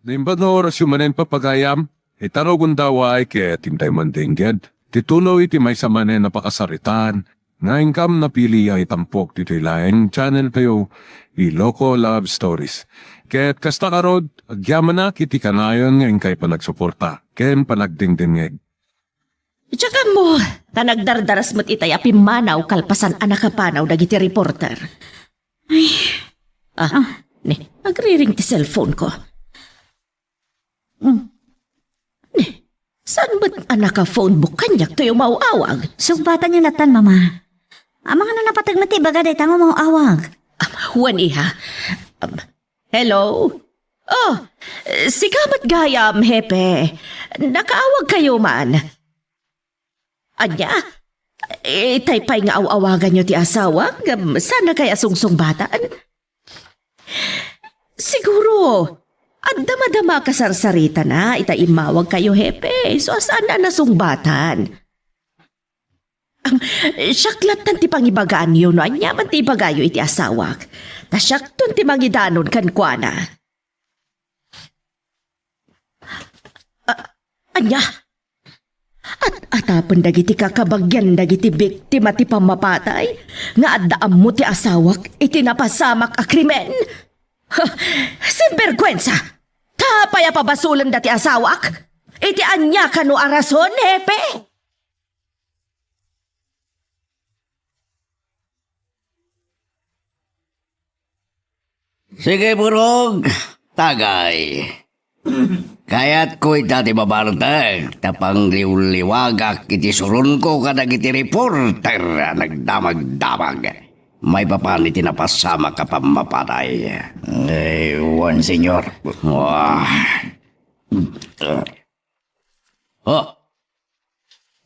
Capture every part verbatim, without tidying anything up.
Naimbag nga orasyo manen, pagayam, ita rugonda, ket intay man dengged ti tulo iti maysa manen a pakasaritaan nga inkam napili a itampok ditoy laeng channel tayo, Iloko Love Stories. Ket kasta ngarud, agyamanak iti kanayon nga inkay panagsuporta ken panagdengdengngeg. Diak ammo, ta nagdardaras met itay a pimmanaw kalpasan a nakapanaw dagiti reporter. Ay. Ah, ni, agriring ti cellphone ko. Hmm. Ni, saan met a naka-phone book kaniak toy umaw-awag? Sungbatanyo latan, Mama. Amangan no napateg met ti ibaga dayta nga umaw-awag. Am, wen, iha. Am, hello? Oh, sika met gayam, Hepe. Nakaawagkayo man. Ania? Itay pay nga aw-awaganyo ti asawak, ngem saannakay a sungsungbatan? Siguro, adda madama a kasarsaritana ita immawagkayo, Hepe. Isu a saanna a nasungbatan. Am, siak lattan ti pangibagaanyo no ania man ti ibagayo iti asawak. Ta siakton ti mangidanon kenkuana. A-, ania? At-atapen dagiti kakabagian dagiti biktima ti pammapatay nga adda ammo ti asawak iti napasamak a krimen? Ha, sinbergwensa! Ta apay a pabasolenda ti asawak? Iti ania kano a rason, Hepe? Sige, Burog, tagay. Kayatko ita ti mabartek ta pangliwliwagak iti suronko kadagiti reporter a nagdamagdamag maipapan iti napasamak a pammapatay. Eh, wen, Senyor. Wah. Oh.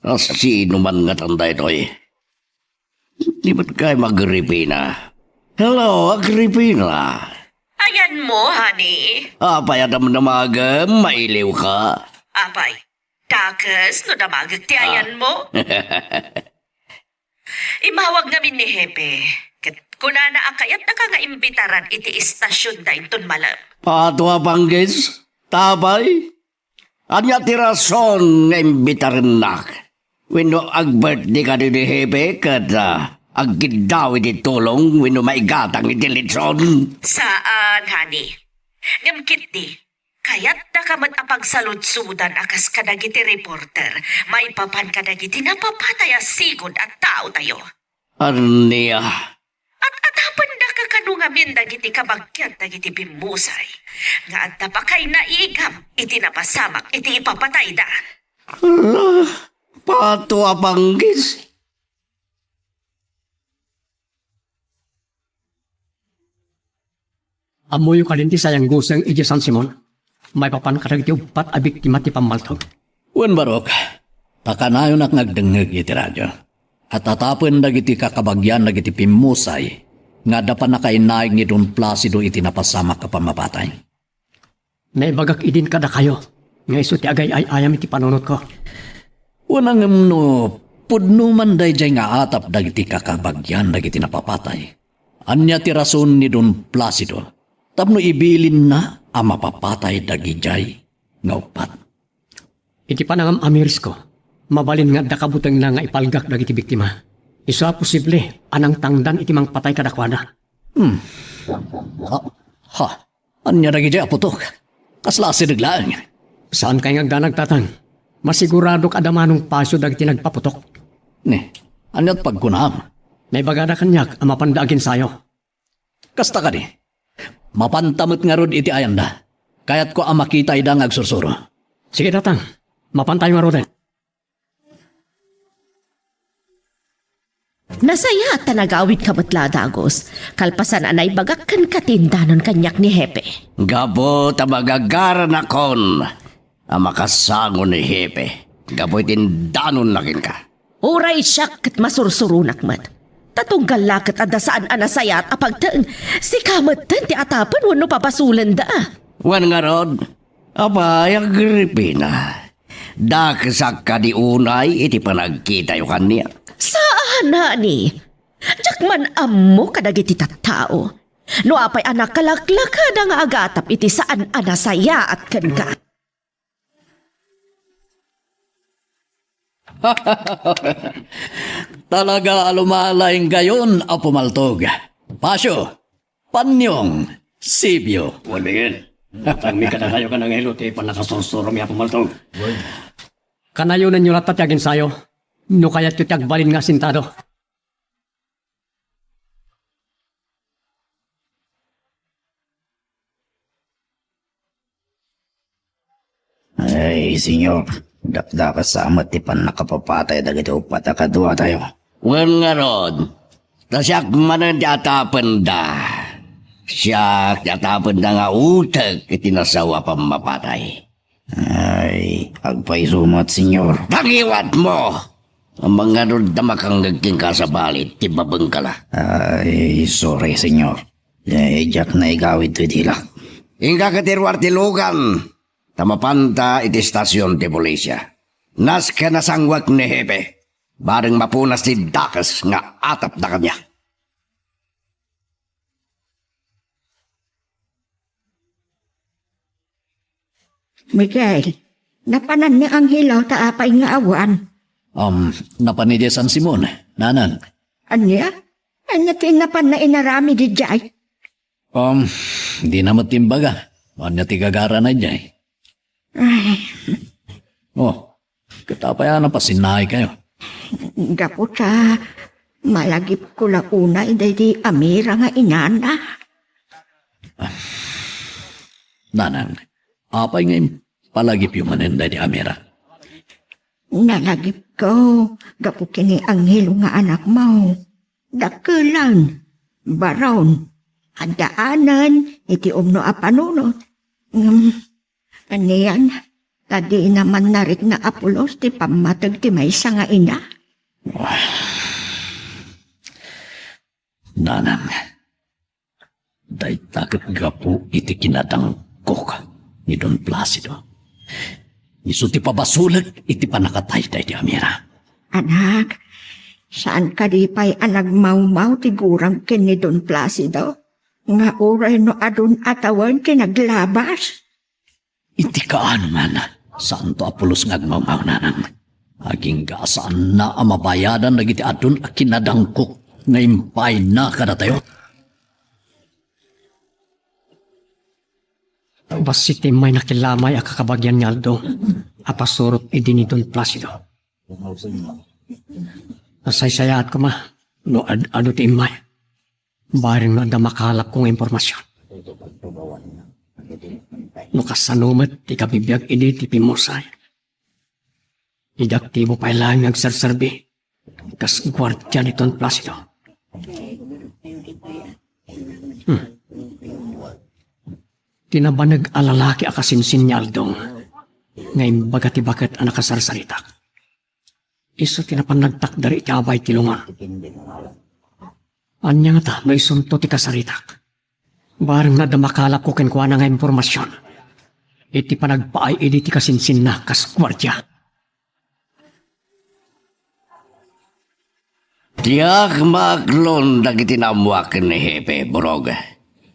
A, sino man ngatan daytoy? Di met kay Agripina? Hello, Agripina. Ayanmo, honey. Apay a damdamagem? Mailiwka? Apay, dakes no damagek ti ayanmo? Immawag ngamin ni Hepe, ket kunana a kayatnaka nga imbitaran iti istasionda inton malem. Pato a panggis? Apay? Ania ti rason nga imbitarennak? Wenno agbirthday kadi ni Hepe ket, ah, agkiddaw iti tulong wenno maigatang iti litson? Saan, honey. Ngem ketdi, kayatnaka met a pagsaludsodan a kas kadagiti reporter maipapan kadagiti napapatay a sigud a taotayo. Ania? At-atapendaka kano ngamin dagiti kabagian dagiti bimmusay nga adda pakainaigam iti napasamak iti ipapatayda. Ala, pato a panggis. Ammoyo kadin ti sayang guseng idiay San Simon, maipapan kadagiti uppat a biktima ti pammaltog? Wen, barok, ta kanayonak nga agdengngeg iti radio. At-atapen dagiti kakabagian dagiti pimmusay nga adda pannakainaig ni Don Placido iti napasamak a pammapatay. Naibagak idin kadakayo nga isu ti agay-ay-ayam iti panunotko. Wen, ngem no pudno man daydiay nga atap dagiti kakabagian dagiti napapatay, ania ti rason ni Don Placido tapno ibilinna a mapapatay dagidiay nga uppat? Iti panangam-amirisko, mabalin nga adda kabutengna nga ipalgak dagiti biktima. Isu a posible a nangtangdan iti mangpatay kadakuada. Hmm. Ha? Ha? Ania dagiti a putok? Kasla asideg laeng? Saankay nga agdanag, Tatang. Masiguradok a damano pasio dagiti nagpaputok. Ni, ania ti pagkunam? Naibagada kaniak a mapanda aginsayo. Kasta kadi, mapanta met ngarud iti ayanda. Kayatko a makitayda nga agsursuro. Sige, Tatang. Mapantayo ngaruden. Nasayaat ta nagawidka met la a dagus, kalpasan a naibagak kenka ti indanon kaniak ni Hepe. Gapu ta magagaranakon a makasango ni Hepe gapu iti indanonna kenka. Uray siak ket masursuronak met. Ta tunggal la ket adda saan a nasayaat a pagteng, sika metten ti atapen wenno pabasolenda. Wen ngarud, apay, Agripina, dakesak kadi unay iti panagkitayo kaniak? Saan, honey. Diak man ammo kadagiti tattao. No apay a nakalaklakada nga agatap iti saan a nasayaat kenka? Talaga a lumalainggayon a pumaltog. Pasio, Panyong, Sibio. Wen, Miguel. Tagmi kadakayo ken Angelo ti pannakasursuromi a pumaltog. Kanayonenyo latta ti aginsayo no kayatyo ti agbalin nga asintado. Ay, Señor, dakdakes sa met ti pannakapapatay dagiti uppat a kaduatayo. Wen ngarud, ta siak manen ti atapenda. Siak ti atapenda nga utek iti nasao a pammapatay. Ay, agpayso met, Señor. Tangiwatmo! Amangan ngarud ta makangngeg kenka a sabali ti babengka la. Ay, sorry, Señor. Eh, diak naigawid toy dilak. Inka ket iruar ti lugan, ta mapanta iti estasion ti polisia. Nasken a sangwek ni Hepe, bareng mapunas ti dakes nga atapda kaniak. Miguel, napanan ni Angelo ta apay nga awan? Um, napan idiay San Simon, nanang. Ania? Ania ti napanna inaramid idiay? Um, dina met imbaga. Ania ti gagarana idiay? Ay. Oh, ket apay a napasinnaikayo? Gapu ta malagipko la unay daydi Amira nga inana. Nanang, apay nga impalagipyo manen daydi Amira? Nalagipko gapu ken ni Angelo nga anakmo. Dakkelen, baron, addaanen iti umno a panunot. Ngem, anian, ta dina man narikna a pulos ti pammateg ti maysa nga ina? Nanang, dayta ket gapu iti kinadangkok ni Don Placido. Isu ti pabasolek iti pannakatay daydi Amira. Anak, saan kadi pay a nagmawmaw ti gurang ken ni Don Placido? Nga uray no adun a tawen ti naglabas? Iti kaano man, saanto a pulos nga agmawmaw, nanang. Agingga a saanna a mabayadan dagiti adun a kinadangkok nga impayna kadatayo. Bassit ti immay nakilamay a kakabagian ni Aldo a pasurot idi ni Don Placido. Nasaysayaat koma no ad-adu ti immay. Bareng no adda makalapko nga impormasion. No kasano met ti kabibiag idi ti pimmusay. Idi aktibo pay laeng nga agserserbi kas guardia ni Don Placido. Hmm. Ti nabanag a lalaki a kasinsin ni Aldong nga imbaga ti baket a nakasarsaritak. Isu ti napan nagtakder iti abay ti lungon. Ania ngata no isunto ti kasaritak? Bareng no adda makalapko kenkuana nga impormasion iti panagpaay idi ti kasinsinna kas guardia. Diak maaklon dagiti naammoak ken ni Hepe, Burog.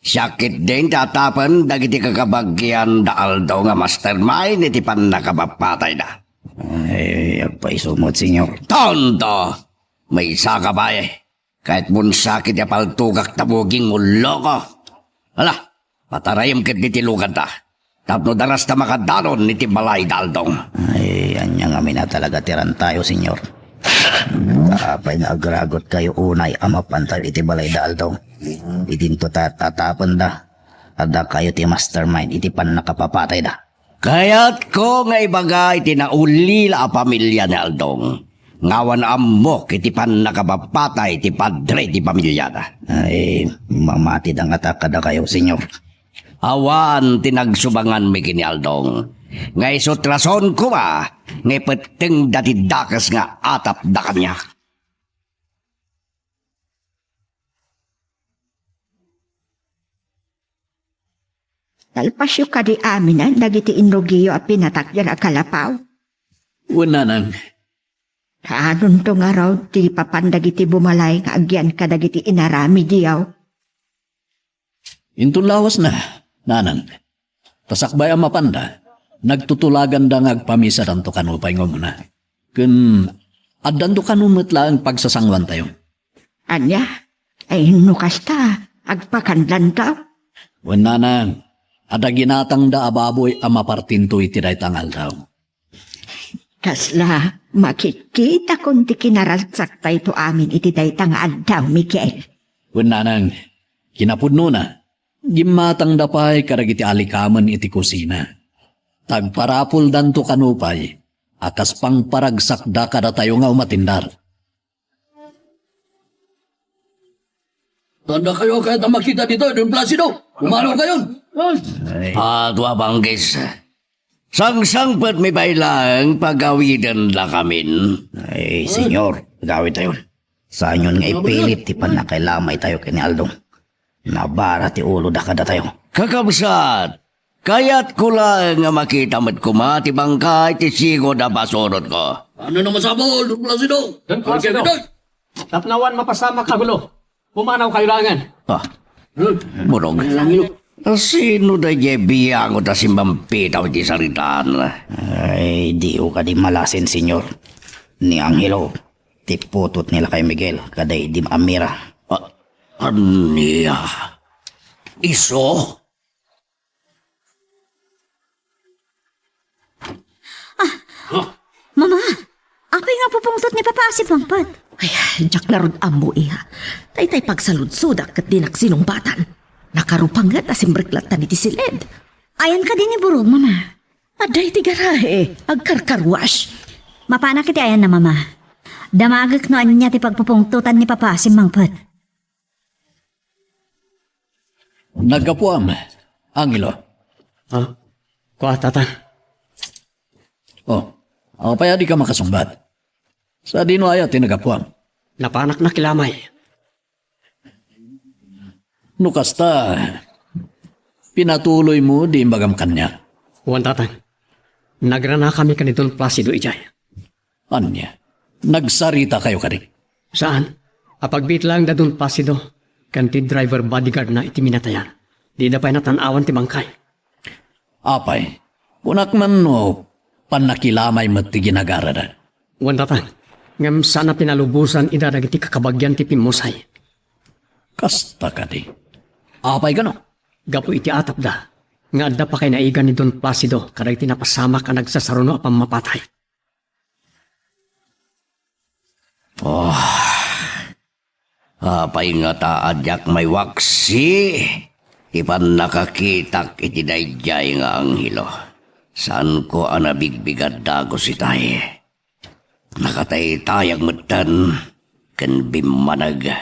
Siak ketdin ti atapen dagiti kakabagian da Aldo nga mastermind iti pannakapapatayda. Ay, agpayso met, Señor. Tonto! Maysa ka baye. Kayatmon sakit a paltogak ta buging ulloko. Ala, patarayem ketdi ti luganta. Tapno darasta makadanon iti balay da Aldong. Ay, ania ngamin a talaga ti rantayo, Señor. Apay nga agragutkayo unay a mapantayo iti balay da Aldong? Idinto ta tatapenda. Addakayo ti mastermind iti pannakapapatayda. Kayatko nga ibaga iti naulila a pamilia ni Aldong nga awan ammok iti pannakapapatay ti padre ti pamiliada. Ay, mamatida ngata kadakayo, Señor. Awan ti nagsubanganmi ken ni Aldong nga isut' rason koma nga ipettengda ti dakes nga atapda kaniak. Nalpasyo kadi aminen dagiti inrugiyo a pinatakder a kalapaw? Wen, nanang. Kaanonto ngarud ti papan dagiti bumalay nga agyan kadagiti inaramidyo? Inton lawasna, nanang, ta sakbay a mapanda, nagtutulaganda nga agpamisadanto kano pay nga umuna. Ken addanto kano met laeng pagsasangoantayo. Ania? Ay, no kasta, agpakandanto? Wen, nanang, adda ginatangda a baboy a mapartinto iti dayta nga aldaw. Kasla, makitkitakon ti kinaragsaktayto amin iti dayta nga aldaw, Miguel. Wen, nanang, kinapudnona, gimmatangda pay kadagiti alikamen iti kusina. Tagparapuldanto kano pay a kas pangparagsakda kadatayo nga umatindar. Tanda kayo kayat a makita dita, Don Placido. Pumanaw kayon. Ay. Ah, Tua Banggis. Sangsangpet mi pay laeng pagawidendakamin. Ay, senyor, agawidtayon. Saanyon nga ipilit ti pannakailamaytayo ken ni Aldong. Nabara ti uloda kadatayo. Kakabsat, kayatko laeng nga makita met koma ti bangkay ti sigud a pasurotko. Ano na masapul, Don Placido? Don Placido. Tapno awan mapasamak a gulo, pumanaw kayo laengen. Ah, Burog. Sino daydiay biango ta simmampitaw iti saritaan? Ay, diyo kadi malasin, senyor. Ni Angelo, ti putot ni lakay Miguel, kadaydi Amira. Ah, ania? Isu? Ah, Mama, apay nga pupungtot ni Papa a simmangpet? Ay, diak ngarud ammo, iha. Daytay pagsaludsodak ket dinak sinungbatan. Nakarupanget a simreklattan iti siled. Ayan kadi ni Burog, Mama? Adda iti garahe, agkarkarwash. Mapanak iti ayanna, Mama. Damagek no ania ti pagpupungtotan ni Papa a simmangpet. Naggapuam, Angelo. Ha? Kua, Tatang. Oh, apay a dika makasungbat? Sadino aya ti naggapuam? Napanak nakilamay. No kasta, pinatuloymo di imbagam kaniak. Wen, Tatang. Nagranakami ken ni Don Placido idiay. Ania? Nagsaritakayo kadi? Saan. Apagbiit laeng da Don Placido ken ti driver bodyguard na iti minatayan. Dida pay natan-awan ti bangkay. Apay, kunak man no pannakilamay met ti ginagarada. Wen, Tatang, ngem saan a pinalubosan ida dagiti kakabagian ti pimmusay. Kasta kadi. Apay kano? Gapu iti atapda, nga adda pakainaigan ni Don Placido kadagiti napasamak a nagsasaruno a pammapatay. Oh, apay ngata a diak maiwaksi ti pannakakitak iti daydiay nga anghelo. Saanko a nabigbigat dagus itay. Nakataytayag metten ken bimmaneg.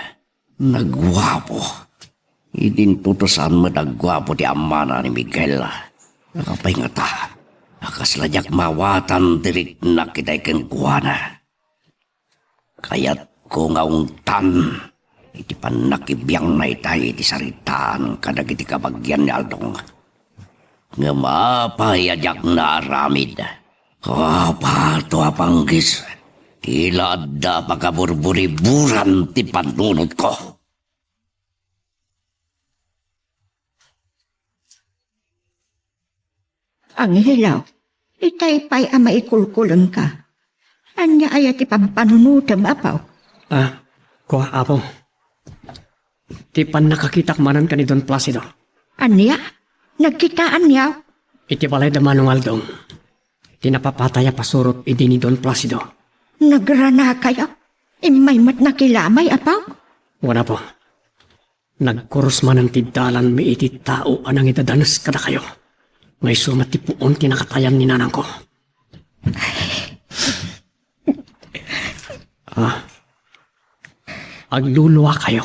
Nagguapo. Idinto ta saan met a guapo ti amana ni Miguel. Apay ngata a kasla diak maawatan ti riknak itay kenkuana. Kayatko nga ungtan iti pannakibiangna itay iti saritaan kadagiti kabagian ni Aldong. Ngem apay a diak naaramid? Apato a panggis, ti la adda pakaburburiburan ti pannunotko. Angelo, itay pay a maikulkulengka. Ania aya ti pampanunotem, Apo? Ah, kua, Apo. Ti pannakakitak manen ken ni Don Placido. Ania? Nagkitaanyo? Iti balay da Manong Aldong. Ti napapatay a pasurot idi ni Don Placido. Nagranakayo? Immay met nakilamay, Apo? Wen, Apo. Nagkurus manen ti dalanmi iti tao a nangidadanes kadakayo. Nga isu met ti puon ti nakatayan ni nanangko. Ah. Agluluakayo.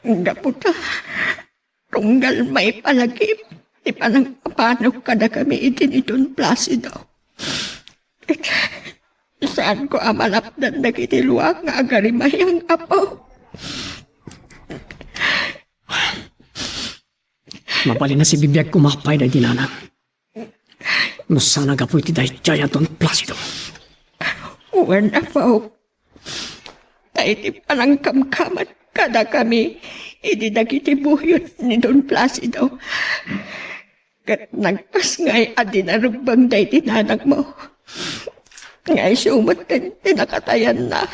Gapu ta, tunggal maipalagip ti panangpapanok kadakami idi ni Don Placido. Saanko a malapdan dagiti luak nga agarimayang, Apo. Mabalin a sibibiag koma pay daydi nanang. No saan a gapu iti daydiay a Don Placido. Wen, Apo. Ta iti panangkamkamad kadakami, idi dagiti buyot ni Don Placido. Ket nagpasngay a di narebbeng daydi nanangmo. Nga isu met ti nakatayanna.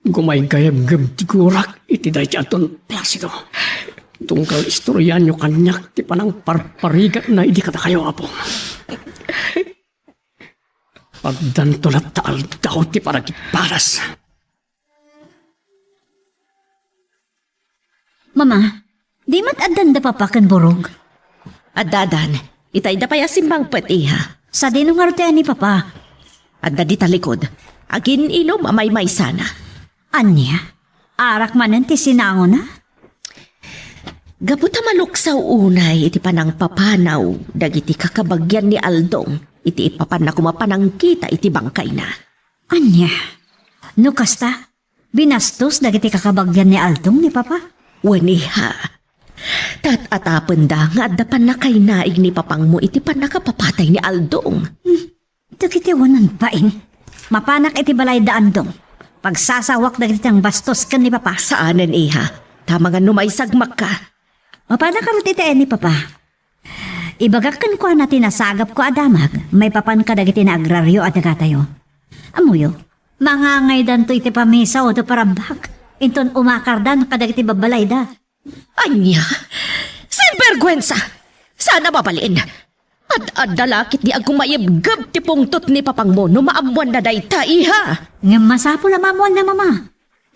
Gumaygayabgeb ti gurak iti daydi a Don Placido. Tunggal istoryaanyo kaniak ti panangparparigatna idi kadakayo, Apo. Addanto latta aldaw ti panagparas. Mama, di met addan da papa ken burog? Adda, addan. Itayda pay a simmangpet, iha. Sadino ngarud ti ayan ni papa? Adda di talikod. Agin-inom a maymaysana. Ania? Arak manen ti sinangona? Gapu ta maluksaw unay iti panangpapanaw dagiti kakabagian ni Aldong iti ipapanna koma panangkita iti bangkayna. Ania? No kasta, binastos dagiti kakabagian ni Aldong ni papa? Wen, iha. Tat-atapenda nga adda pannakainaig ni papangmo iti pannakapapatay ni Aldong. Hmm. Dagiti awanan bain. Mapanak iti balay da Aldong. Pagsasawak dagiti nangbastos ken ni papa. Saanen, iha. Ta amangan no maisagmakka. Mapanak ngarud iti ayan ni papa. Ibagak kenkuana ti nasagapko a damag maipapan kadagiti naagrario a dagatayo. Ammoyo, mangangaydanto iti pamisa wenno parabbak, inton umakardan kadagiti babbalayda. Ania? Sinberguensa! Saan a mabalin? Ad-adda la ketdi a gumaybgeb ti pungtot ni papangmo no maammoanna dayta, iha! Ngem masapul a maammoanna, mama.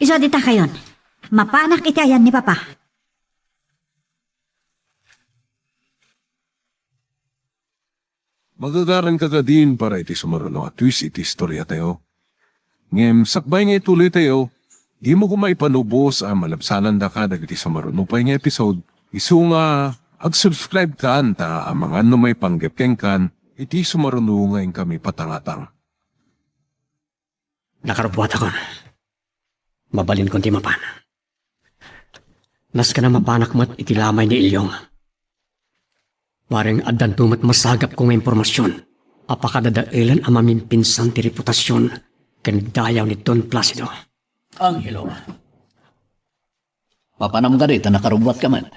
Isu a ditakayon. Mapanak iti ayan ni papa. Magagaranka kadin para iti sumaruno a twist iti istoriatayo. Ngem sakbay nga ituloytayo, dimo koma ipalubos a malabsanandaka dagiti sumaruno pay nga episode, isu nga ag-subscribe kan ta amangan no maipanggep kenkan iti sumaruno nga inkami patangatang. Nakarubbuatakon. Mabalinkon ti mapan. Nasken a mapanak met iti lamay ni Ilyong. Bareng addanto met masagapko nga impormasion a pakadadaelen a mamimpinsan ti reputasion ken dayaw ni Don Placido. Angelo. Mapanam kadi ta nakarubbuatka met?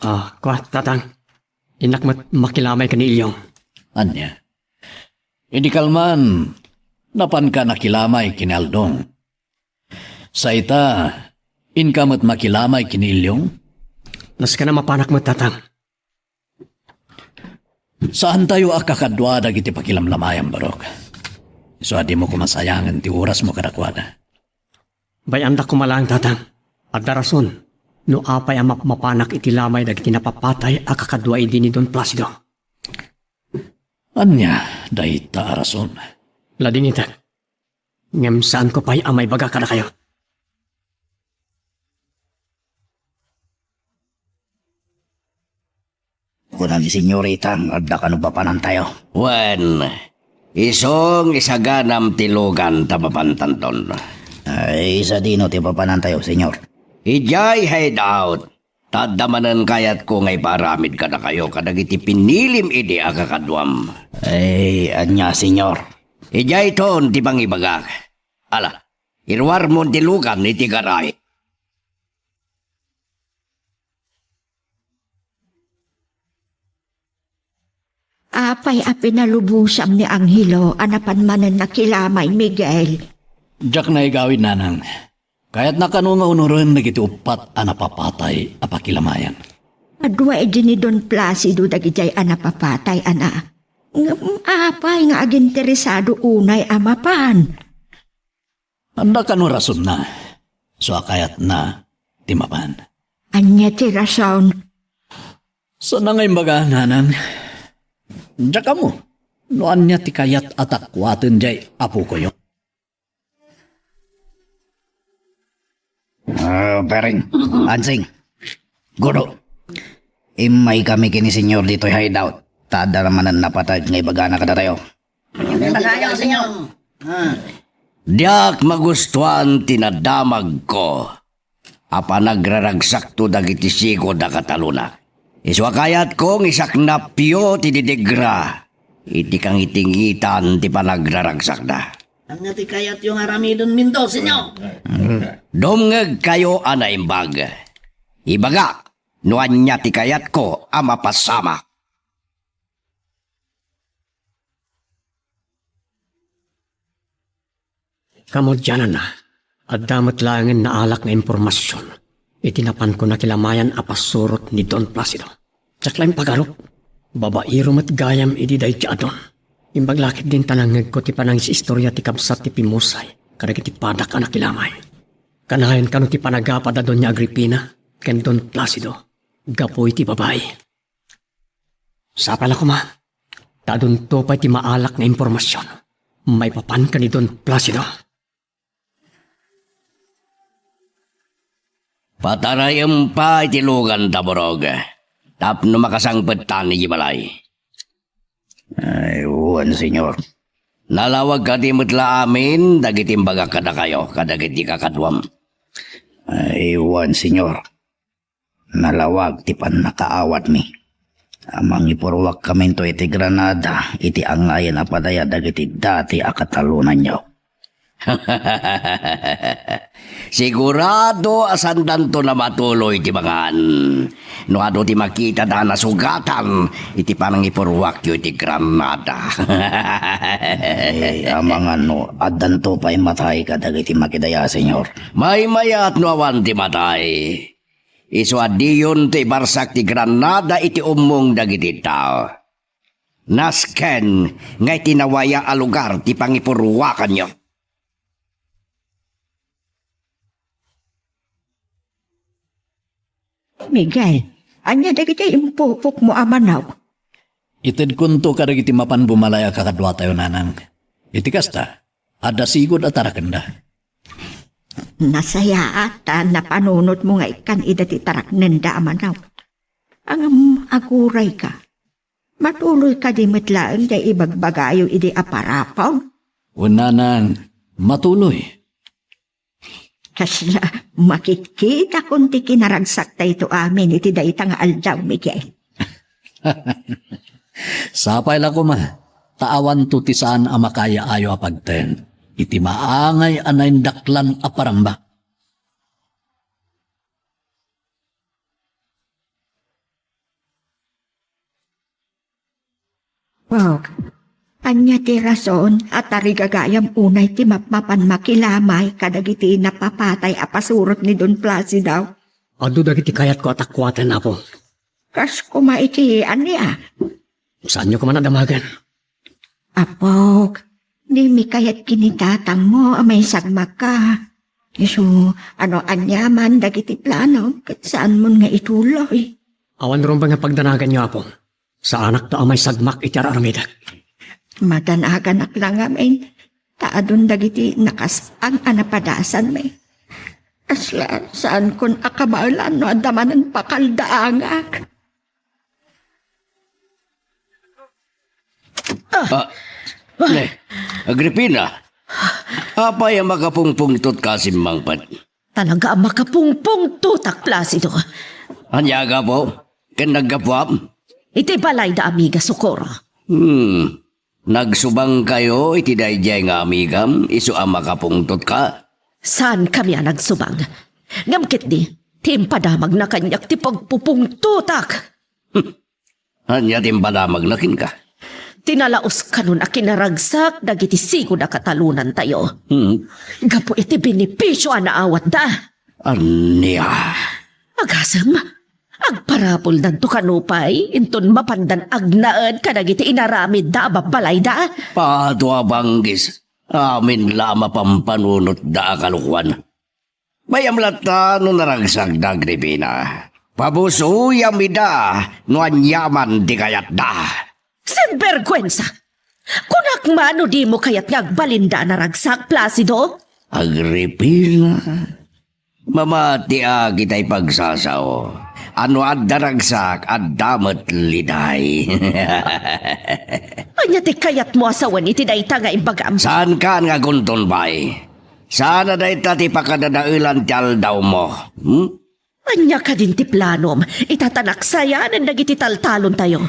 Ah, kua, tatang. Innak met makilamay ken ni Ilyong. Ania? Idi kalman, napanka nakilamay ken ni Aldong. Sa ita, inka met makilamay ken ni Ilyong? Nasken a mapanak met, tatang. Saantayo a kakadua dagiti pakilamlamayan, Barok. Isu a dimo koma sayangen ti orasmo kadakuada. Bay-andak koma laeng, tatang. Adda rason no apay a mapmapanak iti lamay dagiti napapatay a kakadua idi ni Don Placido. Ania dayta a rason? Ladingitek. Ngem saanko pay a maibaga kadakayo. Kuna ni Senyorita nga adda kano papanantayo. Wen, isu nga isaganam ti lugan ta mapantanton. Ay, sadino ti papanantayo, Senyor? Idiay hideout. Ta adda manen kayatko nga ipaaramid kadakayo kadagiti pinilim idi a kakaduam. Ay, ania, Senyor? Idiayton ti pangibagak. Ala, iruarmon ti lugan iti garay. Apay a pinalubosam ni Angelo a napan manen nakilamay, Miguel? Diak naigawid, nanang. Kayatna kano nga unoren dagiti uppat a napapatay a pakilamayan. Adua idi ni Don Placido dagidiay a napapatay, ana. Ngem apay nga aginteresado unay a mapan? Adda kano rasonna. Isu a kayatna ti mapan. Ania ti rason? Saan nga imbaga, nanang. Diak ammo no ania ti kayat a takuaten diay apokoyo. Ah, Pereng, Ansing, Gudo, immaykami ken ni Senyor ditoy hideout. Ta adda manen napateg nga ibagana kadatayo. Diak magustuan ti nadamagko a panagraragsakto dagiti sigud a katalonak. Isu a kayatko nga isaknapyo ti didigra iti kangitingitan ti panagraragsakda. Ania ti kayatyo nga aramiden, Mendoseño? Dumngegkayo a naimbag. Ibagak no ania ti kayatko a mapasamak. Kamudiananna, adda met laengen naalak nga impormasion iti napanko nakilamayan a pasurot ni Don Placido. Diak la impagarup. Babairo met gayam idi daydi a Don. Imbag la ketdin ta nangngegko ti panangis-istoria ti kabsat ti pimmusay kadagiti padak a nakilamay. Kanayon kano ti panagapad a Doña Agripina ken Don Placido gapu iti babai. Sapay la koma, ta adunto pay ti maalak nga impormasion maipapan ken ni Don Placido. Patarayem pay ti lugan, Taborog, tapno makasangpetan idiay balay. Ay, wen, Señor. Nalawag kadi met la amin dagiti imbagak kadakayo kadagiti kakaduam? Ay, wen, Señor. Nalawag ti pannakaawadmi a mangipurruakkaminto iti Granada iti angayen a padaya dagiti dati a katalonanyo. Sigurado a saandanto a matuloy ti mangan no adu ti makitada a nasugatan iti panangipurruakyo iti Granada. Ay, amangan no addanto pay matay kadagiti makidaya, Señor. Maymayat no awan ti matay. Isu a diyonto ibarsak ti Granada iti ummong dagiti tao. Nasken nga iti nawaya a lugar ti pangipurruakanyo. Miguel, ania dagiti impupokmo a manok? Itedkonto kadagiti mapan bumalay a kakaduatayo, nanang. Iti kasta, adda sigud a tarakenda. Nasayaat ta napanunotmo nga ikkan ida ti taraknenda a manok. Ngem agurayka. Matuloy kadi met laeng ti ibagbagayo idi a parapawko? Wen, nanang, matuloy. Kasla makitkitakon ti kinaragsak daytoy amin iti dayta nga aldaw, Miguel. Sapay la koma, ta awanto ti saan a makaayo-ayo a pagten iti maangay a naindaklan a parambak. Pok, ania ti rason a tarigagayam unay ti mapmapan makilamay kadagiti napapatay a pasurot ni Don Placido? Adu dagiti kayatko a takuaten, Apo. Kas koma iti ania? Saanyo koma a damagen. Apok, dimi kayat ken ni tatangmo a maisagmakka. Isu, no aniaman dagiti planom, ket saanmon nga ituloy. Awan rumbeng a pagdanaganyo, Apo. Saanakto a maisagmak iti ar-aramidek. Madanaganak la ngamin, ta adun dagiti nakasaan a napadasanmi. Kasla, saankon a kabaelan no adda manen pakaldaangak. Ah, ne, Agripina, apay a makapungpungtotka a simmangpet? Talaga a makapungpungtotak, Placido. Ania, gapu? Ken naggapuam? Iti balayda, amiga Socorro. Hmm. Nagsubangkayo iti daydiay nga amigam, isu a makapungtotka? Saankami a nagsubang. Ngem ketdi, ti impadamagna kaniak ti pagpupungtotak. Hmm. Ania ti impadamagna kenka? Ti nalaus kanon a kinaragsak dagiti sigud a katalonantayo. Hmm. Gapu iti benepisio a naawatda. Ania? Agasem, agparapuldanto kano pay inton mapandan agnaed kadagiti inaramidda a babbalayda? Patuabanggis, amin la a mapampanunotda a kalokuan. Mayam latta no naragsakda, Agripina. Pabusoyam ida no aniaman ti kayatda. Sinberguensa! Kunak man no dimo kayat nga agbalinda a naragsak, Placido? Agripina, mamatiak itay pagsasao. No adda ragsak, adda met liday. Ania ti kayatmo a sawen iti dayta nga imbagam? Saankan nga agunton pay? Saan a dayta ti pakadadaelan ti aldawmo? Hmm? Ania kadin ti planom ita ta naksayanen dagiti taltalontayo?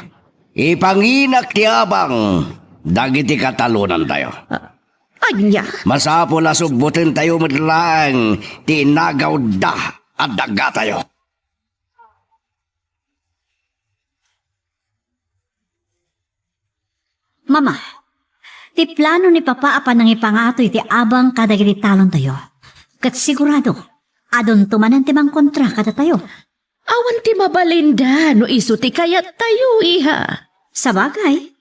Ipanginak ti abang dagiti katalonantayo. Ah, Ania? Masapul a subbutentayo met laeng ti inagawda a dagatayo. Mama, ti plano ni Papa a panangipangato iti abang kadagiti talontayo. Ket sigurado, adunto manen ti mangkontra kadatayo. Awan ti mabalinda no isu ti kayattayo, iha. Sabagay.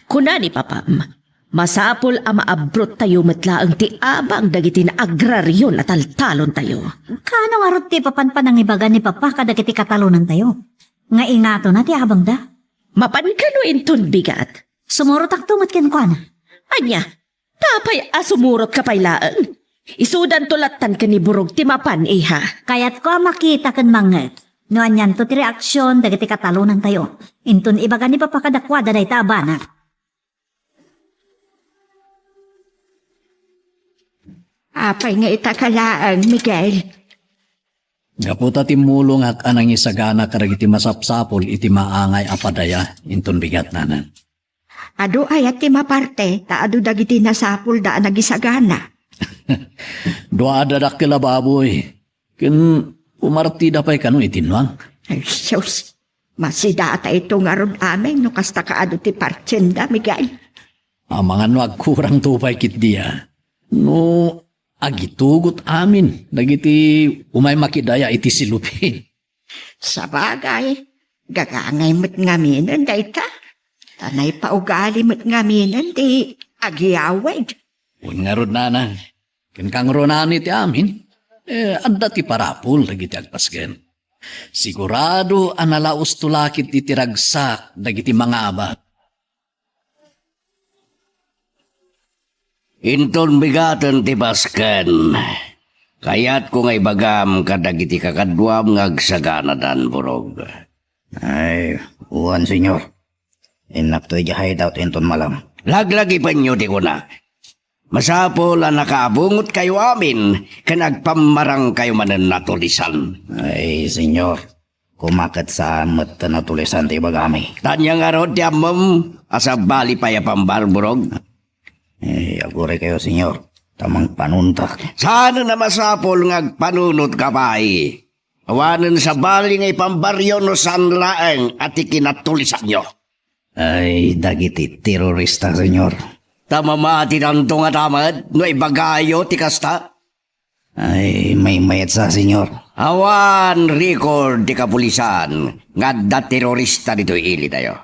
Kuna ni Papam, masapul a maabrottayo met laeng ti abang dagiti naagrarion a taltalontayo. Kaano ngarud ti papan panangibaga ni Papa kadagiti katalonantayo nga ingatona ti abangda? Mapan kano inton bigat? Sumurotakto met kenkuana. Ania? Apay a sumurotka pay laeng? Isudanto lattan ken ni Burog ti mapan, iha. Kayatko a makita ken mangngeg no anianto ti reaksion dagiti katalonantayo inton ibaga ni Papa kadakuada dayta a banag. Apay nga ita ka laeng, Miguel? Gapu ta timmulongak a nangisagana kadagiti masapsapul iti maangay a padaya inton bigat, nanang. Adu aya ti maparte ta adu dagiti nasapulda a nagisagana? Dua a dadakkel a baboy. Ken pumartida pay kano iti nuang. Ay, sus. Masidata ito ngarud amin no kasta kaadu ti partienda, Miguel. Amangan no agkurangto pay ketdi a. No agitugot amin dagiti umay makidaya iti silupin. Sabagay, gagangay met ngaminen dayta. Ta naipaugali met ngaminen ti agyawid. Wen ngarud, nanang, ken kangrunaan iti amin, eh, adda ti parapul dagiti agpasken. Sigurado a nalaus to lakit iti ragsak dagiti mangabak. Inton bigaten ti pasken, kayatko nga ibagam kadagiti kakaduam nga agsaganadan, Burog. Ay, wen, Señor. Innakto idiay hideout inton malam. Laglagipenyo ti kunak. Masapul a nakaabungotkayo amin ken agpammarangkayo manen a tulisan. Ay, Señor, koma ket saan met a tulisan ti ibagami. Ania ngarud ti ammom a sabali pay a pambar, Burog? Eh, aguraykayo, Señor, ta mangpanuntak. Saanen a masapul nga agpanunotka pay. Awanen sabali nga ipambaryo no saan laeng a ti kinatulisanyo. Ay, dagiti terorista, Señor. Ta mamatidanto ngata met no ibagayo ti kasta? Ay, maymayatsa, Señor. Awan record ti kapulisan nga adda terorista ditoy ilitayo.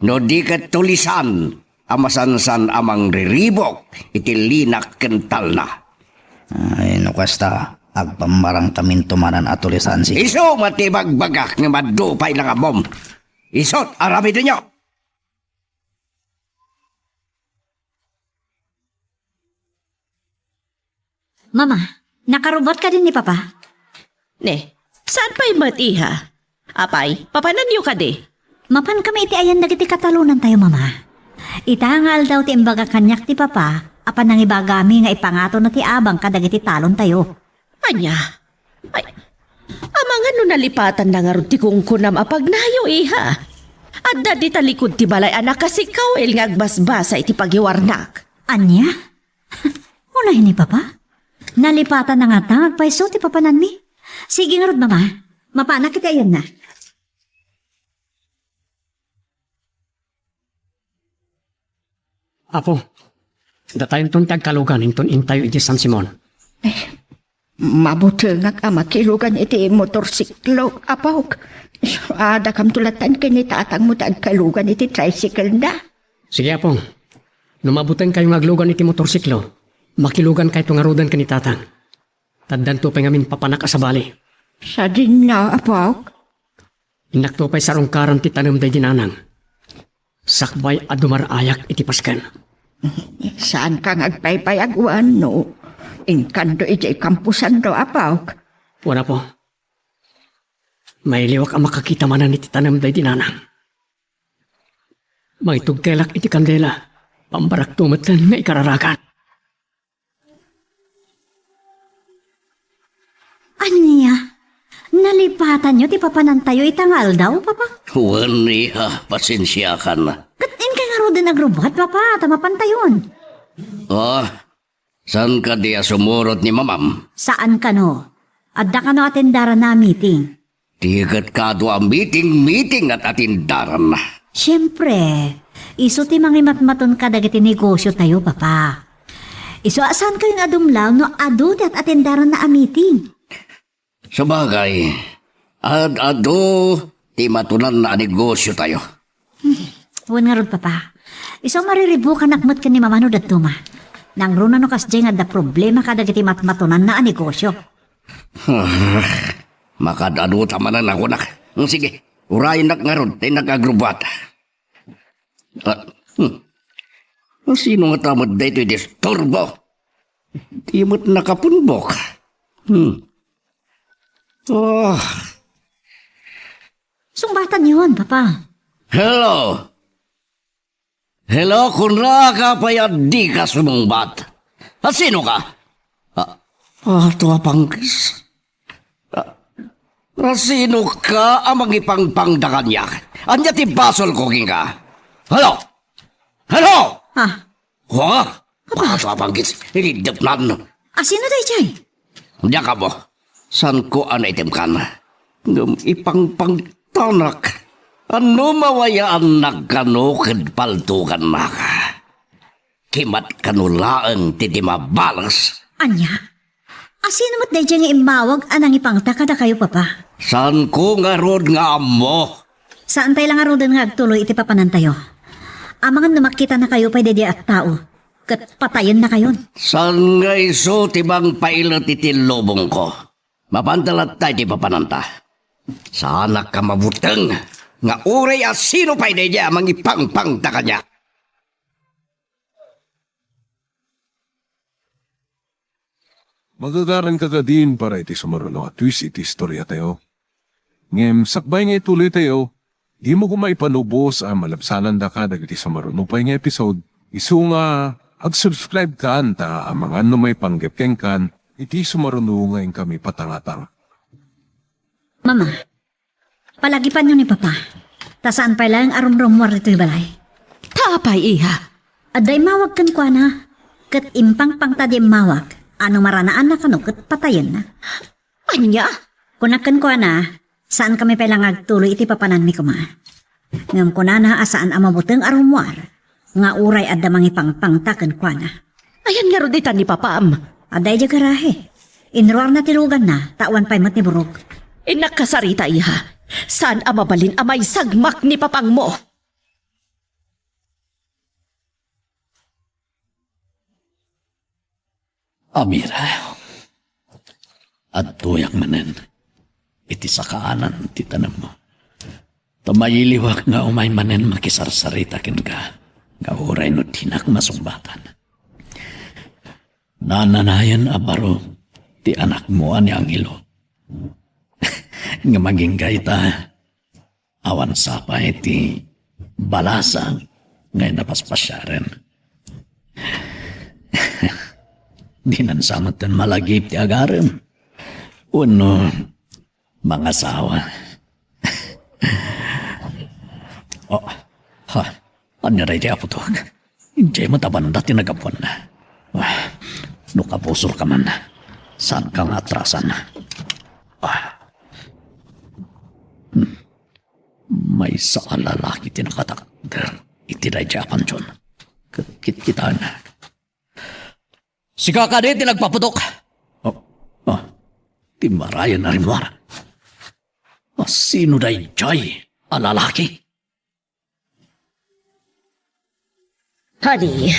No di ket tulisan a masansan a mangriribuk iti linak ken talna. Ay, no kasta, agpammarangtaminto manen a tulisan, Señor. Isu met ti ibagbagak nga madupay lang ammom. Isut', aramidenyo. Mama, nakarubot kadi ni Papa? Ne, saan pay met, iha? Apay, papananyo kadi? Mapan kami iti ayan dagiti katalonantayo, Mama. Ita nga aldaw ti imbaga kaniak ti Papa a panangibagami nga ipangatona ti abang kadagiti talontayo. Ania? Ay, amangan no nalipatanna ngarud ti kunkunam a pagnayo, iha. Adda dita likud ti balay a nakasikawil nga agbasbasa iti pagiwarnak. Ania? Unay ni Papa? Nalipatanna ngata nga agpayso ti papananmi? Sige ngarud, Mama. Mapanak iti ayanna. Apo, datayonton ti agkalugan inton intayo idiay San Simon. Mabutengak a makilugan iti motorsiklo, apok. Adakamto latta ken ni tatangmo ti agkalugan iti tricycle-na. Sige, Apo. No mabutengkayo nga aglugan iti motorsiklo, makilugankayto ngaruden ken ni tatang. Taddanto pay ngamin papanak a sabali. Sadinna, apok. Innakto pay sarungkaran ti tanem daydi nanang. Sakbay a dumar-ayak iti pasken. Saanka nga agpaypayag wenno inkanto idiay kamposanto, apok? Wen, Apo. Mailiwak a makakita manen iti tanem daydi nanang. Mangitugkelak iti kandela. Pambarakto metten nga ikararagan. Ania? Nalipatanyo ti papanantayo ita nga aldaw, Papa? Wen, iha, pasensiakan. Ket inkay ngaruden agrubbuat, Papa, ta mapantayon. Oh, saan kadi a sumurot ni mamam? Saan kano? Adda kano atendaranna a meeting? Ti ket kado a meeting-meeting at atendaranna. Siempre, isu ti mangimatmaton kadagiti negosyo tayo, Papa. Isu a saan kayo nga dumlaw no adu ti at-atendaranna a meeting? Sabagay, ad-adu ti matunanna a negosyo tayo. Wen ngarud, Papa. Isu a mariribukanak met ken ni Mama no dadduma. Nangruna no kasdiay nga adda problema kadagiti matmatunanna a negosyo. Makad-adu ta manen a kunak. Sige, urayennak ngarud ti nag-agrubuat. Ah, hmm. Sino ngata met daytoy disturbo? Di met nakapunbok. Hmm. Oh. Sungbatanyon, Papa. Hello. Hello, kunaka pay a dika sumungbat. A sino ka? Ah, ato a panggis. Ah, a sino ka a mangipangpangda kaniak? Ania ti basolko kenka? Hello? Hello? Ah. Wa? Ato a panggis. Iliddepnan. A sino daydiay? Diak ammo. Saanko a naitemkan. Ngem ipangpangtanak. Ano mawayaannak kano ket paltogannaka? Kimat kano laeng ti di mabales. Ania? A sino met daydiay nga immawag a nangipangta kadakayo, Papa? Saanko ngarud nga ammo? Saan pay la ngaruden nga agtuloy iti papanantayo. Amangan no makitanakayo pay daydiay a tao, ket patayennakayon. Saan nga isu ti mangpailet iti lubongko? Mapanta latta iti papananta. Saanak a mabuteng nga uray a sino pay daydiay a mangipangpangta kaniak. Magagaranka kadin para iti sumaruno a twist iti istoriatayo. Ngem sakbay nga ituloytayo, dimo koma ipanubos a malabsanandaka dagiti sumaruno pay nga episode, isu nga ag-subscribe kan ta amangan no maipanggep kenkan iti sumaruno nga inkami patangatang. Mama, palagipanyo ni Papa, ta saan pay laeng a rumrummuar ditoy balay. Ta apay, iha? Adda immawag kenkuana, ket impangpangta di immawag, a no maranaanna kano ket patayenna. Ania? Kunak kenkuana, saan kami pay la nga agtuloy iti papananmi koma. Ngem kunana a saan a mabuteng a rummuar, nga uray adda mangipangpangta kenkuana. Ayan ngarud ita ni Papam? Adda idiay garahe. Inruarna ti luganna, ta awan pay met ni Burok. Innak kasarita, iha. Saan a mabalin a maisagmak ni Papangmo? Amira, adtoyak manen iti sakaanan ti tanemmo. Ta mailiwak nga umay manen makisarsarita kenka, nga uray no dinak masungbatan. Nananayon a baro ti anakmo a ni Angelo. Nga maginggay ta, awan sapay ti balasang nga innapaspasiaren. Dinan sa metten malagip ti agarem. Wenno mangasawa. Oh, ha, ania daydi, Apo Tok? Idiay met a banda ti nagapuanna. Ah, no kabusorka man, saanka nga atrasan. Ah. Hmm. Maysa a lalaki ti nakatakder iti daydi a pantion. Ket kitkitaen. Sika kadi ti nagpaputok? Oh, oh, ti marayen a rimmuar. A sino daydiay a lalaki? Honey,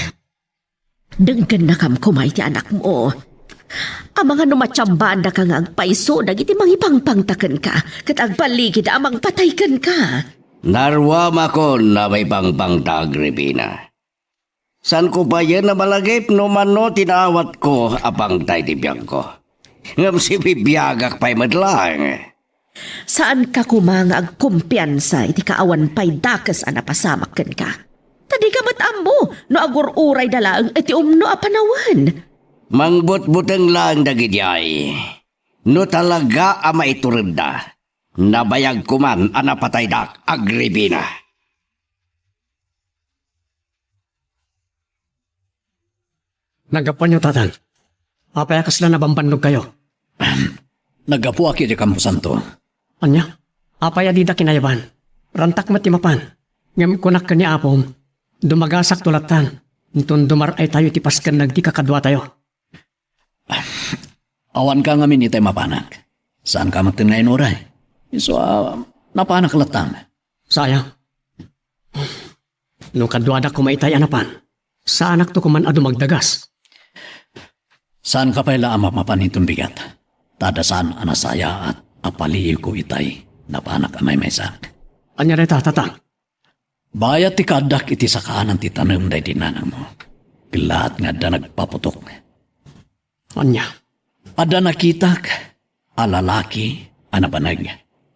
denggennakam koma iti anakmo. Amangan no matiambaandaka nga agpayso dagiti mangipangpangta kenka, ket agballigida a mangpatay kenka. Naruamakon a maipangpangta, Agripina. Saanko payen a malagip no mano ti naawatko a pangta iti biagko. Ngem sibibiagak pay met laeng. Saanka koma nga agkumpiansa iti kaawan pay dakes a napasamak kenka. Ta dika met ammo no agur-urayda laeng iti umno a panawen. Mangbutbuteng laeng dagidiay no talaga a maituredda. Nabayag koman a napataydak, Agripina. Naggapuanyo, Tatang. Apay a kasla nabambannogkayo? Naggapuak iti kamposanto. Ania? Apay a dida kinayaban? Rantak met ti mapan. Ngem kunak ken ni Apom, dumagasakto lattan, inton dumar-aytayo iti pasken dagiti kakaduatayo. Awanka ngamin itay mapanak. Saanka met nga inuray. Isu a napanak lattan. Sayang. No kaduadak koma itay a napan, saanakto koman a dumagdagas. Saanka pay la a mamapan inton bigat. Ta adda saan a nasayaat a paliiwko itay napanak a maymaysak. Ania dayta, Tatang? Bayat ti kaaddak iti sakaanan ti tanem daydi nanangmo. Kellaat nga adda nagpaputok. Ania? Adda nakitak a lalaki a nabanag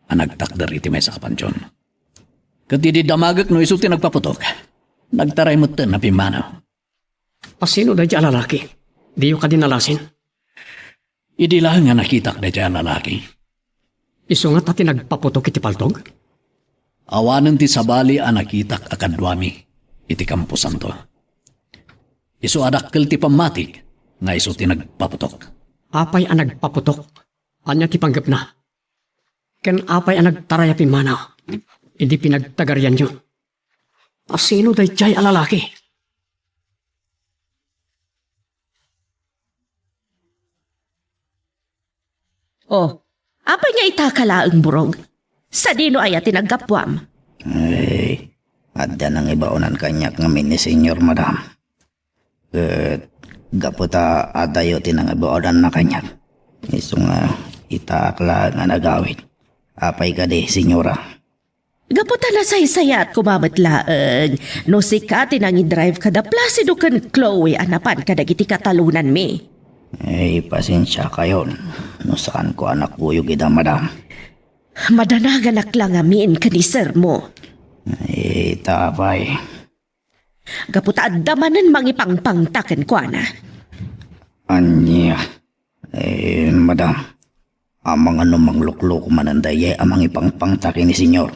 a nagtakder iti maysa a pantion. Ket idi damagek no isu ti nagpaputok, nagtaray metten a pimmanaw. Asino daydi a lalaki? Diyo kadi nalasin? Idi laeng nga nakitak daydi a lalaki. Isu ngata ti nagpaputok iti paltog? Awanen ti sabali a nakitak a kaduami iti kamposanto. Isu a dakkel ti pammatik nga isu ti nagpaputok. Apay a nagpaputok? Ania ti panggepna? Ken apay a nagtaray a pimmanaw idi pinagtagarianyo? Asino daydiay a lalaki? Oh, apay nga ita ka laeng, Burog? Sadino aya ti naggapuam? Ay, adda nangibaonan kaniak ngamin ni Senyor, Madam. Ket gapu ta adayo ti nangibaonanna kaniak, isu nga itaak laeng a nagawid. Apay kadi, Senyora? Gapu ta nasaysayaat koma met laeng no sika ti nangidrive kada Placido ken Chloe a napan kadagiti katalonanmi. Ay, pasensiakayon no saanko a nakuyog ida, Madam. Madanaganak la ngamin ken ni Sermo. Ay, ta apay? Gapu ta adda manen mangipangpangta kenkuana. Ania? Eh, Madam, amangan no mangluklok manen daydiay a mangipangpangta ken ni Senyor.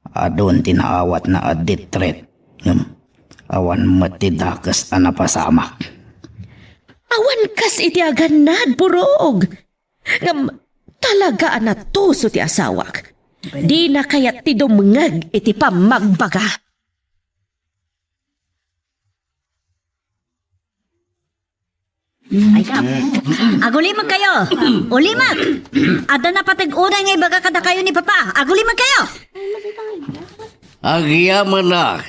Adun ti naawatna a death threat, ngem awan met ti dakes a napasamak. Awan kas iti agannad, Burog. Ngem talaga a natuso ti asawak. Dina kayat ti dumngeg iti pammagbaga. Ay, kap. Agulimagkayo. Ulimak. Adda napateg unay nga ibaga kadakayo ni Papa. Agulimagkayo. Agyamanak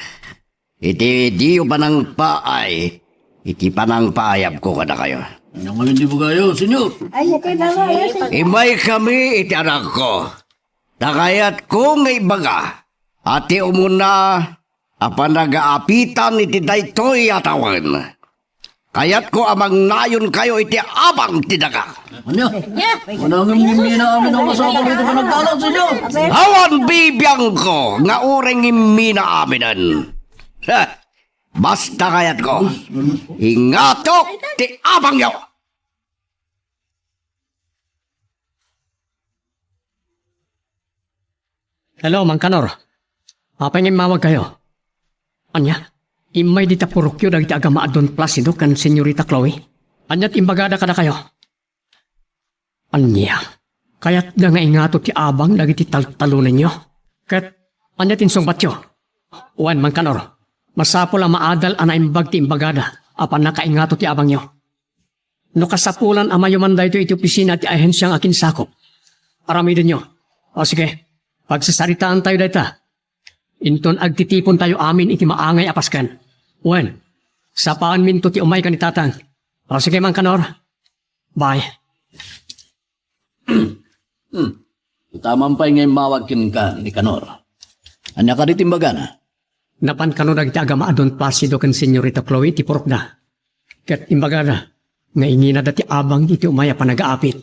iti diyo panangpaay iti panangpaayabko kadakayo. Nangalan di bagayo, Senyor? Ay, ito na nga, eh, Senyor. Immay kami iti anakko. Ta kayatko nga ibaga a ti umuna a panagaapitan iti daytoy a tawen. Kayatko a mangnayonkayo iti abang ti daga. Ania? Manangem immina amin a masapul iti panagtalon, Senyor. Awan bibiangko nga uray immina aminen. Ha! Basta kayatko, ingatok ti abangyo. Hello, Mangkanor. Apay nga immawagkayo? Ania? Immay dita purokyo dagiti agama a Don Placido ken Senyorita Chloe? Ania ti imbagada kadakayo? Ania? Kayatda nga ingato ti abang dagiti taltalonenyo? Ket ania ti insungbatyo? Wen, Mangkanor, masapul a maadal a naimbag ti imbagada a pannakaingato ti abangyo. No kasapulan a mayuman daytoy iti opisina ti ahensia nga akinsakup, aramidenyo. O sige, pagsasaritaantayo dayta. Inton agtitipontayo amin iti maangay a pasken. Wen, sapaanminto ti umay ken ni Tatang. O sige, Mangkanor. Bye. Hmm. Itaman pay nga immawag kenka, Nicanor. Ania kadi ti imbagana? Napan kano dagiti agama a Don Placido ken Senyorita Chloe ti purokda. Ket imbagada nga inginada ti abang iti umay a panagaapit.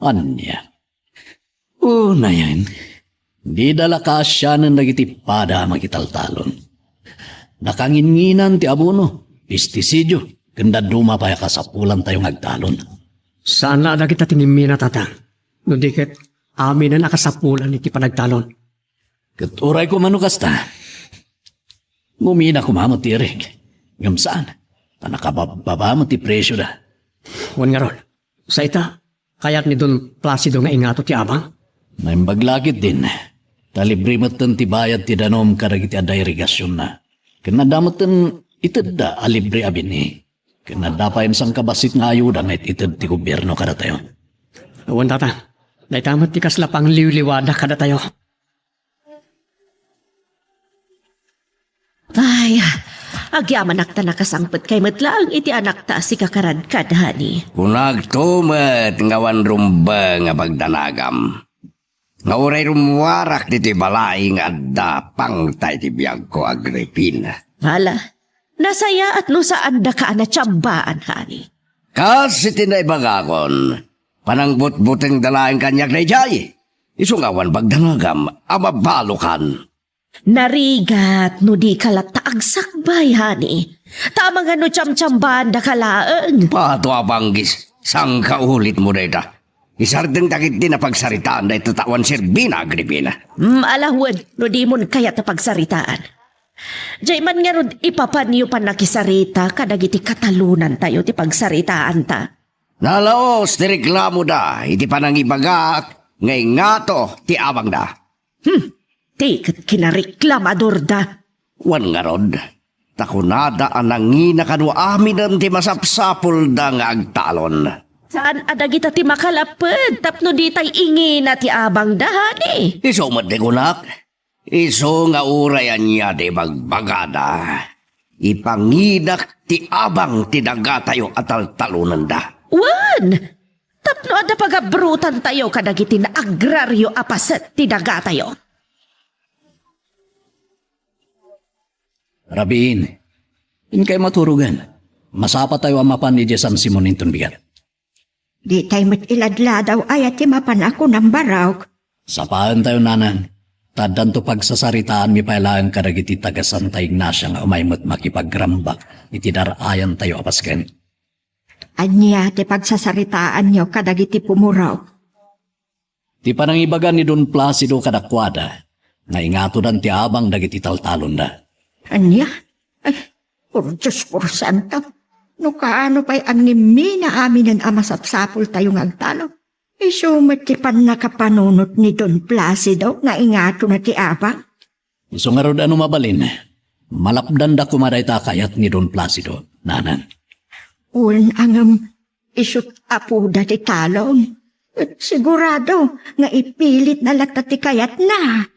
Ania? Unayen, dida la kaasianen dagiti pada a makitaltalon. Nakanginnginan ti abono, pestisidio, ken dadduma pay a kasapulantayo nga agtalon. Saan la a dagita ti ngimmina, Tatang. No di ket, aminen a kasapulan iti panagtalon. Ket uray koma no kasta, ngumina koma met ti irik. Ngem saan. Ta nakababbaba met ti presioda. Wen ngarud, sa ita, kayat ni Don Placido nga ingato ti abang? Naimbag la ketdin, ta libre metten ti bayad ti danum kadagiti adda irigasionna. Ken adda metten itedda a libre a binhi. Ken adda pay sangkabassit nga ayuda nga it-ited ti gobierno kadatayo. Wen, tata, dayta met ti kasla pangliwliwada kadatayo. Ay, agyamanak ta nakasangpetkay met laeng iti anakta a sika karadkad, honey. Kunakto met nga awan rumbeng a pagdanagam. Nga uray rummuarak ditoy balay nga adda pangta iti biagko, Agripina. Hala, nasayaat no saandaka a natiambaan, honey. Kas iti naibagakon, panangbutbutengda laeng kaniak daydiay. Isu nga awan pagdanagam a mabalokan. Narigat no dika latta agsakbay, honey. Ta amangan no tiamtiambaandaka laeng. Pato a panggis, sangkaulitmo dayta. Isardengta ketdi a pagsaritaan dayta ta awan serbina, Agripina. Mm, ala wen, no dimon kayat a pagsaritaan. Diay man ngarud ipapanyo pannakisarita kadagiti katalonantayo ti pagsaritaanta. Nalaos ti reklamoda iti panangibagak nga ingato ti abangda. Hmm, ti ket kinareklamadorda. Wen ngarud, ta kunada a nangina kano aminen ti masapsapulda nga agtalon. Saan a dagita ti makalapped tapno ditay ingina ti abangda, honey? Isu met ti kunak. Isu nga uray ania ti ibagbagada, ipangidak ti abang ti dagatayo a taltalonanda. Wen, tapno adda pagabrutantayo kadagiti naagrario a paset ti dagatayo. Rabiin, inkay maturogen. Masapatayo a mapan idiay San Simon inton bigat. Ditay met iladladaw aya ti mapan a kunam, Barok. Sapaentayo, nanang, ta addanto pagsasaritaanmi pay laeng kadagiti taga Santa Ignacia nga umay met makipagrambak iti dar-ayantayo a pasken. Ania ti pagsasaritaanyo kadagiti pumuraw? Ti panangibaga ni Don Placido kadakuada nga ingatodan ti abang dagiti taltalonda. Ania? Ay, por Dios, por santo. No kaano pay agnimmina aminen a masapsapultayo nga agtalon? Isu met ti pannakapanunot ni Don Placido nga ingatona ti abang. Isu ngarud a no mabalin, malapdanda koma dayta a kayat ni Don Placido, nanang. Wen, ngem isut' apoda ti talon. Ket sigurado nga ipilitna latta ti kayatna.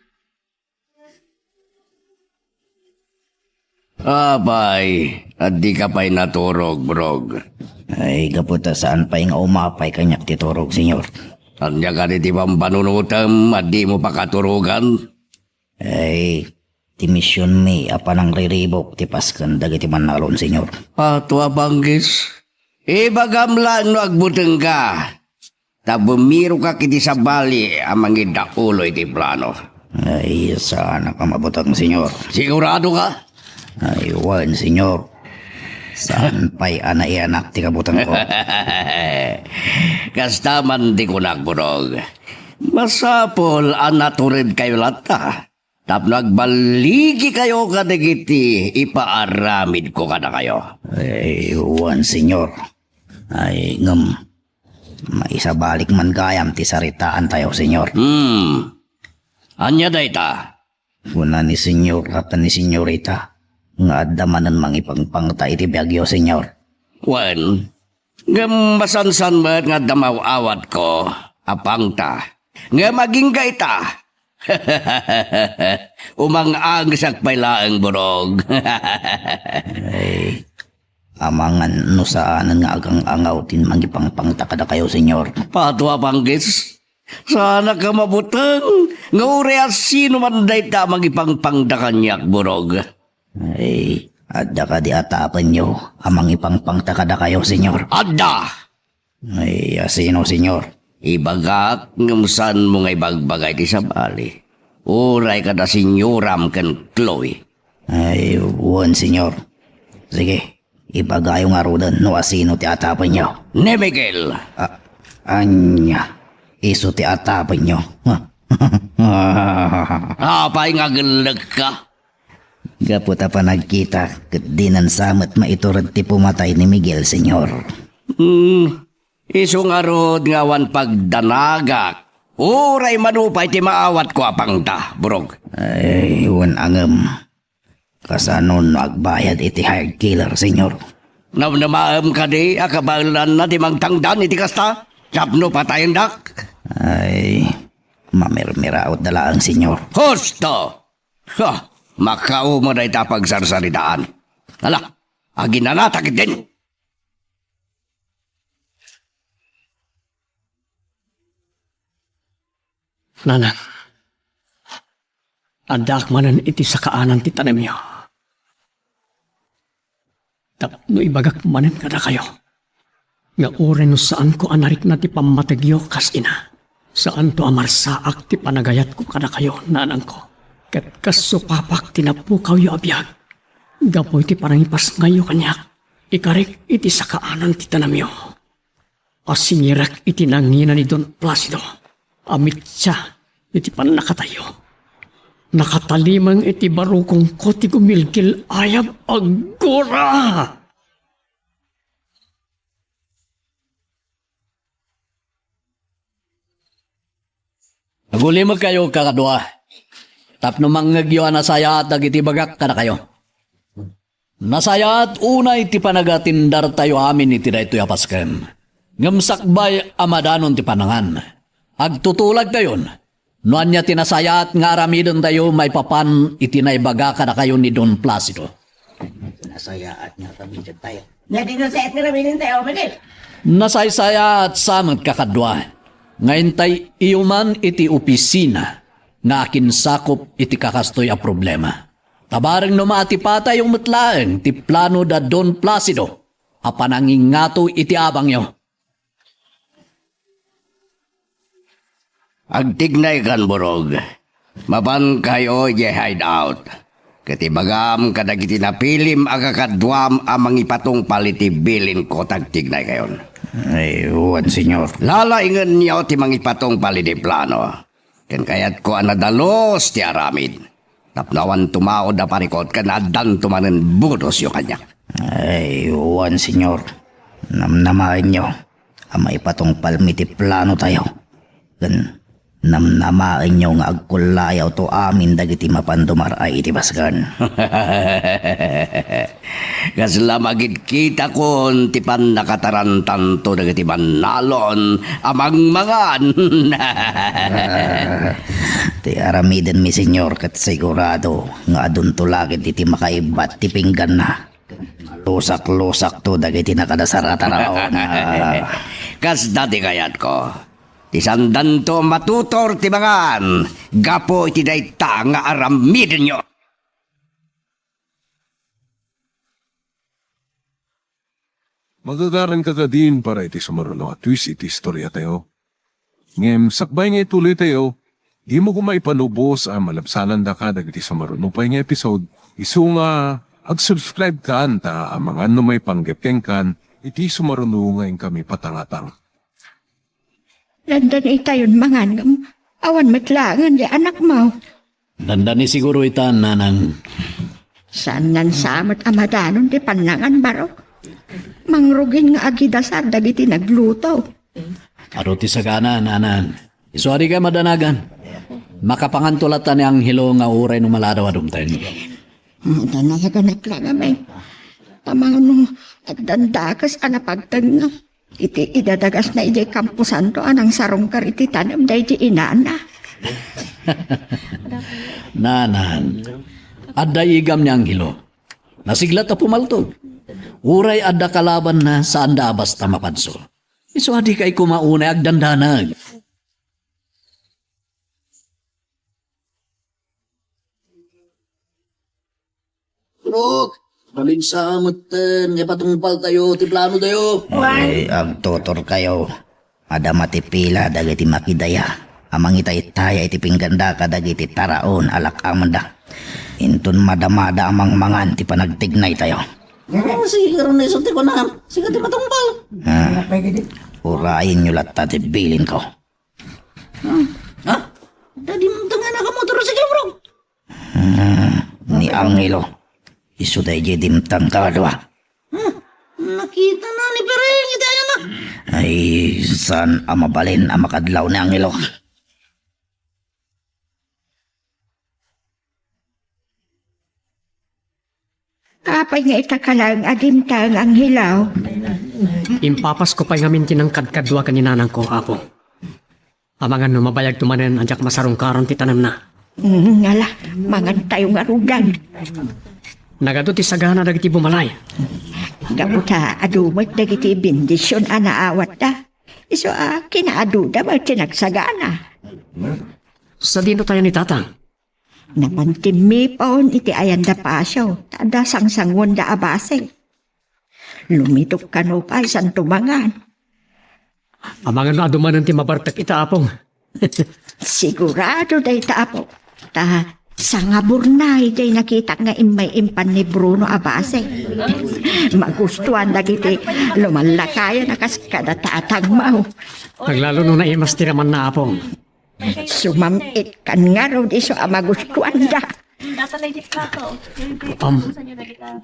Apay, addika pay naturog, Brog? Ay, gapu ta saan pay nga umapay kaniak ti turog, Senyor. Ania kadi ti pambanunotem a dimo pakaturogan? Ay, ti misionmi a panangriribuk ti pasken dagiti mannalon, Senyor. Ato a panggis. Ibagam laeng no agbutengka. Ta bumirokak iti sabali a mangidaulo iti plano. Ay, saanak a mabuteng, Senyor. Sigurado ka? Ay, wen, Senyor. Saan pay a naiyanak ti kabutengko? Kasta man ti kunak, Burog. Masapul a naturedkayo latta tapno agballigikayo kadagiti ipaaramidko kadakayo. Ay, wen, Senyor. Ay, ngem, maisabalik man gayam ti saritaantayo, Senyor. Hmm. Ania dayta? Kuna ni Senyor ken ni Senyorita nga adda manen mangipangpangta iti biagyo, Senyor. Wen, ngem masansan met nga adda maaw-awatko a pangta. Ngem agingga ita. Umang-angsak pay laeng, Burog. Ay, amangan no saanen nga agang-angaw ti mangipangpangta kadakayo, Senyor. Pato a panggis. Saanak a mabuteng nga uray a sino man dayta a mangipangpangta kaniak, Burog. Ay, adda kadi atapenyo a mangipangpangta kadakayo, Senyor? Adda! Ay, a sino, Senyor? Ibagak ngem saanmo nga ibagbaga iti sabali. Uray kada senyoram ken Chloe. Ay, wen, Senyor. Sige, ibagayo ngaruden no a sino ti atapenyo. Ni Miguel! A-, ania? Isu ti atapenyo? Apay nga agellekka? Gapu ta panagkitak, ket dinan sa met maitured ti pumatay ni Miguel, Señor. Hmm, isu ngarud nga awan pagdanagak. Uray mano pay ti maawatko a pangda, Burog. Ay, wen a ngem. Kasano no agbayad iti hired killer, Señor? Namnamaem kadi a kabaelanna ti mangtangdan iti kasta? Tapno patayendak? Ay, mamirmiraot da laeng, Señor. Husto! Ha! Makauma dayta a pagsarsaritaan. Ala, aginanatak din! Nanang, addaak manen iti sakaanan ti tanemyo. Tapno ibagak manen kadakayo nga uray no saanko a narikna ti pammategyo kas ina, saanto a marsaak ti panagayatko kadakayo, nanangko. Ket kas supapak ti napukawyo a biag, gapu iti panangipasngayyo kaniak, ikarik iti sakaanan ti tanemyo. Asingirek iti nangina ni Don Placido a mitsa iti pannakatayyo. Nakatalimeng iti barukongko ti gumilgil-ayab a gura! Agulimekkayo, kakadua, tapno mangngegyo a nasayaat dagiti bagak kadakayo. Nasayaat unay ti panagatindar tayo amin iti daytoy a paskem. Ngem sakbay a madanon ti panangan, agtutulagtayon no ania ti nasayaat nga aramiden tayo maipapan iti naibaga kadakayo ni Don Placido. Nasayaat nga aramiden tayo. Ania ti nasayaat nga aramiden tayo, Miguel? Nasaysayaat sa met, kakadua, nga intay iyo man iti opisina nga akinsakop iti kakastoy a problema. Ta bareng no maatipatayo met laeng ti plano da Don Placido a panangingato iti abangyo. Agtignaykan, Burog. Mapankayo idiay hideout. Ket ibagam kadagiti napilim a kakaduam a mangipatungpal iti bilinko ta agtignaykayon. Ay, wen, Señor. Lalaingenyo ti mangipatungpal iti plano. Ken kayatko a nadalus ti aramid. Tapno awan tumaud a parikut ken addanto manen budosyo kaniak. Ay, wen, Señor. Namnamaenyo a maipatungpalmi ti plano tayo. Ken namnamaenyo nga agkullaayo to amin dagiti mapan dumar-ay iti baskan. Kasla magidkitakon ti pannakatarantanto dagiti bannalon a mangmangan. Ti aramidenmi, Señor, ket sigurado nga adunto la ket iti makaibbat ti pingganna. Lusak-lusakto dagiti nakadasar a taraon. Kasta ti kayatko. Ti saandanto matutor ti mangan gapu iti dayta nga aramidenyo. Magagaranka kadin para iti sumaruno a twist iti istoriatayo. Ngem sakbay nga ituloytayo, dimo koma ipalubos a malabsanandaka dagiti sumaruno pay nga episode, isu nga ag-subscribe kan ta amangan no maipanggep kenkan iti sumaruno nga inkami patangatang. Dandani itayon mangan ngem awan met laengen ti anakmo. Dandani siguro ita, nanang. Saannan sa met a madanon ti pannangan, Barok. Mangrugin nga agidasar dagiti nagluto. Adu ti sagana, nanang. Isu a dika madanagan. Makapanganto latta ni Angelo nga uray no maladaw a dumteng. Madanaganak la ngamin. Amangan no addan dakes a napagtengnga. Iti idadagasna idiay kamposanto a nangsarungkar iti tanem daydi inana. Nanan, adda igam ni Angelo. Nasiglat a pumaltog. Uray adda kalabanna, saanda a basta mapanso. Isu a dika koma unay agdandanag. Purok, maminsa metten nga ipatungpaltayo ti planotayo. Ay, agtutorkayo. Adda matipila dagiti makidaya a mangitaytaya iti pingganda kadagiti taraon a lak-amda. Inton madamada a mangmangan ti panagtignaytayo. Ah, sige, karon na isu ti kunam. Sika ti patungpal. Ah, urayenyo latta ti bilinko. Ah, ha? Dadi mo nga nakamotorsiklo, bro? Hmm, ni Angelo. Isu daydiay dimtang kadua. Hmm, nakitana ni Pereng iti ayanna. Ay, saan a mabalin a makadlaw ni Angelo? Apay nga ita ka laeng a dimtang, Angelo? Impapasko pay ngamin ti nangkadkadua ken ni nanangko, Apo. Amangan no mabayagto manen a diak masarungkaron ti tanemna. Mm, ala, mangantayo ngaruden. Nagadu ti sagana dagiti bumalay. Gapu ta adu met dagiti bendision a naawatda. Isu a kinaaduda met ti nagsagana. Sadino tayo ni Tatang? Napan timmipon iti ayanda pasio, ta adda sangsanguenda a bassit. Lumitok kano pay, santo mangan. Amangan no adu manen ti mabartek ita, Apong. Sigurado dayta, Apo. Ta sangaburnay diay nakitak nga immay impan ni Bruno a bassit. Magustuan dagiti lumallakayan a kas kada tatangmo. Aglalo no naimas ti ramanna, Apong. Sumam-it kan ngarud isu a magustuanda. Um,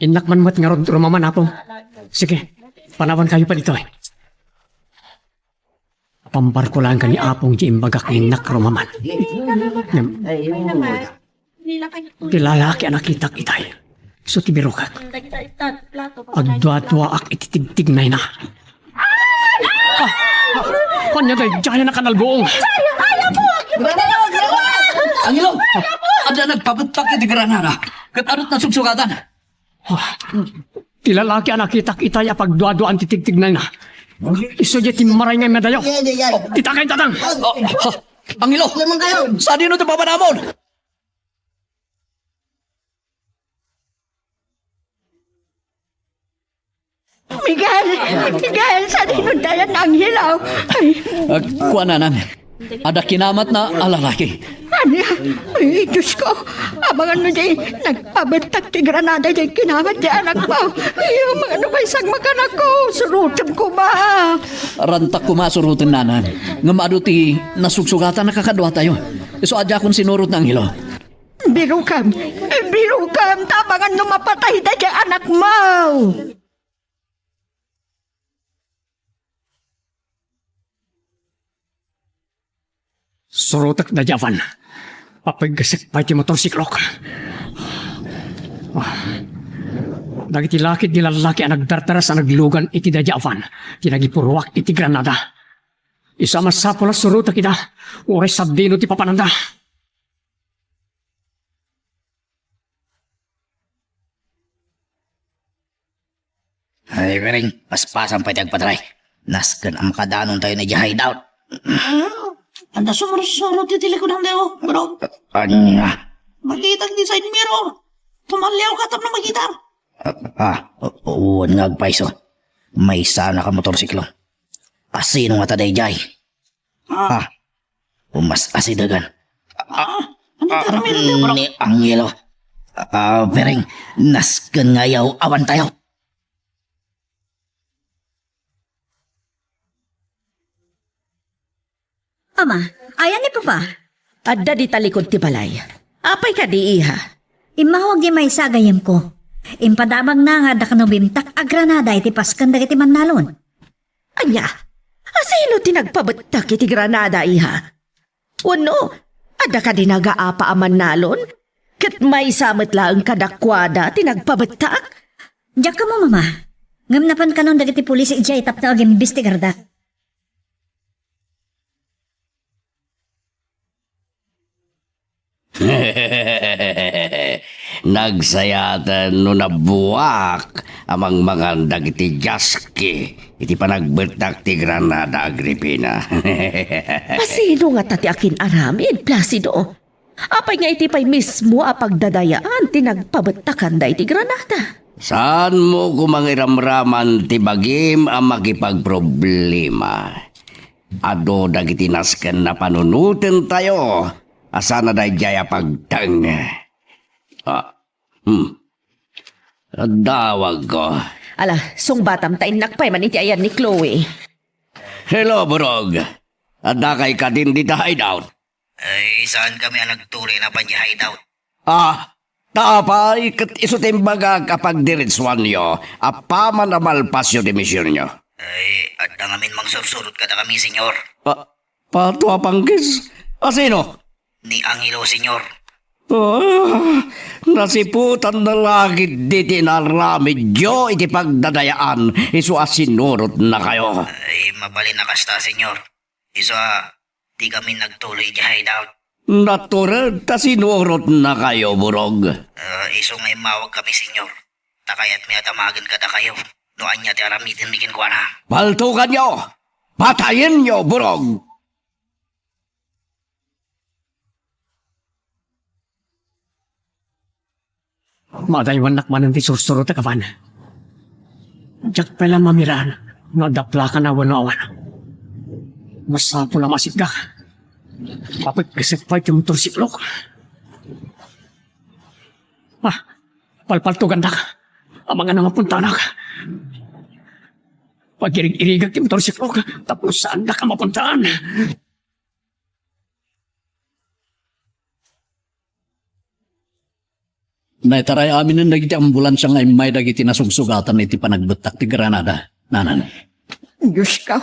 innak man met ngarud rumaman, Apo. Sige, panawan kayo pa ditoy. Pambarko lang ka ni Apong di imbagak nga innak rumaman. Ngem, ti lalaki a nakitak itay, isu ti birokak. Agduaduaak iti tigtignayna. Ah! Ah! Ania daydiay a nakanalbuong? Angelo! Adda nagpabettak iti granada. Ket adut nasugsugatan. Ah, ti lalaki a nakitak itay a pagduaduaan ti tigtignayna. Isu diay timmaray nga madayo. Ti takay, Tatang! Oh, ah, Angelo! Sadino ti papanamon? Miguel! Miguel! Sadino dayan, Angelo? Ay. Ah, kuan, nanang. Adda kinamatna a lalaki. Ania? Ay, Diosko. Amangan no di nagpabettak ti granada diay kinamat ti anakmo. Ay, amangan no maysa nga makanakko. Surotem koma. Rantak koma a suroten, nanang. Ngem adu ti nasugsugatan a kakaduatayo. Isu a diakon sinurot, Angelo. Birokam! Birokam! Ta amangan no mapatay daydiay anakmo! Surotek daydiay awan. Papiggesek pay ti motorsiklok. Ah. Dagiti lakid ni lallaki a nagdardaras a naglugan iti daydiay awan ti nagipuruak iti granada. Isu a masapul a surotek ida, uray sadino ti papananda. Ay, Pereng, paspasam pay ti agpatray. Nasken a makadanontayo idiay hideout. Ah, adda sumursurot iti likudan tayo, bro. Ania? Makita ti side mirror. Tumalliaw ka tapno makita. Ah, ah, wen nga agpayso. Maysa a nakamotorsiklo. Asino ngata daydiay? Ah. Ah. Umas-asidegan. Ah, ano ka, Ramiro, bro? Ni Angelo. Ah, Pereng, nasken nga ayaw awan tayo. Ama, ayan ni Papa? Adda di talikod ti balay. Apay kadi, iha? Immawag di maysa a gayyemko. Impadamagna nga adda kano bimtak a granada iti pasken dagiti mannalon. Ania? Asino ti nagpabettak iti granada, iha? Wenno, adda kadi nagaapa a mannalon? Ket maysa met laeng kadakuada ti nagpabettak? Diak ammo, Mama. Ngem napan kanon dagiti pulis idiay tapno agimbestigarda. Nagsayaten no nabuak a mangmangan dagiti jaski iti panagbettak ti granada, Agripina. Asino ngata ti akin-aramid, Placido? Apay nga iti pay mismo a pagdadayaan ti nagpabettakan daydi granada? Saanmo koma nga iramraman ti bagim a makipagproblema. Adu dagiti nasken a panunotentayo a sana daydiay a pagteng. Ah, hmm. Adawagko. Ala, sungbatam ta innak pay man iti ayan ni Chloe. Hello, Burog. Addakay kadin dita hideout? Ay, saan kami a nagturi na pay hideout? Ah, Ta apay, ket isu ti imbagak a pagdiretsuanyo, apaman a malpasyo ti misionyo. Ay, adda ngamin mangsursurot kadakami, Señor. Pa-, pato a panggis? A sino? Ni Angelo, Señor. Ah, nasiputan na la ketdi ti inaramidyo iti pagdadayaan, isu a sinurotnakayo. Ay, mabalin a kasta, Señor. Isu a, di kami nagtuloy idiay hideout. Natured ta sinurotnakayo, Burog. Ah, isu nga immawag kami, Señor. Ta kayatmi a damagen kadakayo no ania ti aramidenmi kenkuana. Paltukanyo! Patayenyo, Burog! Madaywannak manen ti sursurotek, apan diak pay la mamiraan no adda plakana wenno awan. Masapul a masikdak. Papiggesek pay ti motorsiklok. Ah, palpaltugandak. Amangan a mapuntanak. Pagirig-irigak ti motorsiklok tapno saandak a mapuntaan. Naitaray aminen dagiti ambulansia nga immay dagiti nasugsugatan iti panagbettak ti granada, nanan. Diosko,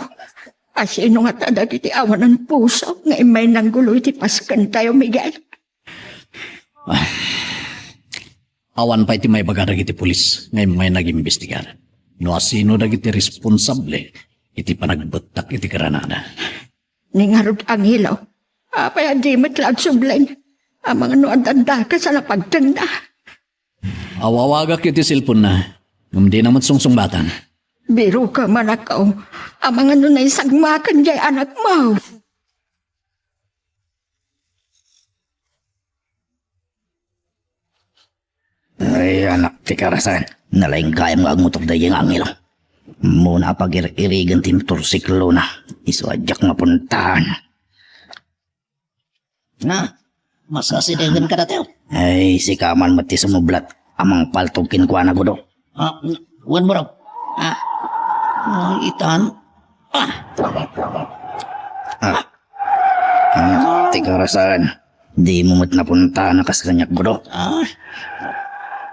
asino ngata dagiti awanan puso nga immay nanggulo iti paskentayo, Miguel? Ah, awan pay ti maibaga dagiti pulis nga immay nagimbestigar no asino dagiti responsable iti panagbettak iti granada. Ni ngarud, Angelo, apay a di met la agsubling? Amangan no adda dakes a napagtengna. Awawagak iti cellphone-na, ngem dina met sungsungbatan. Biroka, manakaw. Amangan no naisagmakan diay anakmo. Ay, anak ti karasan. Nalaing gayam nga agmotor daydi nga Angelo. Ammona a pagir-irigen ti motorsiklona. Isu a diak mapuntahan. Na, mas asidegen ka datayo. Ay, sika man met ti sumublat a mangpaltog kenkuana, Gudo. Ah, wen, bro. Ah, ah, itan. Ah. Ah. Ah, ti karasan. Dimo met napuntahan a kas kaniak, Gudo. Ah.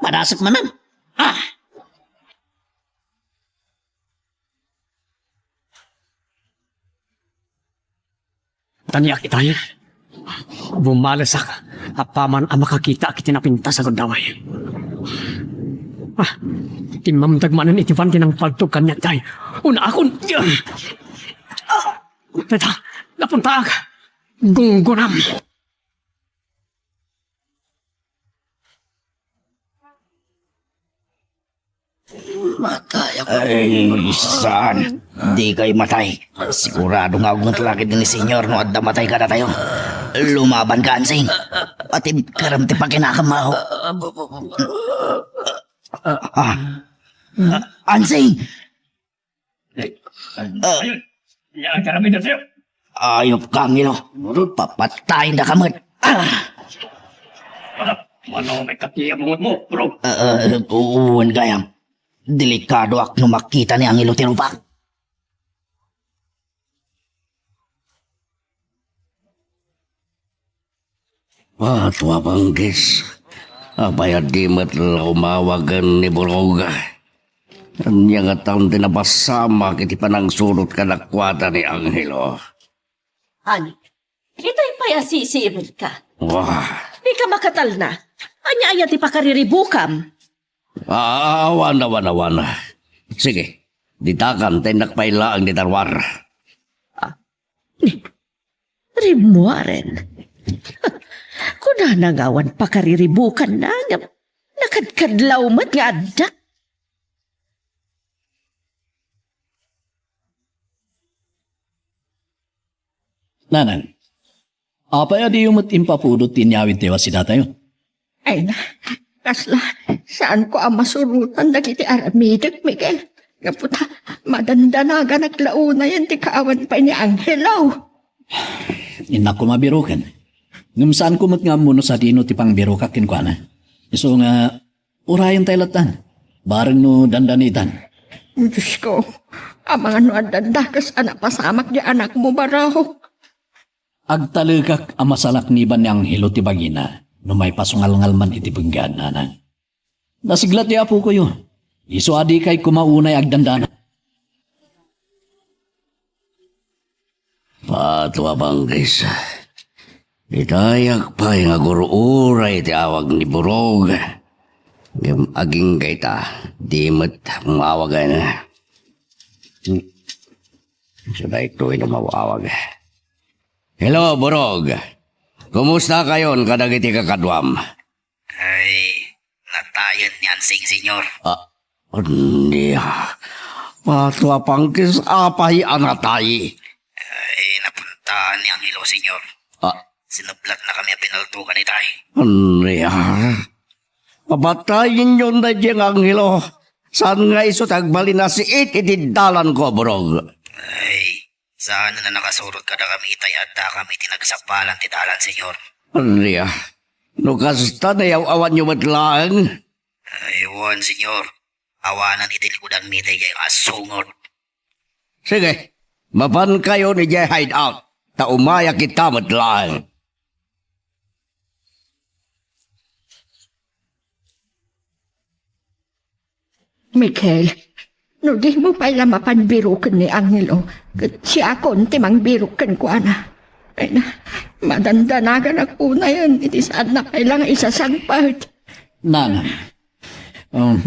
Padasek manen. Ah. Taniak itay. Bumalesak apaman a makakitaak iti napintas a gundaway. Ah, timmamteg manen iti ban ti nangpaltog kaniak itay. Unaakon. Ah, teta, napuntaak. Gunggunam. Matay ako. Ay, saan? Di kay matay. Sigurado nga agmet lakit ni Senyor no adda matay kadatayo. Lumaban ka, Ansing. Pati karam ti pakinakam, aho. Ah. Ansing! Eh, ah, ayun. Yan ang karamid na sa'yo. Ayop ka, Angelo. Papatayin na ka met. Ah! Ano, may katiya bungot mo, bro? Ah, ah, uwan gayam. Delikadoak no makita ni Angelo ti rupak. Ah, tua Panggis. Apay a di met la umawagen ni Burog? Ania ngata ti napasamak iti panangsurot kadakuada ni Angelo? Honey, itay pay a sisiibilka. Wah. Dika makatalna. Ania aya ti pakariribukam? Ah, awan, awan, awan. Sige, ditakan, ta innak pay laeng ti tarwar. Ah, ni, rimmuaren. Kunana nga awan pakariribukanna, ngem nakadkadlaw met nga adda. Nanang, apay a diyo met impapudot ti inyawidtayo a sidatayo? Ay na, kasla, saanko a masurotan dagiti aramidek, Miguel. Gapu ta, madandanaganak la unayen ti kaawan pay ni Angelo. Innak koma biroken. Ngem saanko met nga ammo no sadino ti pangbirokak kenkuana. Isu nga, urayentayo lattan. Bareng no dandanitan. Diosko, amangan no adda dakes a napasamak ti anakmo, barok. Agtalekak a masalakniban ni Angelo ti bagina, no maipasungalngal man iti penggan, nanang. Nasiglat ti apokoyo. Isu a dikay koma unay agdandana. Pato a pangkis. Ditayak pay nga gur-uray ti awag ni Burog. Ngem agingga ita, di met mawagan. Sa daytoy no mawawag. Hello, Burog. Kumusta kayon kadagiti kakaduam? Ay, natayen ni Ansing, Senyor. Ah, ania? Pato a pangkis, apay a natay? Ay, napuntaan ni Angelo, Senyor. Ah. Sinublatna kami a pinaltugan itay. Ania? Papatayenyon daydiay nga Angelo. Saan nga isu ti agbalin a siit iti dalanko, Burog? Ay, saan a nakasurot kadakami itay adda kami iti nagsappalan ti dalan, Senyor. Ania? No kasta, nayaw-awanyo met laeng? Ay, wen, Senyor. Awanen iti likudanmi daydiay nga asungod. Sige, mapankayon idiay hideout, ta umayak ita met laeng. Michael, no dimo pay la mapan biroken ni Angelo, ket siakon ti mangbirok kenkuana. Ay na, madandanaganak unayen iti saanna pay la nga isasangpet. Nanang, um,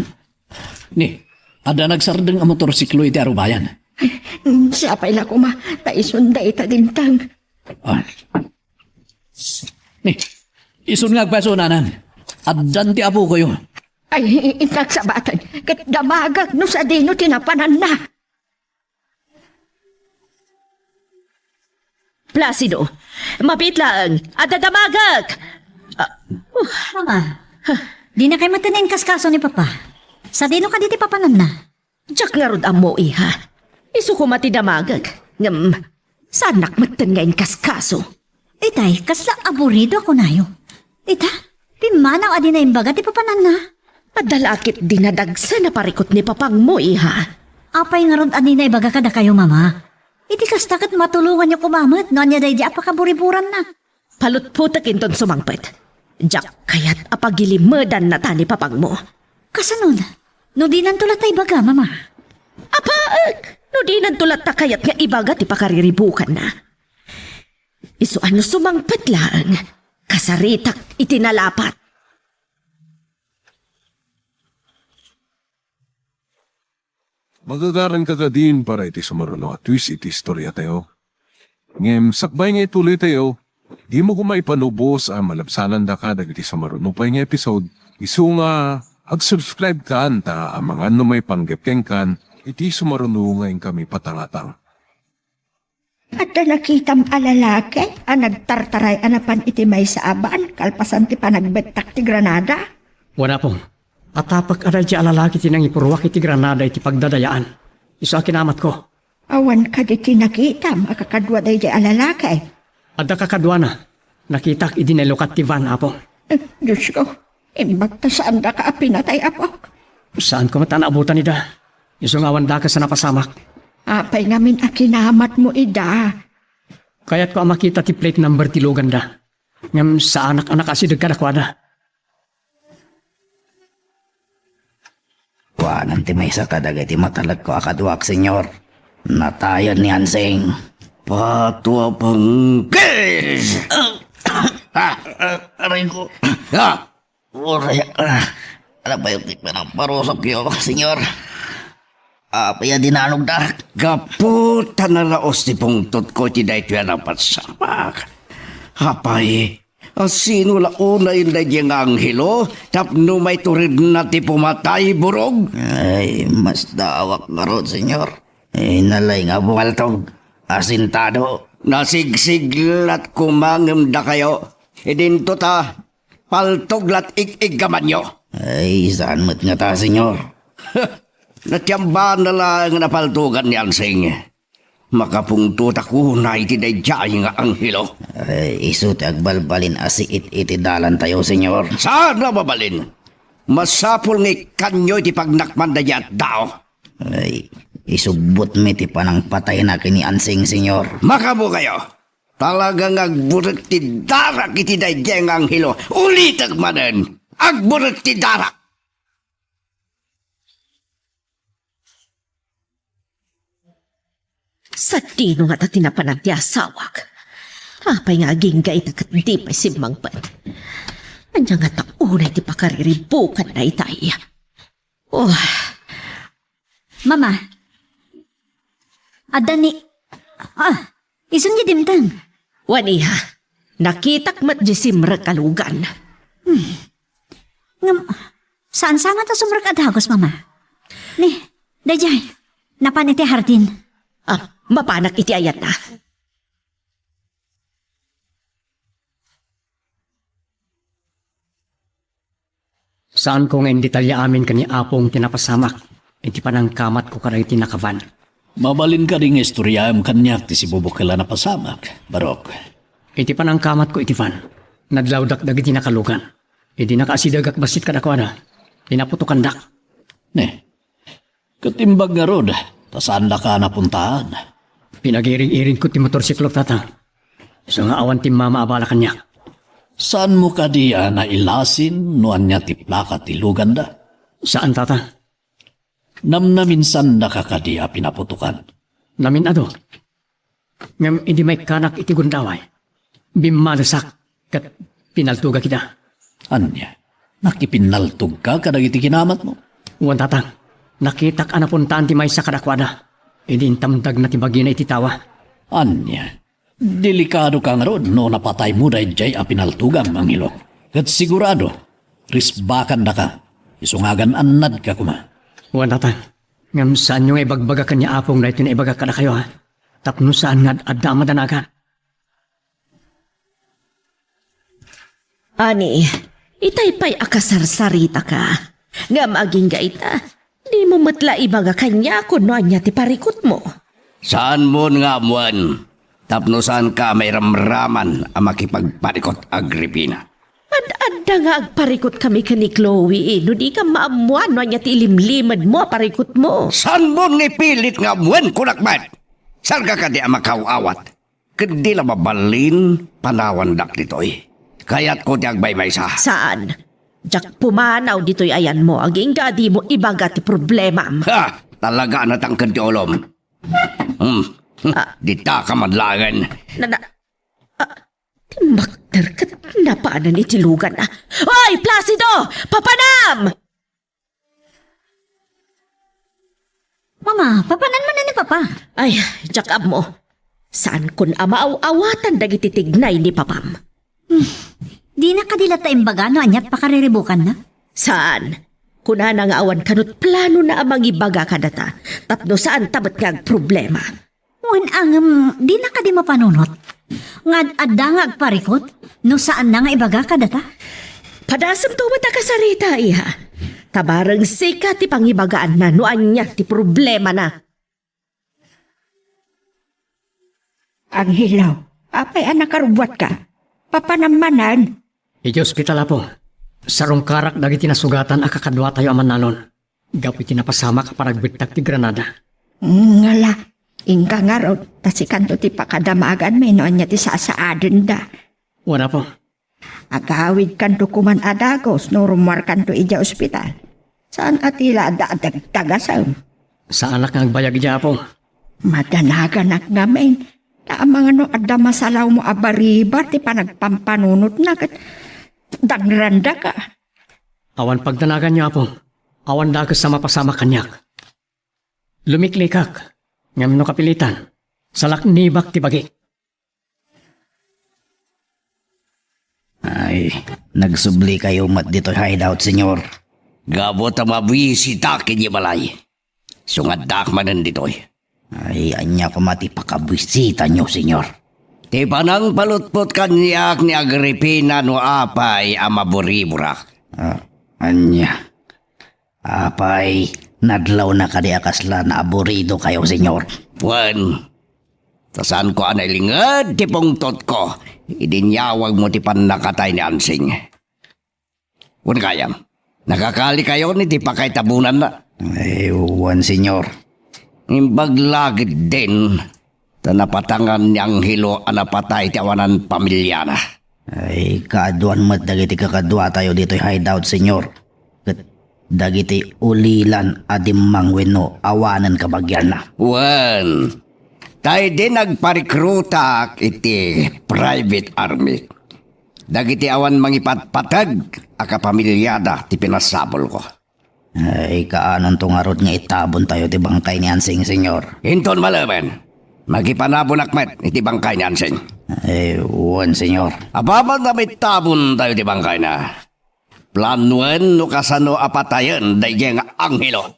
ni, adda nagsardeng a motorsiklo iti arubayan. Ay, mm, siapay la koma, ta isun dayta dimteng. Ah. Ni, isun nga agpaso, nanang. Addan ti apokoyo. Ay, i-, innak sabaten, ket damagek no sadino ti napananna. Placido, mabiit laeng, adda damagek! Ah, uh. Mama, dinakay met inkaskaso ni Papa. Sadino kadi ti papananna? Diak ngarud ammo, iha. Isu koma ti damagek. Ngem, saannak metten nga inkaskaso. Itay, kasla aburido a kunayo. Ita, pimmanaw a di naimbaga ti papananna. Adda la ket dinadagsen a parikut ni papangmo, iha. Apay ngarud a di naibaga kadakayo, Mama? Iti kasta ket matulonganyo koma met no ania daydi a pakaburiburanna. Palutpotek inton sumangpet. Diak kayat a pagilimedanna ta ni papangmo. Kasanon? No dinanto latta ibaga, Mama? Apaek! No dinanto latta kayat nga ibaga ti pakariribukanna. Isu a no sumangpet laeng, kasaritak iti nalapat. Magagaranka kadin para iti sumaruno a twist iti istoriatayo. Ngem sakbay nga ituloytayo, dimo koma ipanubos a malabsanandaka dagiti sumaruno pay nga episode, isu nga ag-subscribe kan ta amangan no maipanggep kenkan iti sumaruno nga inkami patangatang. Adda nakitam a lalaki a nagtartaray a napan iti maysa a ban kalpasan ti panagbettak ti granada? Wen, Apo. Atapek a daydiay a lalaki ti nangipuruak iti granada iti pagdadayaan. Isu a kinamatko. Awan kadi ti nakitam a kakadua daydiay a lalaki? Adda kakaduana. Nakitak idi nailukat ti van, Apo. Eh, Diosko, imbag ta saandaka a pinatay, apok. Saanko met a naabutan ida. Isu nga awan dakes a napasamak. Apay ngamin a kinamatmo ida? Kayatko a makita ti plate number ti luganda. Ngem saanak a nakaasideg kadakuada. Kuanan ti maysa kadagiti matalekko a kaduak, Senyor. Natayen ni Ansing. Patua pangkis! Ah, ah, aray ko. Ah! Uray, ah, ano ba yung tikman ang parusok yo, Senyor? Apay a dinanogda? Gapu ta nalaos ti pungtotko iti daytoy a napasamak. Apay, a sino la unay daydiay nga anghelo tapno maituridna ti pumatay, Burog? Ay, mas dawak ngarud, Senyor. Inalay nga bumaltog. Asintado. Nasigsiglat koma ngem dakayo. Idinto ta, paltog lat ig-iggamanyo. Ay, saan met ngata, Senyor? Natiambanna laeng a napaltogan ni Ansing. Makapungtotak unay ti daydiay nga anghelo. Ay, isu ti agbalbalin a siit iti dalantayo, Senyor. Saan a mabalin? Masapul nga ikkanyo iti pagnakman daydiay a tao. Ay, isubbotmi ti panangpatayna ken ni Ansing, Senyor. Makabukayo! Talaga nga agburek ti darak iti daydiay nga anghelo. Ulitek manen, agburek ti darak. Sadino ngata ti napanan ti asawak? Apay nga agingga ita ket di pay simmangpet? Ania ngata unay ti pakariribukanna itay? Oh. Mama, adda ni, ah, isun nga dimteng. Wen, iha, nakitak met di simrek a lugan. Hmm. Ngem, saan sa nga ta sumrek a dagus, Mama? Ni, daydiay, napan iti hardin. Ah, mapanak iti ayanna. Saanko nga indetalya amin ken ni Apong ti napasamak iti panangkamatko kadagiti nakaban. Mabalin kadi nga istoriaem kaniak ti sibubukel a napasamak, Barok? Iti panangkamatko iti van, nadlawdak dagiti nakalugan. Idi nakaasidegak bassit kadakuada, pinaputokandak. Ne, ket imbag ngarud, ta saandaka a napuntaan. Pinagirig-irigko ti motorsiklo, Tata. Isu nga awan ti mama a bala kaniak. Saanmo kadi a nailasin no ania ti plaka ti luganda? Saan, Tata. Namnaminsandaka kadi a pinaputokan? Namin-ado. Ngem idi maikkanak iti gundaway, bimmalesak ket pinaltogak ida. Ania? Nakipinnaltogka kadagiti kinamatmo? Wen, Tata. Nakitak a napuntaan ti maysa kadakuada idi intamdagna ti bagina iti tawa. Ania? Delikadoka ngarud no napataymo daydiay a pinaltogam, Angelo. Ket sigurado, risbakandaka. Isu nga agan-annadka koma. Wen, Tata. Ngem saanyo nga ibagbaga ken ni Apong daytoy nga ibagak kadakayo, ha? Tapno saan nga ad-adda a madanagan. Ani, itay pay a kasarsaritaka. Ngem agingga ita, dimo met la ibaga kaniak no ania ti parikutmo. Saanmon nga ammoen, tapno saanka mairamraman a makipagparikut, Agripina. Ad-adda nga agparikutkami ken ni Chloe, no dika maammoan no ania ti ilimlimedmo a parikutmo. Saanmon nga ipilit nga ammoen, kunak met? Saanka kadi a makaw-awat? Ket di la mabalin panawandak ditoy. Kayatko ti agmaymaysa. Saan? Diak pumanaw ditoy ayanmo, agingga a dimo ibaga ti problemam. Ha! Talaga a natangked ti ulom. Hmm. Ah. Dita ka madlaengen. Na, na, ah, ti makter ket napanan iti lugan, ah. Oy, Placido! Papanam! Mama, papanan man ni Papa. Ay, diak ammo. Saankon a maaw-awatan dagiti tignay ni Papam. Hmm. Dina kadi latta imbaga no aniat pakariribukanna? Saan? Kunana nga awan kanut planona a mangibaga kadata, tapno saanta met nga agproblema. Wen, ngem dina kadi mapanunot nga ad-adda nga agparikut no saanna nga ibaga kadata? Padasemto met a kasarita, iha. Ta bareng sika ti pangibagaanna no ania ti problemana. Angelo, apay a nakarubbuatka? Papanam manen? Iti ospital, Apo. Sarungkarak dagiti nasugatan a kakaduatayo a mannalon gapu iti napasamak a panagbettak ti granada. Ngala, inka ngarud, ta sikanto ti pakadamaganmi no ania ti sasaadenda. Wen, Apo. Agawidkanto koman a dagus no rummuarkanto idiay ospital. Saan a ti la adda a dagdagasem? Saanak nga agbayag idiay, Apo. Madanaganak ngamin. Ta amangan no adda masalawmo a baribar ti panagpampanunotna ket dangrandaka. Awan pagdanaganyo, Apo. Awan dakes a mapasamak kaniak. Lumiklikak, ngem no kapilitan, salaknibak ti bagik. Ay, nagsublikayo met ditoy hideout, Senyor. Gapu ta mabisitak idiay balay. Sungaddak manen ditoy. Ay, ania koma ti pakabuisitanyo, Senyor? Ti panangpalutpot kaniak ni Agripina no apay a maburiburak. Ah, ania? Apay, nadlawna kadi a kasla naaburidokayo, Senyor? Wen, ta saanko a nailinged ti pungtotko idi inyawagmo ti pannakatay ni Ansing. Wen gayam, nakakalikayon iti pakaitabonanna? Ay, wen, Senyor. Imbag la ketdin, Ta napatangan ni Angelo a napatay ti awanan pamiliana. Ay, kaaduan met dagiti kakaduatayo ditoy hideout, Senyor. Ket dagiti ulilan a dimmang wenno awanen kabagianna. Wen, ta idi nagparikrutak iti private army, dagiti awan mangipatpateg a kapamiliada ti pinasapulko. Ay, kaanonto ngarud nga itabontayo ti bangkay ni Ansing, Senyor? Inton malemen, makipanabonak met iti bangkay ni Ansing. Ay, wen, Senyor. Apaman a maitabontayo ti bangkayna, planoen no kasano a patayen daydiay nga Angelo.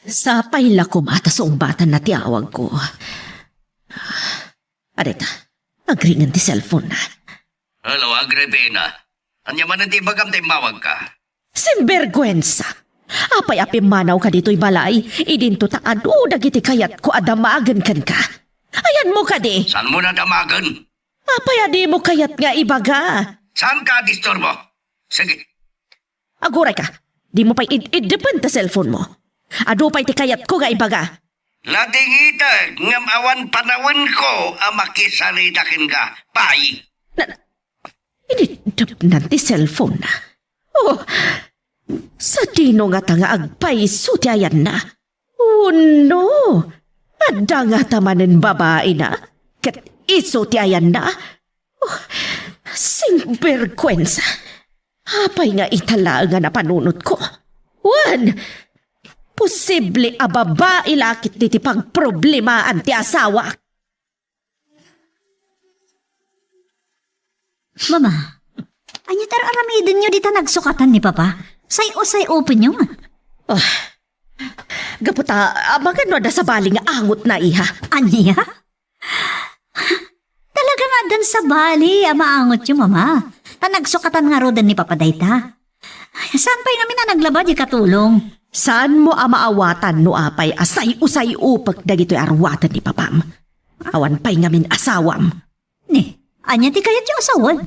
Sapay la koma ta sungbatanna ti awagko. Adita, agringen ti cellphone-na. Hello, Agripina. Ania manen ti ibagam ta immawagka? Sinberguensa! Apay a pimmanawka ditoy balay, idinto ta adu dagiti kayatko a damagen kenka. Ayanmo kadi? Saanmo a damagen? Apay a dimo kayat nga ibaga? Saanka a disturbo? Sige. Agurayka, dimo pay id-iddepen ta cellphone-mo. Adu pay ti kayatko nga ibaga. Nadingitek ngem awan panawenko a makisarita kenka. Pay. Na, iniddepnan ti cellphone-na. Oh, sadino ngata nga agpayso ti ayanna? Wenno, adda ngata manen babaina ket isu ti ayanna? Oh, sinberguensa! Apay nga ita laeng a napanunotko? Wen, posible a babai la ketdi ti pagproblemaan ti asawak. Mama, ania ti ar-aramidenyo dita nagsukatan ni Papa? Say-o-say-openyo nga. Ah, gapu ta, amangan no adda sabali nga angotna, iha. Ania? Talaga nga addan sabali a maangotyo, Mama. Ta nagsukatan ngaruden ni Papa dayta. Ay, saan pay ngamin a naglaba di katulong? Saanmo a maawatan no apay a say-o-say-opek dagitoy a ruaten ni Papam? Awan pay ngamin asawam. Ni, ania ti kayatyo a sawen?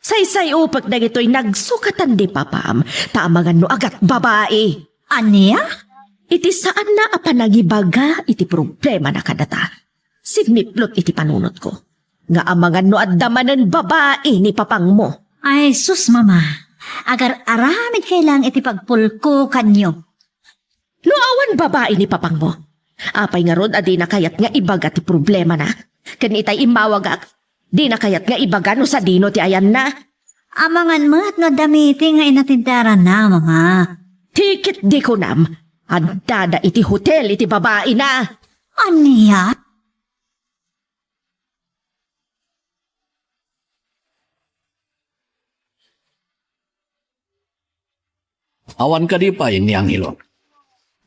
Say-say-opek dagitoy nagsukatan ni Papam, ta amangan no agat babai. Ania? Iti saanna a panangibaga iti problemana kadata, sinniplot iti panunotko nga amangan no adda manen babai ni papangmo. Ay, sus, Mama. Agar-aramidkay laeng iti pagpulkokanyo. No awan babai ni papangmo, apay ngarud a dina kayat nga ibaga ti problemana? Ken itay immawagak, dina kayat nga ibaga no sadino ti ayanna? Amangan met no adda meeting nga inattenderanna, Mama. Ti ket di kunam, addada iti hotel iti babaina. Ania? Awan kadi pay ni Angelo?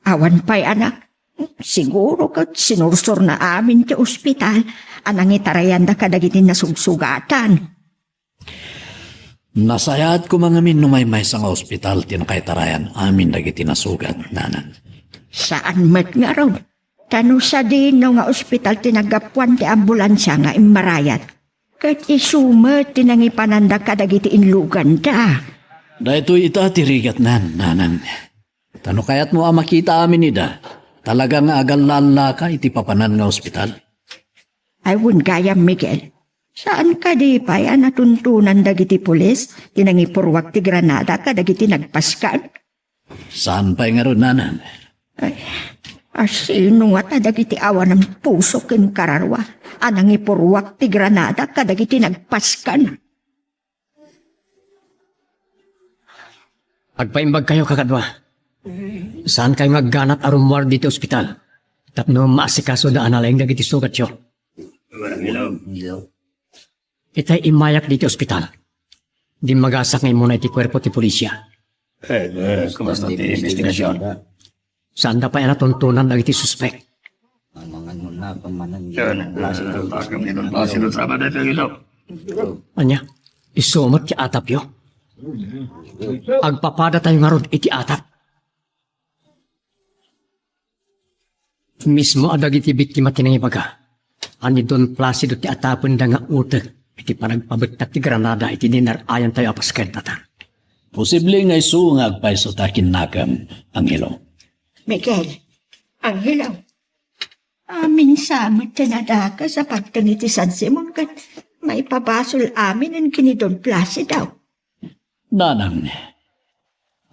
Awan pay, anak. Siguro ket sinursorna amin ti ospital a nangitarayanda kadagiti nasugsugatan. Nasayaat koma ngamin no maymaysa nga ospital ti nakaitarayan amin dagiti nasugat, nanang. Saan met ngarud, ta no sadino nga ospital ti naggapuan ti ambulansia nga immarayat, ket isu met ti nangipananda kadagiti inluganda. Daytoy ita ti rigatnan, nanang. Ta no kayatmo a makita amin ida, talaga nga agallallaka iti papanan nga ospital. Ay, wen gayam, Miguel. Saan kadi pay a natuntunan dagiti pulis ti nangipurruak ti granada kadagiti nagpaskan? Saan pay ngarud, nanang? Ay, asino ngata dagiti awanan puso ken kararua a nangipurruak ti granada kadagiti nagpaskan? Agpaimbagkayo, kakadua. Saankayo nga agganat a rummuar ditoy ospital tapno maasikasoda a nalaing dagiti sugatyo. Itay immayak ditoy ospital, dimmagasak nga immuna iti kuerpo ti polisia. Eh, eh, kumusta ti investigasyon? Saanda pay a natuntunan dagiti suspek. Yan, eh, bakit may klase ng trabaho dito, Gilo? Ania, isu met ti atapyo? Agpapadatayo ngarud iti atap. Mismo a dagiti biktima ti nangibaga a ni Don Placido ti atapenda nga utek iti panagpabettak ti granada iti dinar-ayantayo a pasken, tatang. Posible nga isu nga agpayso ta kinnakem, Angelo. Miguel, Angelo, amin sa met ti nadakes a pagteng iti San Simon ket maipabasol amin ken ni Don Placido. Nanang,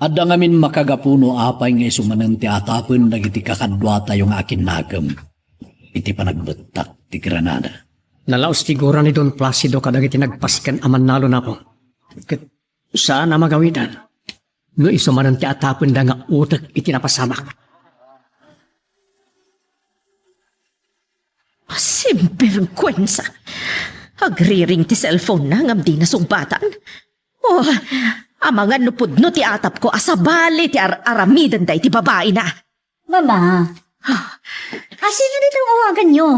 adda ngamin makagapu no apay nga isu manen ti atapen dagiti kakaduatayo nga akinnakem iti panagbettak ti Granada. Nalaos ti gura ni Don Placido kadagiti nagpasken a mannalon, Apo. Ket saan a magawidan no isu manen ti atapenda nga utek iti napasamak. Sinbergwensa! Agriring ti cellphone-na ngem dina sungbatan. Oh, amangan no pudno ti atapko a sabali ti ar-aramidenda iti babaina. Mama, a sino ditoy awaganyo?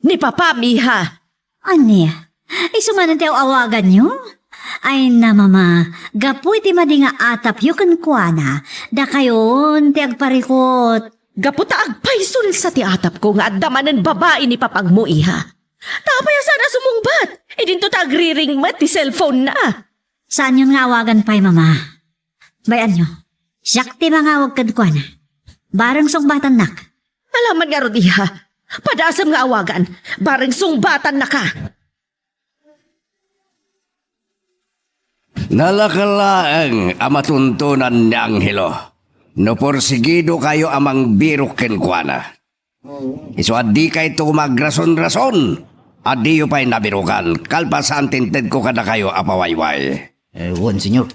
Ni Papam, iha. Ania? Isu manen ti aw-awaganyo? Ay na, Mama, gapu iti madi nga atapyo kenkuana, dakayon ti agparikut. Gapu ta agpaysulsa ti atapko nga adda manen babai ni Papangmo, iha. Ta apay a saan a sumungbat? Idinto ta agriring met ti cellphone-na. Saanyon nga awagan pay, Mama. Bay-anyo, siak ti mangawag kenkuana. Bareng sungbatannak. Alaman ngarud, iha. Padasem nga awagan. Bareng sungbatannaka. Nalaka laeng a matuntunan ni Angelo no porsigidokayo a mangbirok kenkuana. Isu a dikayto magrason-rason, a diyo pay nabirokan, kalpasan ti intedko kadakayo a pawayway. Eh, wen, Senyor.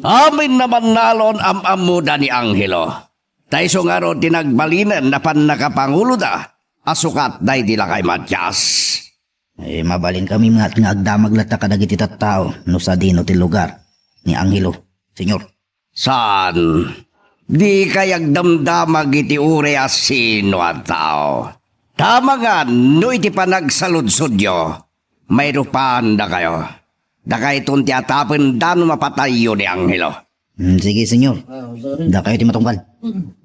Amin a mannalon am-ammoda ni Angelo. Ta isu ngarud ti nagbalinen a pannakapanguloda a sukat daydi lakay Matias. Eh, mabalinkami met nga agdamag latta kadagiti tattao no sadino ti lugar ni Angelo, Senyor. Saan, dikay agdamdamag iti uray a sino a tao. Ta amangan no iti panagsaludsodyo, mairupandakayo. Dakayton ti atapenda no mapatayyo ni Angelo. Hmm, sige, Senyor. Dakayo ti matungpal.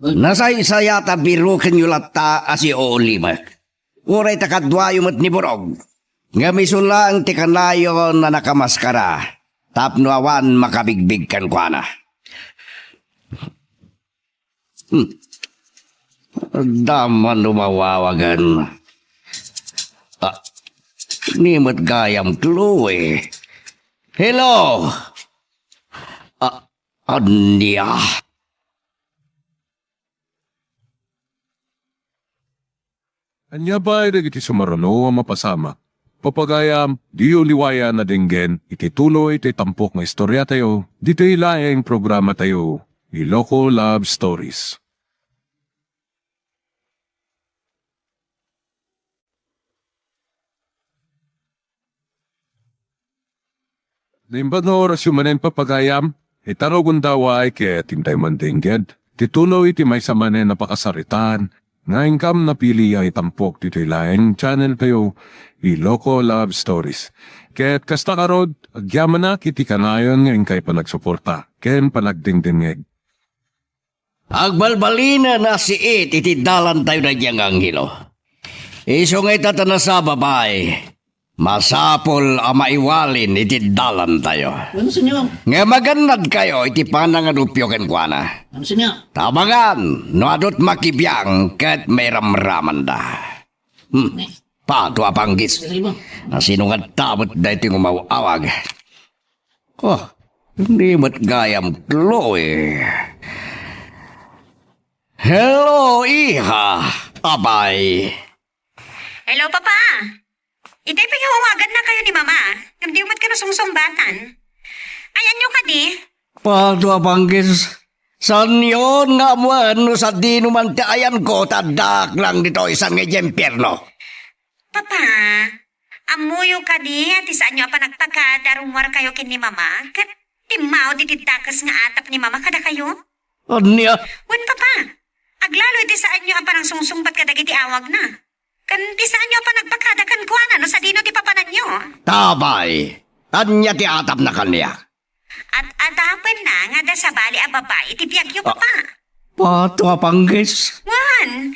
Nasaysayat a birokenyo latta a siulimek. Uray ta kaduayo met ni Burog. Ngem isu laeng ti kanayon a nakamaskara tapno awan makabigbig kenkuana. Hmm. Adda man umawawagan. Ah, ni met gayam, Chloe. Hello! Ah, ania? Ania pay dagiti sumaruno a mapasamak? Papagayam, diyo liwayan a denggen iti tuloy ti tampok nga istoriatayo ditoy laeng programatayo, Iloko Love Stories. Naimbag nga orasyo manen, papagayam, ita no gundaway ket intay mandengged ti tuloy iti maysa manen a pakasaritaan nga inkam napili a itampok ditoy laeng channeltayo, Iloko Love Stories. Ket kasta ngarud, agyamanak iti kanayon nga inkay panagsuporta ken panagdengdengngeg. Agbalbalinen a siit iti dalantayo daydiay nga anghelo. Isu nga ita ta nasaba pay, masapul a maiwalin iti dalantayo. Ano, senyor? Nga magannadkayo iti panangadupyo kenkuana. Ano, senyor? Tabangan, no adut makibiang ket mairamramanda. Hmm. Pato a panggis. Nasino nga tabet daytoy nga umaw-awag? Oh, ni met gayam, Chloe. Hello, iha. Abay. Hello, Papa. Itay pay nga awagan na kayo ni Mama. Ngem diyo met kano sungsungbatan. Ayanyo kadi? Pato a panggis. Sanyon nga amuen no sadino man ti ayanko ta addaak lang ditoy saan nga idiay impierno. Papa, ammoyo kadi a ti saanyo a panagpakada rummuar kayo ken ni Mama ket timmaud iti dakes nga atap ni Mama kadakayo? Ania? Wen, Papa, aglalo iti saanyo a panangsungsungbat kadagiti awagna. Ken ti saanyo a panagpakada kenkuana no sadino ti papananyo. Tabay, ania ti atapna kaniak? At-atapenna nga adda sabali a babai iti biagyo, Papa. Pato a panggis. Wen,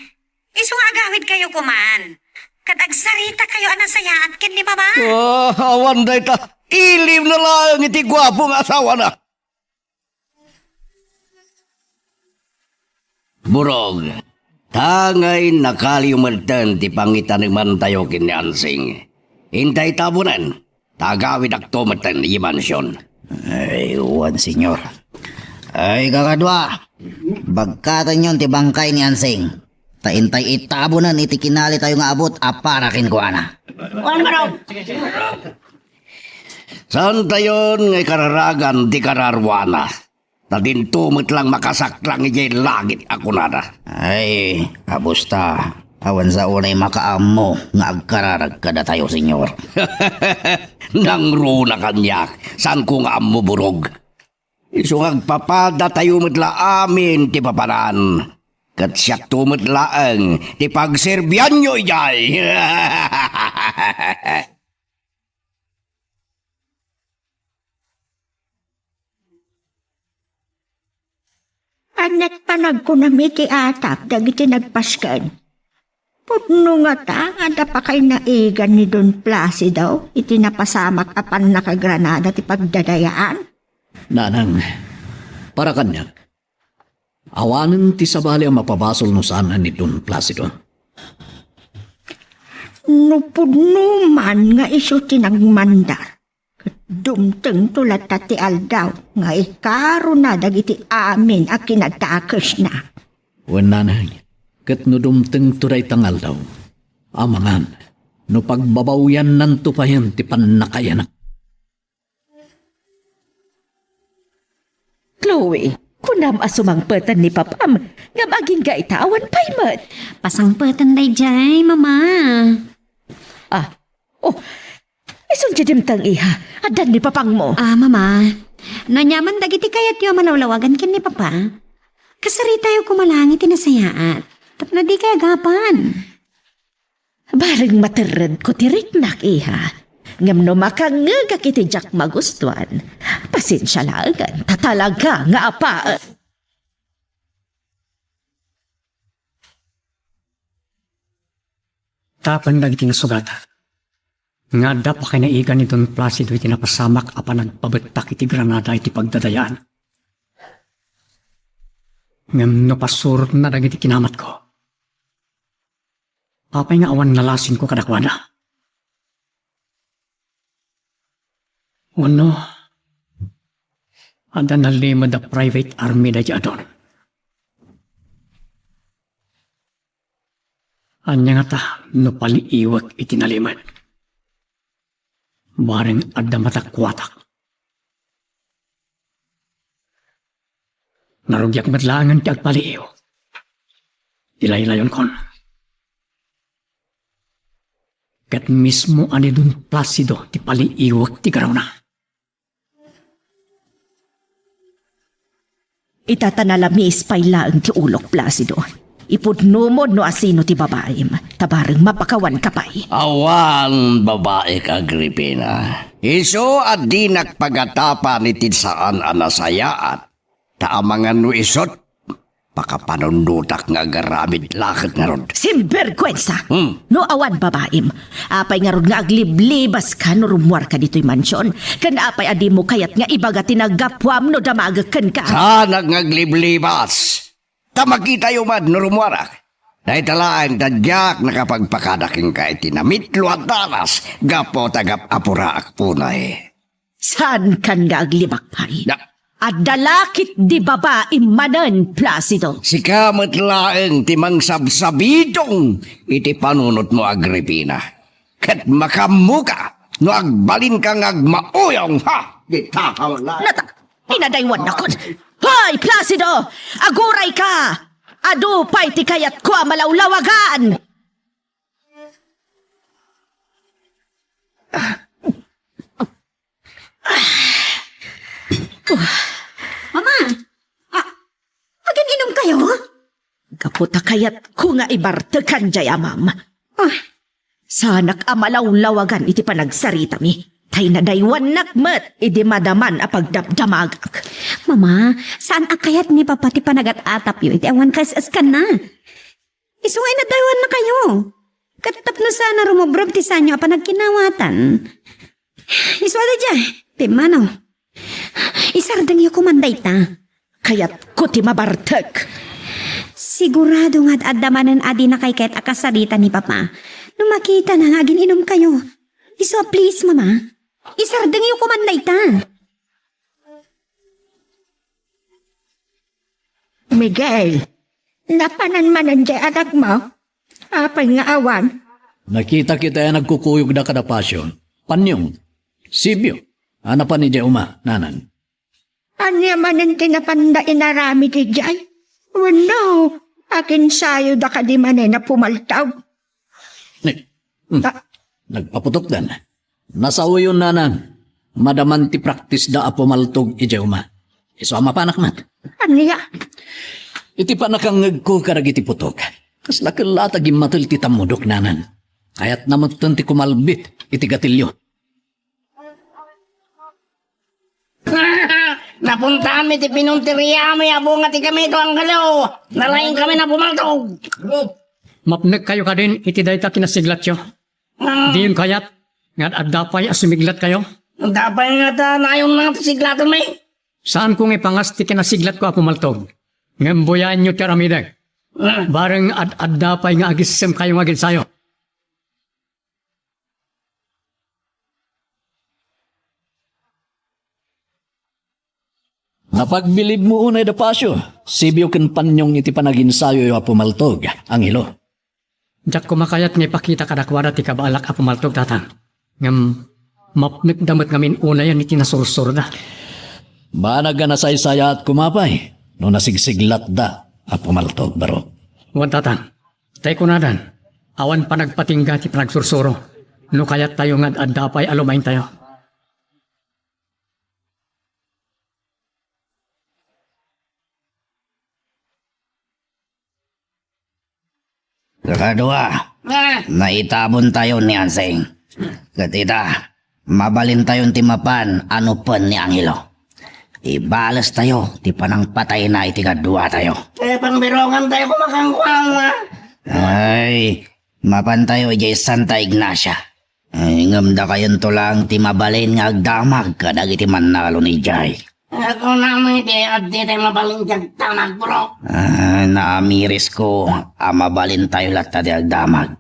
isu nga agawid kayo koman. Ket agsarita kayo a nasayaat ken ni Mama. Ah, awan dayta. Ilim na laeng iti guapo nga asawana. Burog, ta ngay nakaliw metten ti pangitanemantayo ken ni Ansing. Intay tabunen, ta agawidakto metten idiay mansion. Ay, wen, Señor. Ay, kakadua, bagkatenyon ti bangkay ni Ansing. Ta intay itabunen iti kinalitayo nga abut a para kenkuana. Wen, Burog. Saantayon nga ikararagan ti kararuana. Ta dinto met lang makasaklang idiay langit a kunada. Ay, kabusta? Awan sa unay makaammo nga agkararag kadatayo, Señor. Nangruna kaniak, saanko nga ammo, Burog. Isu nga agpapadatayo met la amin ti papanan. Ket siakto met laeng ti pagserbianyo idiay. Ania't panagkunam iti atap dagiti nagpasken? Pudno ngata nga adda pakay naigan ni Don Placido iti napasamak a pannakagranada ti pagdadayaan? Nanang, para kaniak, awanen ti sabali a mapabasol no saan ni Don Placido. No pudno man nga isu ti nagmandar, ket dumtengto latta ti aldaw nga ikaruna dagiti amin a kinadakesna. Wen, nanang, ket no dumtengto dayta nga aldaw, amangan no pagbabawiannanto payen ti pannakayanak. Chloe, kunam a sumangpeten ni papam, ngem agingga ita awan pay met. Pasangpeten daydiay, Mama. Ah, oh, isun ti dimteng, iha. Addan ni papangmo. Ah, Mama, no aniaman dagiti kayatyo a malawlawagan ken ni Papa, kasaritayo koma laeng iti nasayaat tapno dikay agapan. Bareng materredko ti riknak, iha. Ngem no makangngegak iti diak magustuan, pasensia laengen, ta talaga nga apaek. Tapno dagiti nasugatan nga adda pakay naigan ni Don Placido iti napasamak a panagpabettak iti Granada iti pagdadayaan. Ngem no pasurotna dagiti kinamatko, apay nga awan nalasinko kadakuada? Wenno, adda nalimed a private army daydiay a Don? Ania ngata no paliiwek iti nalimed? Bareng adda matakuatak. Narugiak met laengen ti agpaliiw. Ti laylayonkon, ket mismo a ni Don Placido ti paliiwek ti garuna. Ita ta nalamis pay laeng ti ulok, Placido. Ipudnomon no asino ti babaim, ta bareng mapakawanka pay. Awan babaik, Agripina. Isu a dinak pagatapan iti saan a nasayaat. Ta amangan no isut, pakapanunnotak nga agaramid laket ngarud. Sinberguensa! Hmm. No awan babaim, apay ngarud nga agliblibaska no rummuarka ditoy mansion? Ken apay a dimo kayat nga ibaga ti naggapuam no damagek kenka? Saanak nga agliblibas. Ta makitayo met no rummuarak. Dayta laeng ta diak nakapagpakada kenka iti namitlo a danas gapu ta gap-, apuraak unay. Saankan nga aglibak pay? Da- Adda la ketdi babaim manen, Placido. Sika met laeng ti mangsabsabidong iti panunotmo, Agripina. Ket makaammoka no agbalinka nga agmauyong, ha? Di takaw la. Nata, inadaywannakon. Hoy, Placido! Agurayka! Adu pay ti kayatko a malawlawagan! Mama! Ah, agin-inumkayo? Gapu ta kayatko nga ibartekan diay amam. Ah. Saanak a malawlawagan iti panagsaritami. Ta inadaywannak met idi madaman a pagdamdamagak. Mama, saan a kayat ni Papa ti panagat-atapyo iti awan kaes-eskanna? Isu nga inadaywannakayo. Ket tapno saan a rumobrog ti saanyo a panagkinawatan. Isu a daydiay, pimmanaw. Isardengyo koman dayta. Kayatko ti mabartek. Sigurado nga ad-adda manen a dinakay ket a kasarita ni Papa no makitana nga agin-inumkayo. Isu a please, Mama. Isardengyo koman dayta. Miguel, napanan manen diay anakmo? Apay nga awan? Nakita kita a nagkukuyogda kada Pasio. Panyong, Sibio, a napan idiay uma, nanang. Ania manen ti napanda inaramid idiay? Wenno, aginsayoda kadi manen a pumaltog? Ne, hmm. Ta- Nagpaputokdan. Nasaoyon, nanang. Madaman ti practice da a pumaltog idiay uma. Isu a mapanak met. Ania? Iti pannakangngegko kadagiti putok, kasla ket la ta gimmatel ti tammudok, nanang. Kayatna metten ti kumalbit iti gatilyo. Napuntaanmi ti pinunteriami a bunga ti gamito, Angelo. Nalaingkami a pumaltog. Mapnekkayo kadin iti dayta kinasiglatyo. Ah. Diyon kayat nga ad-adda pay a sumiglatkayo? Adda pay nga ta nayon nga ti siglatenmi. Saanko nga ipangas ti kinasiglatko a pumaltog. Ngem buyaenyo ti aramidek. Ah. Bareng ad-adda pay nga agissemkayo nga aginsayo. Napagbilibmo unay da Pasio, Sibio ken Panyong iti panaginsayoyo a pumaltog, Angelo. Diak koma kayat nga ipakita kadakuada ti kabaelak a pumaltog, Tatang. Ngem mapnekda met ngamin unayen iti nasursurda. Banag a nasaysayaat koma pay no nasigsiglatda a pumaltog, baro. Wen, Tatang. Tay kunadan, awan panagpatingga ti panagsursuro no kayattayo nga ad-adda pay a lumaingtayo. Kakadua, ah, naitabontayo ni Ansing. Ket ita, mabalintayon ti mapan a nupen ni Angelo. Ibalestayo ti panangpatayna iti kaduatayo. Eh, pangbirongantayo koma kenkuana. Ay, mapantayo idiay Santa Ignacia. Ay, ngem dakayonto laeng ti mabalin nga agdamag kadagiti mannalon idiay. Kunam iti adda ti mabalin ti agdamag, bro. Ah, naamirisko a mabalintayo latta ti agdamag.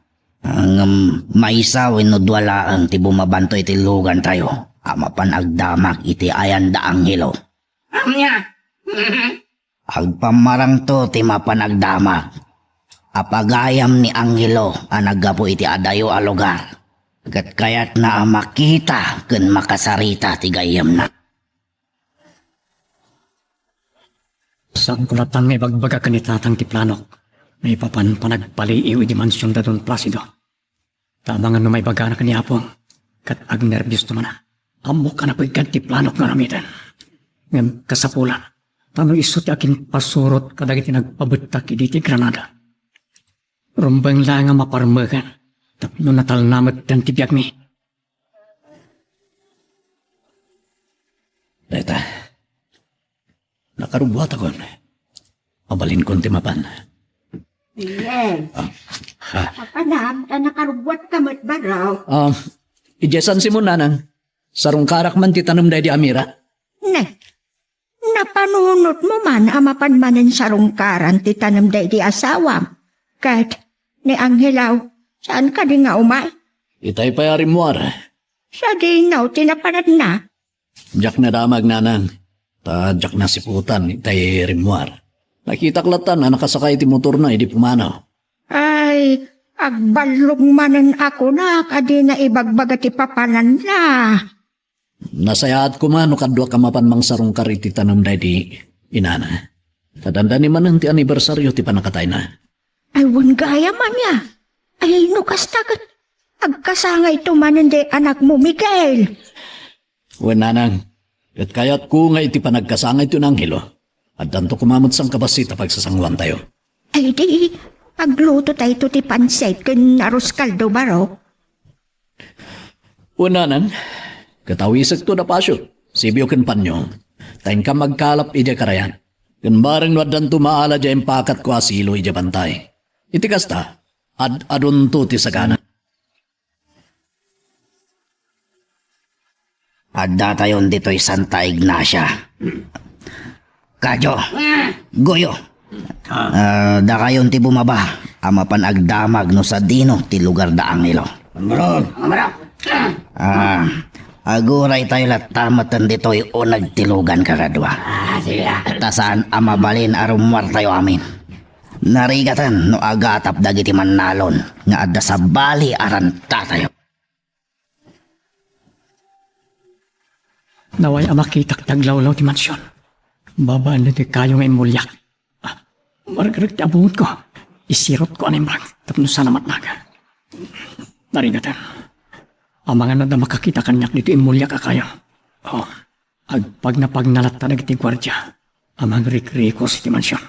Ah, ngem maysa wenno dua laeng ti bumabanto iti lugantayo a mapan agdamag iti ayan da Angelo. Ania? Agpammarangto ti mapan agdamag a pagayam ni Angelo a naggapu iti adayo a lugar, ket kayatna a makita ken makasarita ti gayyemna. Saanko latta nga ibagbaga ken ni Tatang ti planok maipapan panagpaliiw idi mansion da Don Placido. Ta amangan no maibagana ken ni Apong, ket agnerbiosto manen. Ammok a napeggad ti planok nga aramiden. Ngem kasapulan, ta no isu ti aginpasurot kadagiti nagpabettak idi ti Granada. Rumbeng laeng a maparmeken tapno natalna metten ti biagmi. Dayta, nakarubbuatakon. Mabalinkon ti mapan. Yes. Ah, ah. Apanam, ta nakarubbuatka met, baro. Ah, idiay San Simon, nanang. Sarungkarak man ti tanem daydi a mira. Ne, napanunotmo man a mapan manen sarungkaran ti tanem daydi asawam. Ket ni Angelo, saan kadi nga umay? Itay pay a rimmuar. Sadino ti napananna? Diak nadamag, nanang, ta diak nasiputan itay rimmuar. Nakitak latta a nakasakay iti motorna idi pumanaw. Ay, agballog manen a kunak a dina ibagbaga ti papananna. Nasayaat koma no kaduak a mapan mangsarungkar iti tanem daydi inana. Kadandani manen ti anibersario ti pannakatayna. Ay, wen gayam ania. Ay, no kasta ket agkasangayto manen daydi anakmo, Miguel. Wen, nanang, ket kayatko nga iti panagkasangayto ni Angelo, addanto koma met sangkabassit a pagsasangoantayo. Ay, di, aglutotayto ti pansit ken arroz caldo, baro. Wen, nanang, ket awisekto da Pasio, Sibio ken Panyong, ta inkam agkalap idiay karayan. Ken bareng no addanto maala diay impakatko a silo idiay bantay. Iti kasta, ad-adunto ti sagana. Addatayon ditoy Santa Ignacia. Kadyo, Goyo, Ah, dakayon ti bumaba a mapan agdamag no sadino ti lugar da Angelo. Amaro, amaro. Ah, aguraytayo latta metten ditoy uneg ti lugan, kakadua. Ah, sige. Ta saan a mabalin a rummuartayo amin. Narigaten no agatap dagiti mannalon nga adda sabali a rantatayo. Naway a makitak ti aglawlaw ti mansion. Babaen ditoy kayo nga immuliak. Ah, margreg ti abungotko. Isirotko a naimbag tapno saan a matnag. Narigaten. Amangan adda makakita kaniak ditoy immuliak a kayo. Oh, agpagnapagna latta dagiti guardia a mangrikrikos iti mansion.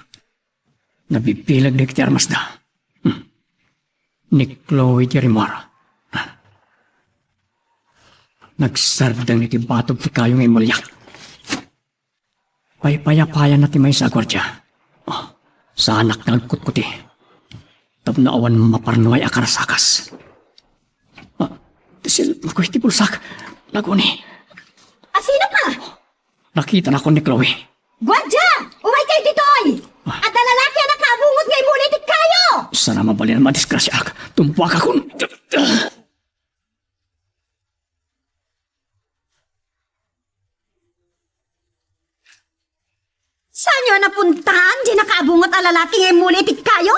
Nabibileg dagiti armasda. Hmm. Ni Chloe ti rimmuar. Nagsardeng iti batog ti kayo nga immuliak. Paypayapayanna ti maysa a guardia. Oh, saanak nga agkutkuti. Tapno awan maparnuay a karasakas. Ah, ti cellphone ko iti bulsak. Naguni. Asino ka? Nakitanakon ni Chloe. Guardia! Umaykayo ditoy! Ah. Adda lalaki a nakaabungot nga immuli iti kayo! Saan a mabalin a madisgrasiaak. Tumpuakon. Saanyo a napuntaan diay nakaabungot a lalaki nga immuli iti kayo?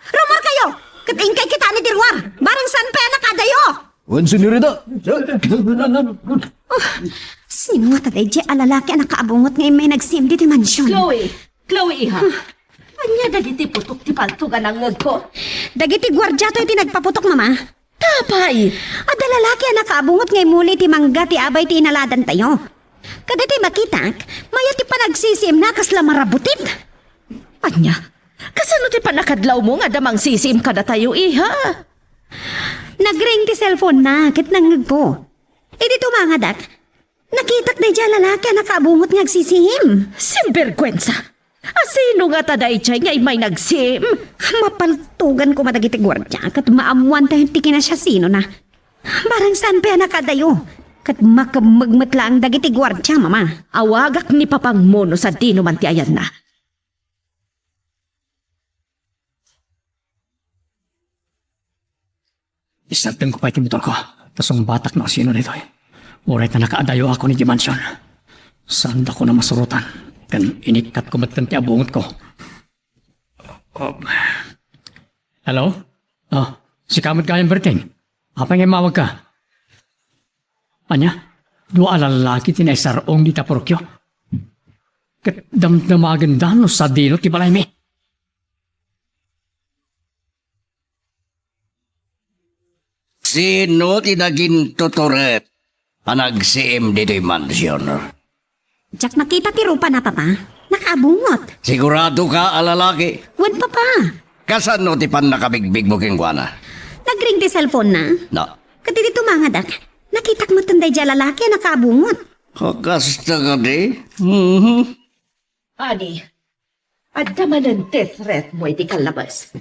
Rummuarkayo, ket inkay kitaen iti ruar, bareng saan pay a nakadayo. Wen, senyorita. Oh, sino ngata daydiay a lalaki a nakaabungot nga immay nagsim ditoy mansion? Chloe! Chloe, iha! Ania dagiti putok ti paltog a nangngegko? Dagiti guardiato iti nagpaputok, Mama. Apay! Adda lalaki a nakaabungot nga immuli iti mangga ti abay ti inaladantayo. Kadaytoy makitak, mayat ti panagsisiimna a kasla marabutit. Ania? Kasano ti pannakadlawmo nga adda mangsisiim kadatayo, iha? Nagring ti cellphone-na ket nangngegko. Idi tumangadak, nakitak daydiay a lalaki a nakaabungot nga agsisiim. Sinberguensa! Asino ngata daydiay nga immay nagsim? Mapaltogan koma dagiti guardia ket maammoantayo ti kinasiasinona. Bareng saan pay a nakadayo, ket makemmeg met laeng dagiti guardia, Mama. Awagak ni papangmo no sadino man ti ayanna. Isardengko pay ti motorko, ta sungbatak no asino daytoy. Uray ta nakaadayoakon idiay mansion. Saandakon a masurotan, ken inikkatko metten ti abungotko. Oh. Hello? Oh, sika met gayam, Berting. Apay nga immawagka? Ania? Dua a lallaki ti naisar-ong dita purokyo. Ket damdamagenda no sadino ti balaymi. Sino ti nagintuturet a nagsiim ditoy mansion? Diak nakita ti rupana, Papa. Nakaabungot. Sigurado ka a lalaki? Wen, Papa. Kasano ti pannakabigbigmo kenkuana? Nagring ti cellphone-na. No. Ket idi tumangadak, nakitak metten daydiay a lalaki a nakaabungot. Kasta kadi? Mhm. Ani, adda manen ti threat mo iti kallabas.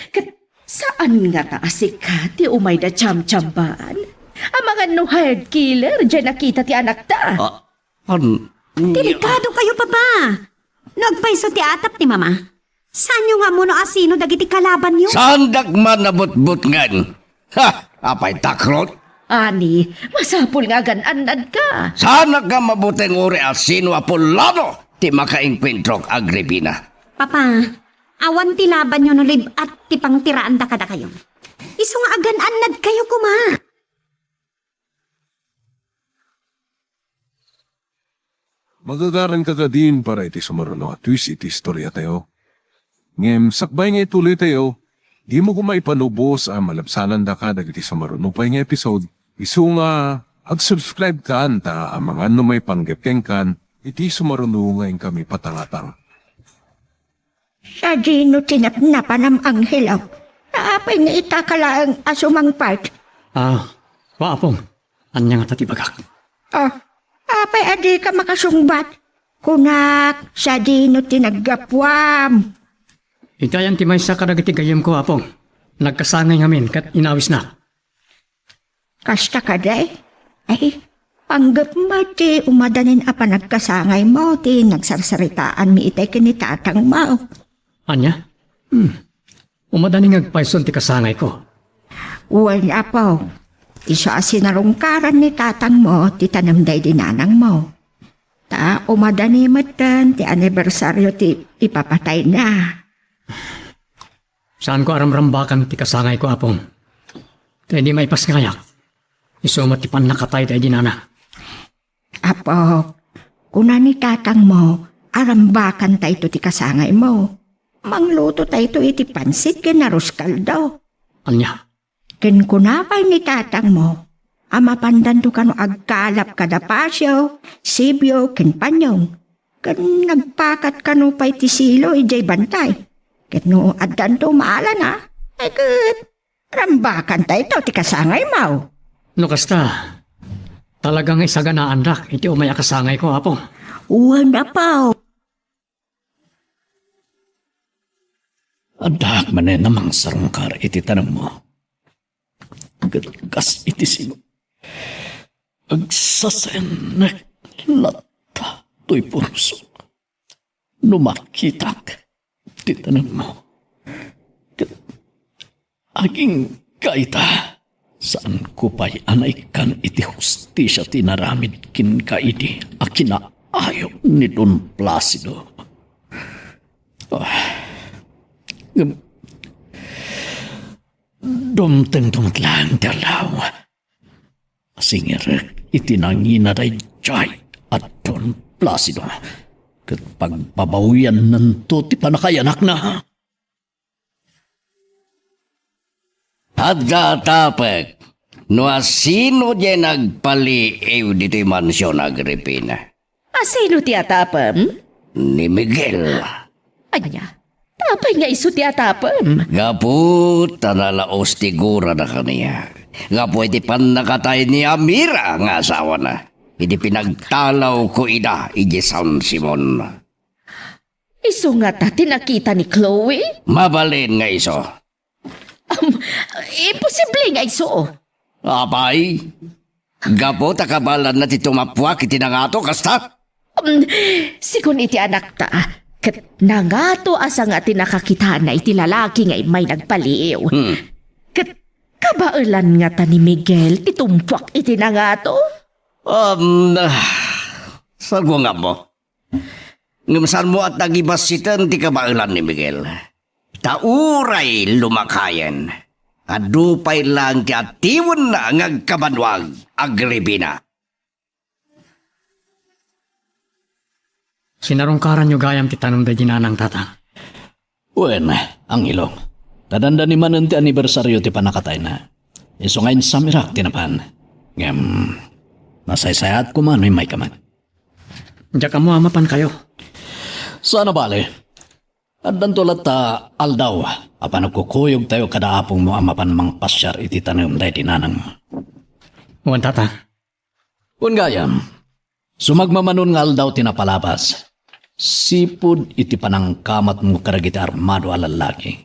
Ket saan ngata a sika ti umayda chamchambaan? Amangan no hired killer diay nakita ti anakta. Ah, an-, Delikado kayo, Papa. No agpayso ti atap ni Mama, saanyo nga ammo no asino dagiti kalabanyo? Saandak man a butbutngen. Ha! Apay takrot? Ani, masapul nga agan-annadka. Saanak nga mabuteng uray asino a pulano ti makaengkuentrok, Agripina. Papa, awan ti labanyo no lib-at ti pangtiraanda kadakayo. Isu nga agan-annadkayo koma. Magagaranka kadin para iti sumaruno a twist iti istoriatayo. Ngem sakbay nga ituloytayo, dimo koma ipanubos a malabsanandaka dagiti sumaruno pay nga episode. Isu nga ag-subscribe kan ta amangan no maipanggep kenkan iti sumaruno nga inkami patangatang. Sadino ti napnapanam, Angelo? Apay nga ita ka laeng a sumangpet? Ah, wa, Apong. Ania ngata ti bagak? Ah, apay a dika makasungbat? Kunak, sadino ti naggapuam? Iti ayan ti maysa kadagiti gayyemko, Apong. Nagkasangay ngamin ket inawisnak. Kasta kadi? Ay, panggep met ti umadanin a panagkasangaymo ti nagsarsaritaanmi itay ken ni tatangmo. Ania? Hmm. Umadani nga agpayson ti kasangayko. Wen, Apo. Isu a sinarungkaran ni tatangmo ti tanem daydi nanangmo. Ta umadani metten ti anibersario ti ipapatayna. Saanko a ramrambakan ti kasangayko, Apong. Ta idi maipasengayak, isu met ti pannakatay daydi nanang. Apo, kuna ni tatangmo a rambakantayto ti kasangaymo. Manglutotayto iti pansit ken arroz caldo. Ania? Ken kuna pay ni tatangmo a mapandanto kano agkalap kada pasio, sibio, ken panyong. Ken nagpakat kano pay ti silo idiay bantay. Ket no addanto maalana, ay ket rambakantayto ti kasangaymo. No kasta, talaga nga isaganaandak iti umay a kasangayko, Apo. Wen, Apo. Addaak manen a mangsarungkar iti tanemmo. Ket kas iti sino, agsasennek latta toy pursok no makitak ti tanemmo. Ket agingga ita, saanko pay a naikkan iti hustisia ti inaramid kenka idi a kinaayo ni Don Placido. Ah, ngem, dumtengto met laeng ti aldaw. Singirek iti nangina daydiay a Don Placido, ket pagbabawiannanto ti pannakayanakna. Adda atapek no asino diay nagpaliiw ditoy mansion, Agripina. Asino ti atapem? Ni Miguel. Ania? Apay nga isu ti atapem? Gapu ta nalaos ti gurana kaniak gapu iti pannakatay ni Amira nga asawana, idi pinagtalawko ida idiay San Simon. Isu ngata ti nakita ni Chloe? Mabalin nga isu. Am, imposible nga isu. Apay, gapu ta kabaelanna ti tumappuak iti nangato, kasta? Am, sigun iti anakta, ket nangato a sanga ti nakakitana iti lalaki nga immay nagpaliiw. Hmm. Ket kabaelan ngata ni Miguel ti tumpuak iti nangato? Am, saguangmo. Ngem saanmo a tagibassiten ti kabaelan ni Miguel. Ta uray lumakayen, adu pay laeng ti atiwenna nga agkabanwag, Agripina. Sinarungkaranyo gayam ti tanem daydi nanang, Tatang. Wen, Angelo. Kadandani manen ti anibersario ti pannakatayna. Isu nga insamirak ti napan. Ngem, nasaysayaat koma no immayka met. Diak ammo a mapankayo. Saan a bale. Addanto latta aldaw a panagkukuyogtayo kada apongmo a mapan mangpasiar iti tanem daydi nanangmo. Wen, Tatang. Wen gayam, sumagmamanon nga aldaw ti napalabas, sipud iti panangkamatmo kadagiti armado a lallaki.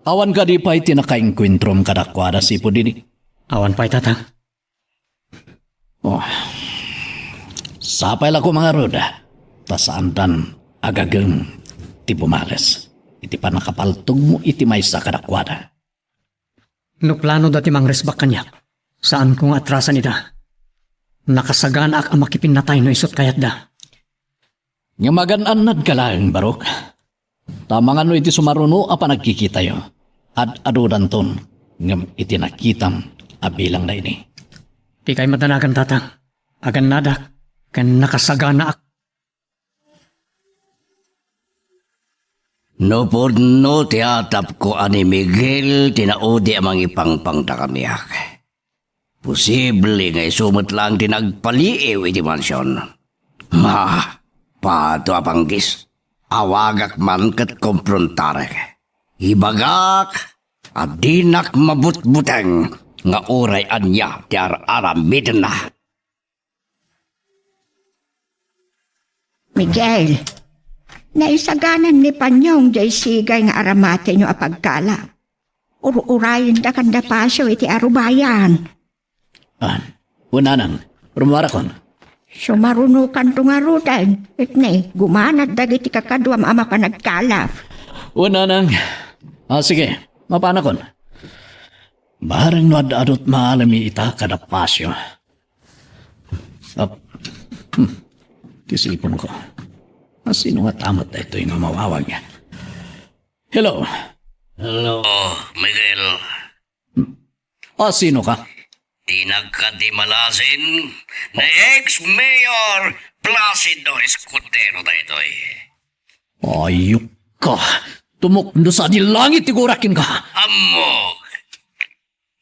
Awan kadi pay ti nakaenkuentrom kadakuada sipud idi? Awan pay, Tatang. Oh. Sapay la koma ngarud, ta saandan a gagem ti bumales iti pannakapaltogmo iti maysa kadakuada. No planoda ti mangrisbak kaniak, saanko nga atrasan ida. Nakasaganaak a makipinnatay no isut' kayatda. Ngem agan-annadka laeng, Barok. Ta mangano iti sumaruno a panagkikitayo, ad-adudanton, ngem iti nakitam a bilangna idi. Dikay madanagan, Tatang. Agannadak, ken nakasaganaak. No pudno ti atapko a ni Miguel ti naudi a mangipangpangda kaniak, posible nga isu met laeng ti nagpaliiw iti mansion. Ma, pato a panggis, awagak man ket komprontarek. Ibagak a dinak mabutbuteng nga uray ania ti ar-aramidenna. Miguel, naisaganan ni Panyong jay sigay nga aramatenyo a pagkala. Ur-urayenda kanda Pasio iti arubayan. Ah, wen nanang, rummuarakon. Sumarunokanto ngaruden, ket ni, gumanad dagiti kakaduam a mapan agkala. Wen, nanang. Ah, sige, mapanakon. Bareng no ad-adut maalemi ita kada pasio. Ap-, hmm, ti cellphone ko. Ah, sino nga tamat daytoy nga mawawag? Hello. Hello, Miguel. Ah, sino ka? Ti nagkadi malasin, ni ex-mayor Placido Escudero daytoy. Ayok ka. Tumukno sa di langit ti gurak kenka. Ammok.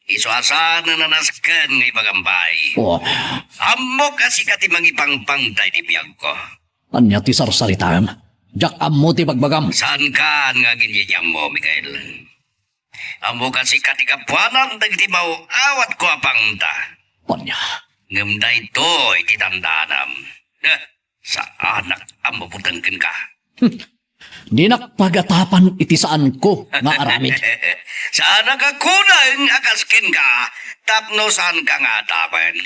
Isu a saan a nasken nga ibagam pay. Oh. Ammok a sika ti mangipangpang daydi biagko. Ania ti sarsaritaem? Diak ammo ti bagbagam. Saankan nga agin-ammo, Miguel. Ammok a sika ti gapuanan dagiti maaw-awatko a pangta. Ania? Ngem daytoy ti tandaanam. Eh, saanak a mabuteng kenka. Dinak pagatapan iti saanko nga aramid. Saanak a kuneng a kas kenka tapno saanka nga atapen.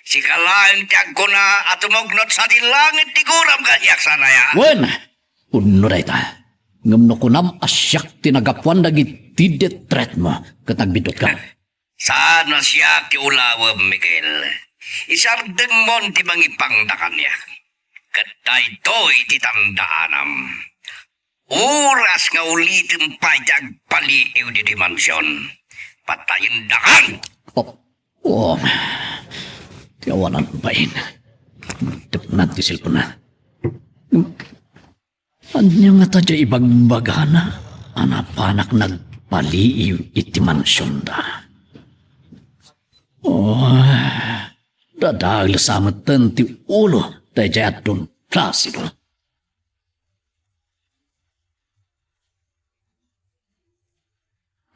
Sika laeng ti agkuna a tumukno sa di langit ti guram kaniak, saan aya? Wen, pudno dayta. Ngem no kunam a siak ti nagapuan dagiti death threat mo, ket nagbiddut ka. Saan a siak ti ulawem, Miguel. Isardengmon ti mangipangda kaniak. Ket daytoy ti tandaanam. Oras nga ulitem pay ti agpaliiw ditoy mansion, patayendakan! Oh, oh. Ti awanan bain. Tepnan ti cellphone na. Ania ngata diay ibagbagana a napanak nagpaliiw iti mansionda? Oh, dadael sa metten ti ulo daydiay a Don Placido.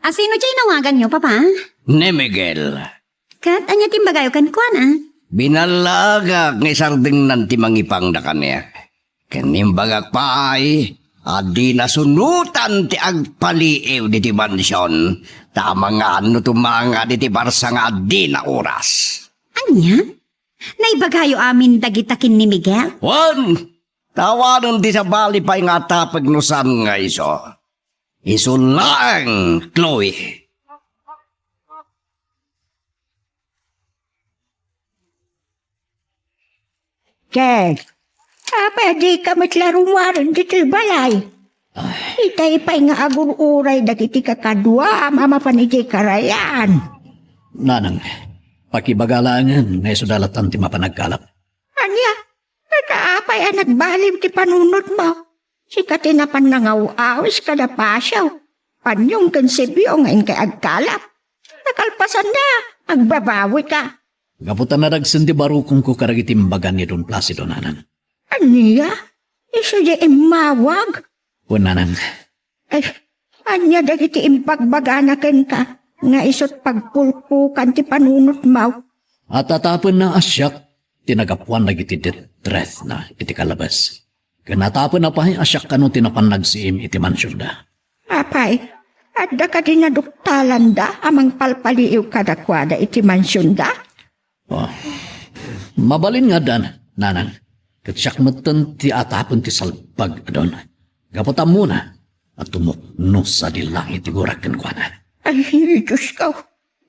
A sino ti inawaganyo, Papa? Ni Miguel. Ket ania ti imbagayo kenkuana? Binallaagak nga isardengnan ti mangipangda kaniak. Ken imbagak pay a dina sunotan ti agpaliiw diti mansion, ta amangan no tumanga diti barsa nga adina oras. Ania? Naibagayo amin dagita ken ni Miguel? Wen, ta awanen ti sabali pay nga atapek no saan nga isu. Isu laeng, Chloe. Ket, apay a dika met la rummuar ditoy balay? Ay. Itay pay nga agur-uray dagiti kakaduam a mapan idiay karayan. Nanang, pakibaga laengen nga isuda latan ti mapan agkalap. Ania? Ket apay a nagbaliw ti panunotmo? Sika ti napan nangaw-awis kada pasio, panyong ken sebio nga inkay agkalap. Nakalpasanna, agbabawika. Gapu ta nadagsen ti barukongko kadagiti imbagan ni Don Placido, nanang. Ania? Isu diay immawag? Wen, nanang. Ay, ania dagiti impagbagana kenka nga isut' pagpulkokan ti panunotmo? At atapenna a siak ti nagapuan dagiti death threat na iti kalabas. Ken atapenna pay a siak kano ti napan nagsiim iti mansionda. Apay, adda kadi naduktalanda a mangpalpaliiw kadakuada iti mansionda? Oh. Mabalin nga addan, nanang. Ket siak metten ti atapen ti salbag a Don. Gapu ta ammona a tumukno sadi langit ti gurak kenkuana. Ay, Diosko,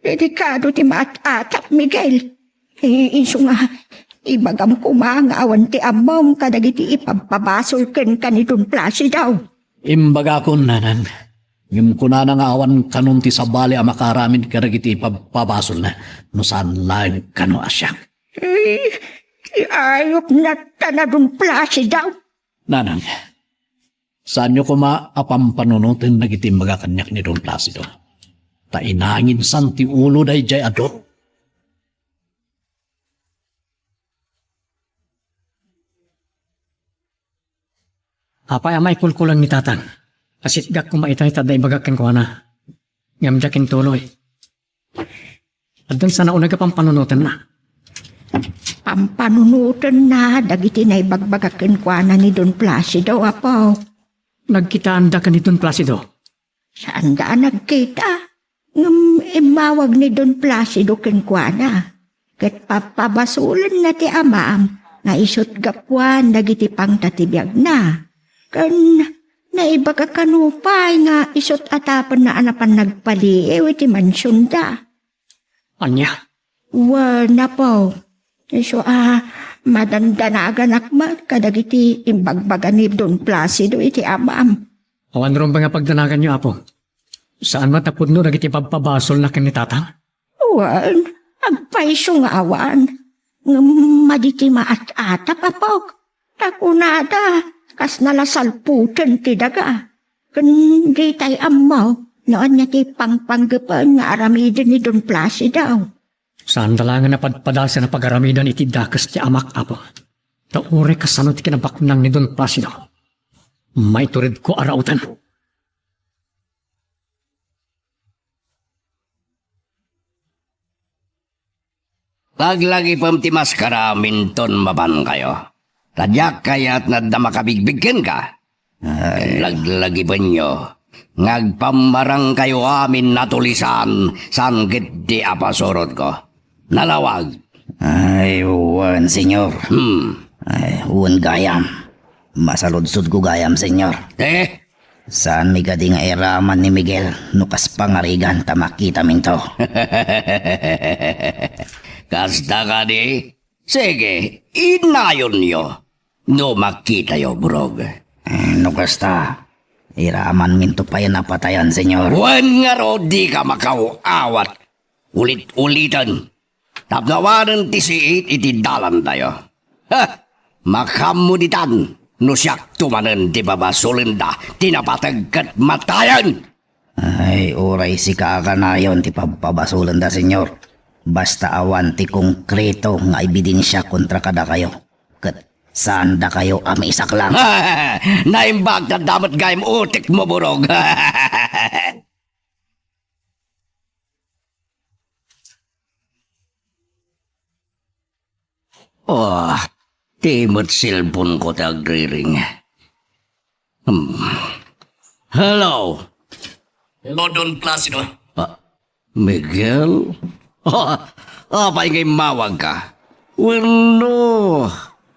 delikado ti maat-atap, Miguel. Isu nga, ibagam koma nga awan ti ammom kadagiti ipabpabasol kenka ni Don Placido. Imbagakon, nanang. Ngem kunana nga awan kanon ti sabali a makaaramid kadagiti ipabpabasolna no saan laeng kano a siak. Eh, ti ayupna ta na Don Placido. Nanang, saanyo koma a pampanunoten dagiti imbaga kaniak ni Don Placido. Ta inanginsan ti ulo daydiay adu. Apay a maikulkuleng ni Tatang? Asitgak koma itay ta adda ibagak kenkuana. Ngem diak intuloy. Addan sa nauneg a pampanunotenna. Pampanunotenna dagiti naibagbagak kenkuana ni Don Placido, Apo. Nagkitaanda ken ni Don Placido? Saanda a nagkita. Ngem immawag ni Don Placido kenkuana, ket pappabasolenna ti amam nga isut' gapuan dagiti pangta ti biagna. Ken Naibaga kano pay nga isut' a tapenna a napan nagpaliiw iti mansionda. Ania? Wen, Apo. Isu a madandanaganak met kadagiti imbagbaga ni Don Placido iti amam. Awan rumbeng a pagdanaganyo, Apo. Saan met a pudno dagiti pabpabasolna ken ni Tatang? Wen, agpayso nga awan. Ngem madi ti maat-atap, Apok. Ta kunada, kas nalasalputan ti daga. Ken ditay ammo no ania ti pangpanggepen nga aramiden ni Don Placido. Saanda laengen a padpadasen a pagaramidan iti dakes ti amak, Apo. Ta uray kasano ti kinabaknang ni Don Placido, maituredko a rauten. Laglagipem ti maskaraam inton mapankayo. Ta diak kayat nga adda makabigbig kenka. Ay. Laglagipenyo nga agpammarangkayo amin a tulisan saan ketdi a pasurotko. Nalawag. Ay, wen, Senyor. Hmm. Ay, wen gayam. Masaludsodko gayam, Senyor. Eh? Saanmi kadi nga iraman ni Miguel no kas pangarigan ta makitaminto? Kasta kadi? Sige, inayonyo no makitayo, Burog. Eh, no kasta, iramanminto pay a napatayan, Senyor. Wen ngarud, dika makaaw-awat. Ulit-uliten. Tapno awanen ti siit iti dalantayo. Ha! Makaammo ditan no siakto manen ti babasolenda ti napateg ket matayen! Ay, uray sika a kanayon ti pabpabasolenda, Senyor. Basta awan ti konkreto nga ebidensia kontra kadakayo, ket saandakayo a maisaklang. Naimbag ta adda met gayam utekmo, Burog. Oh, ti met cellphone-ko ti agriring. Hmm. Hello? Hello, Don Placido. Ah, Miguel? Oh, apay nga immawagka? Wenno,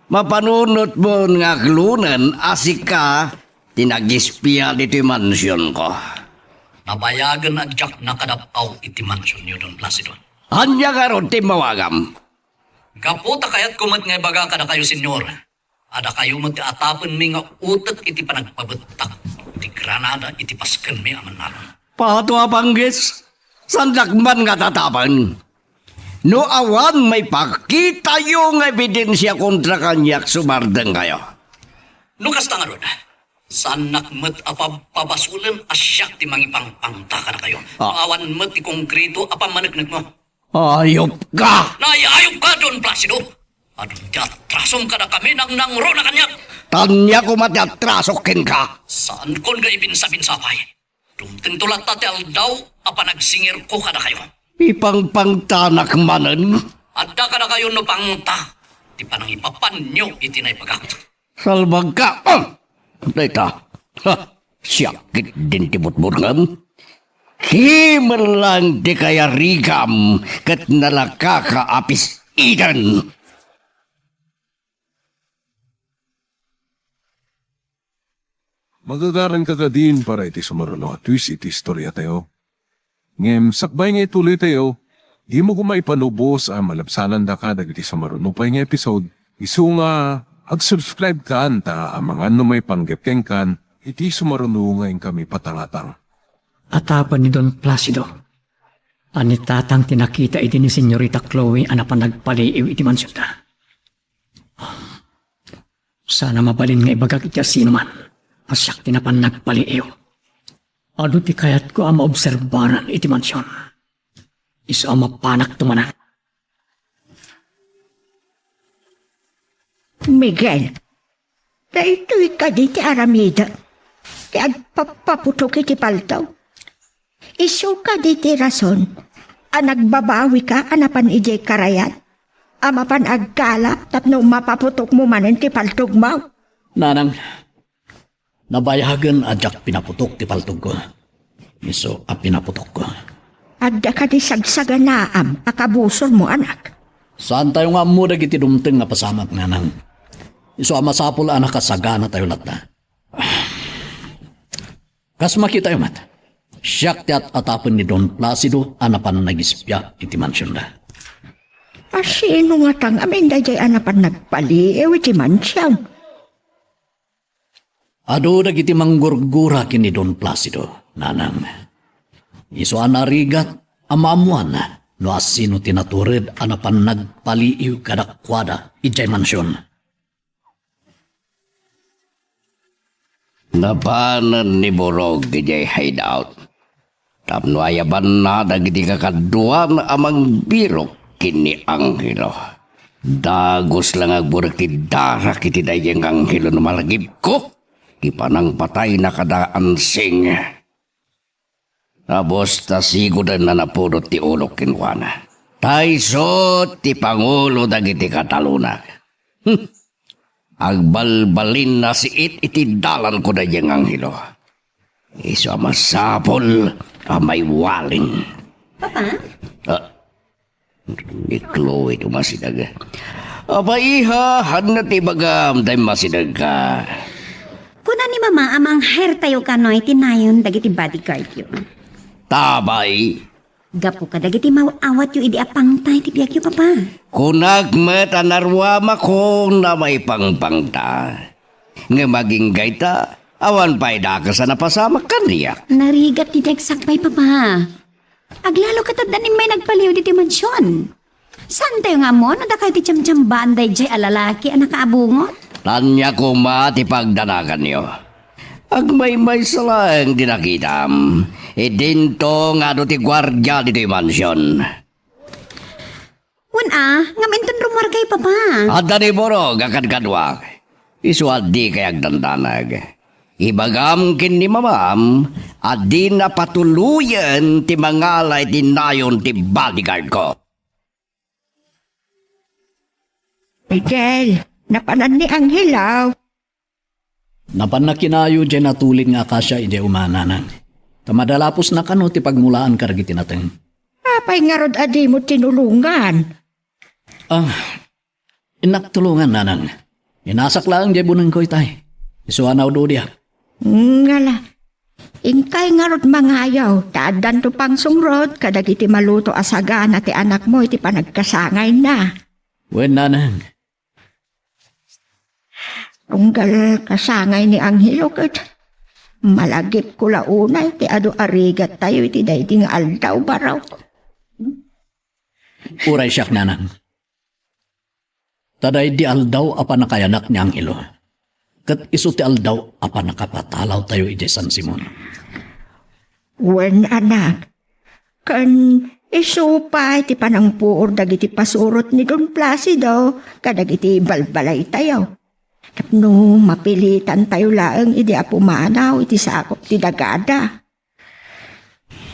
mapanunotmon nga aklonen a sika ti nag-espia ditoy mansionko? Nabayagen a diak nakadap-aw iti mansionyo, Don Placido. Ania ngarud ti immawagam? Gapu ta kayatko met nga ibaga kadakayo, Senyor, a dakayo met ti atapenmi nga utek iti panagpabettak ti granada iti paskenmi a mannalon. Pato a panggis! Saandak man nga tatapen. No awan maipakitayo nga ebidensia kontra kaniak, sumardengkayo. No kasta ngarud, saannak met a pab-, pabasolen a siak ti mangipangpangta kadakayo. Ah. No awan met ti konkreto a pammaneknekmo. Ayupka! Naay-ayupka, Don Placido! Adun ti atrasom kadakami, nangnangruna kaniak! Ania koma ti atrasok kenka? Saankon nga ibinsa-binsa pay. Dumtengto latta ti aldaw a panagsingirko kadakayo. Ipangpangtanak manen? Adda kadakayo no pangta ti panangipapanyo iti naibagak. Salbagka! Ah! Dayta. Ha! Siak ketdin ti butbutngem. Kimellang ti kayarigam ket nalakaka a pis-iten. Magagaranka kadin para iti sumaruno a twist iti istoriatayo. Ngem sakbay nga ituloytayo, dimo koma ipanubos a malabsanandaka dagiti sumaruno pay nga episode, isu nga ag-subscribe kan ta amangan no maipanggep kenkan iti sumaruno nga inkami patangatang. Atapen ni Don Placido a ni Tatang ti nakita idi ni Senyorita Chloe a napan nagpaliiw iti mansionda. Saan a mabalin nga ibagak iti asinoman a siak ti napan nagpaliiw. Adu ti kayatko a maobserbaran iti mansion. Isu a mapanakto manen. Miguel, daytoy kadi ti aramidek ti agpappaputok iti paltog? Isu kadi ti rason a nagbabawika a napan idiay karayan a mapan aggalap tapno mapaputokmo manen ti paltogmo? Nanang, nabayagen a diak pinaputok ti paltogko. Isu a pinaputokko. Adda kadi sagsaganaam a kabusormo, anak? Saantayo nga ammo dagiti dumteng nga pasamak, nanang. Isu a masapul a nakasaganatayo latta. Kas makitayo met, siak ti at-atapen ni Don Placido a napan nagispia iti mansionda. A sino ngata ngamin daydiay a napan nagpaliiw iti mansion? Adu dagiti manggurgura ken ni Don Placido, nanang. Isu a narigat a maammuan no asino ti natured a napan nagpaliiw kadakuada idiay mansion. Napanen ni Borog idiay hideout tapno ayabanna dagiti kakaduana a mangbirok ken ni Angelo. Dagus la nga agburek ti darak iti daydiay nga Angelo no malagipko ti panangpatayna kada Ansing. Abos ta sigoden a napudot ti ulok kenkuana. Ta isu ti pangulo dagiti katalonak. Hmm. Agbalbalinna siit iti dalanko daydiay nga Angelo. Isu a masapul a maiwalin. Papa? Ah, ni Chloe ti umasideg. Apay, iha, haanna ti ibagam ta immasidegka? Kuna ni Mama a mang-hire tayo kano iti nayon dagiti bodyguard yo. Tabay. Gapu kadagiti maw-awat yo idi apangta iti biag yo, Papa. Kunak met a naruamakon a maipangpangta. Ngem agingga ita, awan pay dakes a napasamak kaniak. Narigat ti diak sakbay, Papa. Aglalo ket adda ni immay nagpaliiw ditoy mansion. Saantayo nga ammo no dakayo ti tsamtsambaan daydiay a lalaki a nakaabungot? Ania koma ti pagdanaganyo? Agmaymaysa laeng ti nakitam. Idinto nga adu ti guardia ditoy mansion. Wen a, ngem inton rummuarkayo, Papa. Adda ni Borog a kadkaduak. Isu a dikay agdandanag. Ibagam ken ni Mamam a dina patuloyen ti mangala iti nayon ti bodyguard ko. Miguel, napanan ni Angelo. Napanna kinayo diay natulid nga akasia idiay uma, nanang. Ta madalapusna kano ti pagmulaan kadagiti nateng. Apay ngarud a dimo tinulongan? Ah, innak tulongan, nanang. Inasak laeng diay bunengko itay. Isu a naud-udiak. Ngala, inkay ngarud mangayo, ta addanto pangsungrot kadagiti maluto a sagana ti anakmo iti panagkasangayna. Wen, nanang. Tunggal kasangay ni Angelo ket malagipko la unay ti adu a rigattayo iti daydi nga aldaw, baro. Uray siak, nanang. Ta daydi aldaw a pannakayanak ni Angelo, ket isu ti aldaw a pannakapatalawtayo idiay San Simon. Wen, anak, ken isu pay ti panangpuor dagiti pasurot ni Don Placido kadagiti balbalaytayo. Tapno mapilitantayo laeng idi a pumanaw iti sakop ti dagada.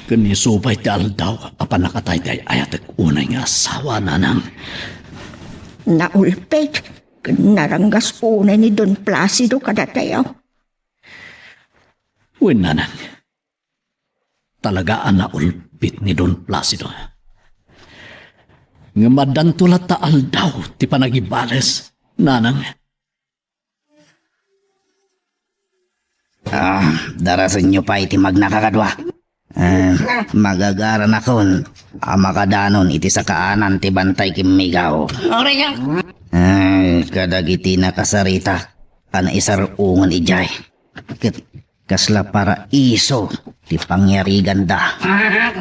Ken isu pay ti aldaw a pannakataytay ayatek unay nga asawa, nanang. Naulpit ken naranggas unay ni Don Placido kadatayo. Wen, nanang. Talaga a naulpit ni Don Placido. Ngem addanto latta aldaw ti panagibales, nanang. Ah, darasenyo pay ti magna, kakadua. Ah, magagaranakon a makadanon iti sakaanan ti bantay kimmigaw. Aray, ah. Ah, kadagiti nakasarita a naisar-ongen idiay. Ket kasla paraiso ti pangyariganda.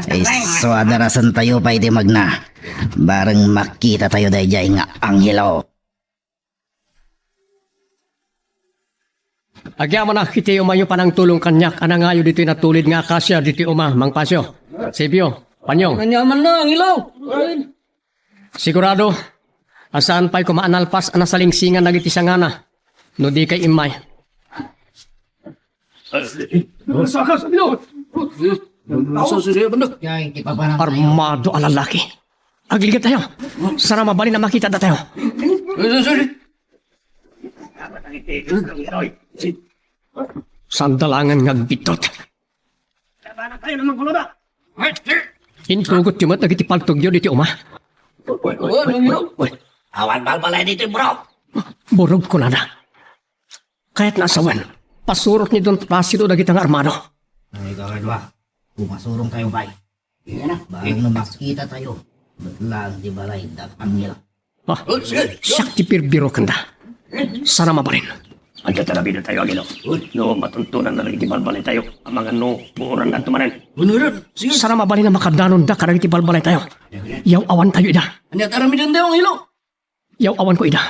Isu a darasentayo pay ti magna. Bareng makitatayo daydiay nga anghelo. Agyamanak iti umayo panangtulong kaniak a nangayo ditoy natulid nga akasia ditoy uma, Mang Pasio, Sipio, Panyong. Aniaman na, ang ilaw! Sigurado a saan pay koma a nalpas a nasalingsingan dagiti sangana no di kay immay. Armado a lalaki. Agligetayo. Sana mabalin a makita datayo. Saan da laengen nga agbiddut? Intugotyo met dagiti paltogyo ditoy uma. Awan balbalay ditoy, bro. Borog kunada. Kayatna a sawen, pasurot ni Don Placido dagita nga armado. Ay, kakadwa. Pumasurong tayo, bay. Baka no makita tayo, bet lang di balay, dak angel. Ah, siak ti birbiro kanda. Sana mabalin. Anda ta nabida tayo, Angelo? No, matuntunan na lang iti balbalay tayo. Amangan no, buuran na tumanan. Bunuran, sige. Sana mabalin a makadanon da kadagiti balbalay tayo. Yaw awan tayo ida. Anya, taramidan tayo, Angelo? Yaw awan ko ida.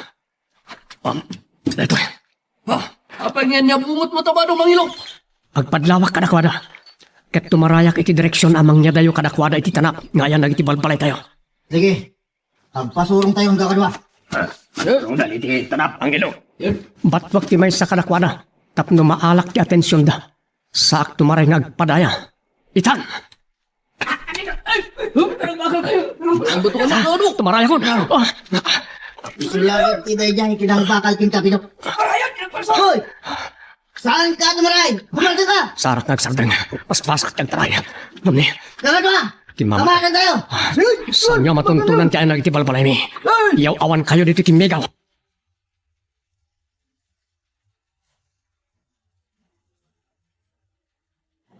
Um, daytoy. Ha? Apay nga niya bungot mo tabado, Mangilo? Agpadlawak kadakuada. Ket tumarayak iti direksion a mangnyadayo kadakuada iti tanap nga ayan dagiti balbalay tayo. Sige. Agpasurong tayo, kakadwa. Ah, surong dagiti tanap, Angelo. Batuak ti maysa kadakuada tapno maalak ti atensionda. Saak tumaray nga agpadaya. Itan! Ang buto ka na, ano? Tumaray ako. Ah. Sulagad ti daydiay, kinangbakal kin kapino. Hoy! Saan ka tumaray? Kumalda ka! Sarak nga agsardeng. Paspasak ti agtaray. Ngamni. Kakadwa! Kimama. Kamakan tayo! Saan nga matuntunan ti ayan dagiti balbalaymi? Yaw awan kayo dito kimmigaw.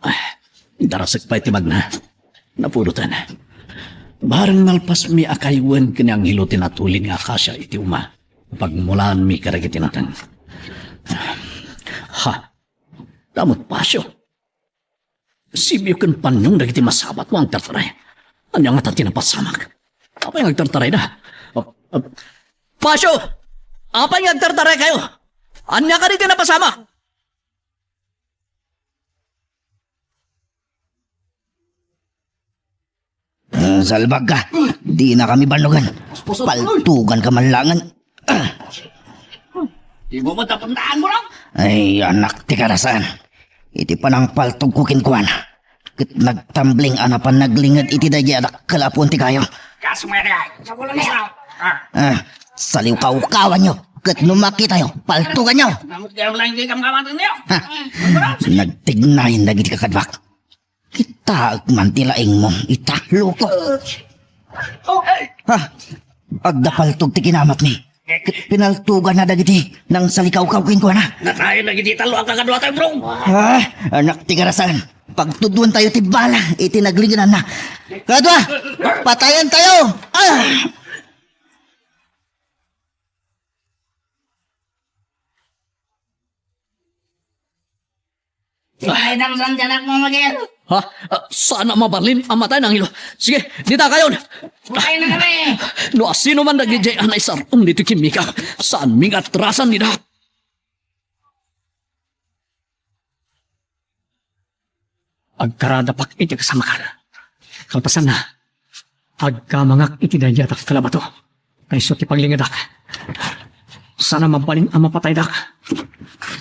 Ah, darasek pay ti magna. Napudotan. Bareng nalpasmi a kaywen ken ni Angelo ti natulin nga akasia iti uma. Pagmulaanmi kadagiti nateng. Ha? Damot pasio. Sibio ken Panyong dagiti masabat nga agtartaray. Ania ngata ti napasamak? Apay nga agtartarayda? Ah, ah, Pasio! Apay nga agtartaray kayo? Ania kadi ti napasamak? Ah, salbag ka. Di na kami bannogan. Paltugan ka man langen. Ah. Di mo matapundaan mo lang? Ay, anak ti karasan. Iti panangpaltogko kenkuana, ket nagtambling a napan naglinged iti daydiay a dakkel a puon ti kayo. Kaso nga na, sa ulo na. Ah. Ah, saliwkawkawanyo, ket no makitayo, paltuganyo. Namot kayo lang, hindi ka makamatang niyo. Ha? Nagtignayen dagiti kakaduak. Kitaek man ti laingmo, ita, loko. Ha? Agda paltog ti kinamatmi. Ket pinaltuganna dagiti nangsalikawkaw kenkuana. Natayen dagiti tallo a kakaduatayo, bro. Ah, anak ti karasan. Pagtudloantayo ti bala iti naglingedanna. Kadua, patayantayo. Ah! Ay, damsam, tiyanak mo, Miguel. Ha? Ah, saan a mabalin a matay ni Angelo. Sige, dita kayon. Ay, na kami. No asino man dagiti a naisar-ong ditoy kimmigaw, saanmi nga atrasan dita. Agkaradapak iti kasamakan. Kalpasanna, agkamangak iti daydiay a dakkel a bato. Kayso ti paglingedak. Saan a mabalin a mapataydak.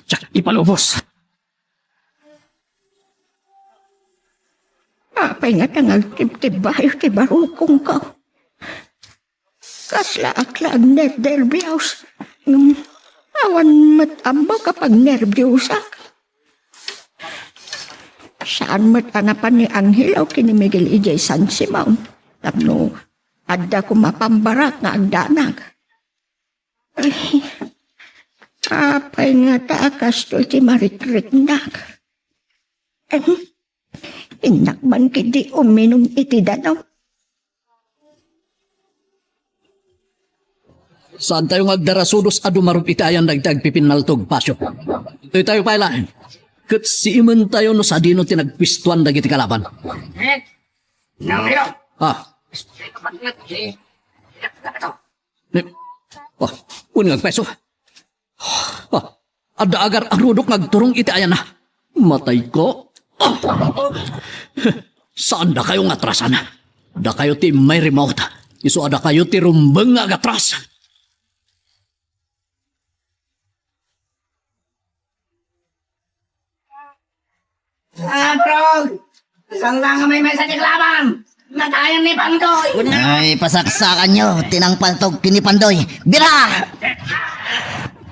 Diak ipalubos. Apay ngata nga agtibtibbayo ti barukongko? Kaslaak la agnernerbios. Ngem awan met ammok a pagnerbiosak. Saan met a napan ni Angelo ken ni Miguel idiay San Simon tapno adda koma pambarak nga agdanag. Ay, apay ngata a kastoy ti marikriknak? Em, innak man ketdi uminum iti danum. Saantayo nga agdarasudos a dumarup iti ayan dagiti agpipinnaltog, Pasio. Ditoytayo pay laeng. Ket siimentayo no sadino ti nagpuestuan dagiti kalaban. Eh, Nangilo! Ah. Ni, oh, wen nga agpayso. Ah, adda agar-arudok nga agturong iti ayanna. Matayko. Ah. Saan dakayo nga atrasan? Dakayo ti immay remote. Isu a dakayo ti rumbeng nga agatras. Ah, bro! Saan lang may mesa di kalaban? Natayan ni Pandoy! Ay, pasaksakanyo, tinangpaltog ken ni Pandoy. Bira!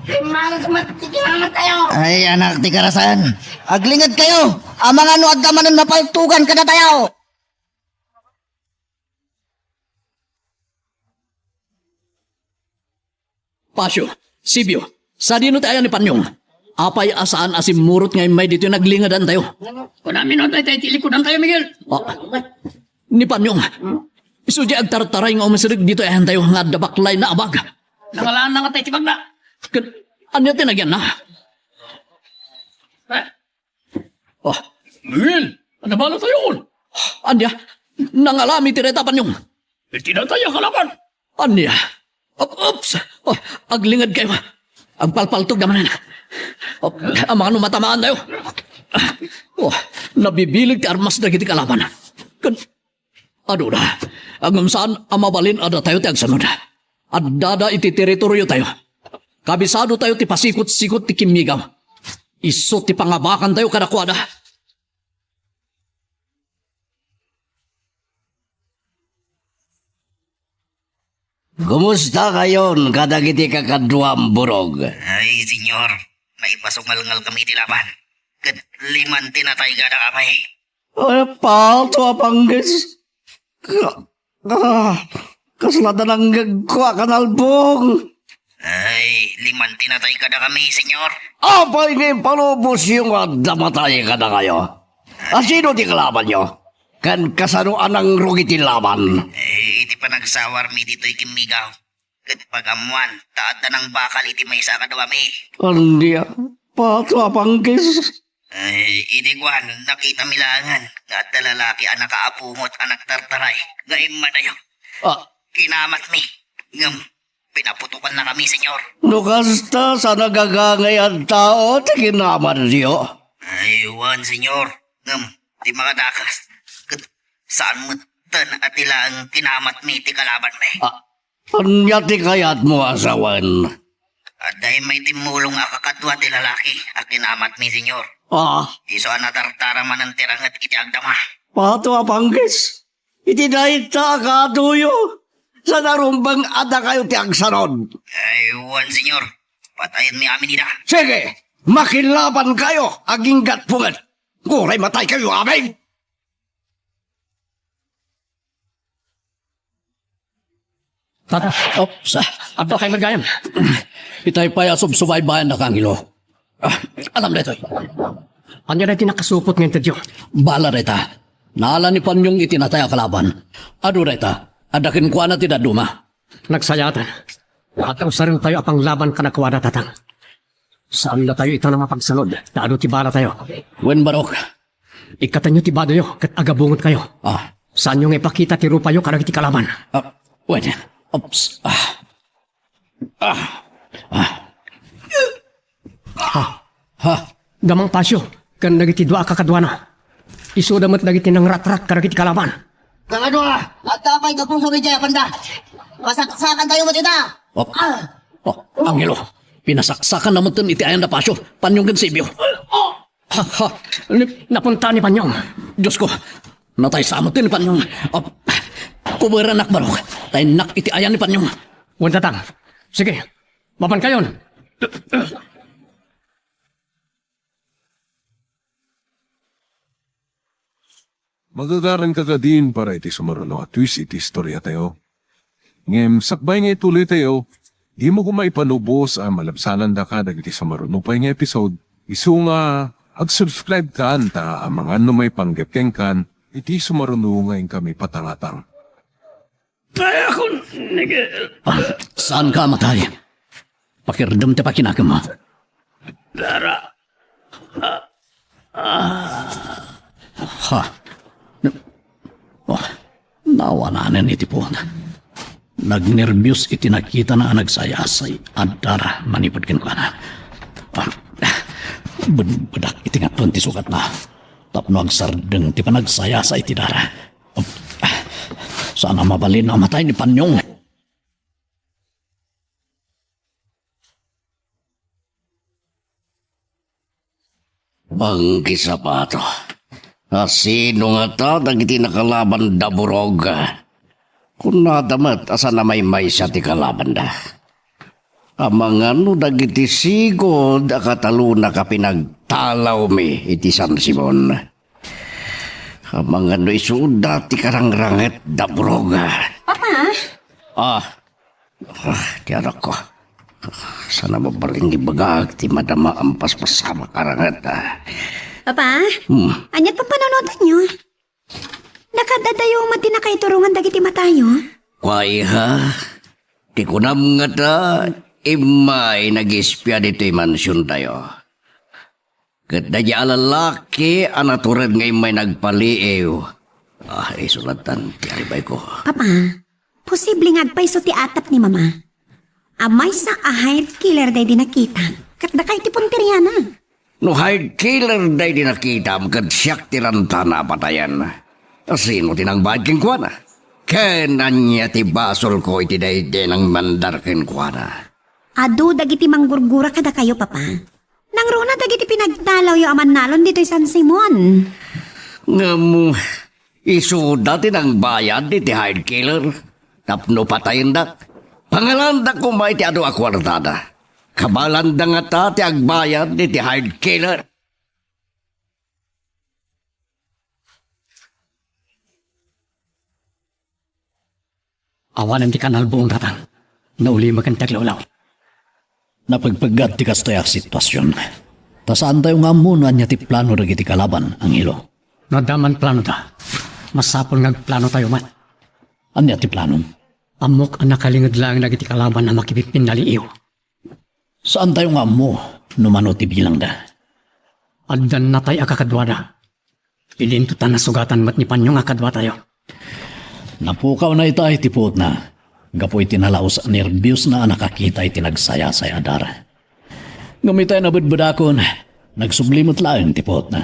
Timalas mat, tikinangat tayo! Ay, anak ti karasan. Aglinged kayo. Amangan no adda manen mapaltugan kadatayo. Pasio, Sibio, sadino ti ayan ni Panyong? Apay a saan a simmurot nga immay ditoy naglingedantayo? Kunami no, tay, tay, ti likudantayo, Miguel. Ah, ni Panyong. Isu di agtartaray nga umisrek ditoy ayantayo nga adda baklay na abag. Nangalaan na nga tay ti bagna. Ket ania ti nagyanna? Eh? Oh. Miguel, ano bala tayo? Ania? Nangalami ti reta, Panyong. Iti natay a kalaban. Ania? Op-, oops! Oh, aglinged kayo. Agpalpaltog naman. Oh, amangan no matamaan tayo. Oh, nabibileg ti armas dagiti kalaban. Kan, aduna, ngem saan a mabalin a datayo ti agsanod. Addada iti teritorio tayo. Kabisado tayo ti pasikot-sikot ti kimmigaw. Isu ti pangabakan tayo kadakuada. Kumusta kayon kadagiti kakaduam, Burog? Ay, Senyor, naipasungalngalkami iti laban. Ket liman ti natay kadakami. Ay, pato a panggis. Ka-, ka-, kasla ta nanggegko a kanalbong. Ay, liman ti natay kadakami, Senyor. Apay nga impalubosyo nga adda matay kadakayo? A sino ti kalabanyo? Ken kasano a nangrugi ti laban? Eh, iti panagsawarmi ditoy kimmigaw, ket pagammoan ta adda nangbakal iti maysa a kaduami. Ania, pato a panggis. Ay, idi kuan, nakitami laengen nga adda lalaki a nakaabungot a nagtartaray nga immadayo. Ah. Kinamatmi. Ngem, pinaputokannakami, Senyor. No kasta, saan a gagangay a tao ti kinamatyo? Ay, wen, Senyor. Ngem, ti makadakas, ket saan metten a ti laeng kinamatmi ti kalabanmi. Ah, ania ti kayatmo a sawen? Adda immay timmulong a kakadua ti lalaki a kinamatmi, Senyor. Ah. Isu a natartara manen ti ranget iti agdama. Pato a panggis. Iti dayta a kaduyo, saan a rumbeng a dakayo ti agsanod. Ay, wen, Senyor. Patayenmi amin ida. Sige, makilabankayo agingga pay met. Uray mataykayo amin. Tata, oops. Adda kay met gayam. Itay pay a subsubaybayan na, Angelo. Ah, alam daytoy. Ania daytoy nakasupot nga intedyo? Bala dayta. Naala ni Panyong iti natay a kalaban. Adu dayta, adda kenkuana ti dadduma. Nagsayaatan. Adda usarentayo a panglaban kadakuada, Tatang. Saandatayo ita a mapagsanod, ta adu ti balatayo. Wen, Barok. Ikkatenyo ti badoyo, ket agabungotkayo. Ah. Saanyo nga ipakita ti rupayo kadagiti kalaban. Ah, wen. Oops. Ah. Ah. Ah. Ha. Ha. Damang Pasio, ken dagiti dua a kakaduana. Isuda met dagiti nangratrat kadagiti kalaban. Kakadua, adda pay gapu sumadiay a banda. Pasaksakantayo met ita. Oh. Ah. Oh, Angelo, pinasaksakan na met iti ayan da Pasio, Panyong ken Sibio. Ha, ha. Ni-, napunta ni Panyong. Diosko, natay sa met ni Panyong. Ah, kuberanak, Barok. Tayennak iti ayan ni Panyong. Wen, Tatang. Sige, mapankayon. Magagaranka kadin para iti sumaruno a twist iti istoriatayo. Ngem sakbay nga ituloytayo, dimo koma ipanubos a malabsanandaka dagiti sumaruno pay nga episode. Isu nga ag-subscribe kan ta amangan no maipanggep kenkan iti sumaruno nga inkami patangatang. Kayakon, Miguel. Ah, saanka a matay? Pakirdem ti pakinakem. Dara. Ah. Ah. Ha? Na-, oh, nawananen iti puon. Nagnerbios iti nakitana a nagsayasay a dara manipud kenkuana. Ah, bedbedak iti ngaton ti sukatna tapno agsardeng ti panagsayasa iti dara. Saan a mabalin a matay ni Panyong. Bangki sapato. A sino ngata dagiti nakalaban da Burog? Kunada met a saan a maymaysa ti kalabanda. Amangan no dagiti sigud a kataluna a pinagtalawmi iti San Simon. Amangan no isuda ti karangranget da Burog. Papa? Ah. Ah, ti anakko. Saan a mabalin nga ibagak ti madama a mapaspasamak a ranget, ah. Papa, Hmm. Ania ti pampanunotanyo? Dakadadayo met ti nakaiturongan dagiti matayo? Kua, iha, ti kunam ngata, immay nagispia ditoy mansiontayo. Ket daydiay a lalaki a natured nga immay nagpaliiw. Ah, isu lattan ti aribayko. Papa, posible nga agpayso ti atap ni Mama. A maysa a hired killer daydi nakitam, ket dakay ti punteriana. No hired killer daydi nakitam, ket siak ti rantana a patayen. Sino ti nangbayad kenkuana? Ken ania ti basolko iti daydi nangmandar kenkuana? Adu dagiti manggurgura kadakayo, Papa. Nangruna dagiti pinagtalawyo a mannalon ditoy San Simon. Ngem isuda ti nangbayad iti hired killer tapno patayendak. Pangalanda koma iti adu a kuartada. Kabalanda ngata ti agbayad iti hired killer. Awanen ti kanalbuong, Tatang. Naulimek ti aglawlaw. Napegpeggad ti kastoy a situasion. Ta saantayo nga ammo no ania ti plano dagiti kalaban, Angelo. No adda man planoda, masapul nga agplanotayo met. Ania ti plano? Ammok a nakalinged laeng dagiti kalaban a makipipinnaliiw. Saantayo nga ammo no mano ti bilangda. Addannatay a kakaduada. Idinto ta nasugatan met ni Panyo nga kaduatayo. Napukawna itay ti puotna gapu iti nalaus a nerbiosna a nakakita iti nagsayasayadar. Ngem itay nabedbedakon, nagsubli met laeng ti puotna.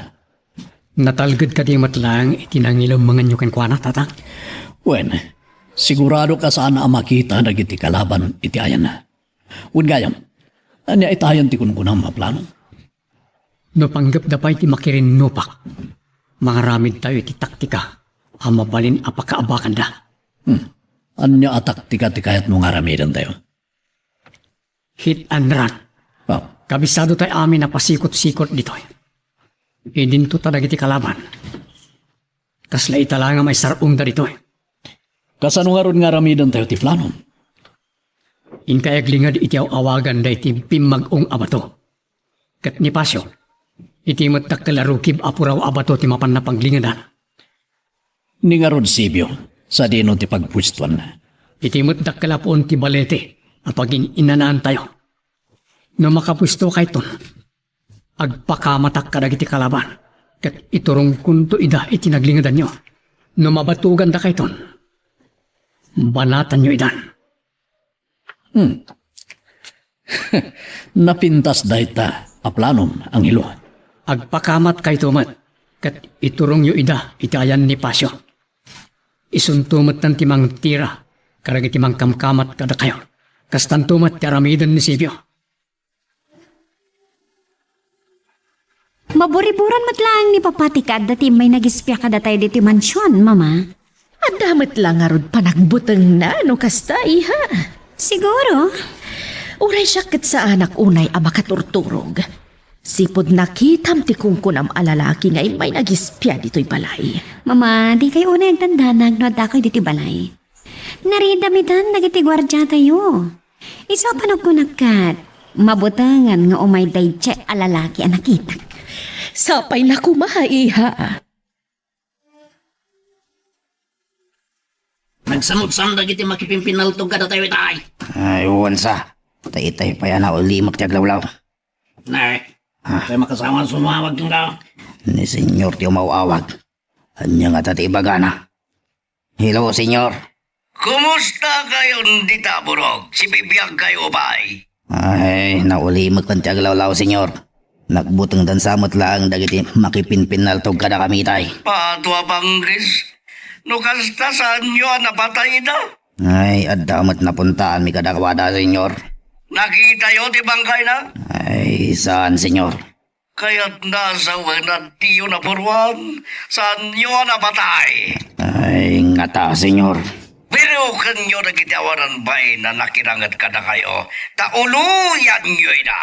Natalged kadi met laeng iti nangilemmenganyo kenkuana, Tatang? Wen, siguradok a saan a makita dagiti kalaban iti ayanna. Wen gayam, ania itayen ti kunkunam a plano? No panggepda pay ti makirinnupak, mangaramidtayo iti taktika a mabalin a pakaabakanda. Hmm. Ania a taktika ti kayatmo nga aramidentayo? Hit and run. Ah. Kabisadotay amin a pasikot-sikot ditoy. Idinto ta dagiti kalaban. Kasla ita la nga maisar-ongda ditoy. Kasano ngarud nga aramidentayo ti plano? Inkay aglinged iti aw-awagan daydi pimmag-ong a bato. Ket ni Pasio, iti met dakkel a rukib a puraw a bato ti mapanna paglingedan. Ni ngarud Sibio, sadino ti pagpuestuanna? Iti met dakkel a puon ti balete a pagin-inanaantayo. No makapuesto kayton, agpakamatak kadagiti kalaban, ket iturongkonto ida iti naglingedanyo. No mabatuganda kayton, banatanyo idan. Hmm. Napintas dayta a planom, Angelo. Agpakamat kayto met, ket iturongyo ida iti ayan ni Pasio. Isunto metten ti mangtira kadagiti mangkamkamat kadakayo. Kastanto met ti aramiden ni Sibio. Maburiburan met laeng ni Papa ti kaadda ti immay nagispia kadatayo ditoy mansion, Mama. Adda met la ngarud panagbutengna no kasta, iha. Siguro. Uray siak ket saanak unay a makaturturog. Sipud nakitam ti kunkunam a lalaki nga immay nagispia ditoy balay. Mama, dikay unay agdandanag no addakoy ditoy balay. Naridamitan dagiti guardiatayo. Isu a panagkunak ket, mabutengen nga umay daydiay a lalaki a nakitak. Sapay la koma, iha. Nagsamutsan dagiti makipinpinnaltog kadatayo itay. Ay, wen sa. Ta itay pay a naulimek ti aglawlaw. Nay, Ah. Tay makasawa sumawag kenka. Ni Senyor ti umaw-awag. Ania ngata ti ibagana? Hello, Senyor. Kumusta kayon dita, Burog? Sibibiag kayo pay? Ay, naulimek ti aglawlaw, Senyor. Nagbutengdan sa met laeng dagiti makipinpinnaltog kadakami itay. Patua, Panggis. No kasta, saanyo a napatayda? Ay, adda met napuntaanmi kadakuada, Senyor. Nakitayo ti bangkayna? Ay, saan, Senyor. Kayatna a sawen a diyo napuruan, saanyo a napatay? Ay, ngata, Senyor. Birukenyo dagiti awanan bain a nakiranget kadakayo, ta uloyanyo ida.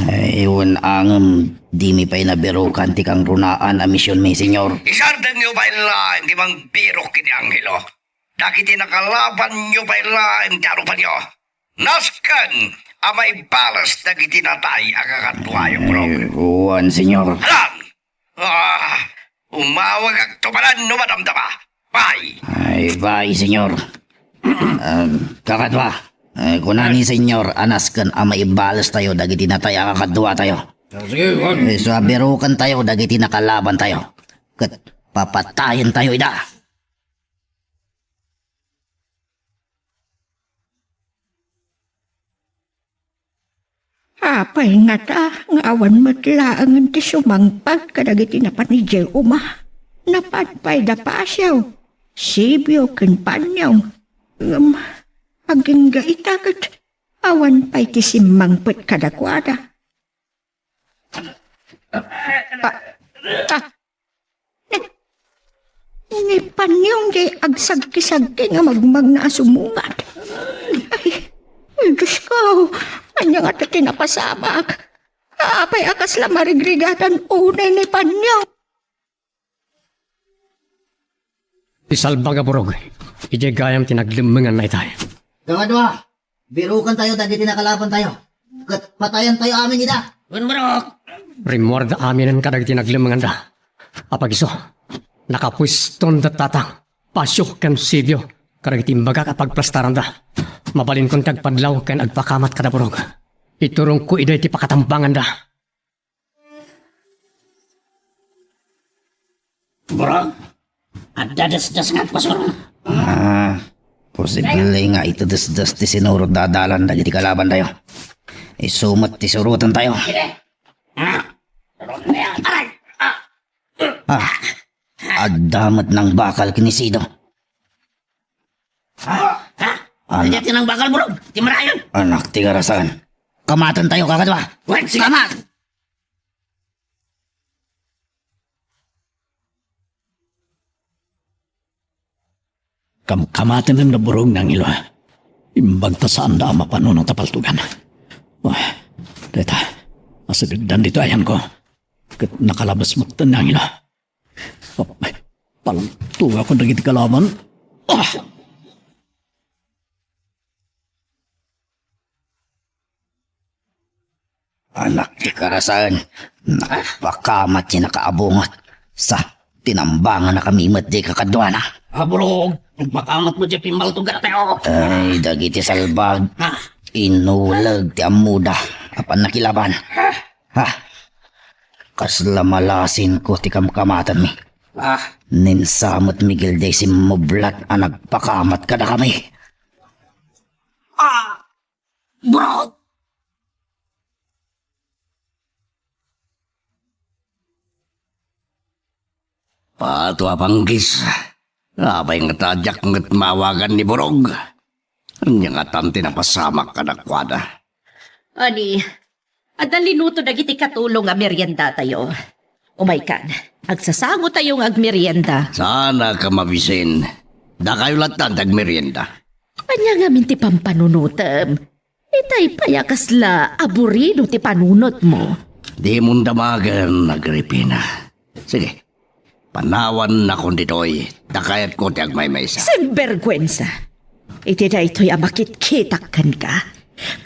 Ay, wen angem, dimi pay nabirukan ti kangrunaan a misionmi, Senyor. Isardengyo pay laeng ti mangbirok iti anghelo. Dagiti nakalabanyo pay laeng ti arupanyo. Nasken a maibales dagiti natay a kakaduayo, Brok. Eh, wen, Señor. Alam! Ah, umawagakto manen no madamdama. Bye! Ay, bye, Señor. Em, kakadua, eh, kuna ni Señor a nasken a maibales tayo dagiti natay a kakaduatayo. Ah, sige, wen. Eh, so, biruken tayo dagiti nakalaban tayo. Ket papatayen tayo ida. Apay ngata nga awan met laengen ti sumangpet kadagiti napan idiay uma? Napan pay da Pasio, Sibio, ken Panyong. Ngem agingga ita ket awan pay ti simmangpet kadakuada. Ah, ah, Ni, ni Panyong ti agsagki-sagki nga magmagna a sumungad. Ay, ay, Diyos ko, ania ngata ti napasamak? Apay a kasla marigrigatan unay ni Panyong? Ti salbag a Burog, idiay gayam ti naglemmengan na itay. Kakadua, biruken tayo dagiti nakalaban tayo, ket patayen tayo amin ida. Wen, Burog! Rimmuarda aminen kadagiti naglemmenganda. Apag isu, nakapueston da Tatang, Pasio ken Sibio kadagiti imbagak a pagplastaranda. Mabalinkon ti agpadlaw ken agpakamat kada Burog. Iturongko ida iti pakatambanganda. Burog, adda desdes nga agpasuro. Ah, posible nga iti desdes ti sinurot da adalan dagiti kalaban tayo. Isu met ti suroten tayo. Ah, adda met nangbakal ken ni Sido. Ha? Ha? Anak. Ania ti nangbakal, Burog? Ti marayon? Anak ti karasan. Kamaten tayo, kakadua. Wen, sige. Kamat! Kamkamaten da Burog ni Angelo. Imbag ta saanda a mapanunot a paltugan. Wah, dayta, asidegdan ditoy ayanko. Ket nakalabas metten ni Angelo. Paltugakon dagiti kalaban. Ah! Anak ti karasan, nagpakamat ti nakaabunget. Sa, tinambangan na kami met di kakaduana. Aburog, nagpakamat mo di pimmaltugan tayo. Ay, dagiti salbag. Ha? Inuleg ti ammoda. Apan nakilaban. Ha? Kasla malasin ko ti kamkamatanmi. Ah. Ninsamet Miguel day simmublat a nagpakamat kadakami. Ah! Burog! Pato a panggis. Apay nga ta diak met maawagan ni Burog? Ania ngatan ti napasamak kadakuada? Ani, adda linuto dagiti katulong a meriendatayo. Umaykan, agsasangotayo nga agmerienda. Saanak a mabisin. Dakayo latta ti agmerienda. Ania ngamin ti pampanunotem? Itay pay a kasla aburido ti panunotmo. Dimon damagen, Agripina. Sige, panawannakon ditoy, ta kayatko ti agmaymaysa. Sinberguensa! Iti daytoy a makitkitak kenka,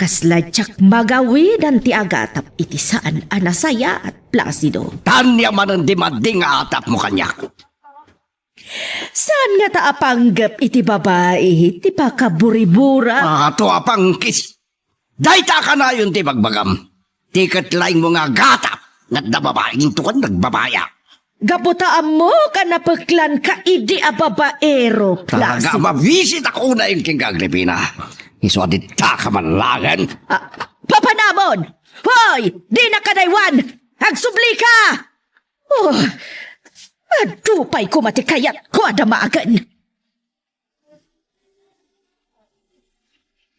kasla diak magawidan ti agatap iti saan a nasayaat, Placido. Ania manen ti madi nga atapmo kaniak? Saan ngata a panggep iti babai ti pakaburibura? Ato a panggis! Dayta a kanayon ti bagbagam. Ti ket laingmo nga agatap nga adda babai, intokan nagbabaya. Gapu ta ammok a napeklanka idi a babaero, Placido. Talaga a mabisitak unay ken Agripina. Isu a ditta ka manlagen. Ah, papanamon! Hoy! Dinaka daywan! Agsublika! Oh, adu pay koma ti kayatko a damagen.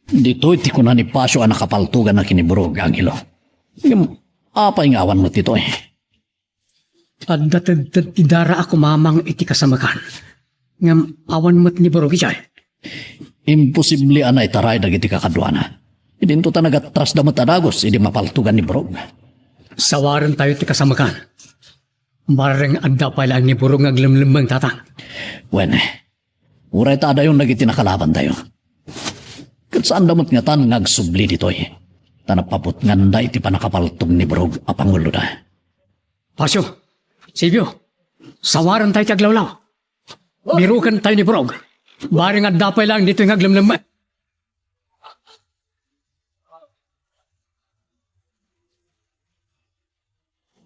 Ditoy ti kuna ni Pasio a nakapaltugan na kiniburog, Angelo. Ngem, apay nga awan met ditoy? Adda tedted ti dara a kumamang iti kasamekan. Ngem awan met ni Burog idiay. Imposible a naitaray dagiti kakaduana. Idinto ta nagatrasda met a dagus idi mapaltugan ni Burog. Sawarentayo ti kasamekan. Barring adda pay laeng ni Burog nga aglemlemmeng, Tatang. Wen, uray ta adayon dagiti nakalabantayo. Ket saanda met ngatan nga agsubli ditoy, ta napaputnganda iti pannakapaltog ni Burog a panguloda. Pasio, Silvio, sawarentayo ti aglawlaw. Birukentayo ni Burog. Bareng adda pay laeng ditoy nga aglemlemmet.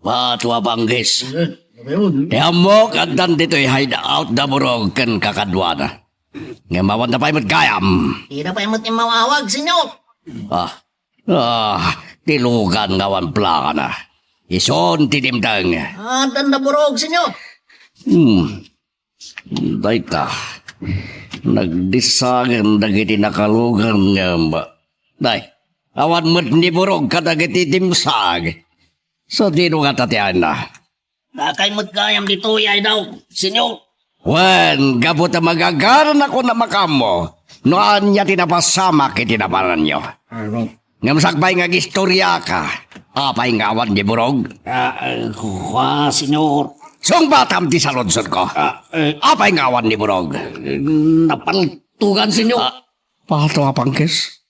Batua Banggis. Eh, ano yun? Ti ammok, addan ditoy hideout da Burog ken kakaduana. Ngem awan da pay met gayam. Dida pay met immawawag, senyor. Ah. Ah, ti lugan nga awan plakana. Isun ti dimteng. Addan da Burog, senyor. Hmm. Dayta, nagdissangen dagiti nakalugan nga ba-, day, awan met ni Burog kadagiti dimsag. Sadino ngata ti ayanna? Dakay met gayam ditoy, ay daw, senyor. Wen, gapu ta magagaranakon a makaammo no ania ti napasamak iti napananyo. Ano? Ngem sakbay nga agistoriaka, apay nga awan ni Burog? Ah, eh, kua, senyor. Sungbatam ti saludsodko. Ah, eh. Apay nga awan ni Burog? Eh, napaltugan, senyor. Ah, pato a pangkis.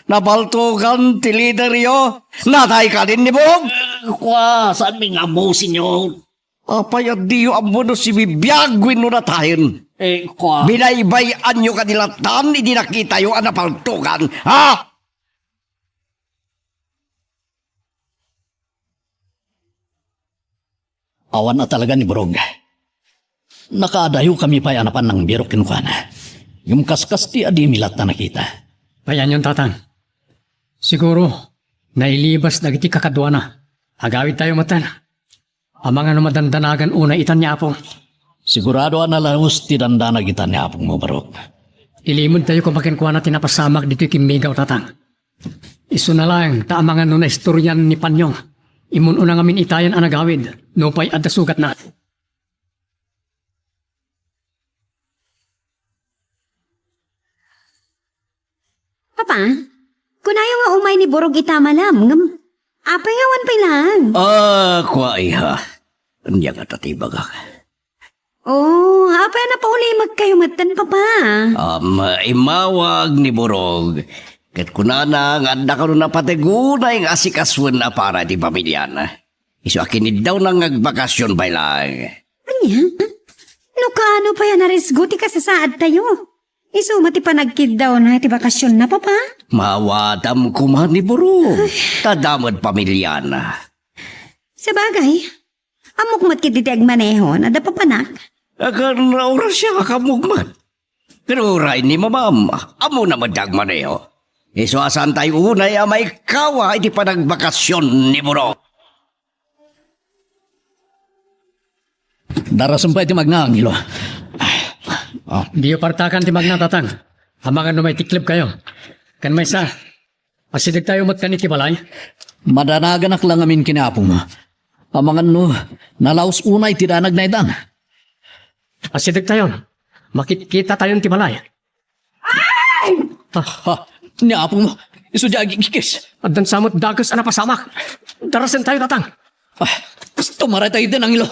Napaltugan ti lideryo. Natay kadin ni Burog? Eh, kua, saan mi nga ammo, senyor? Apay a diyo ammo no sibibiag wenno natayen? Eh, kua. Binaybay-anyo kadi lattan idi nakitayo a napaltugan, ha? Awan a talaga ni Burog. Nakaadayo kami pay a napan nangbirok kenkuana. Ngem kaskas ti adi mi latta nakita. Payanyon, Tatang. Siguro, nailibas dagiti kakaduana. Agawidtayo metten. Amangan no madandanagan unay itan ni Apo. Sigurado a nalaus ti dandanag itan ni apongmo, Burog. Ilimedtayo koma kenkuana ti napasamak ditoy kimmigaw, Tatang. Isuna laeng ta amangan no naistorian ni Panyong. Immun-una ngamin itayan a nagawid, nupay adda sugatna. Papa, kunayo nga umay ni Burog ita malam, ngem apay nga awan pay laeng? Ah, kua, iha. Ania ngata ti ibagak? Oh, apay a napaulimekkayo metten, Papa? Um, immawag ni Burog. Ket kunana nga adda kano napateg unay nga asikasuen a para ti pamiliana. Isu a kiniddawna nga agbakasyon pay laeng. Ania? No kaano pay a narisgo ti kasasaadtayo? Isu met ti panagkiddawna iti bakasionna, Papa? Maawatam koma ni Burog. Ay. Ta adda met pamiliana. Sabagay, ammok met ketdi ti agmaneho, adda papanak. Agan oras siak a kammok met. Pero uray ni Mamam, ammona met ti agmaneho. Isu a saantayo unay a maikkawa iti panagbakasyon ni Burog. Darasen pay ti magna, Angelo. Ah. Diyo partakan ti magna, Tatang. Amangan no maitiklebkayo. Ken maysa, asidegtayo met kani ti balay? Madanaganak la ngamin ken ni apom. Amangan no nalaus unay ti danagna itan. Asidegtayon. Makitkitatayon ti balay. Ay! Ah, ah, ni apom, isu diay agikikis. Addan sa met dakes a napasamak. Darasentayo, Tatang. Ah, tumaraytayo iti nangilo.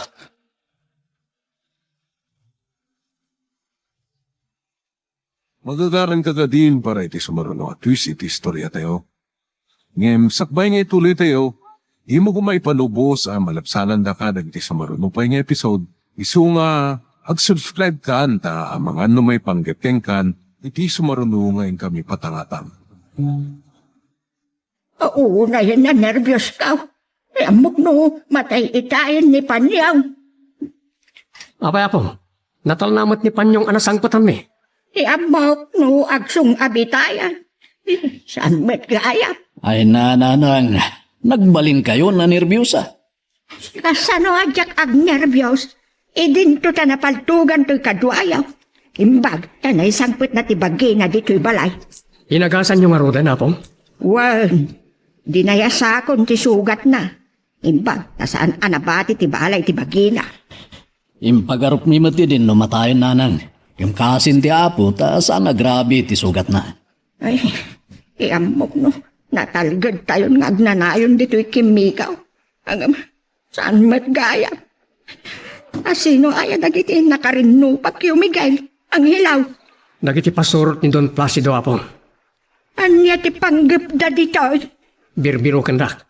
Magagaranka kadin para iti sumaruno a twist iti istoriatayo. Ngem sakbay nga ituloytayo, dimo koma ipalubos a malabsanandaka dagiti sumaruno pay nga episode. Isu nga, ag-subscribe kan ta amangan no maipanggep kenkan iti sumaruno nga inkami patangatang. Unay, nanerbios ka. Ti ammok no matay itayen ni Panyong. Apay, Apo, natalna met ni Panyong a nasangpetanmi. Ti ammok no agsung-ab itayen. Saan met gayam? Ay, nanang, nagbalinkayo, nanerbiosa. Kasano a diak agnerbios? Idinto ta napaltogan toy kaduayo. Imbag ta naisangpetna ti bagina ditoy balay. Inagasanyo ngaruden, Apo? Wen, dinayasakon ti sugatna. Imbag ta saan a nabati ti balay ti bagina. Impagarupmi met idin no matayen, nanang. Ngem kasin ti Apo ta saan a grabe ti sugatna. Ay, ti ammok no natalgedtayon nga agnanayon ditoy kimmigaw. Ngem, saan met gayam? A sino aya dagiti nakarinnupakyo, Miguel? Angelaw? Dagiti pasurot ni Don Placido, Apo. Ania ti panggepda ditoy? Birbirokendak.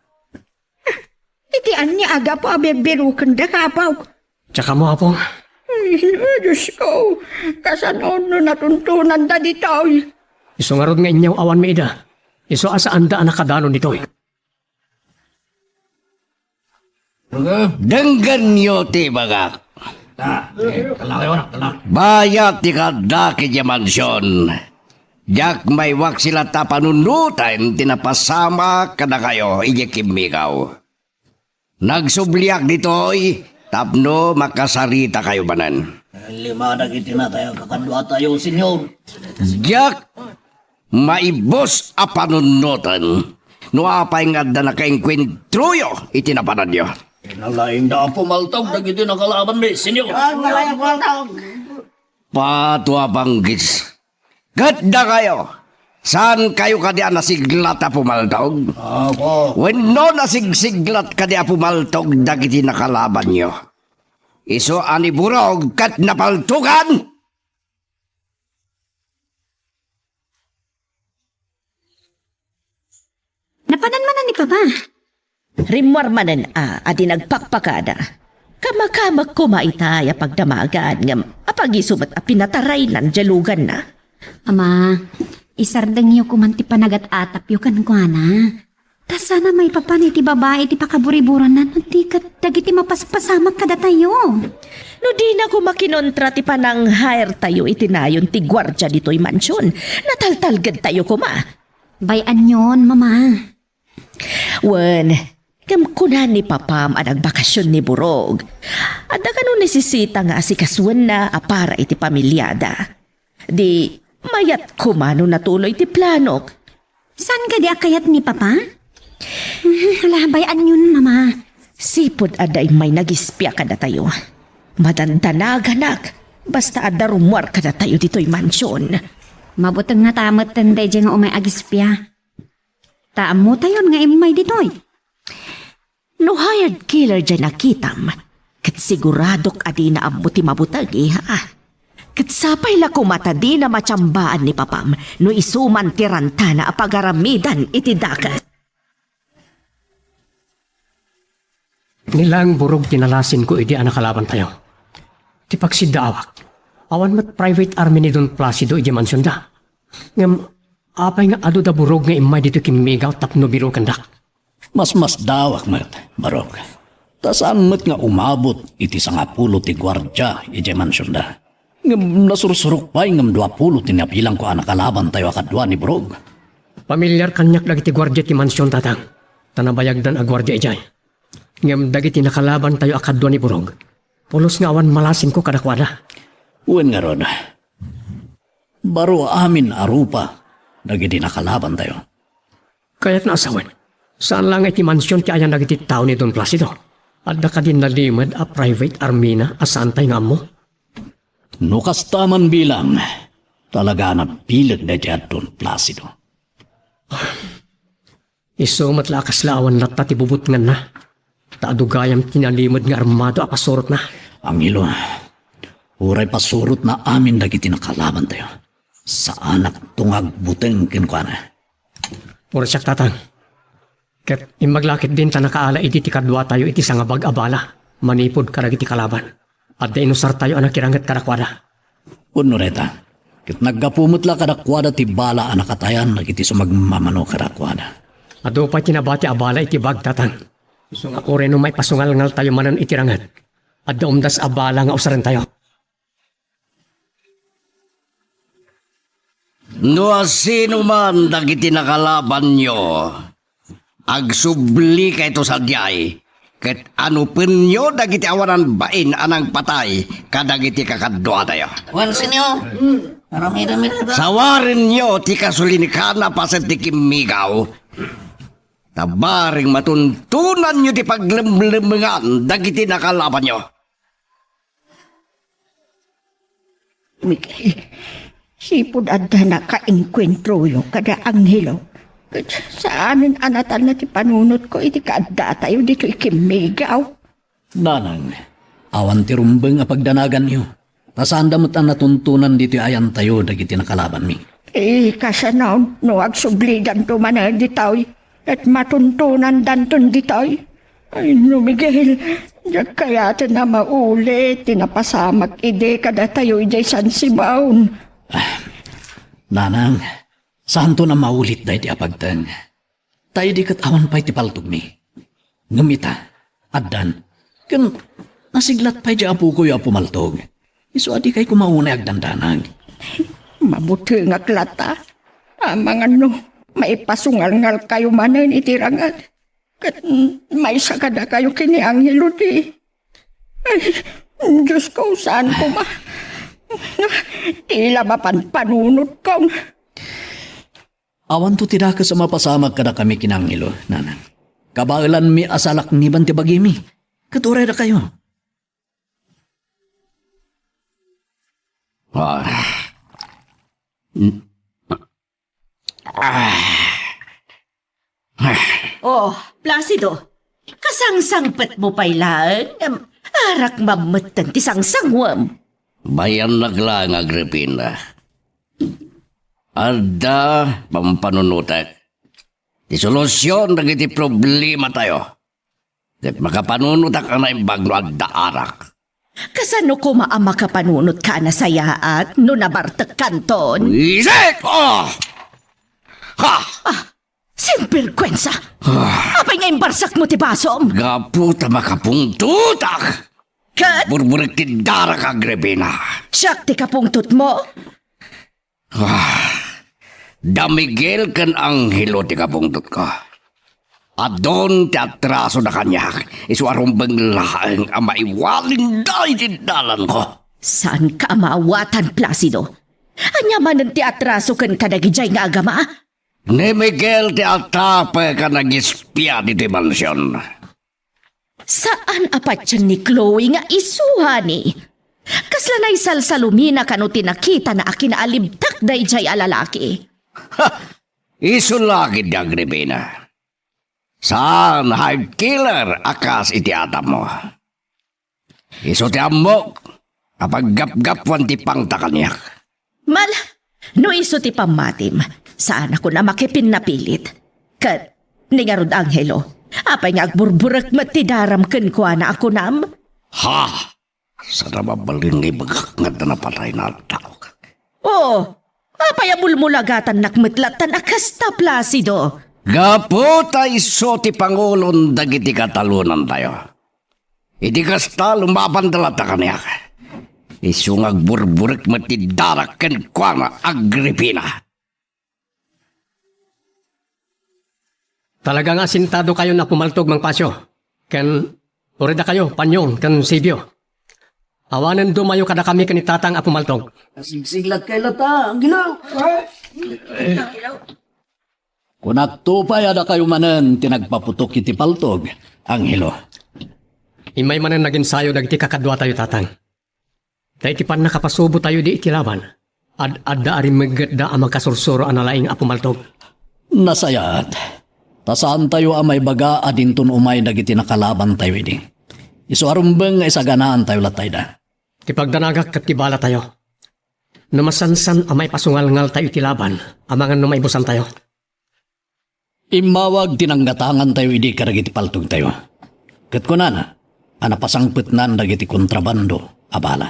Iti ania a gapu a birbirokenda, Apo? Diak ammo, Apo. Ay, Diosko, kasano no natuntonanda ditoy? Isu ngarud nga aniaw awan maida. Isu a saanda a nakadanon ditoy. Denggenyo ti ibagak. Bayat ti kaaddak idiay mansion. Diak maiwaksi latta a panunoten ti napasamak kadakayo idiay kimmigaw. Nagsubliak ditoy tapno makasaritakayo manen. Lima dagiti natay a kakaduatayo, Senyor. Diak maibus a panunoten no apay nga adda nakaengkuentroyo iti napananyo. Nalaingda a pumaltog dagiti nakalabanmi, Senyor. Patua panggis. Ket dakayo, saankayo kadi a nasiglat a pumaltog? Apo. Wenno nasigsiglat kadi a pumaltog dagiti nakalabanyo? Isu a ni Burog ket napaltogan? Napanan manen ni Papa. Rimmuar manen a, a di nagpakpakada. Kamakamek koma itay a pagdamagan, ngem apagiso met a pinataraynan diay luganna. Ama, isardengyo koman ti panagat-atapyo kenkuana. Ta saan a maipapan iti babai ti pakaburiburanna no di ket dagiti mapaspasamak kadatayo. No dina koma kinontra ti panang-hire tayo iti nayon ti guardia ditoy mansion, nataltalgedtayo koma. Bay-anyon, Mama. Wen, ngem kuna ni Papam a nagbakasion ni Burog, adda kano nesesita nga asikasuenna a para iti pamiliada. Di, mayat koma no natuloy ti planok. Saan kadi a kayat ni Papa? Ala, bay-anyon, Mama. Sipud adda immay nagispia kadatayo. Madandanaganak, basta adda rummuar kadatayo ditoy mansion. Mabuteng ngata metten daydiay nga umay agispia. Ta ammotayon nga immay ditoy. No hired killer diay nakitam, ket siguradok a dina ammo ti mabuteng, iha. Ket sapay la koma ta dina matiambaan ni Papam no isu man ti rantana a pagaramidan iti dakes. Ni laeng Burog ti nalasinko idi a nakalabantayo. Ti pagsiddaawak, awan met private army ni Don Placido idiay mansionda. Ngem apay nga adu da Burog nga immay ditoy kimmigaw tapno birokendak? Masmasdawak met, Burog. Ta saan met nga umabot iti sangapulo ti guardia idiay mansionda. Ngem nasursurok pay ngem duapulo ti nabilangko a nakalabantayo a kadua ni Burog. Pamilyar kaniak dagiti guardia ti mansion, Tatang, ta nabayagdan a guardia idiay. Ngem dagiti nakalabantayo a kadua ni Burog, pulos nga awan malasinko kadakuada. Wen ngarud, baro amin a rupa dagiti nakalabantayo. Kayatna a sawen, saan la nga iti mansion ti ayan dagiti tao ni Don Placido? Adda kadi nalimed a private army-na a saantay nga ammo? No kasta man bilang, talaga a nabileg daydiay a Don Placido. Isu met la a kasla awan latta ti bubutnganna, ta adu gayam ti nalimed nga armado a pasurotna. Angelo, uray pasurotna amin dagiti nakalabantayo, saanakto nga agbuteng kenkuana. Puro siak, Tatang. Ket imbag la ketdin ta nakaala idi ti kaduatayo iti sangabag a bala manipud kadagiti kalaban. Adda inusartayo a nakiranget kadakuada. Wenno dayta, ket naggapu met la kadakuada ti bala a nakatayan dagiti sumagmamano kadakuada. Adu pay ti nabati a bala iti bag, Tatang. Isu nga uray no maipasungalngaltayo manen iti ranget, adda umdas a bala nga usarentayo. No asino man dagiti nakalabanyo, agsublikayto sadiay, ket anupenyo dagiti awanan bain a nangpatay kadagiti kakaduatayo. Wen, Senyor, aramidem iti Sawarenyo ti kasulinkana paset ti kimmigaw. Ta bareng matuntonanyo ti paglemlemengan dagiti nakalabanyo. Miguel, sipud adda nakaengkuentroyo kada Angelo, ket saanen a natalna ti panunotko iti kaaddatayo ditoy kimmigaw. Nanang, awan ti rumbeng a pagdanaganyo, ta saanda met a natuntonan ditoy ayantayo dagiti nakalabanmi. Eh, kasano no agsublidanto manen ditoy, ket matuntonandanton ditoy? Ay, no, Miguel, diak kayaten a maulit ti napasamak idi kadatayo idiay San Simon. Nanang, saanton a maulit daydi a pagteng. Ta idi ket awan pay ti paltogmi. Ngem ita, addan, ken nasiglat pay di apokoy a pumaltog. Isu a dikay koma unay agdandanag. Mabutengak latta. Amangan no, maipasungalngalkayo manen iti rangag. Ket, mm, maysa kadakayo ken ni Angelo di. Ay, Dios ko, saan koma? Ti la mapanpanunotko. Awanto ti dakes a mapasamak kadakami ken ni Angelo, nanang. Kabaelanmi a salakniban ti bagimi. Ket uray dakayo. Ah. Mm. Ah. Ah. Oh, Placido, kasangsangpetmo pay laeng, ngem arak mammetten ti sangsanguem. Bayannak laeng, Agripina. Adda pampanunotek. Ti solusion dagiti problematayo. Ket makapanunotak a naimbag no adda arak. Kasano koma a makapanunotka a nasayaat no nabartekkanton? Isip! Oh! Ha! Ah, sinbergwensa! Ah. Apay nga imbarsakmo ti basom? Gapu ta makapungtotak! Ket? Burburek ti darak, Agripina. Siak ti kapungtotmo? Ah, da Miguel ken Angelo ti kapungtotko. Adun ti atrasoda kaniak, isu a rumbeng laeng a maiwalinda iti dalanko. Saanka a maawatan, Placido. Ania manen ti atraso ken kadagidiay nga agama? Ni Miguel ti atapek a nagispia ditoy mansion. Saan a patien ni Chloe nga isu, honey. Kasla naisalsalumina kano ti nakitana a kinaalibtak daydiay a lalaki. Ha! Isu la ketdi, Agripina. Saan a heart killer a kas iti atapmo. Isu ti ammok a paggapgapuan ti pangta kaniak. Mala, no isu ti pammatim, saanakon a makipinnapilit. Ket, ni ngarud, Angelo, apay nga agburburek met ti daram kenkuana a kunam? Ha! Saan a mabalin nga ibagak nga adda napatayna a tao. Oh, apay a mulmulagatannak met lattan a kasta, Placido? Gapu ta isu ti pangulon dagiti katalonantayo. Iti kasta, lumabanda latta kaniak. Isu nga agburburek met ti darak kenkuana, Agripina. Talaga nga asintado kayo nga pumaltog, Mang Pasio. Ken uray dakayo, Panyong, ken Sibio. Awanen dumayo kadakami ken ni Tatang a pumaltog. Nasigsiglat kayo latta, Angelo. Kunakto pay a dakayo manen ti nagpaputok iti paltog, Angelo. Immay manen naginsayo dagiti kakaduatayo, Tatang. Ta iti pannakapasubotayo idi iti laban, ad-adda a rimmeggetda a makasursuro a nalaing a pumaltog. Nasayaat, ta saantayo a maibaga a dinton umay dagiti nakalabantayo idi. Isu a rumbeng nga isaganaantayo lattayda. Ti pagdanagak ket ti balatayo. No masansan a maipasungalngaltayo iti laban, amangan no maibusantayo. Immawag ti nanggatangantayo idi kadagiti paltogtayo. Ket kunana a napasangpetnan dagiti kontrabando a bala.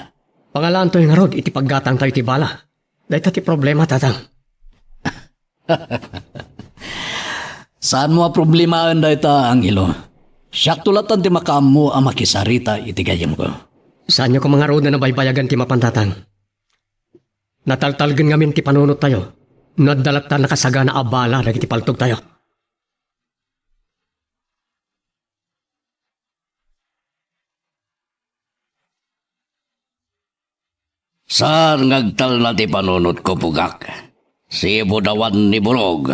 Pangalaantoy ngarud iti paggatangtayo iti bala. Dayta ti problema, Tatang. Saanmo a problemaen dayta, Angelo. Siakto lattan ti makaammo a makisarita iti gayyemko. Saanyo koma ngarud a nabaybayagan ti mapan, Tatang. Nataltalgen ngamin ti panunottayo no adda latta nakasagana a bala dagiti paltogtayo. Saan nga agtalna ti panunotko, pugak? Sipud awan ni Burog.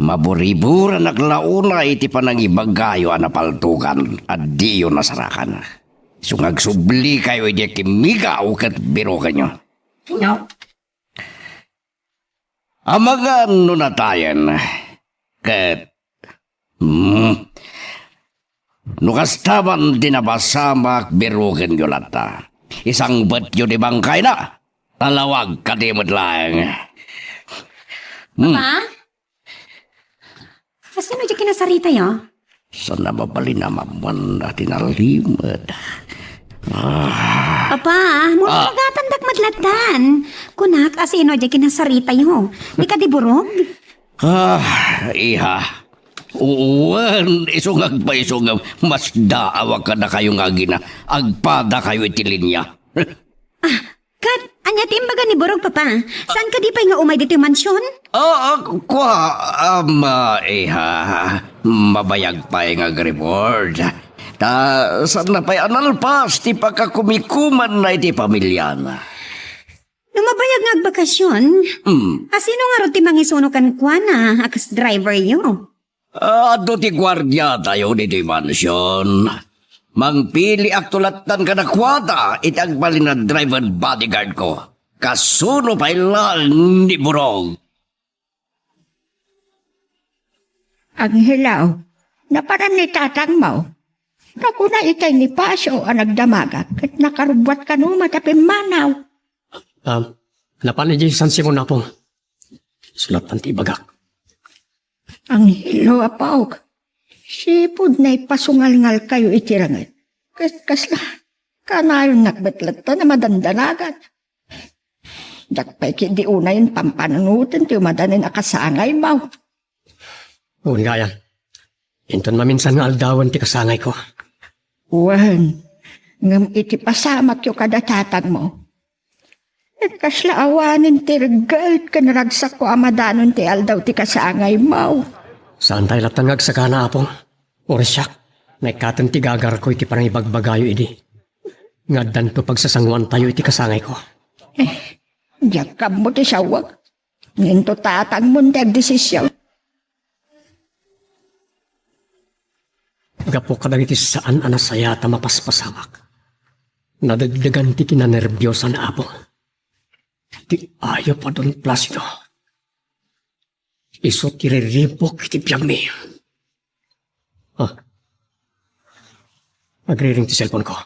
Maburiburanak la unay iti panangibagayo a napaltogan a diyo nasarakan. Isu nga agsublikayo idiay kimmigaw ket birokenyo. Amangan no natayen, ket, hmm, no kasta man ti napasamak, birokenyo latta. Isangbetyo ti bangkayna. Talawag kadi met laeng. Hmm. Papa? Asino diay kinasaritayo? Saan a mabalin a mapan a tinalimed. Ah. Papa, Ah. Muragatandak met lattan. Kunak, asino diay kinasaritayo? Di kadi Burog? Ah, iha. Wen, isu nga agpaisu nga masdaawak kadakayo nga agina, agpadakayo iti linia. Ah, ket ania ti imbaga ni Burog, Papa? Saan kadi pay nga umay ditoy mansion? Ah, ah, kua, um, ah, iha, mabayag pay nga agreport. Ta, saan na pay a nalpas ti pakakumikumanna iti pamiliana. No mabayag nga agbakasyon, Hmm. Asino ngarud ti mangisuno kenkuana a kas driver yo? Ah, adu ti guardiatayo ditoy mansion. Mangpiliakto lattan kadakuada iti agbalin a driver bodyguard ko. Kasuno pay laeng ni Burog. Angelo, naparan ni tatangmo. Nakuna itay ni Pasio a nagdamagak ket nakarubbuat kano met a pimmanaw. Ah, napan idiay San Simon, Apong. Isu lattan ti ibagak. Angelo, apok. Sipud naipasungalngalkayo iti ranget. Ket kasla, kanayonnak met lattan a madandanagan. Diak pay ketdi unayen pampanunoten ti umadanen a kasangaymo. Wen gayam. Inton maminsan nga aldawen ti kasangayko. Wen, ngem iti pasamakyo kada tatangmo, ket kasla awanen ti regget ken ragsakko a madanon ti aldaw ti kasangaymo. Saantay lattan nga agsagana, Apong. Uray siak, naikkaten ti gagarko iti panangibagbagayo idi nga addanto pagsasanguantayo iti kasangayko. Eh, diak ammo ti sawak. Ngem no tatangmon ti agdesisyon. Gapu kadagiti saan a nasayaat a mapaspasamak, nadegdegan ti kinanerbiosana, Apo. Ti ayup a Don Placido. Isu ti riribuk iti biagmi. Ah. Agriring ti cellphone ko.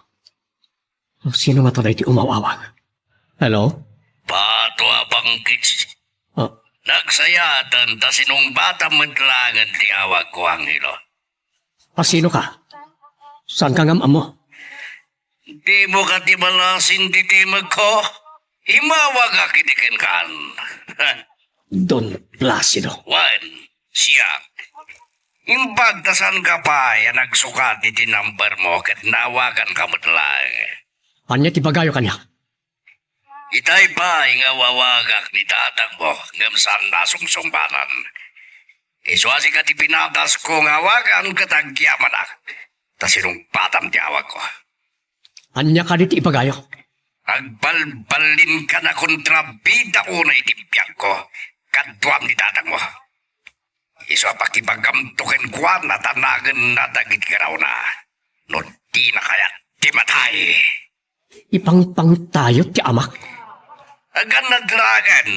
Sino ngata daytoy umaw-awag? Hello? Pato a Banggis. Ah. Nagsayaaten ta sinungbatam met laengen ti awagko, Angelo. Ah, sino ka? Saan ka ngam ammo? Dimo kadi balasin ti timekko? Imawagak idi kenkan. Don Placido. Wen, siak. Imbag ta saan ka pay a nagsukat iti number mo ket naawaganka met laeng. Ania ti ibagayo kaniak? Itay pay nga awawagak ni tatangmo ngem saan a sungsungbanan. Isu a sika ti pinatasko nga awagan ket agyamanak, ta sinungbatam ti awagko. Ania kadi ti ibagayo? Agbalbalinkan a kontrabida unay iti biagko kaduam ni tatangmo. Isu a pakibagamto kenkuana ta nagenna dagiti garaona. No dina kayat ti matay. Ipangpangtayo ti amak. Agannad laeng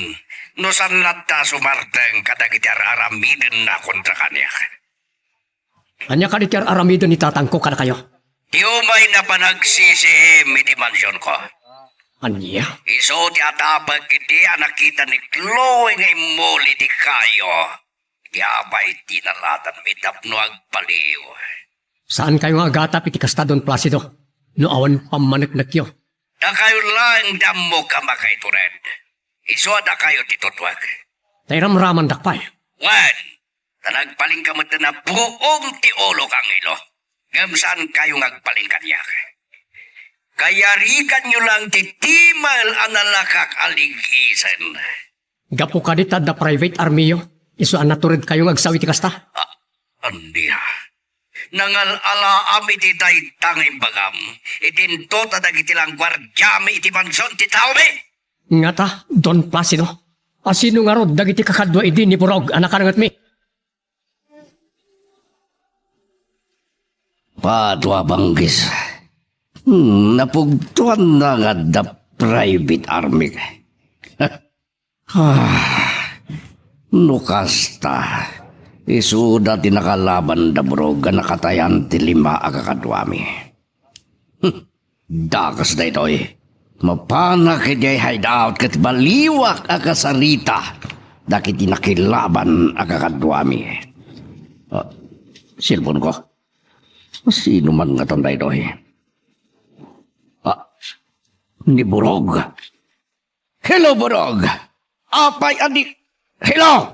no saan latta a sumarteng kadagiti ar-aramidenna kontra kaniak. Ania kadi ti ar-aramiden ni tatangko kadakayo? Ti umayna panagsisiim iti mansionko. Ania? Isu ti atapek idi a nakita ni Chloe nga immuli ti kayo. Ti apay ti nalatanmi tapno agbaliw. Saankayo nga agatap iti kasta, Don Placido, no awan pammaneknekyo. Dakayo laeng ti ammok a makaitured. Isu a dakayo ti tutuek. Ta iramramandak pay. Wen, ta nagbalinka met a buong ti ulok, Angelo. Ngem saankayo nga agbalin kaniak. Kayariganyo lang ti timel a nalakak a ligisen. Gapu kadi ta adda private army-yo, isu a naturedkayo nga agsaw iti kasta? Ah, ania? Nangal-alaam iti dayta nga imbagam, idinto ta dagiti langguardiami iti mansion ti taomi? Ngata, Don Placido, asino ngarud dagiti kakadua idi ni Burog a nakanangetmi? Padua, Banggis. Hmm, napugtoanna nga adda private army. Ah, no kasta, isuda ti nakalaban da Burog a nakatayan ti lima a kakaduami. Hmm, dakes daytoy. Mapanak idiay hideout ket baliwak a kasarita. dagiti nakilaban a kakaduami. Ah, cellphone ko. Sino man ngatan daytoy? Ah, ni Burog. Hello, Burog! Apay a di... Hello!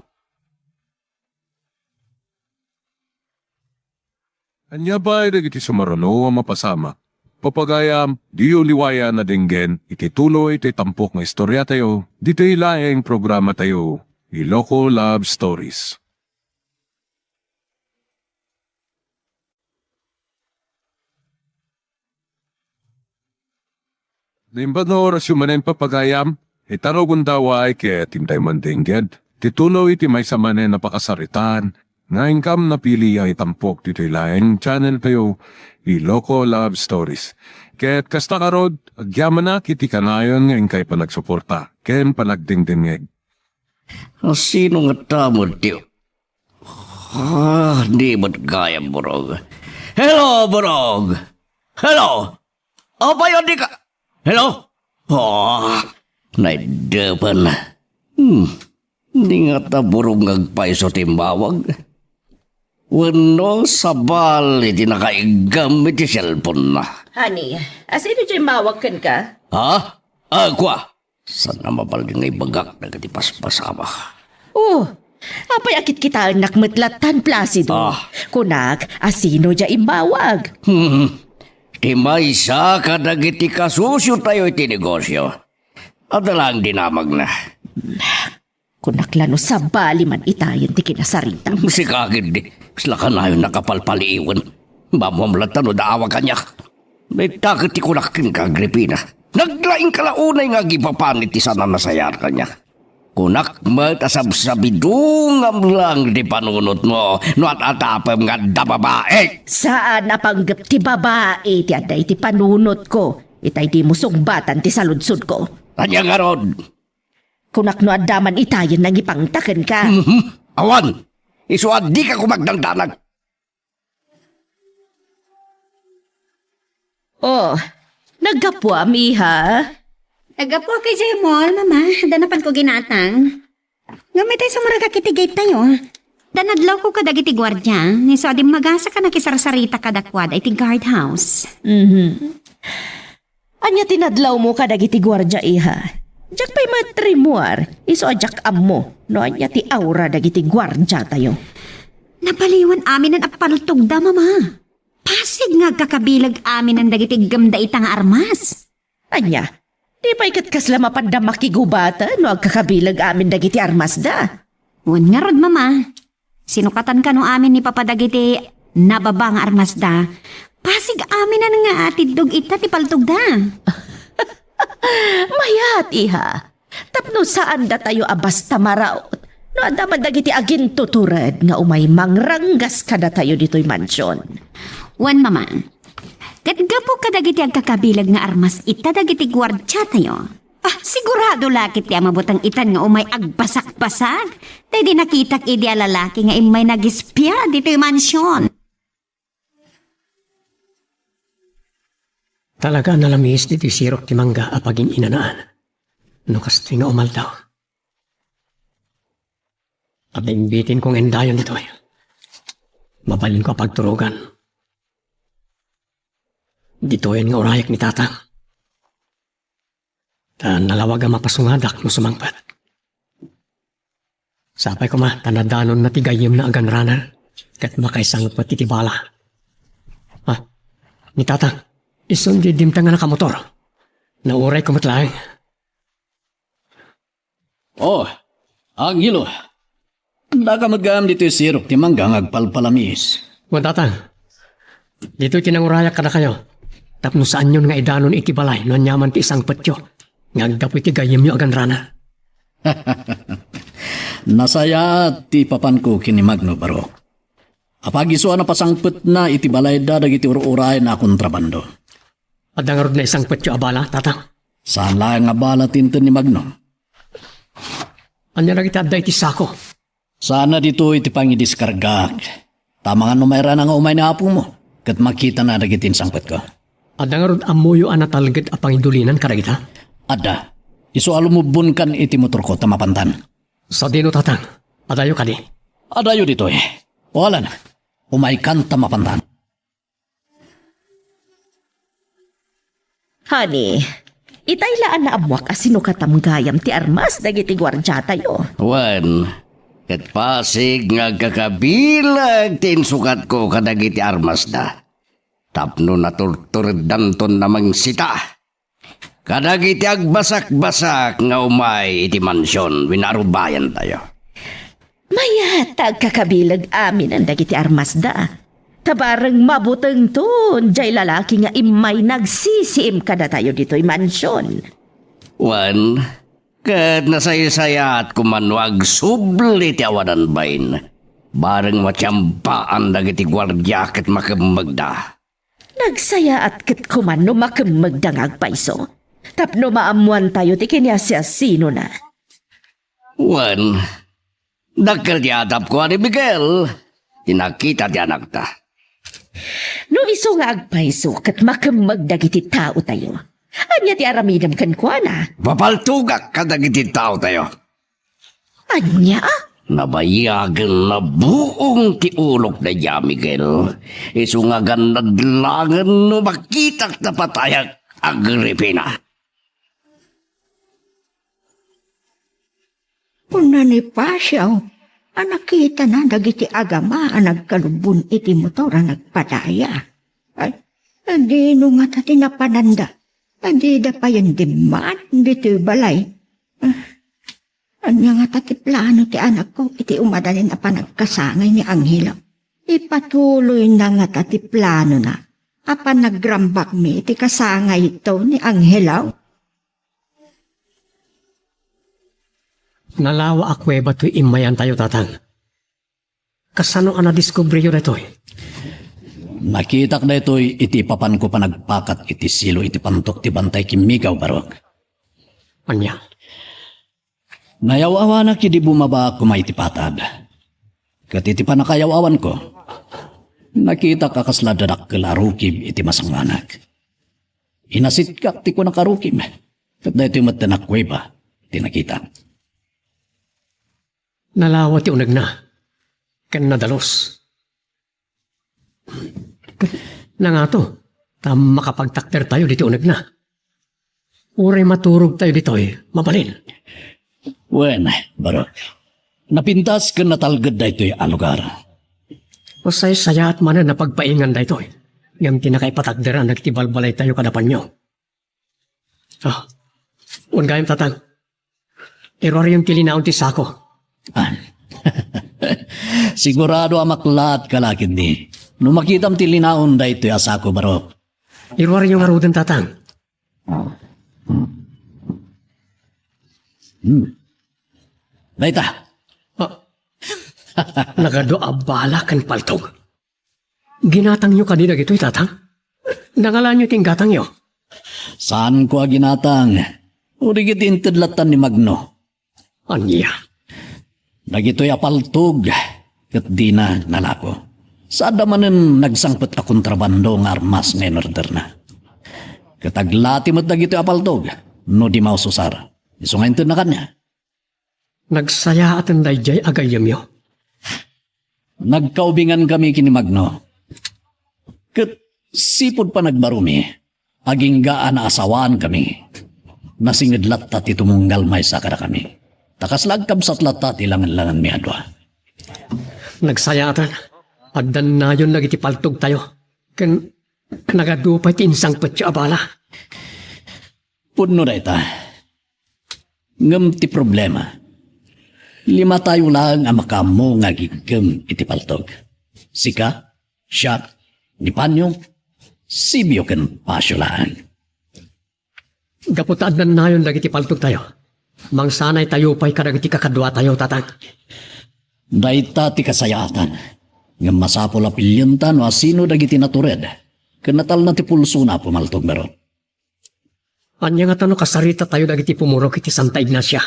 Ania pay dagiti sumaruno a mapasamak? Papagayam, diyo liwayan a denggen iti tuloy ti tampok nga istoriatayo, ditoy laeng programatayo, Iloko Love Stories. Naimbag nga orasyo manen, papagayam, ita no gundaway ket intay mandenggen ti tuloy iti maysa manen a pakasaritaan nga inkam napili a itampok ditoy laeng channel tayo, Iloko Love Stories. Ket kasta ngarud, agyamanak iti kanayon nga inkay panagsuporta ken panagdengdengngeg. Sino nga tamo ti... Ah, di met gayam, Burog. Hello, Burog! Hello! Apay a di ka... Hello? Ah, naidepen. Hmm, di ngata Burog nga agpayso ti imbawag. Wenno sabali ti nakaiggam iti cellphone na. Honey, asino diay imbawag kenka? Ha? Ah, kua? Saan a mabalin nga ibagak dagiti paspasama? Oh, apay a kitkitaennak met lattan, Placido? Ah. Kunak, asino diay imbawag? Hmm. Ti maysa kadagiti kasosiotayo iti negosio. Adda laeng dinamagna. Kunak la no sabali man itayen ti kinasaritam. Sika ketdi, kasla kanayon a kapalpaliiwen. Maammoam latta no daawa kaniak. Dayta ket ti kunak kenka, Agripina. Naglaingka la unay nga agipapan iti saan a nasayaat kaniak. Kunak met a sabsabidungam laeng ti panunotmo no at-atapem nga adda babai. Saan a panggep ti babai ti adda iti panunotko. Itay dimo sungbatan ti saludsodko. Ania ngarud? Kunak no adda man itayen nangipangta kenka. Mhm. Awan! Isu a dika koma agdangdanag. Oh, naggapuam, iha? Naggapuak idiay mall, Mama. Adda napanko ginatang. Ngem itay sumrek iti gate tayo. Adda nadlawko kadagiti guardia, isu a dimmagasaka nakisarsarita kadakuada iti guardhouse. Mhm. Ania ti nadlawmo kadagiti guardia, iha? Diak pay met rimmuar, isu a diak ammo no ania ti aura dagiti guardiatayo. Napaliwan aminen a paltogda, Mama. Pasig nga agkakabileg aminen dagiti iggemda ita nga armas. Ania? Di pay ket kasla mapanda makigubatan no agkakabileg amin dagiti armasda? Wen ngarud, Mama. Sinukatan kano amin ni Papa dagiti nababa nga armasda. Pasig aminen nga atiddog ita ti paltogda. Mayat, iha. Tapno saandatayo a basta maraut no adda man dagiti agintutured nga umay mangranggas kadatayo ditoy mansion. Wen, Mama. Ket gapu kadagiti agkakabileg nga armas ita dagiti guardiatayo, ah, sigurado la ket ti a mabuteng itan nga umay agbasakbasag daydi nakitak idi a lalaki nga immay nagespia ditoy mansion. Talaga a nalamiis ditoy sirok ti mangga a pagin-inanaan no kastoy nga umaldaw. Adda imbitinko nga indayon ditoy. Mabalinko a pagturogan. Ditoyen nga urayak ni Tatang. Ta nalawag a mapasungadak no sumangpet. Sapay koma ta nadanonna ti gayyemna a gunrunner ket makaisangpet iti bala. Ah, ni Tatang, isun diay dimteng a nakamotor. Naurayko met laeng. Oh, Angelo. Daka met gayam ditoy sirok ti mangga nga agpalpalamiis. Wen, Tatang, ditoy ti nangurayak kadakayo tapno saanyon nga idanon iti balay no aniaman ti isangpetyo nga aggapu iti gayyemyo a gunrunner. Nasayaat ti papanko ken ni Magno, Barok. Apag isu a napasangpetna iti balayda dagiti ur-urayen a kontrabando. Adda ngarud naisangpetyo a bala, Tatang? Saan laeng a bala ti inted ni Magno. Ania dagiti adda iti sako? Saanna ditoy ti pangidiskargaak. Ta amangan no mairana nga umay ni apomo ket makitana dagiti insangpetko. Adda ngarud ammoyo a natalged a pangidulinan kadagita? Adda. Isu a lumubbonkan iti motorko ta mapantan. Sadino, Tatang? Adayo kadi? Adayo ditoy. O Alan, umaykan ta mapantan. Honey, itay la a naammuak a sinukatam gayam ti armas dagiti guardiatayo. Wen, ket pasig nga agkakabileg ti insukatko kadagiti armasda tapno naturtureddanton a mangsita kadagiti agbasakbasak nga umay iti mansion wenno arubayantayo. Mayat ta agkakabileg aminen dagiti armasda. Ta bareng mabutengton jay lalaki nga immay nagsisiim kadatayo ditoy mansion. Wen, ket nasaysayaat koma no agsubli ti awanan bain. Bareng matiambaan dagiti guardia ket makemmegda. Nagsayaat ket koma no makemmegda nga agpayso, tapno maammoantayo ti kiniasiasinona. Wen, dakkel ti atapko a ni Miguel, ti nakita ti anakta. No isu nga agpayso ket makemmeg dagiti taotayo, ania ti aramidem kenkuana? Papaltogak kadagiti taotayo. Ania? Nabayagen a buong ti ulok daydiay a Miguel. Isu nga gannad laengen no makitak ta patayak, Agripina. Kuna ni Pasio a nakitana dagiti agama a nagkalubbon iti motor a nagpadaya. Ay, adino ngata ti napananda? Adida payen dimmaat ditoy balay. Ah, Ania ngata ti plano ti anakko iti umadanin a panagkasangay ni Angelo? Ipatuloyna ngata ti planona a panagrambakmi iti kasangayto ni Angelo? Nalawa a kuweba toy immayantayo, Tatang. Kasano a nadiskubriyo daytoy? Nakitak daytoy iti ipapanko panagpakat iti silo iti pantok ti Bantay Kimmigaw, Barok. Ania? Nayaw-awanak idi bumabaak koma iti patad. Ket iti pannakayaw-awanko, nakitak a kasla adda dakkel a rukib iti masangoanak. Inasitkak ti kunak a rukib, ket daytoy met ti nakuweba ti nakitak. Nalawa ti unegna, ken nadalus. Nangato, ta makapagtakdertayo ditoy unegna. Uray maturogtayo ditoy, mabalin. Wen, Barok. Napintas ken natalged daytoy a lugar. Masaysayaat manen a pagpaingan daytoy. Ngem ti nakaipatakderan dagiti balbalaytayo kada panyo. Ah, wen gayam, Tatang. Iruaryon ti linaon ti sako. Ah. Sigurado a maklaat ka la ketdi no makitam ti linaon daytoy a sako, Barok. Iruaryo ngaruden, Tatang. Hmm. Dayta. Ah. Nagadu a bala ken paltog. Ginatangyo kadi dagitoy, Tatang? Nangalaanyo ti inggatangyo? Saanko a ginatang. Uray ket inted lattan ni Magno. Ania? Dagitoy a paltog ket dina nalako. Saanda manen nagsangpet a kontrabando nga armas nga inorderna. Ket aglati met dagitoy a paltog no di maususar. Isu nga intedna kaniak. Nagsayaaten daydiay a gayyemyo. Nagkaubingankami ken ni Magno. Ket sipud panagbarumi, agingga a naasawaankami, nasinged latta ti tumunggal maysa kadakami. Ta kasla agkabsat latta ti langenlangenmi a dua. Nagsayaaten, addannayon dagiti paltogtayo, ken nagadu pay ti insangpetyo a bala. Pudno dayta. Ngem ti problema, limatayo laeng a makaammo nga agiggem iti paltog. Sika, siak, ni Panyo, Sibio ken Pasio laeng. Gapu ta addannayon dagiti paltogtayo, mangsanaytayo pay kadagiti kakaduatayo, Tatang. Dayta ti kasayaatan. Ngem masapul a pilienta no asino dagiti natured ken natalna ti pulsona a pumaltog, Barok. Ania ngata no kasaritatayo dagiti pumurok iti Santa Ignacia?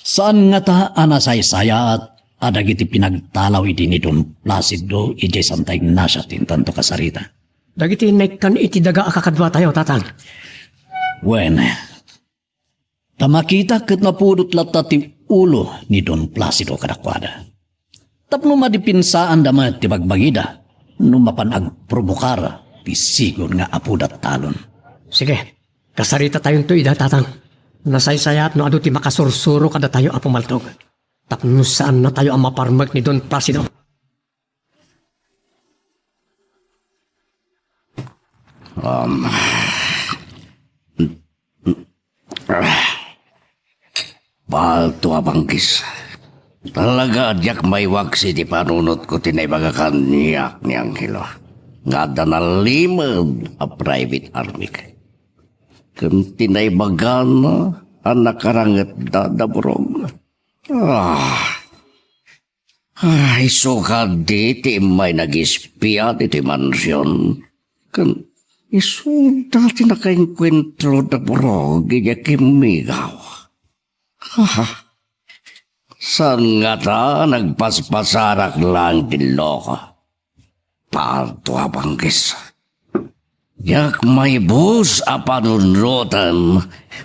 Saan ngata a nasaysayaat a dagiti pinagtalaw idi ni Don Placido idiay Santa Ignacia ti intanto kasarita? Dagiti naikkan iti daga a kakaduatayo, Tatang. Wen, Ta makita ket mapudot latta ti ulo ni Don Placido kadakuada. Tapno madipinsaanda met ti bagbagida no mapan agprobokar ti sigon nga apoda talon. Sige, kasaritatayon to ida, Tatang. Nasaysayaat no adu ti makasursuro kadatayo, Apo Maltog. Tapno saannatayo a maparmek ni Don Placido. Um, ah, palto a bangkis. Talaga a diak maiwaksi ti panunotko ti naibaga kaniak ni Angelo. Nga adda nalimed a private army. Ken ti naibagana a nakarangetda da Burog. Ah, Ah, isu kadi ti immay nag-espia ditoy mansion. Ken isuda ti nakaenkuentro da Burog idiay kimmigaw. Ah, saan ngata nagpaspasarak laeng ti loko? Palto a bangkis. Diak maibus a panunoten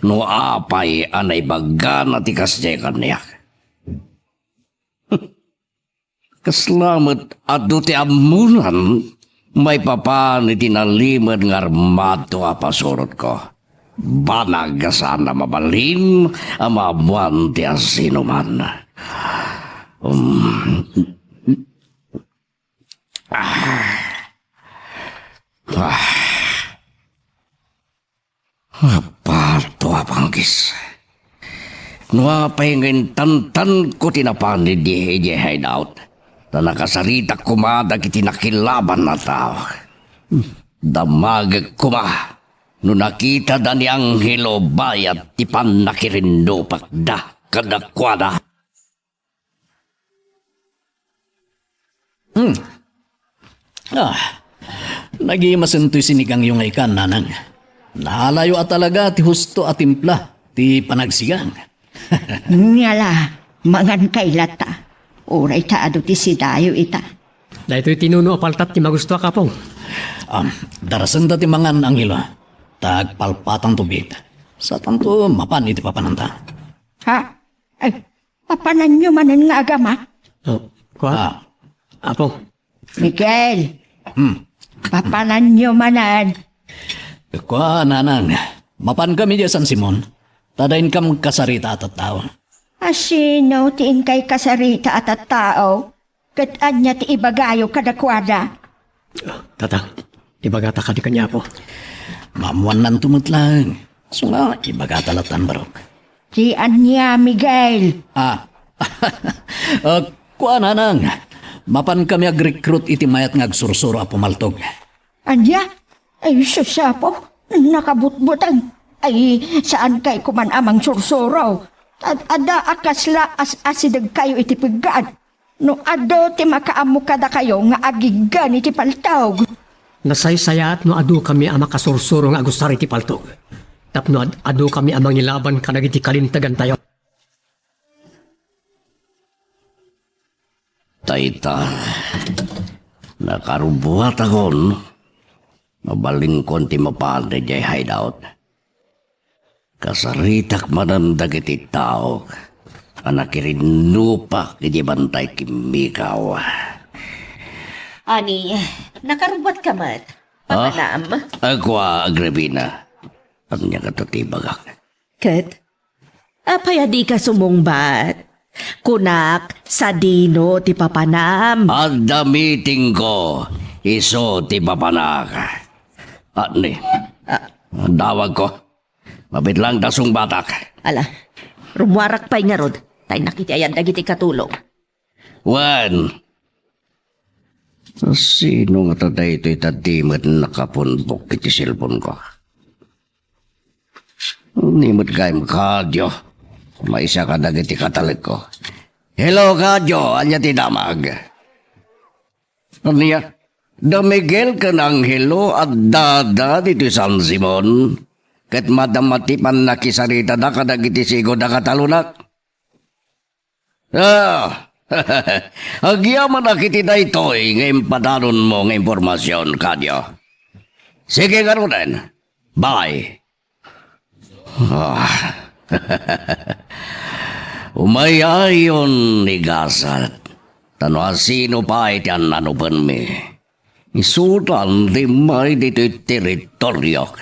no apay a naibagana ti kasdi kaniak. Kasla met adu ti ammonan maipapan iti nalimed nga armado a pasurotko. Banag a saan a mabalin a maammoan ti asinoman. Um, ah. Ah. Apato a panggis. No apay nga intantanko ti napan idi idiay hideout, ta nakasaritak koma dagiti nakilaban a tao. Damagek koma no nakitada ni Angelo bayat ti pannakirinnupakda kadakuada. Hmm. Ah, nagimasentoy sinigangyo nga ikan, Nanang. Naalayo a talaga ti husto a timpla ti panagsigang. Ngala, mangan kay latta. Uray ta adu ti sidayo ita. Daytoy ti nuno a paltat ti magustuak, Apong. Um, darasenda ti mangan, Angelo. Ta agpalpatanto bit. Satanto mapan iti papananta. Ha? Ay, papananyo manen nga agama? Oh, kua? Ah. Apo. Miguel. Hmm. Papananyo manen. Kua, Nanang. Mapan kami di San Simon. Ta dain kam kasarita a tattao. Asino ti inkay kasarita a tattao? Ket ania ti ibagayo kadakuada? Tata, ibagata kadi kaniapo. Maammuannanto met laeng. Isu nga, ibagata latan barok. Ti ania, Miguel? Ah. Ah, kua, Nanang. Mapan kami agrekrut iti mayat nga agsursuro a pumaltog. Ania? Ay, sus, Apo, nakabutbuteng. Ay, saan kay kuman a mangsursuro? Ad-, adda a kasla as-asideg kayo iti peggad. No adu ti makaammo kadakayo nga agiggan iti paltog. Nasaysayaat no adu kami a makasursuro nga agusar iti paltog. Tapno ad-, adu kami a mangilaban kadagiti kalintegantayo. Dayta, nakarubbuatakon. Mabalinkon ti mapan idiay hideout. Kasaritak manen dagiti tao a nakirinnupak iti bantay kimmigaw. Ani, nakarubbuatka met? Ah? Papanam? Agwa, Agripina. Ania kata ti bagak? Ket, apay a dika sumungbat? Kunak, sadino ti papanam? Adda meetingko, isu ti papanak. Ani, ah, dawagko. Mabitlang ta sungbatak. Ala, rummuarak pay ngarud, ta innak iti ayan dagiti katulong. Wen, sino ngata daytoy ta di met nakapunbok iti cellphone-ko? Ni met gayam, Kadio. Maysa kadagiti katalekko. Hello, Kadio. Ania ti damag? Ania? Da Miguel ken Angelo addada ditoy San Simon. Ket madama ti pannakisaritada kadagiti sigo da katalonak. Ah, agyamanak iti daytoy nga impadanonmo nga impormasion, Kadio. Sige ngaruden. Bye. Ah, Umayayon ni Gasat, ta no asino pay ti annanupenmi, isutan ti immay ditoy teritoriok.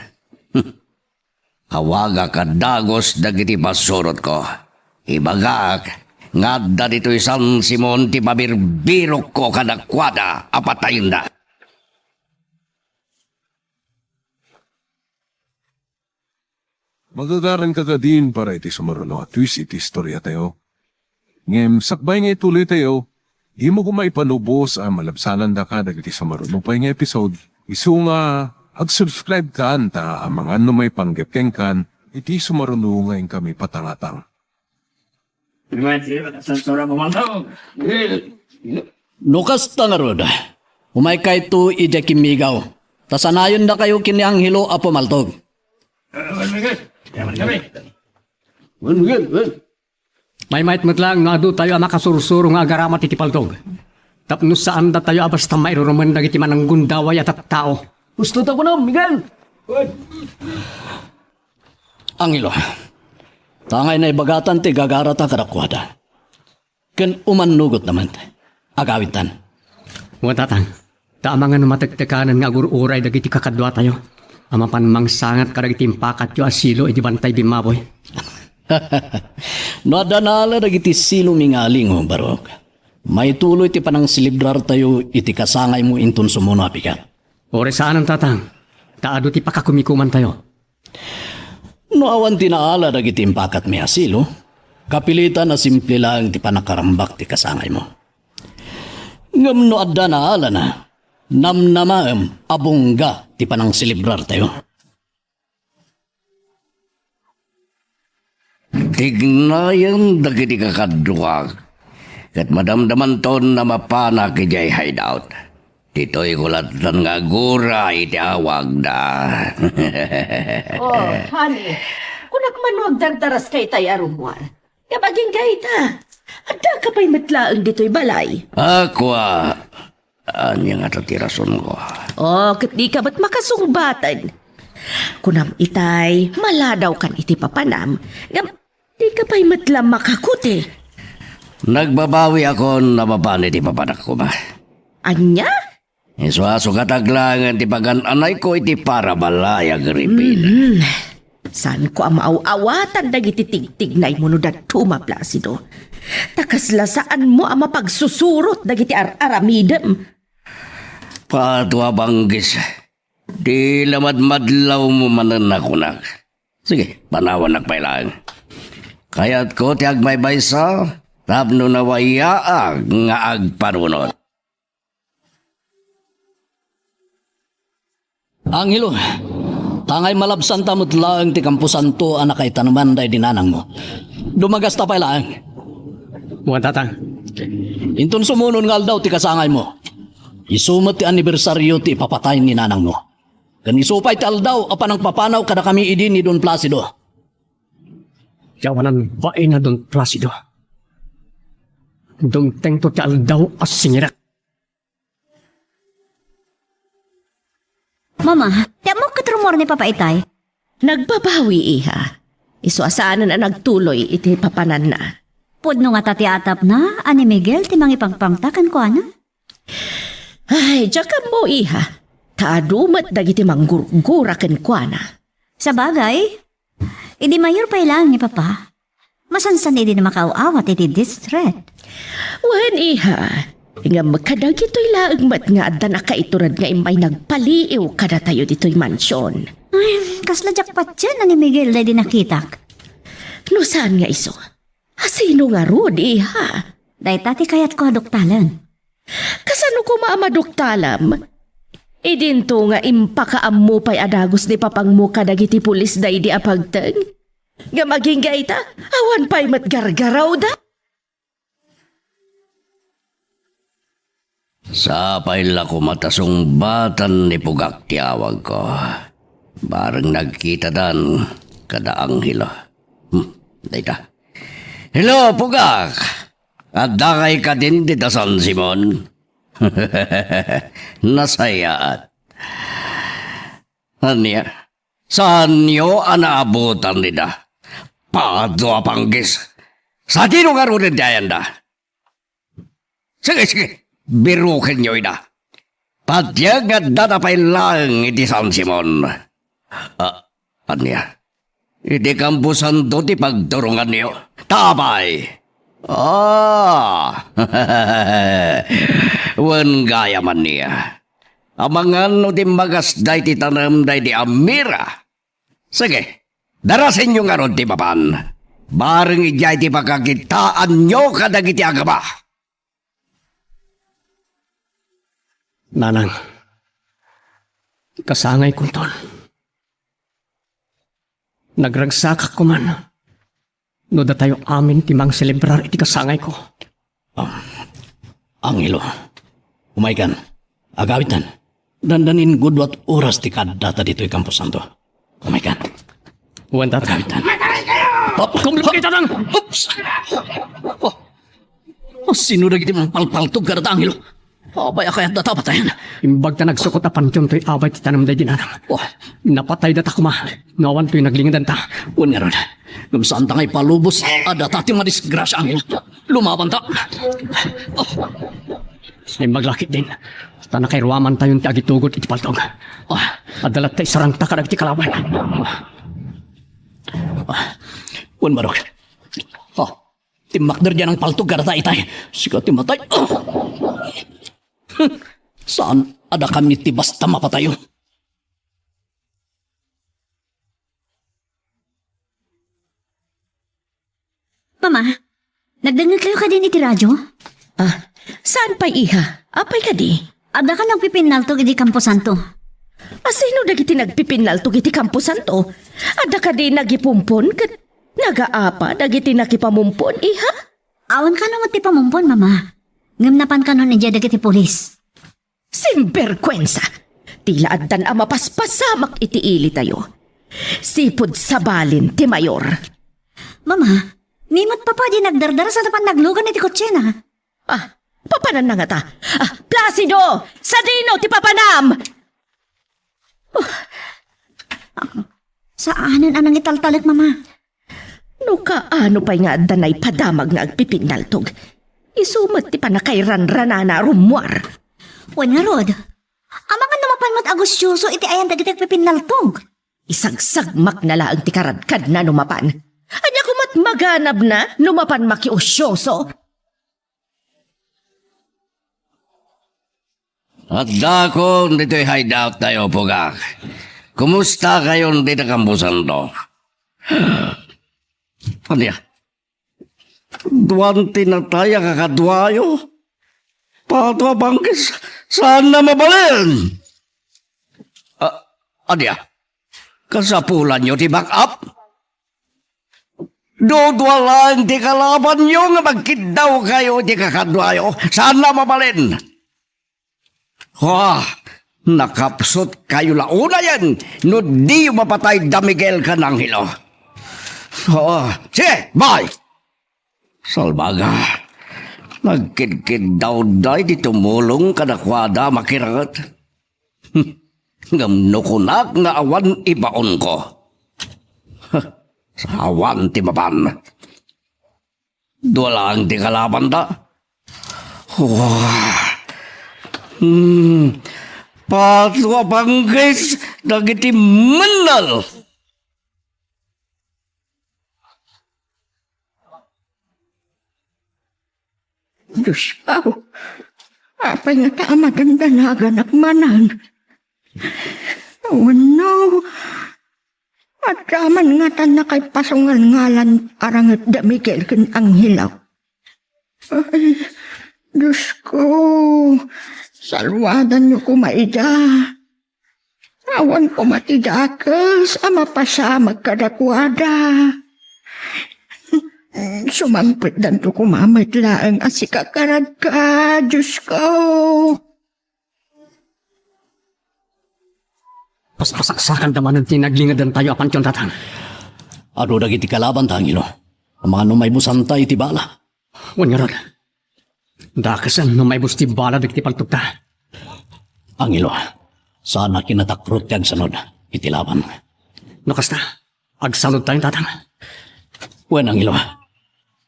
Awagak a dagus dagiti pasurotko. Ibagak nga adda ditoy San Simon ti pabirbirokko kadakuada a patayenda. Magagaran ka kadin para iti sumaruno a twist iti istoriatayo. Ngem sakbay nga ituloytayo, dimo koma ipalubos a malabsanandaka dagiti sumaruno pay nga episode. Isu nga ag-subscribe kan ta amangan no maipanggep kenkan iti sumaruno nga inkami patangatang. No kasta ngarud, umaykayto idiay kimmigaw, ta sanayendakayo ken ni Angelo a pumaltog. Wen, wen, wen. Maymayat met laeng no adu tayo a makasursuro nga agaramat iti paltog. Tapno saandatayo a basta mairurumen dagiti mananggundaway a tattao. Husto ta kunam, Miguel! Angelo, tangay naibagatan ti gagarata kadakuada. Ken umannugotna met. Agawidtan. Wen, Tatang. Ta amangan no matektekanen nga agur-uray dagiti kakaduatayo a mapan mangsangat kadagiti impakatyo a silo idi bantay bimmaboy. No adda naala dagiti silomi nga alingo, Barok, maituloy ti panangselebrartayo iti kasangaymo inton sumuno a bigat. Uray saanen, Tatang, ta adu ti pakakumikumantayo. No awan ti naala dagiti impakatmi a silo, kapilitan a simple laeng ti panakarambak ti kasangaymo. Ngem no adda naalana, namnamaem a bungga ti panangselebrartayo. Tignayen dagiti kakaduak, ket madamdamanton a mapanak idiay hideout. Ditoy ko lattan nga agura iti awagda. Oh, honey, kunak man no agdardaraska itay a rummuar. Ngem agingga ita, addaka pay met laeng ditoy balay. Akua, ania ngata ti rasonko? Oh, ket dika met makasungbaten. Kunam itay, maladawkan iti papanam, ngem dika pay met la makakuti. Nagbabawiakon a mapan iti papanak koma. Ania? Isu a sukatak laengen ti pagan-anayko iti parabala, Agripina. Mm. Saanko a maaw-awatan dagiti tigtignaymo no dadduma, Placido. Ta kasla saanmo a mapagsusurot dagiti ar-aramidem. Pato a banggis, ti la madmadlawmo manen a kunak. Sige, panawannak pay laeng. Kayatko ti agmaymaysa tapno nawayaak nga agpanunot. Angelo, tangay malabsanta met laeng ti kamposanto a nakaitaneman daydi nanangmo. Dumagasta pay laeng. Wen, Tatang. Inton sumunon nga aldaw ti kasangaymo, isu met ti anibersario ti ipapatay ni nanangmo. Ken isu pay ti aldaw a panangpapanaw kadakami idi ni Don Placido. Ti awanan bain a Don Placido. Dumtengto ti aldaw a singirek. Mama, ti ammok ket rummuar ni Papa itay? Nagbabawi, iha. Isu a saanen a nagtuloy iti papananna. Pudno ngata ti atapna a ni Miguel ti mangipangpangta kenkuana? Ay, diak ammo, iha. Ta adu met dagiti manggurgura kenkuana. Sabagay, idi mayor pay laeng ni Papa, masansan idi na makaaw-awat iti distret. Wen, iha. Ngem kadagitoy laeng met nga adda nakaitured nga immay nagpaliiw kadatayo ditoy mansion. Ay, kasla diak patien a ni Miguel daydi nakitak. No saan nga isu? Asino ngarud, iha? Dayta ti kayatko a duktalen. Kasano koma a maduktalam? Idinto nga impakaammo pay a dagus ni papangmo kadagiti pulis daydi a pagteng? Ngem agingga ita, awan pay met gargarawda. Sapay la koma ta sungbatan ni Pugak ti awagko. Bareng nagkitadan kada Angelo. Hmm, dayta. Hello, Pugak! Addakay kadin dita San Simon? Nasayaat. Ania? Saanyo a naabutan dita? Pado a panggis. Sadino ngaruden ti ayanda? Sige, sige. Birukenyo ida. Patiek nga addada pay laeng iti San Simon. Ah, ania? Iti kamposanto ti pagturonganyo. Tabay! Ah! Wen gayam ania. Amangan no timmagasda iti tanem daydi a mira. Sige, darasenyo ngarud ti mapan. Bareng idiay ti pakakitaanyo kadagiti agaba. Nanang, kasangaykonton. Nagragsakak koman no datayo amin ti mangselebrar iti kasangayko. Ah, Angelo, umaykan. Agawidtan. Dandanin gudua ti oras ti kaaddata ditoy kamposanto. Umaykan. Wen, Tata. Agawidtan. Hop, hop, hop. Kumlok kita, Nang! Oops! Oh. Oh, sino dagiti mangpalpaltog kadata, Angelo? Apay a kayatda ta patayen? Imbag ta nagsukot a pantion toy abay ti tanem daydi nanang. Oh. Napatay data koma, no awan toy naglingadanta. Wen ngarud, ngem saanta nga ipalubos a data ti madisgrasia, Angelo. Lumabanta. Oh. Imbag la ketdin, ta nakairuamantayon ti agitugod iti paltog. Oh. Adda latta isarangta kadagiti kalaban. Oh. Oh. Wen, Barok. Oh. Timmakder diay nangpaltog kadata itay. Sika ti matay. Ah! Hmm. Saan a dakami ti basta mapatayo? Mama, nagdengngegkayo kadin iti radio? Ah, saan pay, iha? Apay kadi? Adda kan nagpipinnaltog iti kamposanto. A, sino dagiti nagpipinnaltog iti kamposanto? Adda kadi nagipumpon ket nagaapa dagiti nakipamumpon, iha? Awan kano met ti pamumpon, Mama. Ngem napan kanon idiay dagiti pulis. Simberkuensa! Ti la addan a mapaspasamak iti ilitayo. Sipud sabalin ti mayor. Mama, ni met Papa diay nagdardara sa napan naglugan iti kotsena. Ah, papananna ngata? Ah, Placido! Sadino ti papanam? Oh. Saanen a nangitaltalek, Mama. No kaano pay nga adda naipadamag nga agpipinnaltog, isu met ti pannakairanranana a rummuar. Wen ngarud, amangan no mapan met a gusyoso iti ayan dagiti agpipinnaltog. Isagsagmakna laeng ti karadkadna no mapan. Ania koma ti maganabna no mapan makiusyoso? Addakon ditoy hideout tayo, Pugak. Kumusta kayon dita kamposanto? Ania? Duan ti natay a kakaduayo? Pato a bangkis, saan na mabalin? Ah, ania? Kasapulanyo ti back up? Dudua laeng ti kalabanyo nga magkiddaw kayo iti kakaduayo. Saan na mabalin? Ah, nakapsut kayo la unayen no diyo mapatay da Miguel ken Angelo. Ah, sige, bye! Salbaga, nagkidkiddaw da iti tumulong kadakuada, makiranget. Ngem no kunak nga awan ibaonko, awan ti mapan. Dua laeng ti kalabanda. Wah. Hmm. Pato a panggis dagiti mennel. Diosko, apay ngata a madandanaganak manen? Wenno, adda man ngata nakaipasungalngalan a ranget da Miguel ken Angelo? Ay, Diosko, salwadanyo koma ida. Awan koma ti dakes a mapasamak kadakuada. Sumangpetdanto koma met laeng a sika karadka, Diosko. Paspasaksakanda manen ti naglingadantayo a pantion, Tatang. Adu dagiti kalabanta, Angelo. Amangan no maibusanta iti bala. Wen ngarud, dakesen no maibus ti bala dagiti paltogta. Angelo, saan a kinatakrot ti agsanud iti laban. No kasta, agsanudtayon, Tatang. Wen, Angelo.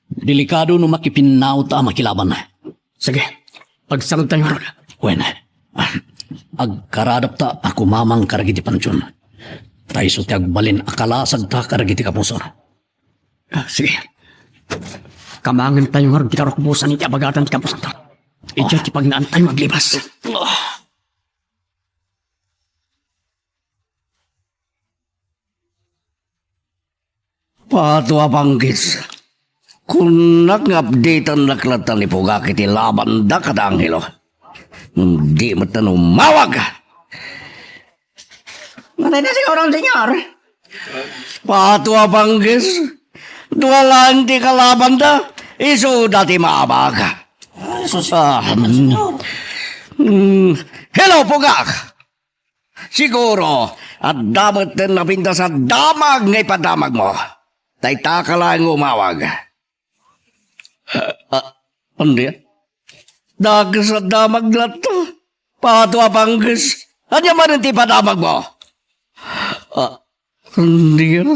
Delikado no makipinnawta a makilaban. Sige, agsanudtayo ngarud. Wen, agkaradapta a kumamang kadagiti pantion. Ta isu ti agbalin a kalasagta kadagiti kabusor. Ah, sige. Kamangentayo ngarud ti karukbusan iti abagatan ti kabusanto. Idiay ti pagnaantayo aglibas. Pato a panggis. Kunnak nga updateannak latta ni Pugak iti labanda kada Angelo. Di met umawag. Matay na siguro, senyor. Pato a panggis. Dua laeng ti kalabanda. Isuda ti maabag. Ay, sus, ah, mm. Senyor. Mm. Hello, Pugak. Siguro, adda met ti napintas a damag nga ipadamagmo. Dayta ka laeng nga umawag. Ah, ania? Dakes a damag latta. Pato a panggis. Ania manen ti ipadamagmo? Ah, ania?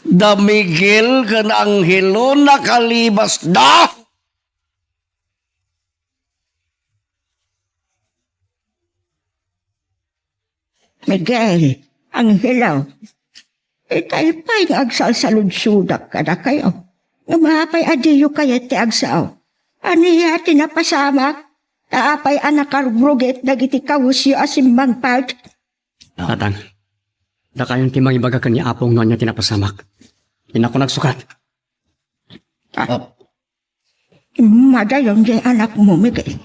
Da Miguel ken Angelo nakalibasda? Miguel, Angelo, itay pay nga agsalsaludsodak kadakayo. Ngem apay a diyo kayat ti agsao? Ania ti napasamak? Ta apay a nakarugrugit dagiti kawesyo a simmangpet? Tatang, dakayon ti mangibaga ken ni Apong no ania ti napasamak. Innak nagsukat. Ah. Madayon diay anakmo, Miguel.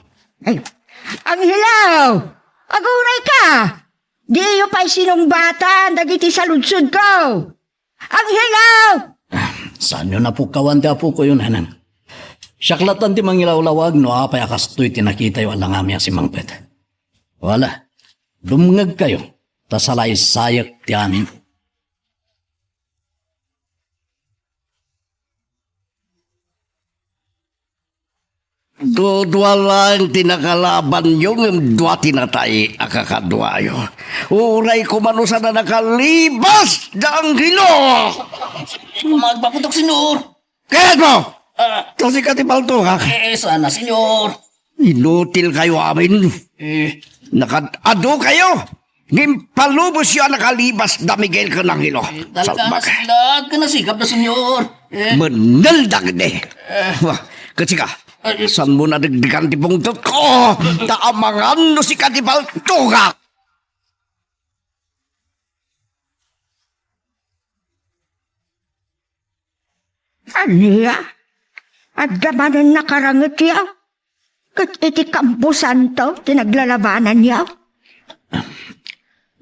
Ay, Angelo! Agunayka! Diyo pay sinungbatan dagiti saludsodko! Angelo! Ah, saanyo napukkawan ti apokoyo, nanang. Siak lattan ti mangilawlawag no apay a kastoy ti nakitayo a langami a simmangpet. Wala, dumngegkayo, ta salaysayek ti amin. Dudua laeng ti nakalabanyo ngem dua ti natay a kakaduayo. Uray koma no saan a nakalibas da Angelo! Magpaputok, senyor! Kayatmo! Ah. Ta sika ti paltokak. Eh, sana, senyor. Inutilkayo amin. Eh. Nakaad-adokayo. Ngem palubosyo a nakalibas da Miguel ken Angelo. Eh, talaga, salbag. Nasiglag ken nasikapda, senyor. Eh. Menelda ketdi. Eh. Wah, ket sika, ay, saanmo nadegdegan ti pungtotko, ta amangan no sika ti paltokak. Ania? Adda manen nakarangityo? Ket iti kamposanto ti naglalabananyo?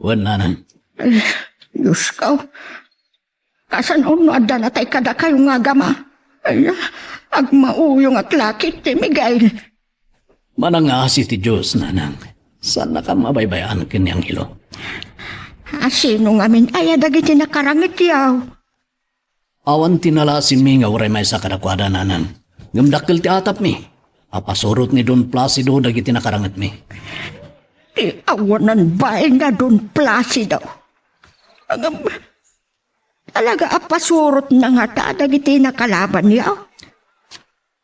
Wen, nanang. Ay, Diosko. Kasano no adda natay kadakayo nga agama? Ay, agmauyongak la ketdi, Miguel. Manangasi ti Dios, nanang. Saannaka mabaybay-an ken ni Angelo. A, sino ngamin aya dagiti nakarangityo? Awan ti nalaasimi nga uray maysa kadakuada, nanang. Ngem dakkel ti atapmi. Apasurot ni Don Placido dagiti nakarangetmi. Ti awanan bain nga Don Placido. Ngem, talaga a pasurotna ngata dagiti nakalabanyo?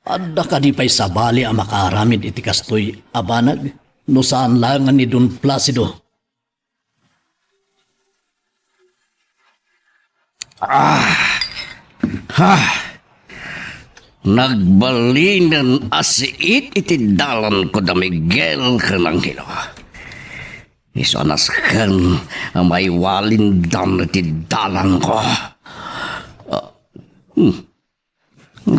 Adda kadi pay sabali a makaaramid iti kastoy a banag no saan laengen ni Don Placido? Ah! Ha! Nagbalinen a siit iti dalanko da Miguel ken Angelo. Isu a nasken a maiwalindan iti dalanko. Ah, hmm.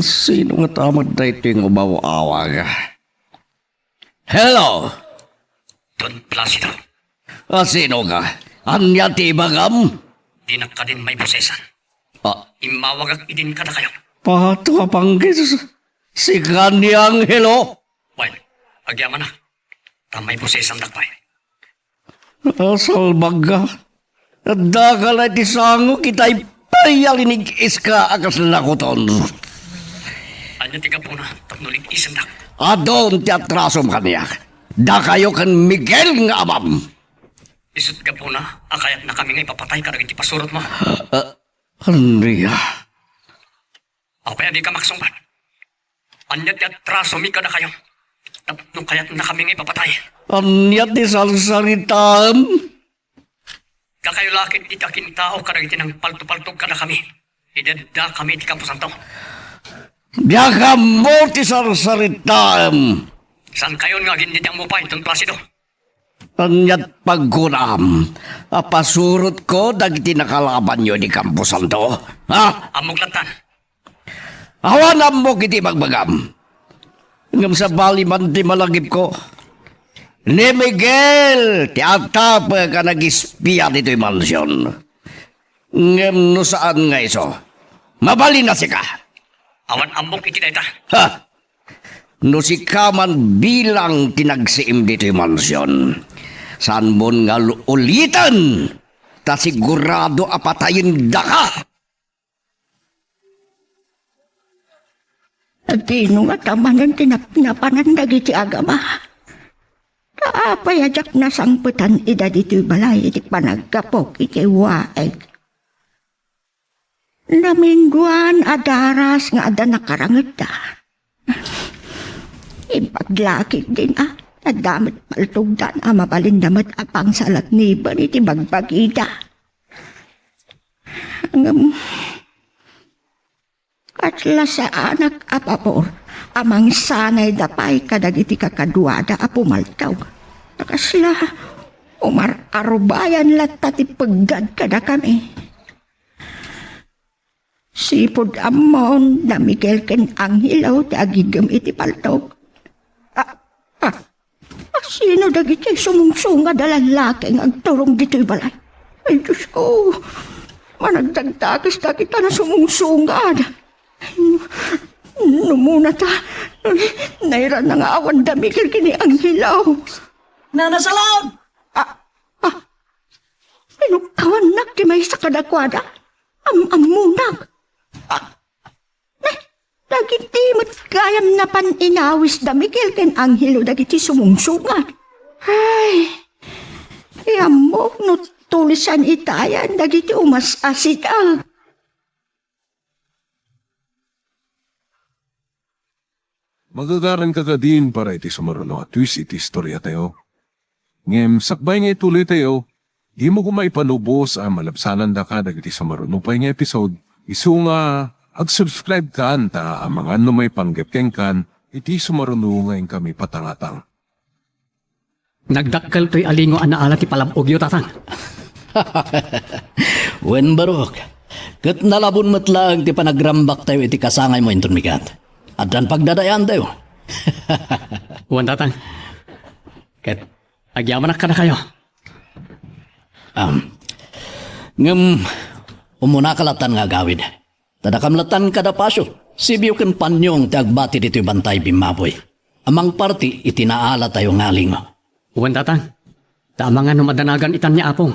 Sino ngata met daytoy nga umaw-awag? Hello? Don Placido. A, sinoka? Ania ti ibagam? Dinak kadin maibosesan. Ah. Immawagak idin kadakayo. Pato a panggis. Sika ni Angelo? Wen, agyamanak. Ta maibosesandak pay. A, salbagka. Addaka la iti sangok iti pay a linig-iska a kas lakuton. Ania ti gapuna tapno lig-isendak? Adun ti atrasom kaniak. Dakayo ken Miguel nga amam. Isut gapuna a kayatnakami nga ipapatay kadagiti pasurotmo. Ah, Andrea. Apay a dika maksungbat? Ania ti atrasomi kadakayo? Tapno kayatnakami nga ipapatay? Ania ti sarsaritaem? Dakayo la ket ti akintao kadagiti nangpaltopaltog kadakami idi addakami iti kamposanto. Diak ammo ti sarsaritaem. Saankayon nga agindidi ammo pay inton Placido? Ania't pagkunam a pasurotko dagiti nakalabanyo idi kamposanto? Ha? Ammok lattan. Awan ammok iti ibagbagam. Ngem sabali man ti malagipko, ni Miguel ti atapek a nag-espia ditoy mansion. Ngem no saan nga isu, mabalin a sika. Awan ammok iti dayta. Ha? No sika man bilang ti nagsiim ditoy mansion, saanmon nga uliten, ta sigurado a patayendaka. Dino ngata manen ti napnapanan dagiti agama? Ta apay a diak nasangpetan ida ditoy balay iti panaggapuek iti waeg? Namingguan a daras nga adda nakarangedda. Imbag la ketdin a, adda met paltogdan a mabalinda met a pangsalatniben iti bagbagida. Ngem, kasla saanak a pabor a mangsanayda pay kadagiti kakaduada a pumaltog. Ta kasla, umar-arubayan latta ti peggad kadakami. Sipud ammon, da Miguel ken Angelo ti agigem iti paltog. Ah, ah, ah, sino dagiti sumungsungad a lallaki nga agturong ditoy balay? Ay, Diyos ko, managdagdakes dagita na sumungsungad. No muna ta, nairana nga awan da Miguel ken ni Angelo. Nana Salon! Ah, ah, Pinukkawannak ti maysa kadakuada. Am-ammonak. Ah, ne, dagiti met gayam napan inawis da Miguel ken Angelo dagiti sumungsungad. Ay, iyammok no tulisan itayan dagiti umas-asideg. Magagaranka kadin para iti sumaruno a twist iti istoriatayo. Ngem sakbay nga ituloytayo, dimo koma ipanubos a malabsanandaka dagiti sumaruno pay nga episode, isu nga ag-subscribe kan ta amangan no maipanggep kenkan iti sumaruno nga inkami patangatang. Nagdakkel toy a lingo a naala ti palab-ogyo, Tatang. Wen, barok. Ket nalabon met laeng ti panagrambaktayo iti kasangaymo inton migat. Addan pagdadayaantayo. Wen, Tatang. Ket agyamanak kadakayo. Am, ngem, umunaka lattan nga agawid. Ta dakam lattan kada pasio, Sibio ken Panyong ti agbati ditoy bantay bimmaboy a mangparti iti naalatayo nga alingo. Wen, Tatang, ta amangan no madanagan itan ni Apo.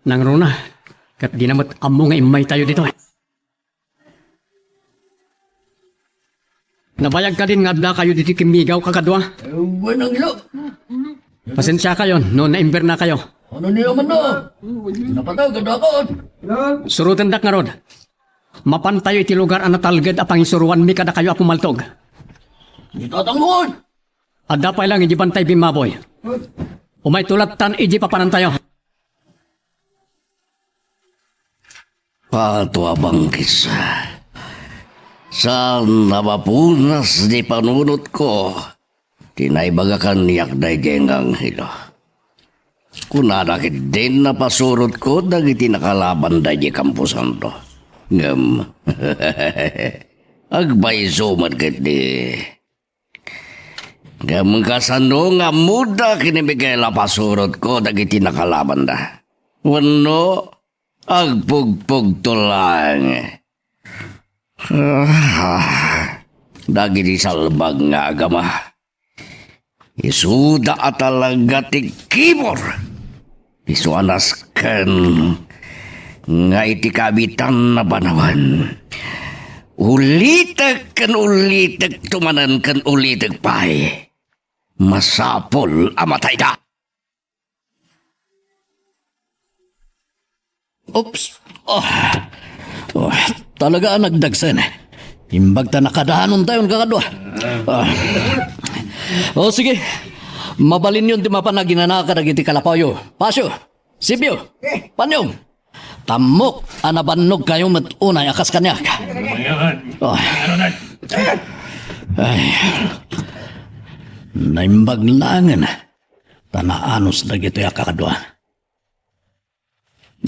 Nangruna, ket dina met ammo nga immaytayo ditoy. Nabayag kadin nga addakayo ditoy kimmigaw kakadua? Wen, Angelo. Pasensiakayon no naimbernakayo. Ano niyo man no? Napatay, kadakon. Surotendak ngarud. Mapantayo iti lugar a natalged a pangisuroanmi kadakayo a pumaltog. Ni Tatang Lord! Adda pay lang idiay bantay bimmaboy. Umayto lattan idiay papanantayo. Pato a bangkis. Saan a mapunas ti panunotko ti naibaga kaniak daydiay nga anghelo. Kunana ketdin a pasurotko dagiti nakalaban daydiay kamposanto. Ngem, agpayso met ketdi. Ngem kasano nga ammoda ken ni Miguel a pasurotko dagiti nakalabanda? Wenno, agpugpugto laeng. Ah, dagiti salbag nga agama. Isuda a talaga ti kibor. Isu a nasken nga iti kabitan a panawen. Ulitek ken ulitek to manen ken ulitek pay. Masapul a matayda. Oops. Oh. Oh, talaga a nagdagsen. Imbag ta nakadanontayon kakadua. Ah. O, sige. Mabalinyon ti mapan a ginana kadagiti kalapawyo. Pasio, Sipio, Panyong. Tammok a nabannogkayo met unay a kas kaniak. Oh. Ay. Naimbag laengen ta naanus dagitoy a kakadua.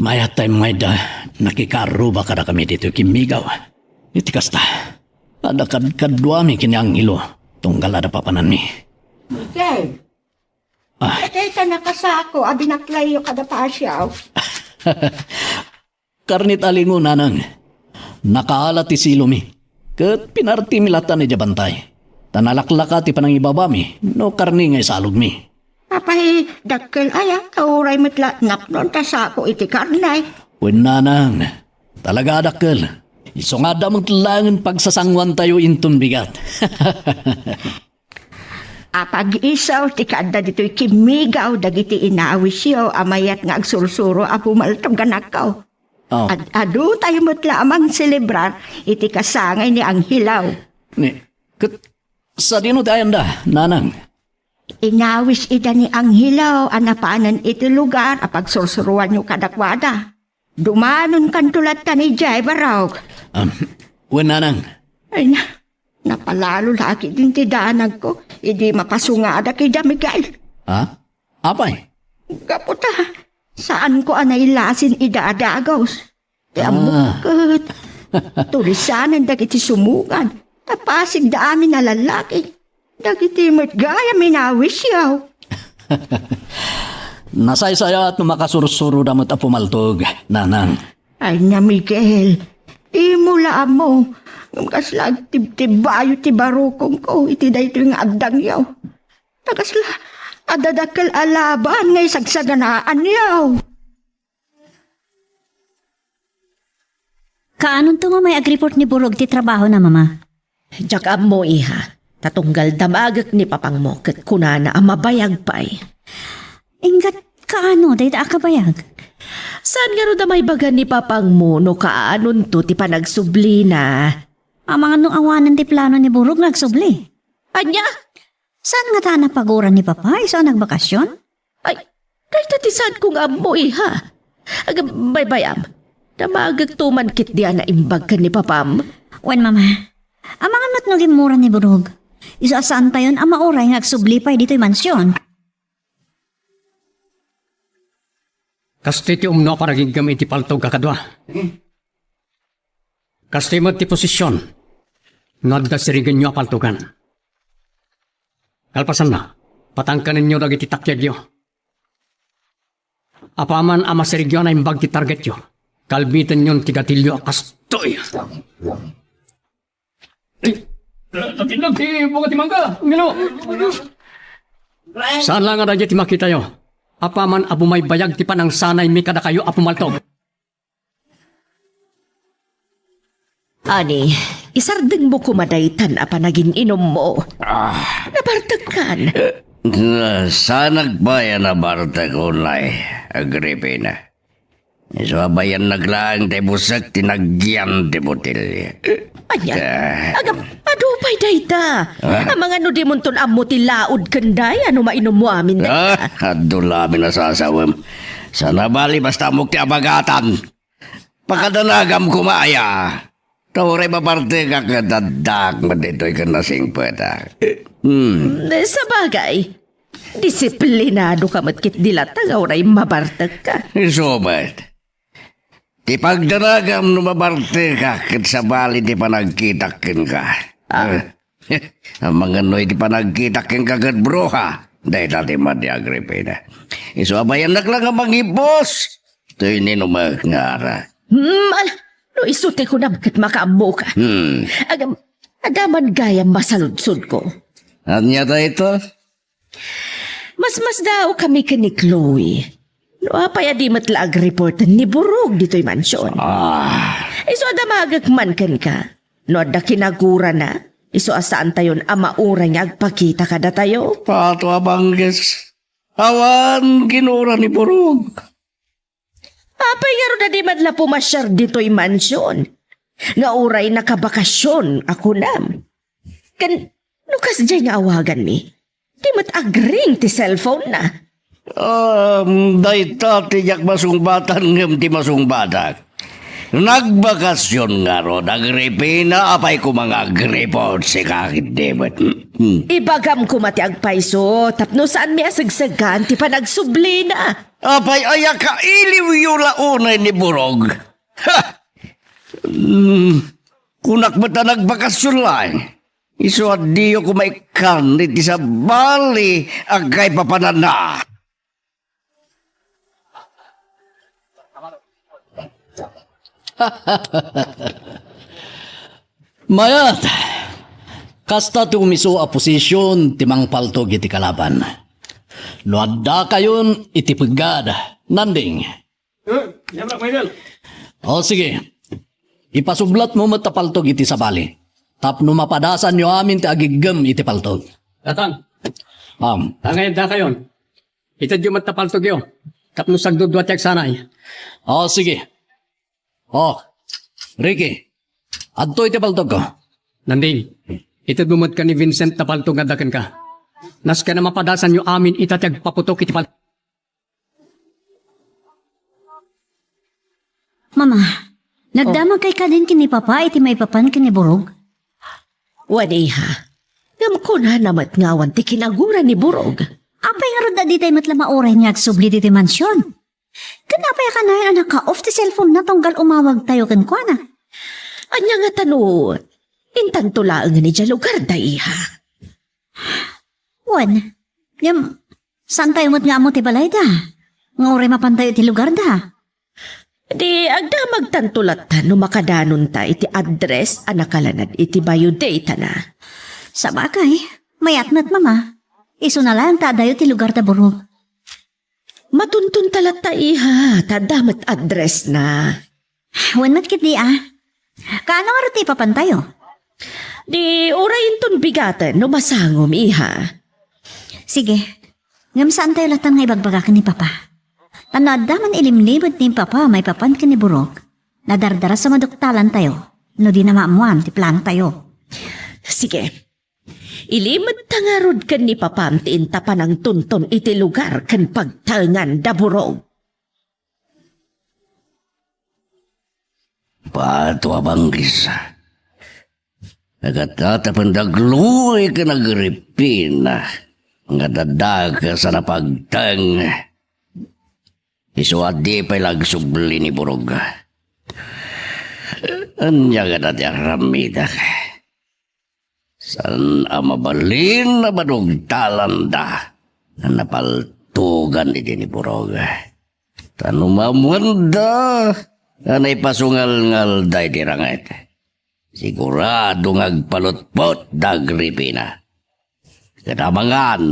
Mayat tay mayda nakikarruba kadakami ditoy kimmigaw. Iti kasta, adda kadkaduami ken ni Angelo, tunggal adda papananmi. Miguel, ah, dayta nakasako a binaklayyo kada Pasiaw. Karnit a lingo, nanang. Nakaala ti silomi. Ket pinartimi latta idiay bantay. Ta nalaklaka ti panangibabami no karni nga isalogmi. Apay, dakkel aya, ta uray met la napnon ta sako iti karne. Wen, nanang, talaga a dakkel. Isu nga adda met laengen pagsasanguantayo inton bigat. Apag-isu ti kaadda ditoy kimmigaw dagiti inawisyo a mayat nga agsursuro a pumaltog a nakaw. Oh. Ad-, adutayo met la a mangselebrar iti kasangay ni Angelo. Ni, ket sadino ti ayanda, nanang? Inawis ida ni Angelo a napanen iti lugar a pagsursuroanyo kadakuada. Dumanonkanto latta idiay, Barok. Um, wen, nanang. Ay na, napalalo la ketdin ti danagko idi mapasungadak ida, Miguel. Ha? Apay? Gapu ta, saanko a nailasin ida a dagus. Ti ammok, ah, ket tulisanen dagiti sumugad. Ta pasigda amin a lallaki. Dagiti met gayam inawisyo. Nasaysayaat no makasursuroda met a pumaltog, nanang. Ay na, Miguel, dimo la ammo. Ngem kasla agtibtibbayo ti barukongko iti daytoy nga addangyo. Ta kasla adda dakkel a laban nga isagsaganaanyo. Kaanonto nga may agreport ni Burog ti trabahona, Mama? Diak ammo, iha. Ta tunggal damagek ni papangmo ket kunana a mabayag pay. Inggat kaano dayta a kabayag? Saan ngarud a maibaga ni papangmo no kaanonto ti panagsublina? Amangan no awanen ti plano ni Burog nga agsubli. Ania? Saan ngata a napaguran ni Papa isu a nagbakasyon? Ay, dayta ti saanko nga ammo, iha. Aga, baybay-am. Damagekto man ketdi a naimbag ken ni Papam. Wen, Mama. Amangan met no gimmura ni Burog. Isu a saantayon a mauray nga agsubli pay ditoy mansion. Kastoy ti umno a panaginggam iti paltog a kadua. Kastoy met ti posisyon no adda sirigenyo a paltogan. Kalpasanna, patangkanenyo dagiti takiagyo. Apaman a masirigyo a naimbag ti targetyo, kalbitenyon ti gatilyo a kastoy. Ay, natinag ti bunga ti mangga, Angelo. Saan la nga daydiay ti makitayo. Apaman a bumaybayag ti panangsanaymi kadakayo a pumaltog. Ani, isardengmo koma daytan a panagin-inummo. Ah. Nabartekkan. Eh, na-, saan nagbayan a bartek unay, Agripina? Isu a bayan naglaeng ti busek ti nagyan ti botelya. Ania? Ah. Agam, adu pay dayta. Ah? Amangan no dimonton ammo ti laud ken dayta no mainummo amin dayta. Ah, adu la amin a sasawem. Saan a bali basta ammok ti abagatan. Pakadanagam koma aya. Ta uray mabartekak ket addaak met ditoy ken nasingpetak. Hmm. Sabagay, disiplinadoka met ketdi latta nga uray mabartekka. Isu met. Ti pagdanagam no mabartekak ket sabali ti panagkitak kenka. Ah. Eh, amangan no iti panagkitak kenka ket bruha, dayta ti madi, Agripina. Isu a bayannak la nga mangibus. Toy ni no makngara. Hmm, ala, no isu ti kunam ket makaammoka. Hmm. Agam, adda man gayam masaludsodko. Ania dayta? Masmasdaawkami ken ni Chloe. No apay a di met la agreporten ni Burog ditoy mansion. Ah. Isu a damagek man kenka. No adda kinagurana, isu a saantayon a mauray nga agpakita kadatayo. Pato a bangges. Awan ginura ni Burog. Apay ngarud a di met la pumasiar ditoy mansion? nga uray nakabakasyon a kunam. Ken no kasdiay nga awaganmi, di met agring ti cellphone-na. Um, dayta ti diak masungbatan ngem ti masungbatak. Nagbakasyon ngarud, Agripina, apay koma nga agripod sika ket di met. Hmm. Ibagam koma ti agpayso tapno saanmi a segsegan ti panagsublina. Apay aya kailiwyo la unay ni Burog? Ha! Hmm, kunak met a nagbakasyon laeng. Isu a diyo koma ikkan iti sabali a kaipapananna. Mayat! Kasta ti umiso a posision ti mangpaltog iti kalaban. No addakayon iti peggad, Nanding. Eh, Jabrak Michael. O, sige. Ipasublatmo met ta paltog iti sabali. Tapno mapadasanyo amin ti agiggem iti paltog. Tatang. Am. Tangay dakayon. Itedyo met ta paltogyo. Tapno sagdudua ti agsanay. O, sige. O, Ricky. Adtoy ti paltogko. Nanding. Itedmo met ken ni Vincent ta paltog nga adda kenka. Nasken a mapadasanyo amin ita ti agpaputok iti paltog. Mama, nagdamagkay kadin ken ni Papa iti maipapan ken ni Burog? Wen, iha. Ngem kunana met nga awan ti kinagura ni Burog. Apay ngarud a ditay met la mauray nga agsubli ditoy mansion? Ken apay a kanayon a naka-off ti cellphone-na tunggal umawagtayo kenkuana? Ania ngata no intanto laeng idiay lugarda, iha? Wen, ngem, saantayo met nga ammo ti balayda? Nga uray mapantayo iti lugarda? Di agdamagtanto latta no makadanonta iti address a nakalanad iti bio data-na. Sabagay, mayat met, Mama. Isuna laeng ta adayo ti lugarda, Burog. Matuntonta latta, iha, ta adda met address-na. Wen met ketdi a. Kaano ngarud ti ipapantayo? Di uray inton bigaten no masangom, iha. Sige. Ngem saantayo latta nga ibagbaga ken ni Papa. Ta no adda man ilimlimed ni Papa maipapan ken ni Burog, nadardarasa maduktalantayo no dina maammoan ti planotayo. Sige. Ilimedta ngarud ken ni Papam ti inta panangtunton iti lugar ken pagtaengan da Burog. Pato a banggis. Nagatattapen da Chloe ken Agripina nga dadakes a napagteng. Isu a di pay la agsubli ni Burog. Ania ngata ti aramidek? Saan a mabalin a madugtalanda nga napaltogan idi ni Burog. Ta no maammoanda nga naipasungalngalda iti ranget, sigurado nga agpalutpot da Agripina. Ket amangan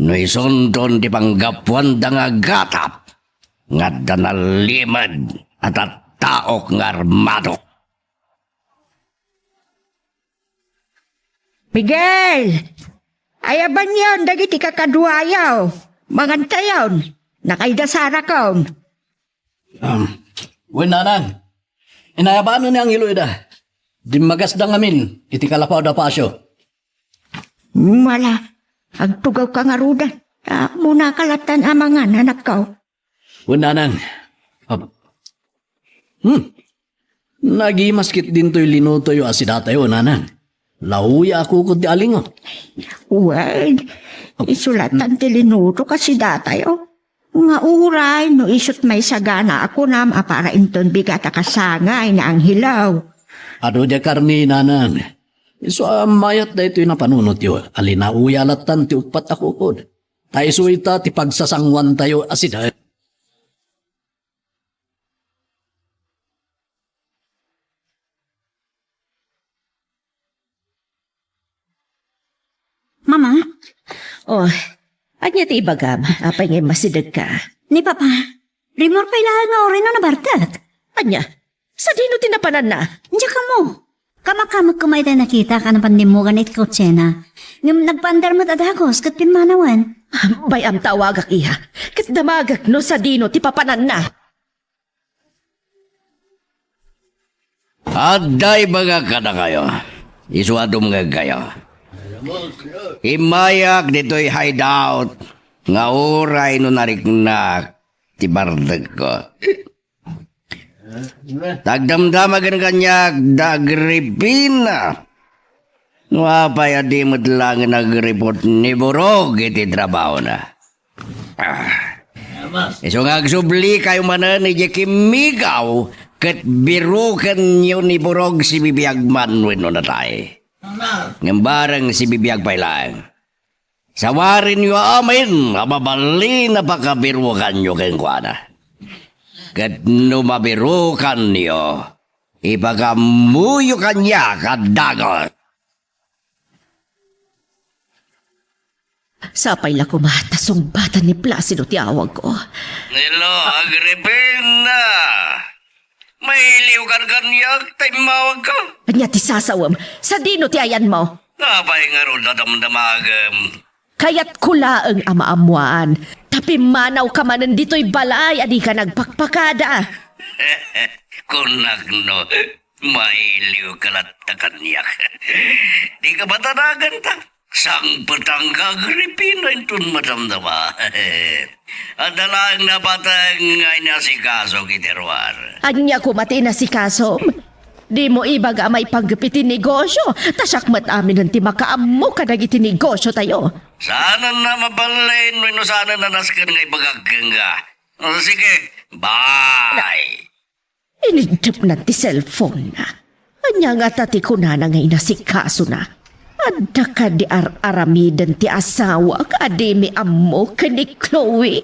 no isunton ti panggapuanda nga agatap nga adda nalimed a tattaok nga armado. Miguel! Ayabanyon dagiti kakaduayo. Mangantayon. Nakaidasarakon. Um, wen, nanang. Inayabanen ni Angelo ida. Dimmagasda ngamin iti kalapaw da Pasio. Mala, agtugawka ngaruden. Ammonaka lattan a mangan, anakko. Wen, nanang. Ap-, hmm. Nagimas ket dintoy linutoyo a sidatayo, nanang. Lauya a kukod ti alingo. Wen, isu lattan ti linutok a sidatayo. Nga uray no isut' maisagana a kunam a para inton bigat a kasangay ni Angelo. Adu diay karne, nanang. Isu a mayat daytoy napanunotyo a linauya lattan ti uppat a kukod. Ta isu ita ti pagsasanguantayo a sida. Mama? Oh, ania ti ibagam? Apay nga immasidegka? Ni Papa, rimmuar pay laeng nga uray no nabartek. Ania? Sadino ti napananna? Diak ammo. Kamakamek koma iti nakitak a napandimmugan iti kutsina. Ngem nagpaandar met a dagus ket pimmanawen. Bay-am ta awagak, iha. Ket damagek no sadino ti papananna. Adda ibagak kadakayo. Isu a dumngegkayo. Immayak ditoy hideout nga uray no nariknak ti bardegko. Tagdamdamagen kaniak da Agripina. No apay a di met laengen agreport ni Burog iti trabahona. Ah. Isu nga agsublikayo manen idiay kimmigaw ket birukenyo ni Burog sibibiag man wenno natay. Ngem bareng sibibiag pay laeng. Sawarenyo amin a mabalin a pakabirukanyo kenkuana. Ket no mabirukanyo, ipakaammoyo kaniak a dagus. Sapay la koma ta sungbatan ni Placido ti awagko. Nilo, Agripina! Mailiwkan kaniak ta immawagka. Ania ti sasawem? Sadino ti ayanmo? Apay ngarud a damdamagem? Kayatko laeng a maammoan, ta pimmanawka manen ditoy balay a dika nagpakpakada. Kunakno, mailiwka latta kaniak. Dika matanaganta. Sangpetangka, Agripina, inton madamdama. Adda laeng napateg nga inasikaso iti ruar. Ania koma ti inasikasom? Dimo ibaga a maipanggep iti negosio, ta siak met aminen ti makaammo kadagiti negosiotayo. Saanen a mabalin wenno saanen a nasken nga ibagak kenka. Sige, bye. Iniddepna ti cellphone-na. Ania ngata ti kunana nga inasikasona? Adda kadi ar-aramiden ti asawak a dimi ammo ken ni Chloe?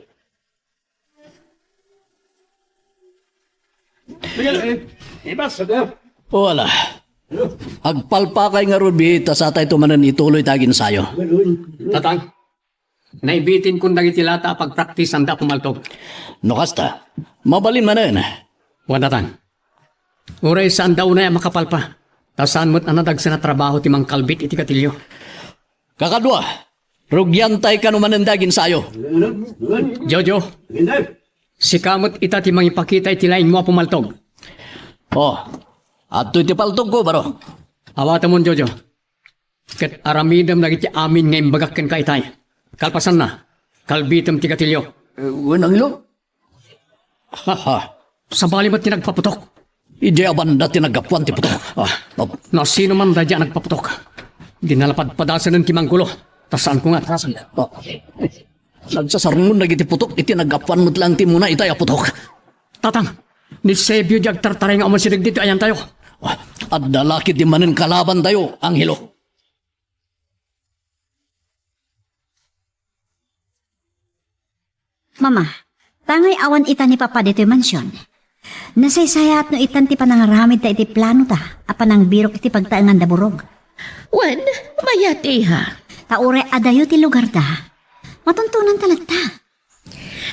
O, ala. Agpalpakay ngarud, ta satayto manen ituloy ti aginsayo. Tatang, naibitinkon dagiti lata a pagpraktisan da Apo Maltog. No kasta, mabalin manen. Wen, Tatang. Uray saanda unay a makapalpa, ta saan met a nadagsen a trabaho ti mangkalbit iti gatilio. Kakadua, rugiantay kano manen ti aginsayo. Jojo, sika met ita ti mangipakita iti laingmo, Apo Maltog. O, adtoy ti paltogko, baro. Awatemon, Jojo. Ket aramidem dagiti amin nga imbagak kenka itay. Kalpasanna, kalbitem ti gatilio. Eh, wen, Angelo? Haha. Sabali met ti nagpaputok. Idiay a banda ti naggapuan ti putok. Ah, no sino man daydiay a nagpaputok, di nalapadpadasen ti manggulo. Ta saanko nga atrasen. Ah. Nagsasarngon dagiti putok iti naggapuan met laeng ti umuna itay a putok. Tatang, ni Sebio diay agtartaray nga umasideg ditoy ayantayo. Ah, adda la ketdi manen kalabantayo, Angelo. Mama, tangay awan ita ni Papa ditoy mansion. Nasaysayaat no itan ti panangaramidta iti planota a panangbirok iti pagtaengan da Burog. Wen, mayat, iha. Ta uray adayo ti lugarda, matuntonanta latta.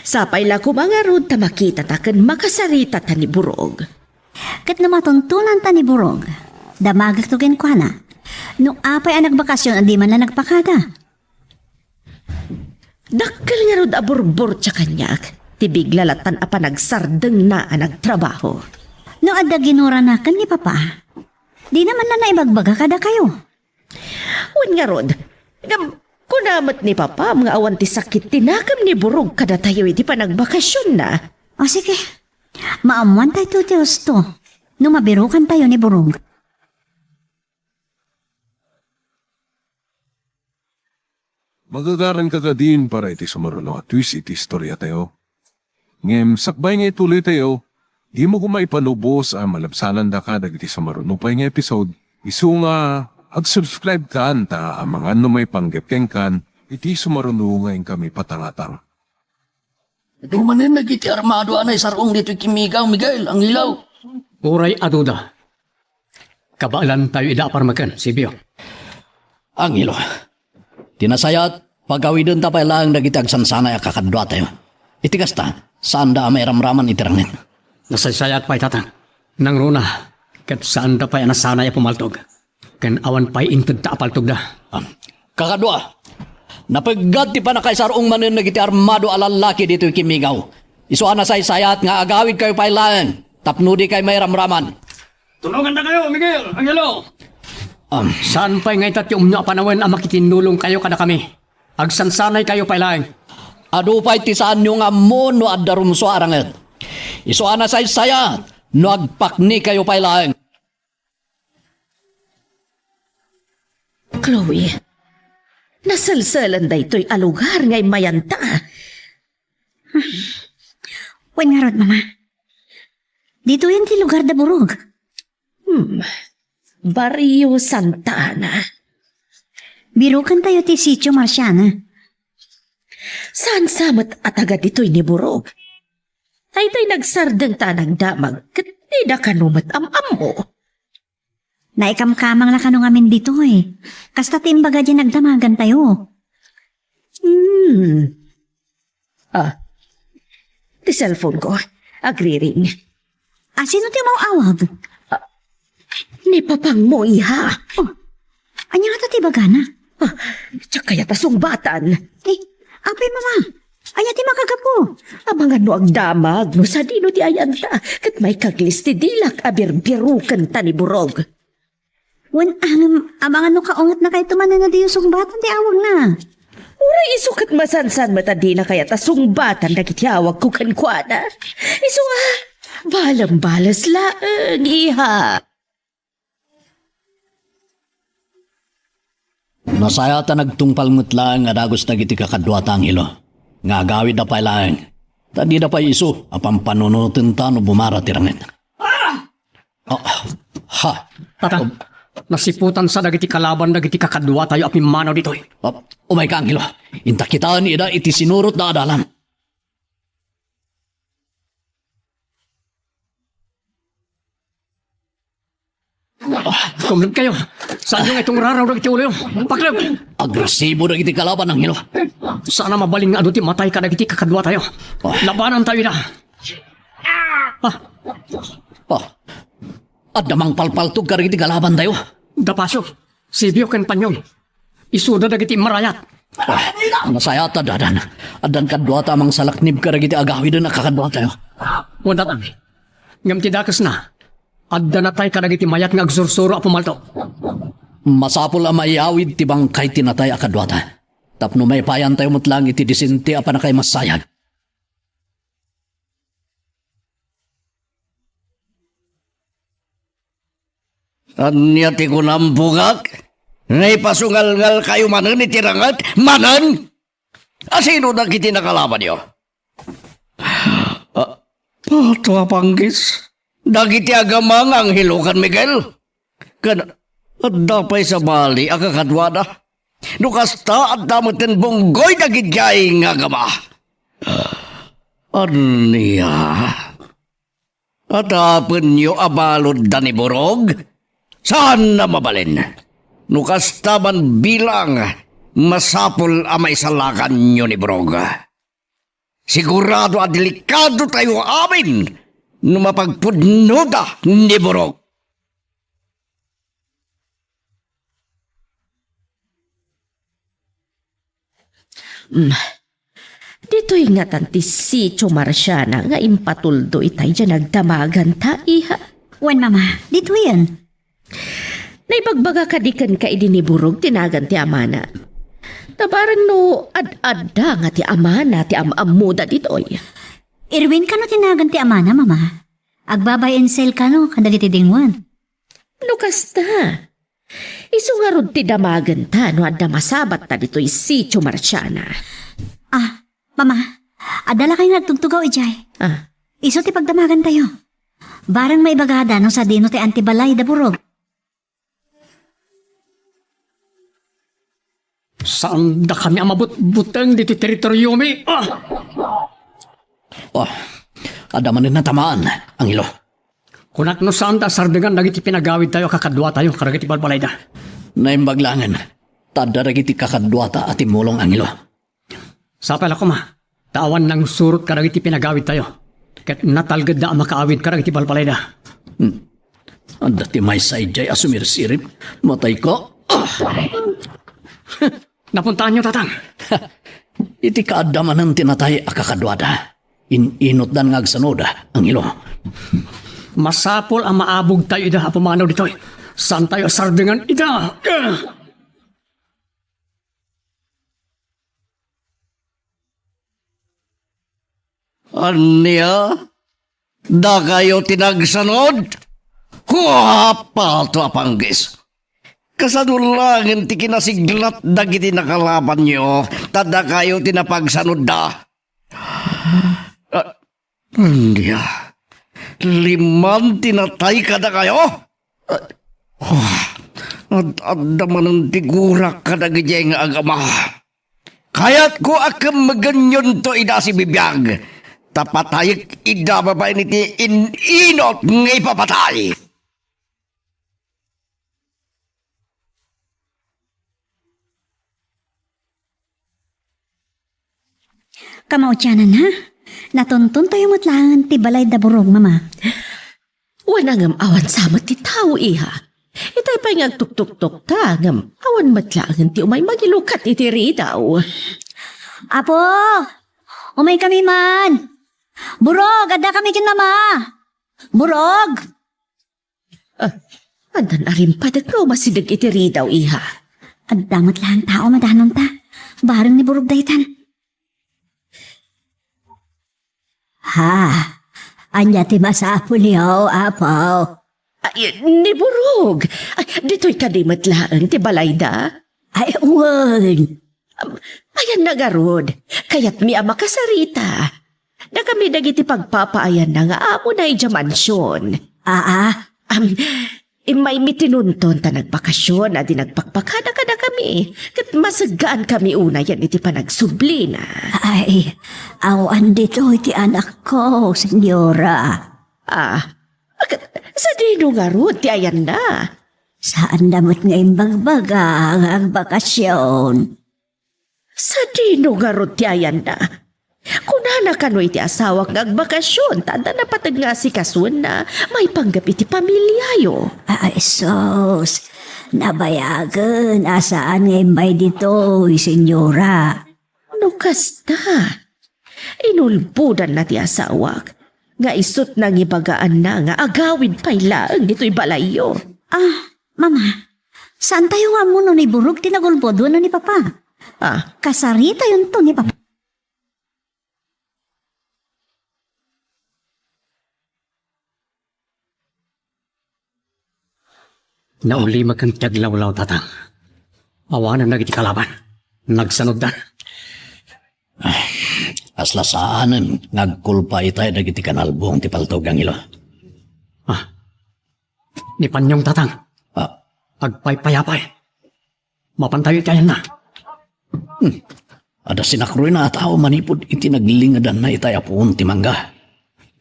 Sapay la koma ngarud ta makitata ken makasaritata ni Burog. Ket no matuntonanta ni Burog, damagekto kenkuana. No apay a nagbakasyon a di man la nagpakada? Dakkel ngarud a burburtia kaniak ti bigla lattan a panagsardengna a nagtrabaho. No adda ginurana ken ni Papa, dina man la naibagbaga kadakayo. Wen ngarud, ngem kuna met ni Papam nga awan ti sakit ti nakem ni Burog kadatayo iti panagbakasionna. O sige, maammoantayto ti husto no mabirukantayo ni Burog. Magagaranka kadin para iti sumaruno a twist iti istoriatayo. Ngem sakbay nga ituloytayo, dimo koma ipalubos a malabsanandaka dagiti sumaruno pay nga episode. Isu nga, ag-subscribe kan ta amangan no maipanggep kenkan iti sumaruno nga inkami patangatang. Adu manen dagiti armado a naisar-ong ditoy kimmigaw, Miguel, Angelo. Uray aduda, kabaelantayo ida a parmeken, Sebio. Angelo, ti nasayaat, pagawidenta pay laeng dagiti agsansanay a kakaduatayo. Iti kasta, saanda a mairamraman iti rangen. Nasaysayaat pay, Tatang. Nangruna, ket saanda pay a nasanay a pumaltog. Ken awan pay intedta a paltogda. Ah, kakadua, napeggat ti pannakaisar-ong manen dagiti armado a lallaki ditoy kimmigaw. Isu a nasaysayaat nga agawidkayo pay laeng tapno dikay mairamraman. Tulongandakayo, Miguel, Angelo. Um, saan pay nga ita ti umno a panawen a makitinnulongkayo kadakami? Agsansanaykayo pay laeng. Adu pay ti saanyo nga ammo no adda rumsua a ranget. Isu a nasaysayat no agpaknikayo pay laeng. Chloe, naselselan daytoy a lugar nga immayanta. Wen ngarud, Mama. Ditoyen ti lugar da Burog. Hmm. Barrio Santa Ana. Birukentayo ti Sitio Marciana. Saan sa met a taga ditoy ni Burog? Daytoy nagsardeng ta nagdamag ket dida kano met am-ammo. Naikamkamang la kano ngamin ditoy. Kasta ti imbaga diay nagdamagantayo. Hmm. Ah, ti cellphone ko. Agriring. Ah, sino ti umaw-awag? Ah, ni papangmo, iha. Oh, ania ngata ti ibagana? Ah, diak kayat a sungbatan. Eh, apay, Mama? Ania ti makagapu? Amangan no agdamag, no sadino ti ayanta, ket maikaglis ti dilak a birbirukenta ni Burog. Wen, ngem, amangan no kaungatnakayto manen a diyo sungbatan ti awagna. Uray isu ket masansan met a dina kayat a sungbatan dagiti awagko kenkuana. Isu a, balambales laeng, iha. Nasayaat a nagtungpal met laeng a dagus dagiti kakaduata, Angelo, nga agawidda pay laeng, ta dida pay isu a pampanunotenta no bumara ti ranget. Ah! Ha! Tata, nasiputansa dagiti kalaban dagiti kakaduatayo a pimmanaw ditoy. Ah, umayka, Angelo. Inta kitaen ida iti sinurotda a dalan. Ah, kumleb kayo. Saanyo nga itungraraw dagiti uloyo? Pakleb! Agresibo dagiti kalaban, Angelo. Saan a mabalin nga adu ti matay kadagiti kakaduatayo. Ah. Labanantayo ida. Ah. Ah. Adda mangpalpaltog kadagiti kalabantayo. Dapacio, Sibio ken Panyong. Isuda dagiti immarayat. Ah, nasayaat a dadan. Addan kaduata a mangsalaknib kadagiti agawiden a kakaduatayo. Wen, Tatang. Ngem ti dakesna, adda natay kadagiti mayat nga agsursuro a pumalto. Masapul a maiyawid ti bangkay ti natay a kaduata. Tapno maipayantayo met laeng iti disente a pannakaimassayag. Ania ti kunam, bugak? Nga ipasungalngalkayo manen iti ranget? Manen? Asino dagiti nakalabanyo? Ah, pato a panggis? Dagiti agama nga Angelo ken Miguel? Ken adda pay sabali a kakaduada? No kasta, adda metten bunggoy dagidiay nga agama. Ania? Atapenyo a baludda ni Burog? Saan a mabalin. No kasta man bilang, masapul a maisalakanyo ni Burog. Sigurado a delikadotayo amin no mapagpudnoda ni Burog. Mm. Ditoy ngatan ti Sitio Marciana nga impatuldo itay diay nagdamaganta, iha? Wen, Mama, ditoyen. Naibagbaga kadi kenka idi ni Burog ti nagan ti amana? Ta bareng no ad-adda nga ti amana ti am-ammoda ditoy. Irwin kano ti nagan ti amana, Mama? Agbabay and sell kano kadagiti dingwen? No kasta, isu ngarud ti damagenta no adda masabatta ditoy Sitio Marciana. Ah, Mama, adda lakay nga agtugtugaw idiay. Ah. Isu ti pagdamagantayo. Bareng maibagada no sadino ti antibalay da Burog. Saandakami a mabutbuteng ditoy teritoriomi. Ah! Oh, adda manen natamaan, Angelo. Kunak no saanda a sardengan dagiti pinagawidtayo a kakaduatayo kadagiti balbalayda. Naimbag laengen, ta adda dagiti kakaduata a timmulong, Angelo. Sapay la koma, ta awan nangsurot kadagiti pinagawidtayo, ket natalgedda a makaawid kadagiti balbalayda. Hmm. Adda ti maysa idiay a sumirsirib. Matayko. Ah! Napuntaanyo, Tatang? Iti kaadda manen ti natay a kakaduada, in-inutdan nga agsanoda, Angelo. Masapul a maabogtayo ida a pumanaw ditoy. Saantayo a sardengan ida. Ania? Dakayo ti nagsanud? Huapato a panggis! Kasano laengen ti kinasiglat dagiti nakalabanyo, ta dakayo ti napagsanudda? Ah, ania? Liman ti natay kadakayo? Ah, ad-adda manen ti gurak kadagiti nga agama. Kayatko a kemmegenyonto ida a sibibiag, ta patayek ida babaen iti in-inot nga ipapatay. Kamaudianan, ha? Natuntontayo met laeng ti balay da Burog, Mama. Wen, ngem awan sa met ti tao, iha. Itay pay nga agtuktuktok ta, ngem awan met laengen ti umay mangilukat iti ridaw. Apo! Umaykami man! Burog, addakami ken Mama! Burog! Ah, addan a rimpadek nga umasideg iti ridaw, iha. Adda met laeng tao, madanonta. Bareng ni Burog daytan. Ha? Ania ti masapulyo, Apo? Ay, ni Burog. Ay, ditoy kadi met laeng ti balayda? Ay, wen. Am, ayanna ngarud. Kayatmi a makasarita. Dakami dagiti pagpapaayanna nga amona idiay mansion. Aa? Am, Immay mi tinunton ta nagbakasyon a di nagpakpakada kadakami, ket maseggaan kami unayen iti panagsublina. Ay, awan ditoy ti anakko, senyora. Ah, ket sadino ngarud ti ayanna? Saanna met nga imbagbaga nga agbakasyon. Sadino ngarud ti ayanna? Kunana kano iti asawak nga agbakasyon ta adda napateg nga asikasuenna maipanggep iti pamiliayo. Ay, sus, nabayagen a saan nga imbay ditoy, senyora. No kasta, inulbodanna ti asawak nga isut' nangibagaanna nga agawid pay laeng ditoy balayyo. Ah, Mama, saantayo nga ammo no ni Burog ti nagulbod wenno ni Papa? Ah. Kasaritayonto ni Papa. Naulimek ti aglawlaw, Tatang. Awanen dagiti kalaban. Nagsanuddan. Ay, kasla saanen nga agkulpa itay dagiti kanalbong ti paltog, Angelo. Ah, ni Panyong, Tatang. Ah. Agpaypayapay. Mapantayo iti ayanna. Hmm. Adda sinakroyna a tao manipud iti naglingedanna itay a puon ti mangga.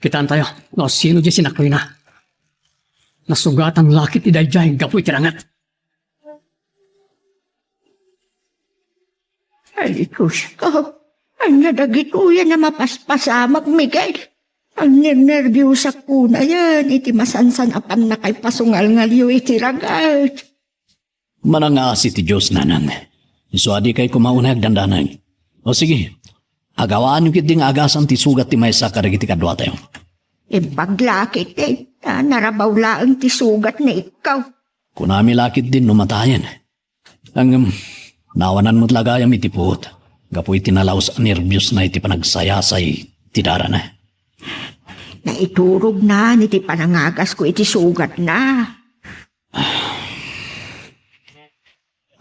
Kitaentayo no sino diay sinakroyna. Nasugatan la ketdi daydiay gapu iti ranget. Ay, Diosko, ania dagitoy a mapaspasamak, Miguel? Agnernerbiosakon ayan iti masansan-apannakay pasungalngalyo iti ranget. Manangasi ti Dios, nanang. Isu a dikay koma unay agdandanag. O sige, agawaanyo ketdi nga agasam ti sugat ti maysa kadagiti kaduatayo. Imbag la ketdi, ta narabaw laeng ti sugat ni ikkaw. Kunami la ketdi no matayen. Ngem, nawanan met la gayam iti puot, gapu iti nalaus a nerbiosna iti panagsayasay ti darana. Naiturogna iti panangagasko iti sugatna.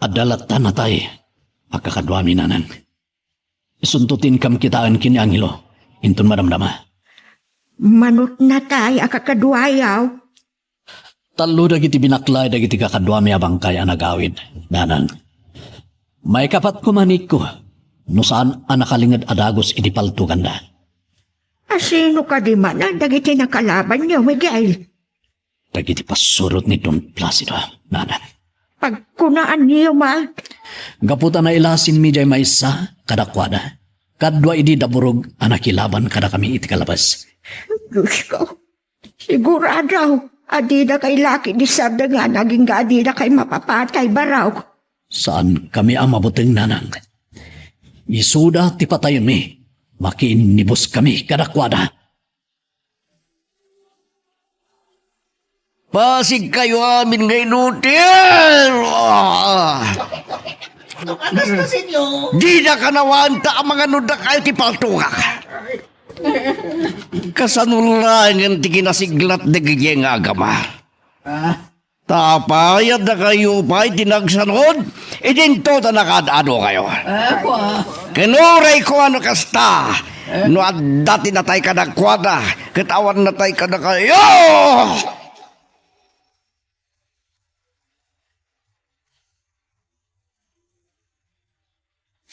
Adda latta natay a kakaduami, nanang. Isunto ti inkam kitaen ken ni Angelo, inton madamdama. Manut natay a kakaduayaw. Tallo dagiti binaklay dagiti kakaduami a bangkay a nagawid, nanang. Maikapat koma ni ikko, no saan a nakalinged a dagus idi paltoganda. Asino kadi manen dagiti nakalabanyo, Miguel? Dagiti pasurot ni Don Placido, nanang. Pagkunaanyo met. Gapu ta nailasinmi diay maysa kadakuada, kadua idi da Burog a nakilaban kadakami iti kalabas. Diosko, sigurado a didakay la ketdi sardengan agingga a didakay mapapatay, Barok. Saankami a mabuteng, nanang. Isuda ti patayonmi, makiinnibuskami kadakuada. Pasigkayo amin nga inutil! Ah! Ano kasta, senyor? Dida kanawan ta amangan no dakayo ti paltogak. Kasano laengen ti kinasiglat dagiti nga agama? Ah. Ta apay, addakayo pay ti nagsanud? Idinto ta nakaad-adokayo. Ah, kua. Ken uray kua no kasta, no adda ti natay kadakuada, ket awan natay kadakayo!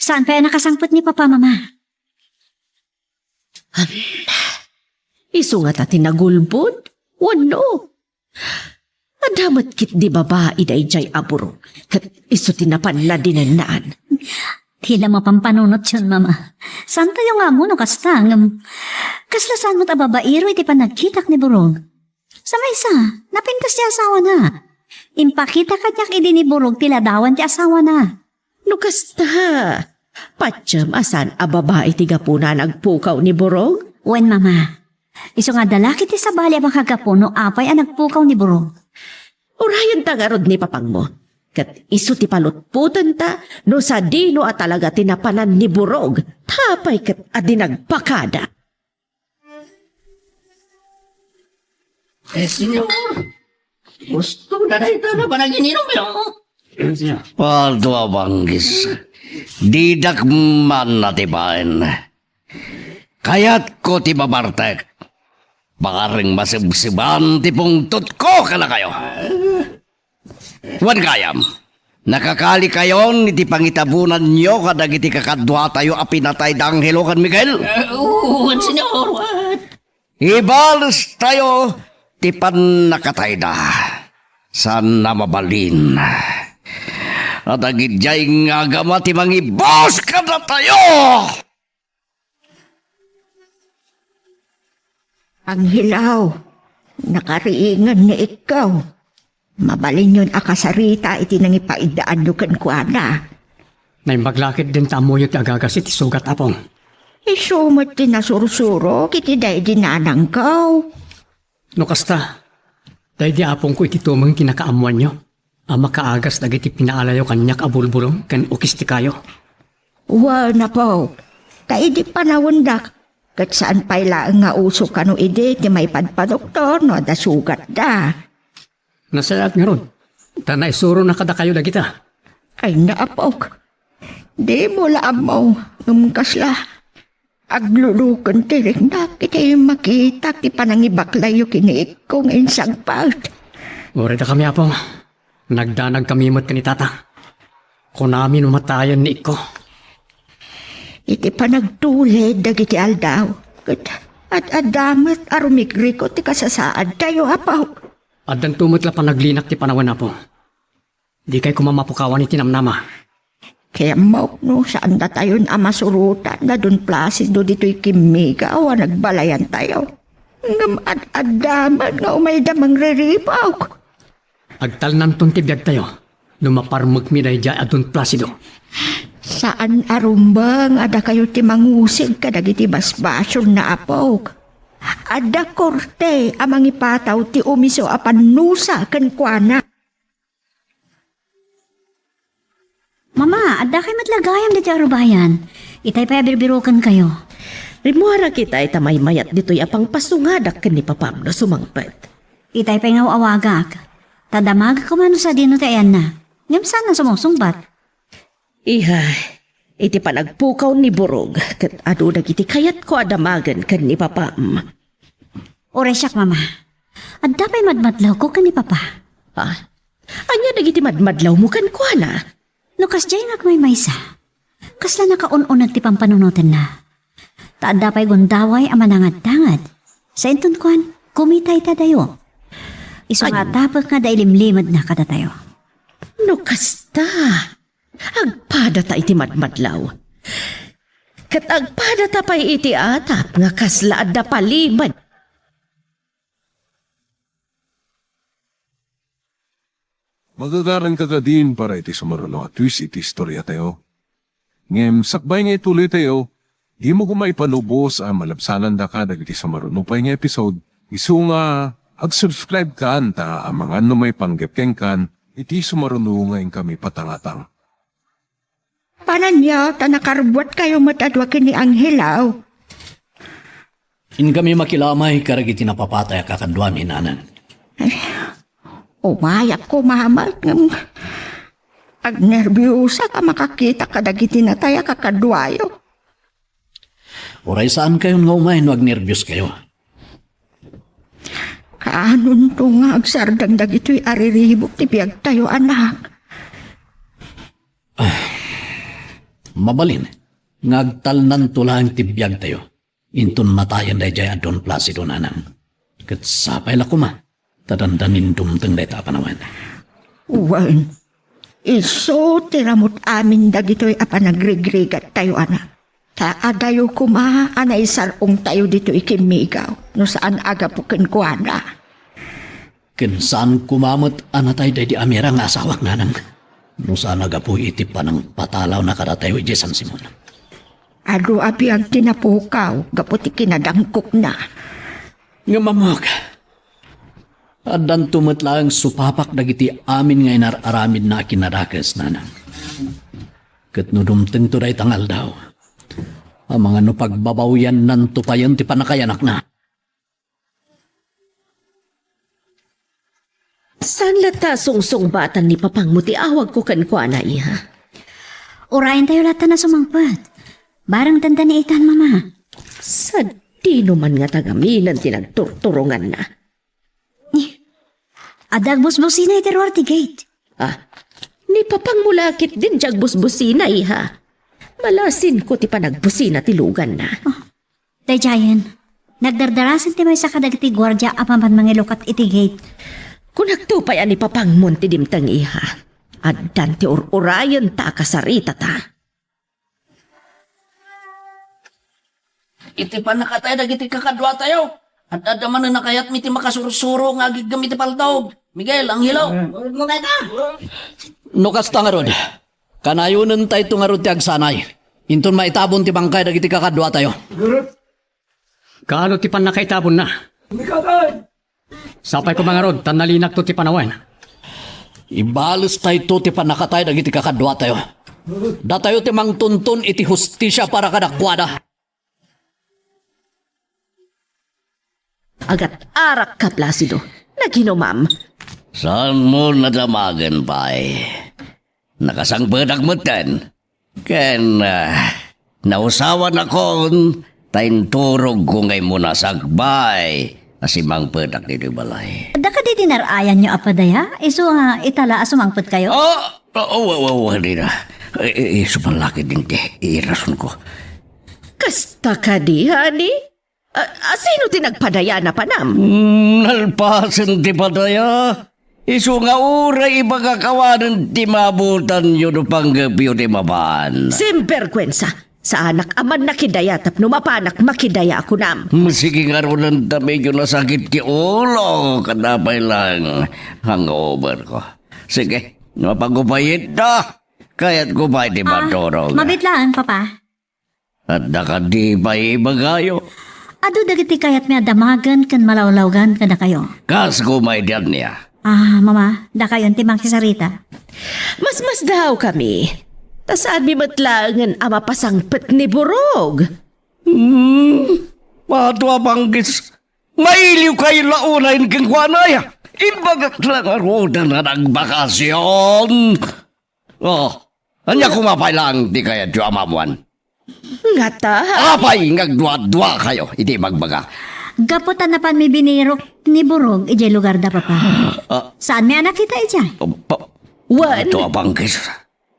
Saan pay a nakasangpet ni Papa, Mama? Anda? Isu ngata ti nagulbod? Wenno? Adda met ketdi babai daydiay a burog, ket isu ti napanna dinennaan. Ti la mapampanunotyon, Mama. Saantayo nga ammo no kasta, ngem kasla saan met a babaero iti panagkitak ni burog. Sa maysa, napintas ti asawana. Impakita kaniak idi ni burog ti ladawan ti asawana. No kasta, patiem a saan a babai ti gapuna a nagpukaw ni burog? Wen, Mama. Isu nga adda laki ti sabali a makagapu no apay a nagpukaw ni burog. Urayenta ngarud ni papangmo, ket isu ti palutpotenta no sadino a talaga ti napanan ni burog, ta apay ket a di nagpakada. Eh, senyor, gusto na dayta na panagininom, yo? Paldo a banggis. Didak man natibaen. Kayatko ti mabartek. Bareng masebseban ti pungtotko kadakayo. Wen gayam, nakakalikayon iti pangitabonanyo kadagiti kakaduatayo a pinatay da Angelo ken Miguel? Eh, wen, senyor, wen. Ibalestayo ti pannakatayda. Saan a mabalin a dagidiay nga agama ti mangibus kadatayo! Angelaw, nakariingen ni ikkaw. Mabalinyon a kasarita iti nangipaiddaanyo kenkuana. Naimbag la ketdin ta ammoyo ti agagas iti sugat, Apong. Isu met ti nasursurok iti daydi nanangkaw. No kasta, daydi apongko iti tumeng ti nakaammoanyo a makaagas dagiti pinaalayo kaniak a bulbulong ken ukis ti kayo. Wen, Apo, ta idi panawendak, ket saan pay laeng nga uso kano idi ti maipadpadoktor no adda sugatda. Nasayaat ngarud, ta naisurona kadakayo dagita. Ay, naapok. Dimo la ammo, ngem kasla agluluken ti riknak iti makitak ti panangibaklayyo ken ni ikko nga insangpet. Uray dakami, Apo. Nagdanagkami met ken ni Tata. Kunami no matayen ni ikko. Iti panagtulid dagiti aldaw, ket ad-adda met a rumikrikot ti kasasaadtayo, Apo. Addanto met la panaglinak ti panawen, Apo. Dikay koma mapukawan iti namnama. Kayatmo no saan datayon a masurotan da Don Placido ditoy kimmigaw a nagbalayantayo. Ngem ad-adda met nga umayda mangriribuk. Agtalnanton ti biagtayo no maparmekmi daydiay a Don Placido. Saan a rumbeng a dakayo ti mangusig kadagiti basbasolna, Apok. Adda korte a mangipataw ti umiso a pannusa kenkuana. Mama, addakay met la gayam ditoy arubayan. Itay pay a birbirokenkayo. Rimmuarak itay ta maymayat ditoy a pangpasungadak ken ni Papam no sumangpet. Itay pay nga aw-awagak. Ta damagek koma no sadino ti ayanna. Ngem saan a sumusungbat. Iha, iti panagpukaw ni Burog, ket adu dagiti kayatko a damagen ken ni Papam. Uray siak, Mama. Adda pay madmadlawko ken ni Papa. Ha? Ania dagiti madmadlawmo kenkuana? No kasdiay nga agmaymaysa, kasla nakaun-uneg ti pampanunotenna. Ta adda pay gundaway a manangadtangad. Sa inton kuan, kumitaytadayo. Isu nga Ay. Tapek nga adda ilimlimedna kadatayo. No kasta, agpadata iti madmadlaw. Ket agpadata pay iti atap nga kasla adda palimed. Magagaran ka kadin para iti sumaruno a twist iti istoriatayo. Ngem sakbay nga ituloytayo, dimo koma ipalubos a malabsanandaka dagiti sumaruno pay nga episode, isu nga Mag-subscribe kan ta amangan no maipanggep kenkan iti sumaruno nga inkami patangatang. Pananyo, ta nakarubbuatkayo met a dua ken ni Angelo. Inkami makilamay kadagiti napapatay a kakaduami, nanang. Umayak koma met ngem agnerbiosak a makakita kadagiti natay a kakaduayo. Uray saankayon nga umay no agnerbioskayo. Kaanonto nga agsardeng dagitoy a riribuk ti biagtayo, anak? Mabalin nga agtalnanto laeng ti biagtayo inton matayen daydiay a Don Placido, nanang. Ket sapay la koma ta dandani dumteng dayta a panawen. Wen, isu ti ramut amin dagitoy a panagrigrigattayo, anak. Ta adayo koma a naisar-ongtayo ditoy kimmigaw no saan a gapu kenkuana. Ken saan koma met a natay daydi Amira nga asawak, nanang, no saan a gapu iti panangpatalawna kadatayo idiay San Simon. Adu a biag ti napukaw gapu ti kinadangkokna. Ngem ammok, addanto met laeng supapak dagiti amin nga inar-aramidna a kinadakes, nanang. Ket no dumtengto dayta nga aldaw, amangan no pagbabawiannanto payen ti pannakayanakna. Saan latta a sungsungbatan ni papangmo ti awagko kenkuana, iha? Urayentayo latta a sumangpet. Bareng dandani itan, Mama. Sadino man nga tagaminen ti nagturturonganna? Adda agbusbusina iti ruar ti gate. Ah, ni papangmo la ketdin ti agbusbusina, iha. Malasinko ti panagbusina ti luganna. Ah, daydiayen, nagdardarasen ti maysa kadagiti guardia a papan mangilukat iti gate. Kunakto pay a ni papangmon ti dimteng, iha. Addan ti ur-urayenta a kasaritata. Iti pannakatay dagiti kakaduatayo, ad-adda manen a kayatmi ti makasursuro nga agiggem iti paltog. Miguel, Angelo. No kasta ngarud, kanayonentayto ngarud ti agsanay. Inton maitabon ti bangkay dagiti kakaduatayo. Kaano ti pannakaitabonna? Sapay koma ngarud, ta nalinakto ti panawen. Ibalestayto ti pannakatay dagiti kakaduatayo. Datayo ti mangtunton iti hustisia para kadakuada. Agat-arakka, Placido. Naginumam. Saanmo nadamagen pay? Nakasangpedak metten. Ken, ah, nausawanakon ta inturogko nga immuna sakbay a simmangpedak ditoy balay. Adda kadi ti nar-ayanyo a padaya? Isu nga ita la a sumangpetkayo? Ah, ah, wa, wa, wa, dina. I, i, isu pay la ketdin ti irasonko. Kasta kadi, honey? A, a, sino ti nagpadaya, napanam? Hmm, nalpasen ti padaya. Isu nga uray ibagak awanen ti maabutanyo no panggepyo ti mapan. Simberguensa! Saanak a mannakidaya tapno mapanak makidaya, kunam. Hmm, sige ngaruden ta medyo nasakit ti ulo. Kada pay lang hangover ko. Sige, mapagupayitda. Kayatko pay ti Ah, maturog. Mabit lang, Papa. Adda kadi pay ibagayo? Adu dagiti kayatmi a damagen ken malawlawgan kadakayo. Kas ko maidian niya. Ah, Mama, dakayon ti makisarita. Masmasdaaw kami. Ta saanmi met laengen a mapasangpet ni Burog. Hmm, Pato a Panggis, mailiw kayo la unayen kenkuana ya. Imbagak la ngaruden a nagbakasyon. Oh, ania koma pay laeng ti kayatyo a maammoan? Ngata? Apay nga agdua-dua kayo iti ibagbaga? Gapu ta napanmi binirok ni Burog idiay lugarda, Papa. Ah. Saanmi a nakita idiay? Oh, pa-, Wen? Ato a Panggis.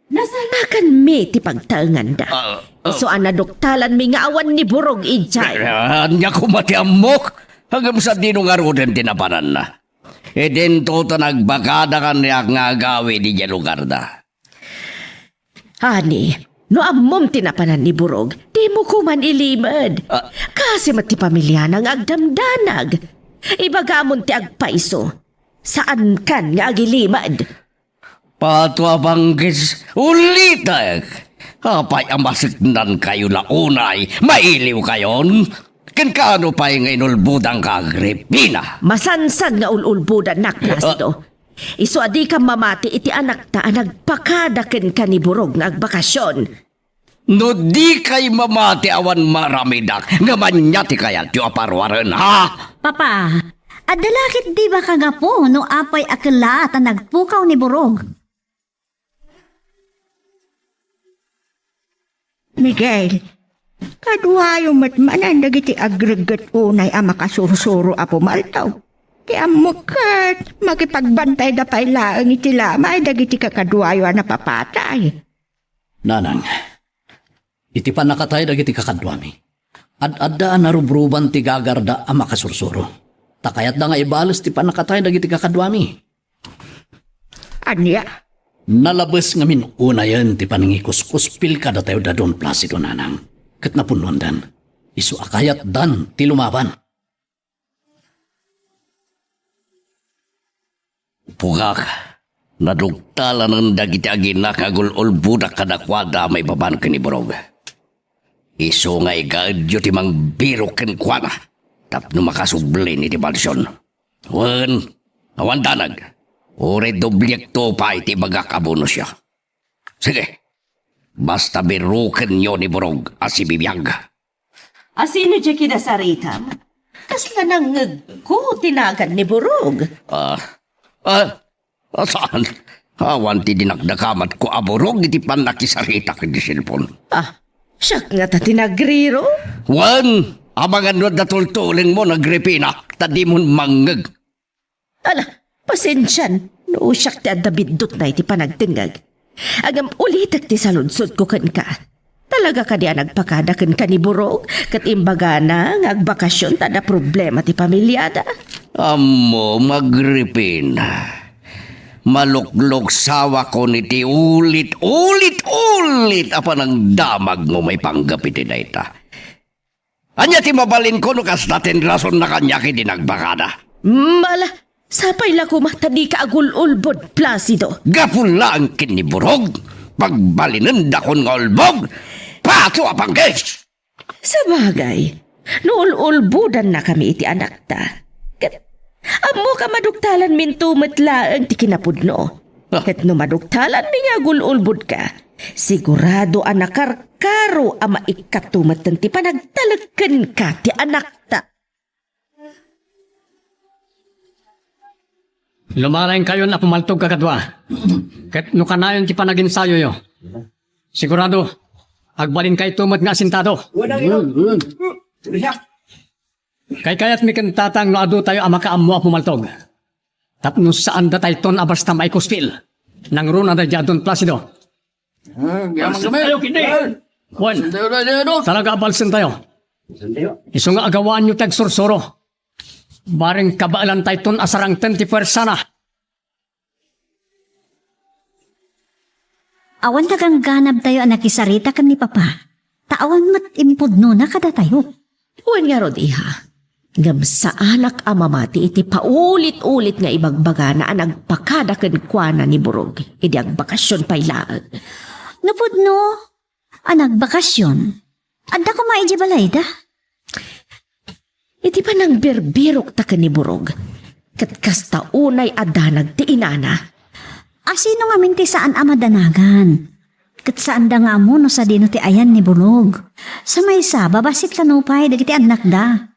Nasarakanmi ti pagtaenganda. Ah, ah. Isu a naduktalanmi nga awan ni Burog idiay. Eh, ania koma ti ammok? Ngem sadino ngaruden ti napananna? Idinto ta nagbagada kaniak nga agawid idiay lugarda. Ani, no ammom ti napanan ni Burog, dimo koman ilimed. Ah. Kasi met ti pamiliana nga agdamdanag. Ibagamon ti agpayso. Saankan nga agilimed. Pato a Panggis, ulitek. Apay a maseknankayo la unay, mailiwkayon? Ken kaano pay nga inulbodangka, Agripina? Masansan nga ul-ulbodannak, Placido. Ah. Isu a dika mamati iti anakta a nagpakada kenka ni Burog nga agbakasyon. No dikay mamati, awan maaramidak nga ania ti kayatyo a paruaren, ha? Papa, adda la ketdi makanggapu no apay a kellaat a nagpukaw ni Burog. Miguel, kaduayo met manen dagiti agregget unay a makasursuro a pumaltaw. Ti ammok ket makipagbantayda pay laeng iti lamay dagiti kakaduayo a napapatay. Nanang, iti pannakatay dagiti kakaduami, ad-adda a narubruban ti gagarda a makasursuro. Ta kayatda nga ibales ti pannakatay dagiti kakaduami. Ania? Nalabes ngamin unayen ti panangikuskuspil kadatayo da Don Placido, nanang, ket napunnoandan. Isu a kayatdan ti lumaban. Pugak, nadugtalanen dagiti aginak nga agul-ulbodak kadakuada a maipapan ken ni Burog. Isu nga igaedyo ti mangbirok kenkuana tapno makasublin iti mansion. Wen, awan danag, uray dobliekto pay ti ibagak a bonusyo. Sige, basta birokenyo ni Burog a sibibiag. Asino diay kinasaritam? Kasla nangngegko ti nagan ni Burog. Ah, ah, ah, saan? Awan ti dinakdakamatko a Burog iti pannakisaritak iti cellphone. Ah, siak ngata ti nagriro? Wen, amangan no adda tultulengmo, Agripina, ta dimon mangngeg. Ala, pasensian no siak ti adda biddutna iti panagdengngeg. Ngem ulitek ti saludsodko kenka. Talaga kadi a nagpakada kenka ni Burog ket imbagana nga agbakasion ta adda problema ti pamiliada? Ammom, Agripina, malukluksawakon iti ulit, ulit, ulit a panangdamagmo maipanggep iti dayta. Ania ti mabalinko no kasta ti rasonna kaniak idi nagbakada? Mala, sapay la koma ta dika agul-ulbod, Placido. Gapu laeng ken ni Burog, pagbalinendakon nga ulbog. Pato a panggis! Sabagay, no ul-ulbodannakami iti anakta, ket ammok a maduktalanminto met laeng ti kinapudno. Ah. Ket no maduktalanmi nga agul-ulbodka, sigurado a nakarkaro a maikkato metten ti panagtalek kenka ti anakta. Lumalaenkayon a pumaltog kakadua. Ket no kanayon ti panaginsayoyo, sigurado, agbalinkayto met nga asintado. Kaykayatmi ken tatang no adu tayo a makaammo a pumaltog. Tapno saan datayton a basta maikuspil. Nangruna daydiay a Don Placido. Ah, yaman kami. Tayo, kini. Ah. Wen, Sentayo na niya, no? Talaga a balsen tayo. Sentayo. Isu nga agawaanyo ti agsursuro. Bareng kabaelan tayton a sarangten ti puersana. Awan nagangganabtayo a nakisarita ken ni Papa, ta awan met impudnona kadatayo. Wen ngarud, iha, ngem saanak a mamati iti paulit-ulit nga ibagbagana a nagpakada kenkuana ni Burog idi agbakasion pay laeng. No pudno a nagbakasion, adda koma idiay balayda. Iti panangbirbirokta ken ni Burog, ket kasta unay a danag ti inana. Asino ngamin ti saan a madanagan? Ket saanda nga ammo no sadino ti ayan ni Burog. Sa maysa, babassit la nupay dagiti annakda.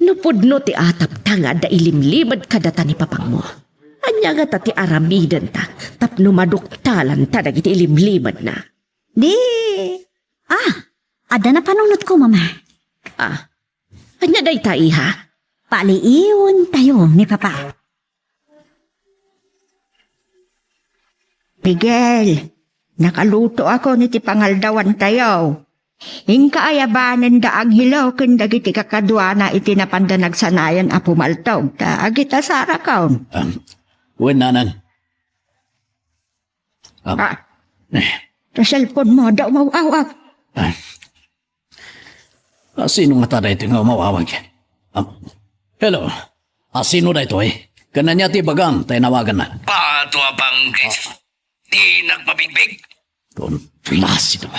No pudno ti atapta nga adda ilimlimed kadata ni papangmo, ania ngata ti aramidenta tapno maduktalanta dagiti ilimlimedna? Di, ah, adda napanunotko, Mama. Ah, ania dayta, iha? Paliiwentayo ni Papa. Miguel, nakalutoakon iti pangaldawantayo. Inka ayabanenda, Angelo, ken dagiti kakaduana iti napanda nagsanayan a pumaltog, ta agitasarakon. Ah, wen, nanang. Ah. Ah. Eh. Ta cellphone mo, da umaw-awag. Ah. Ah, sino ngata daytoy nga umawawag? Ah, hello. Ah, sino daytoy? Ken ania ti ibagam ta inawagannak? Pato a panggis. Ah. Di nagpabigbig. Don Placido.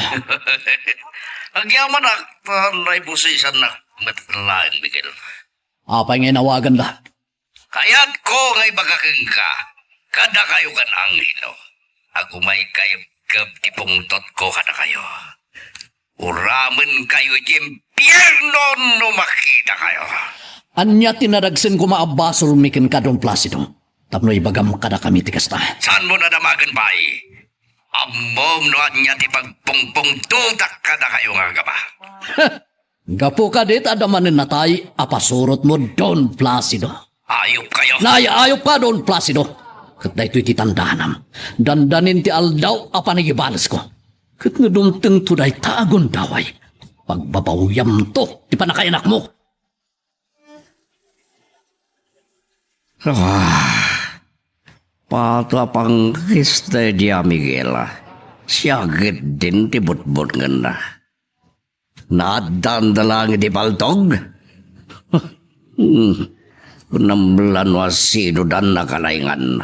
Agyamanak, ta naibusisannak. met laeng, Miguel. Apay nga inawaganda? Kayatko nga ibaga kenka, kadakayo ken Angelo, a gumaykayo ti pungtotko kadakayo. Uramenkayo iti impierno no makitakayo. Ania ti nadagsen koma a basolmi kenka, Don Placido, tapno ibagam kadakami ti kasta? Saanmo nadamagen pay? Ammom no ania ti pagpungpungtotak kadakayo nga agaba. Gapu kadi ta adda manen natay a pasurotmo, Don Placido. Ayupkayo. Nay, ayupka, Don Placido. Ket daytoy ti tandaanam. Dandanin ti aldaw a panagibalesko. Ket no dumtengto dayta a gundaway, pagbabawyamto ti pannakayanakmo. Ah, patapang kista dia, Miguel. Siak ketdin ti butbutngenna. Naaddaanda laeng iti paltog? Hmm. Kunam la no asino dan nakalaingan.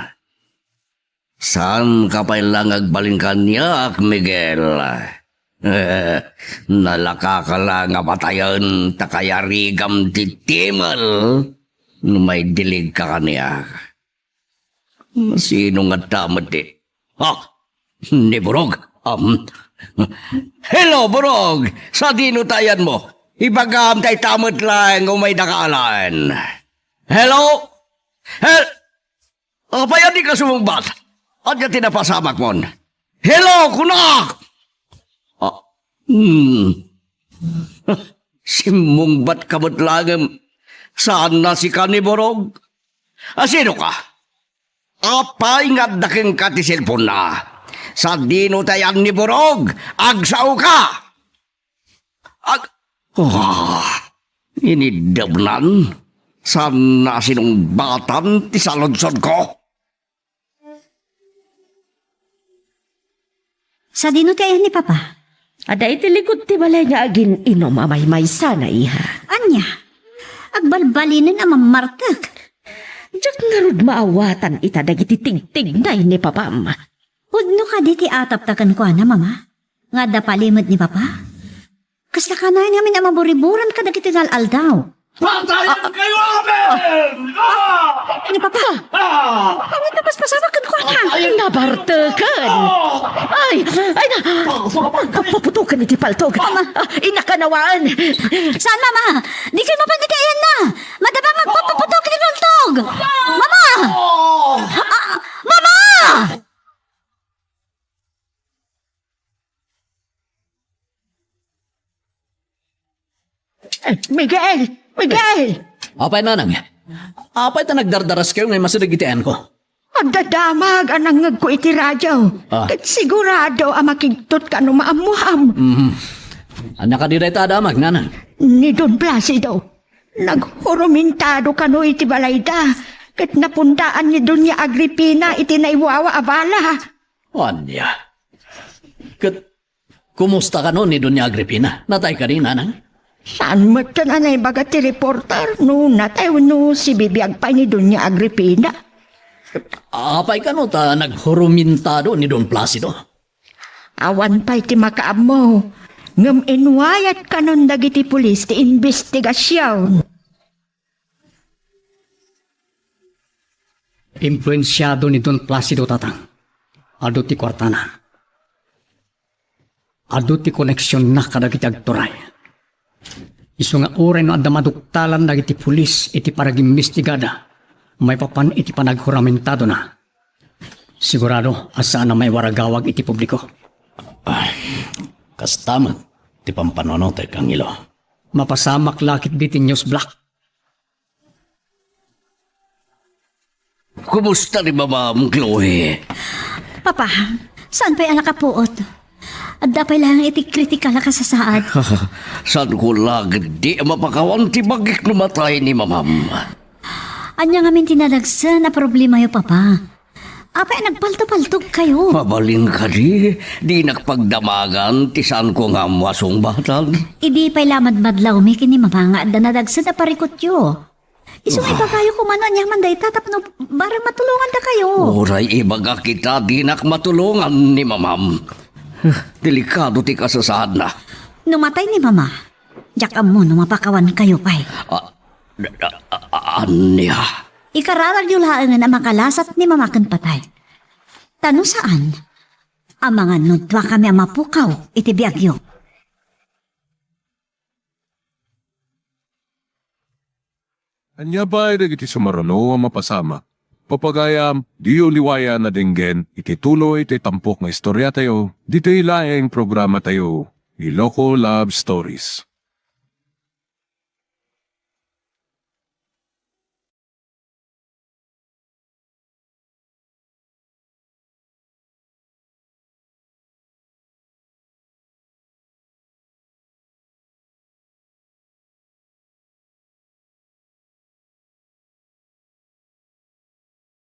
Saanka pay la nga agbalin kaniak, Miguel. Nalakaka la nga patayen ta kayarigam ti timel no maidiligka kaniak. Sino nga adda met di? Ah, ni Burog. Um, hello, Burog! Sadino ti ayanmo? Ibagam ta ita met laeng umaydaka alaen. Hello? Hel-, Apay a dika sumungbat? Ania ti napasamakmon? Hello, kunak! Ah, hmm. Simmungbat ka met laeng. Saan a sika ni Burog? Asino ka? Apay nga adda kenka ti cellphone-na? Sadino ti ayan ni Burog? Agsao ka! Ag-, ah, iniddebnan? Saan a sinungbatan ti saludsodko? Sadino ti ayan ni Papa? Adda iti likod ti balay nga agin-inom a maymaysa na, iha. Ania? Agbalbalinen a mammartek. Diak ngarud maawatan ita dagiti tigtignay ni Papam. Pudno kadi ti atapta kenkuana, Mama? Nga adda palimed ni Papa? Kasta kanayon ngamin a maburiburan kadagiti ngal-aldaw. Patayen kayo, amen! Ah! Ni Papa! Ah! Awan napaspasamak kenkuana. Ay, nabarteken. Ah! Ay, ay na. Paputoken iti paltog. Mama. Ah, inakanawaan. Saan, Mama? Di kayo mapan iti ayan na. Madama magpapaputok iti paltog. Mama! Ah! Ah, Mama! Eh, Miguel! Miguel! Apay, Nanang? Apay ta nagdardaras kayo nga imasideg iti ayanko? Agdadamag a nangngegko iti radio. Ah. Ket sigurado a makigtot ka no maammuam. Mhm. Ania kadi dayta a damag, Nanang? Ni Don Placido. Naghurumintado kano iti balayda, ket napundaan ni Doña Agripina iti naiwawa a bala. Ania? Ket kumusta kano ni Doña Agripina? Natay kadi, Nanang? Saan metten a naibaga ti reporter no natay wenno sibibiag pay ni Doña Agripina. Apay kano ta naghurumintado ni Don Placido? Awan pay ti makaammo, ngem inwayat kanon dagiti pulis ti imbestigasion. Influensiado ni Don Placido, Tatang. Adu ti kuartana. Adu ti koneksionna kadagiti agturay. Isu nga uray no adda maduktalan dagiti pulis iti panagimbestigada maipapan iti panaghuramentadona, sigurado a saan a maiwaragawag iti publiko. Ah, kasta met ti pampanunotek, Angelo. Mapasamak la ketdi ti news, Black. Kumusta ni Mamam, Chloe? Papa, saan pay a nakapuot? Adda pay laeng iti kritikal a kasasaad. Saanko la ketdi a mapakawan ti bagik no matay ni Mamam. Ania ngamin ti nadagsen a problemayo, Papa? Apay a nagpaltopaltog kayo? Mabalin kadi, dinak pagdamagan ti saanko nga ammo a sungbatan. Idi pay la madmadlawmi ken ni Mama nga adda nadagsen a parikutyo. Isu nga ibagayo koma no aniaman dayta tapno bareng matulongandakayo. Uray ibagak ita, dinak matulongan ni Mamam. Delikado ti kasasaadna. No matay ni Mama, Diak ammo no mapakawankayo pay. A-, a-, a-, a-, ania? Ikararagyo laengen a makalasat ni Mama ken Patay. Ta no saan, amangan no duakami a mapukaw iti biagyo. Ania pay dagiti sumaruno a mapasamak? Papagayam, diyo liwayan a denggen iti tuloy ti tampok nga istoriatayo ditoy laeng programatayo, Iloko Love Stories.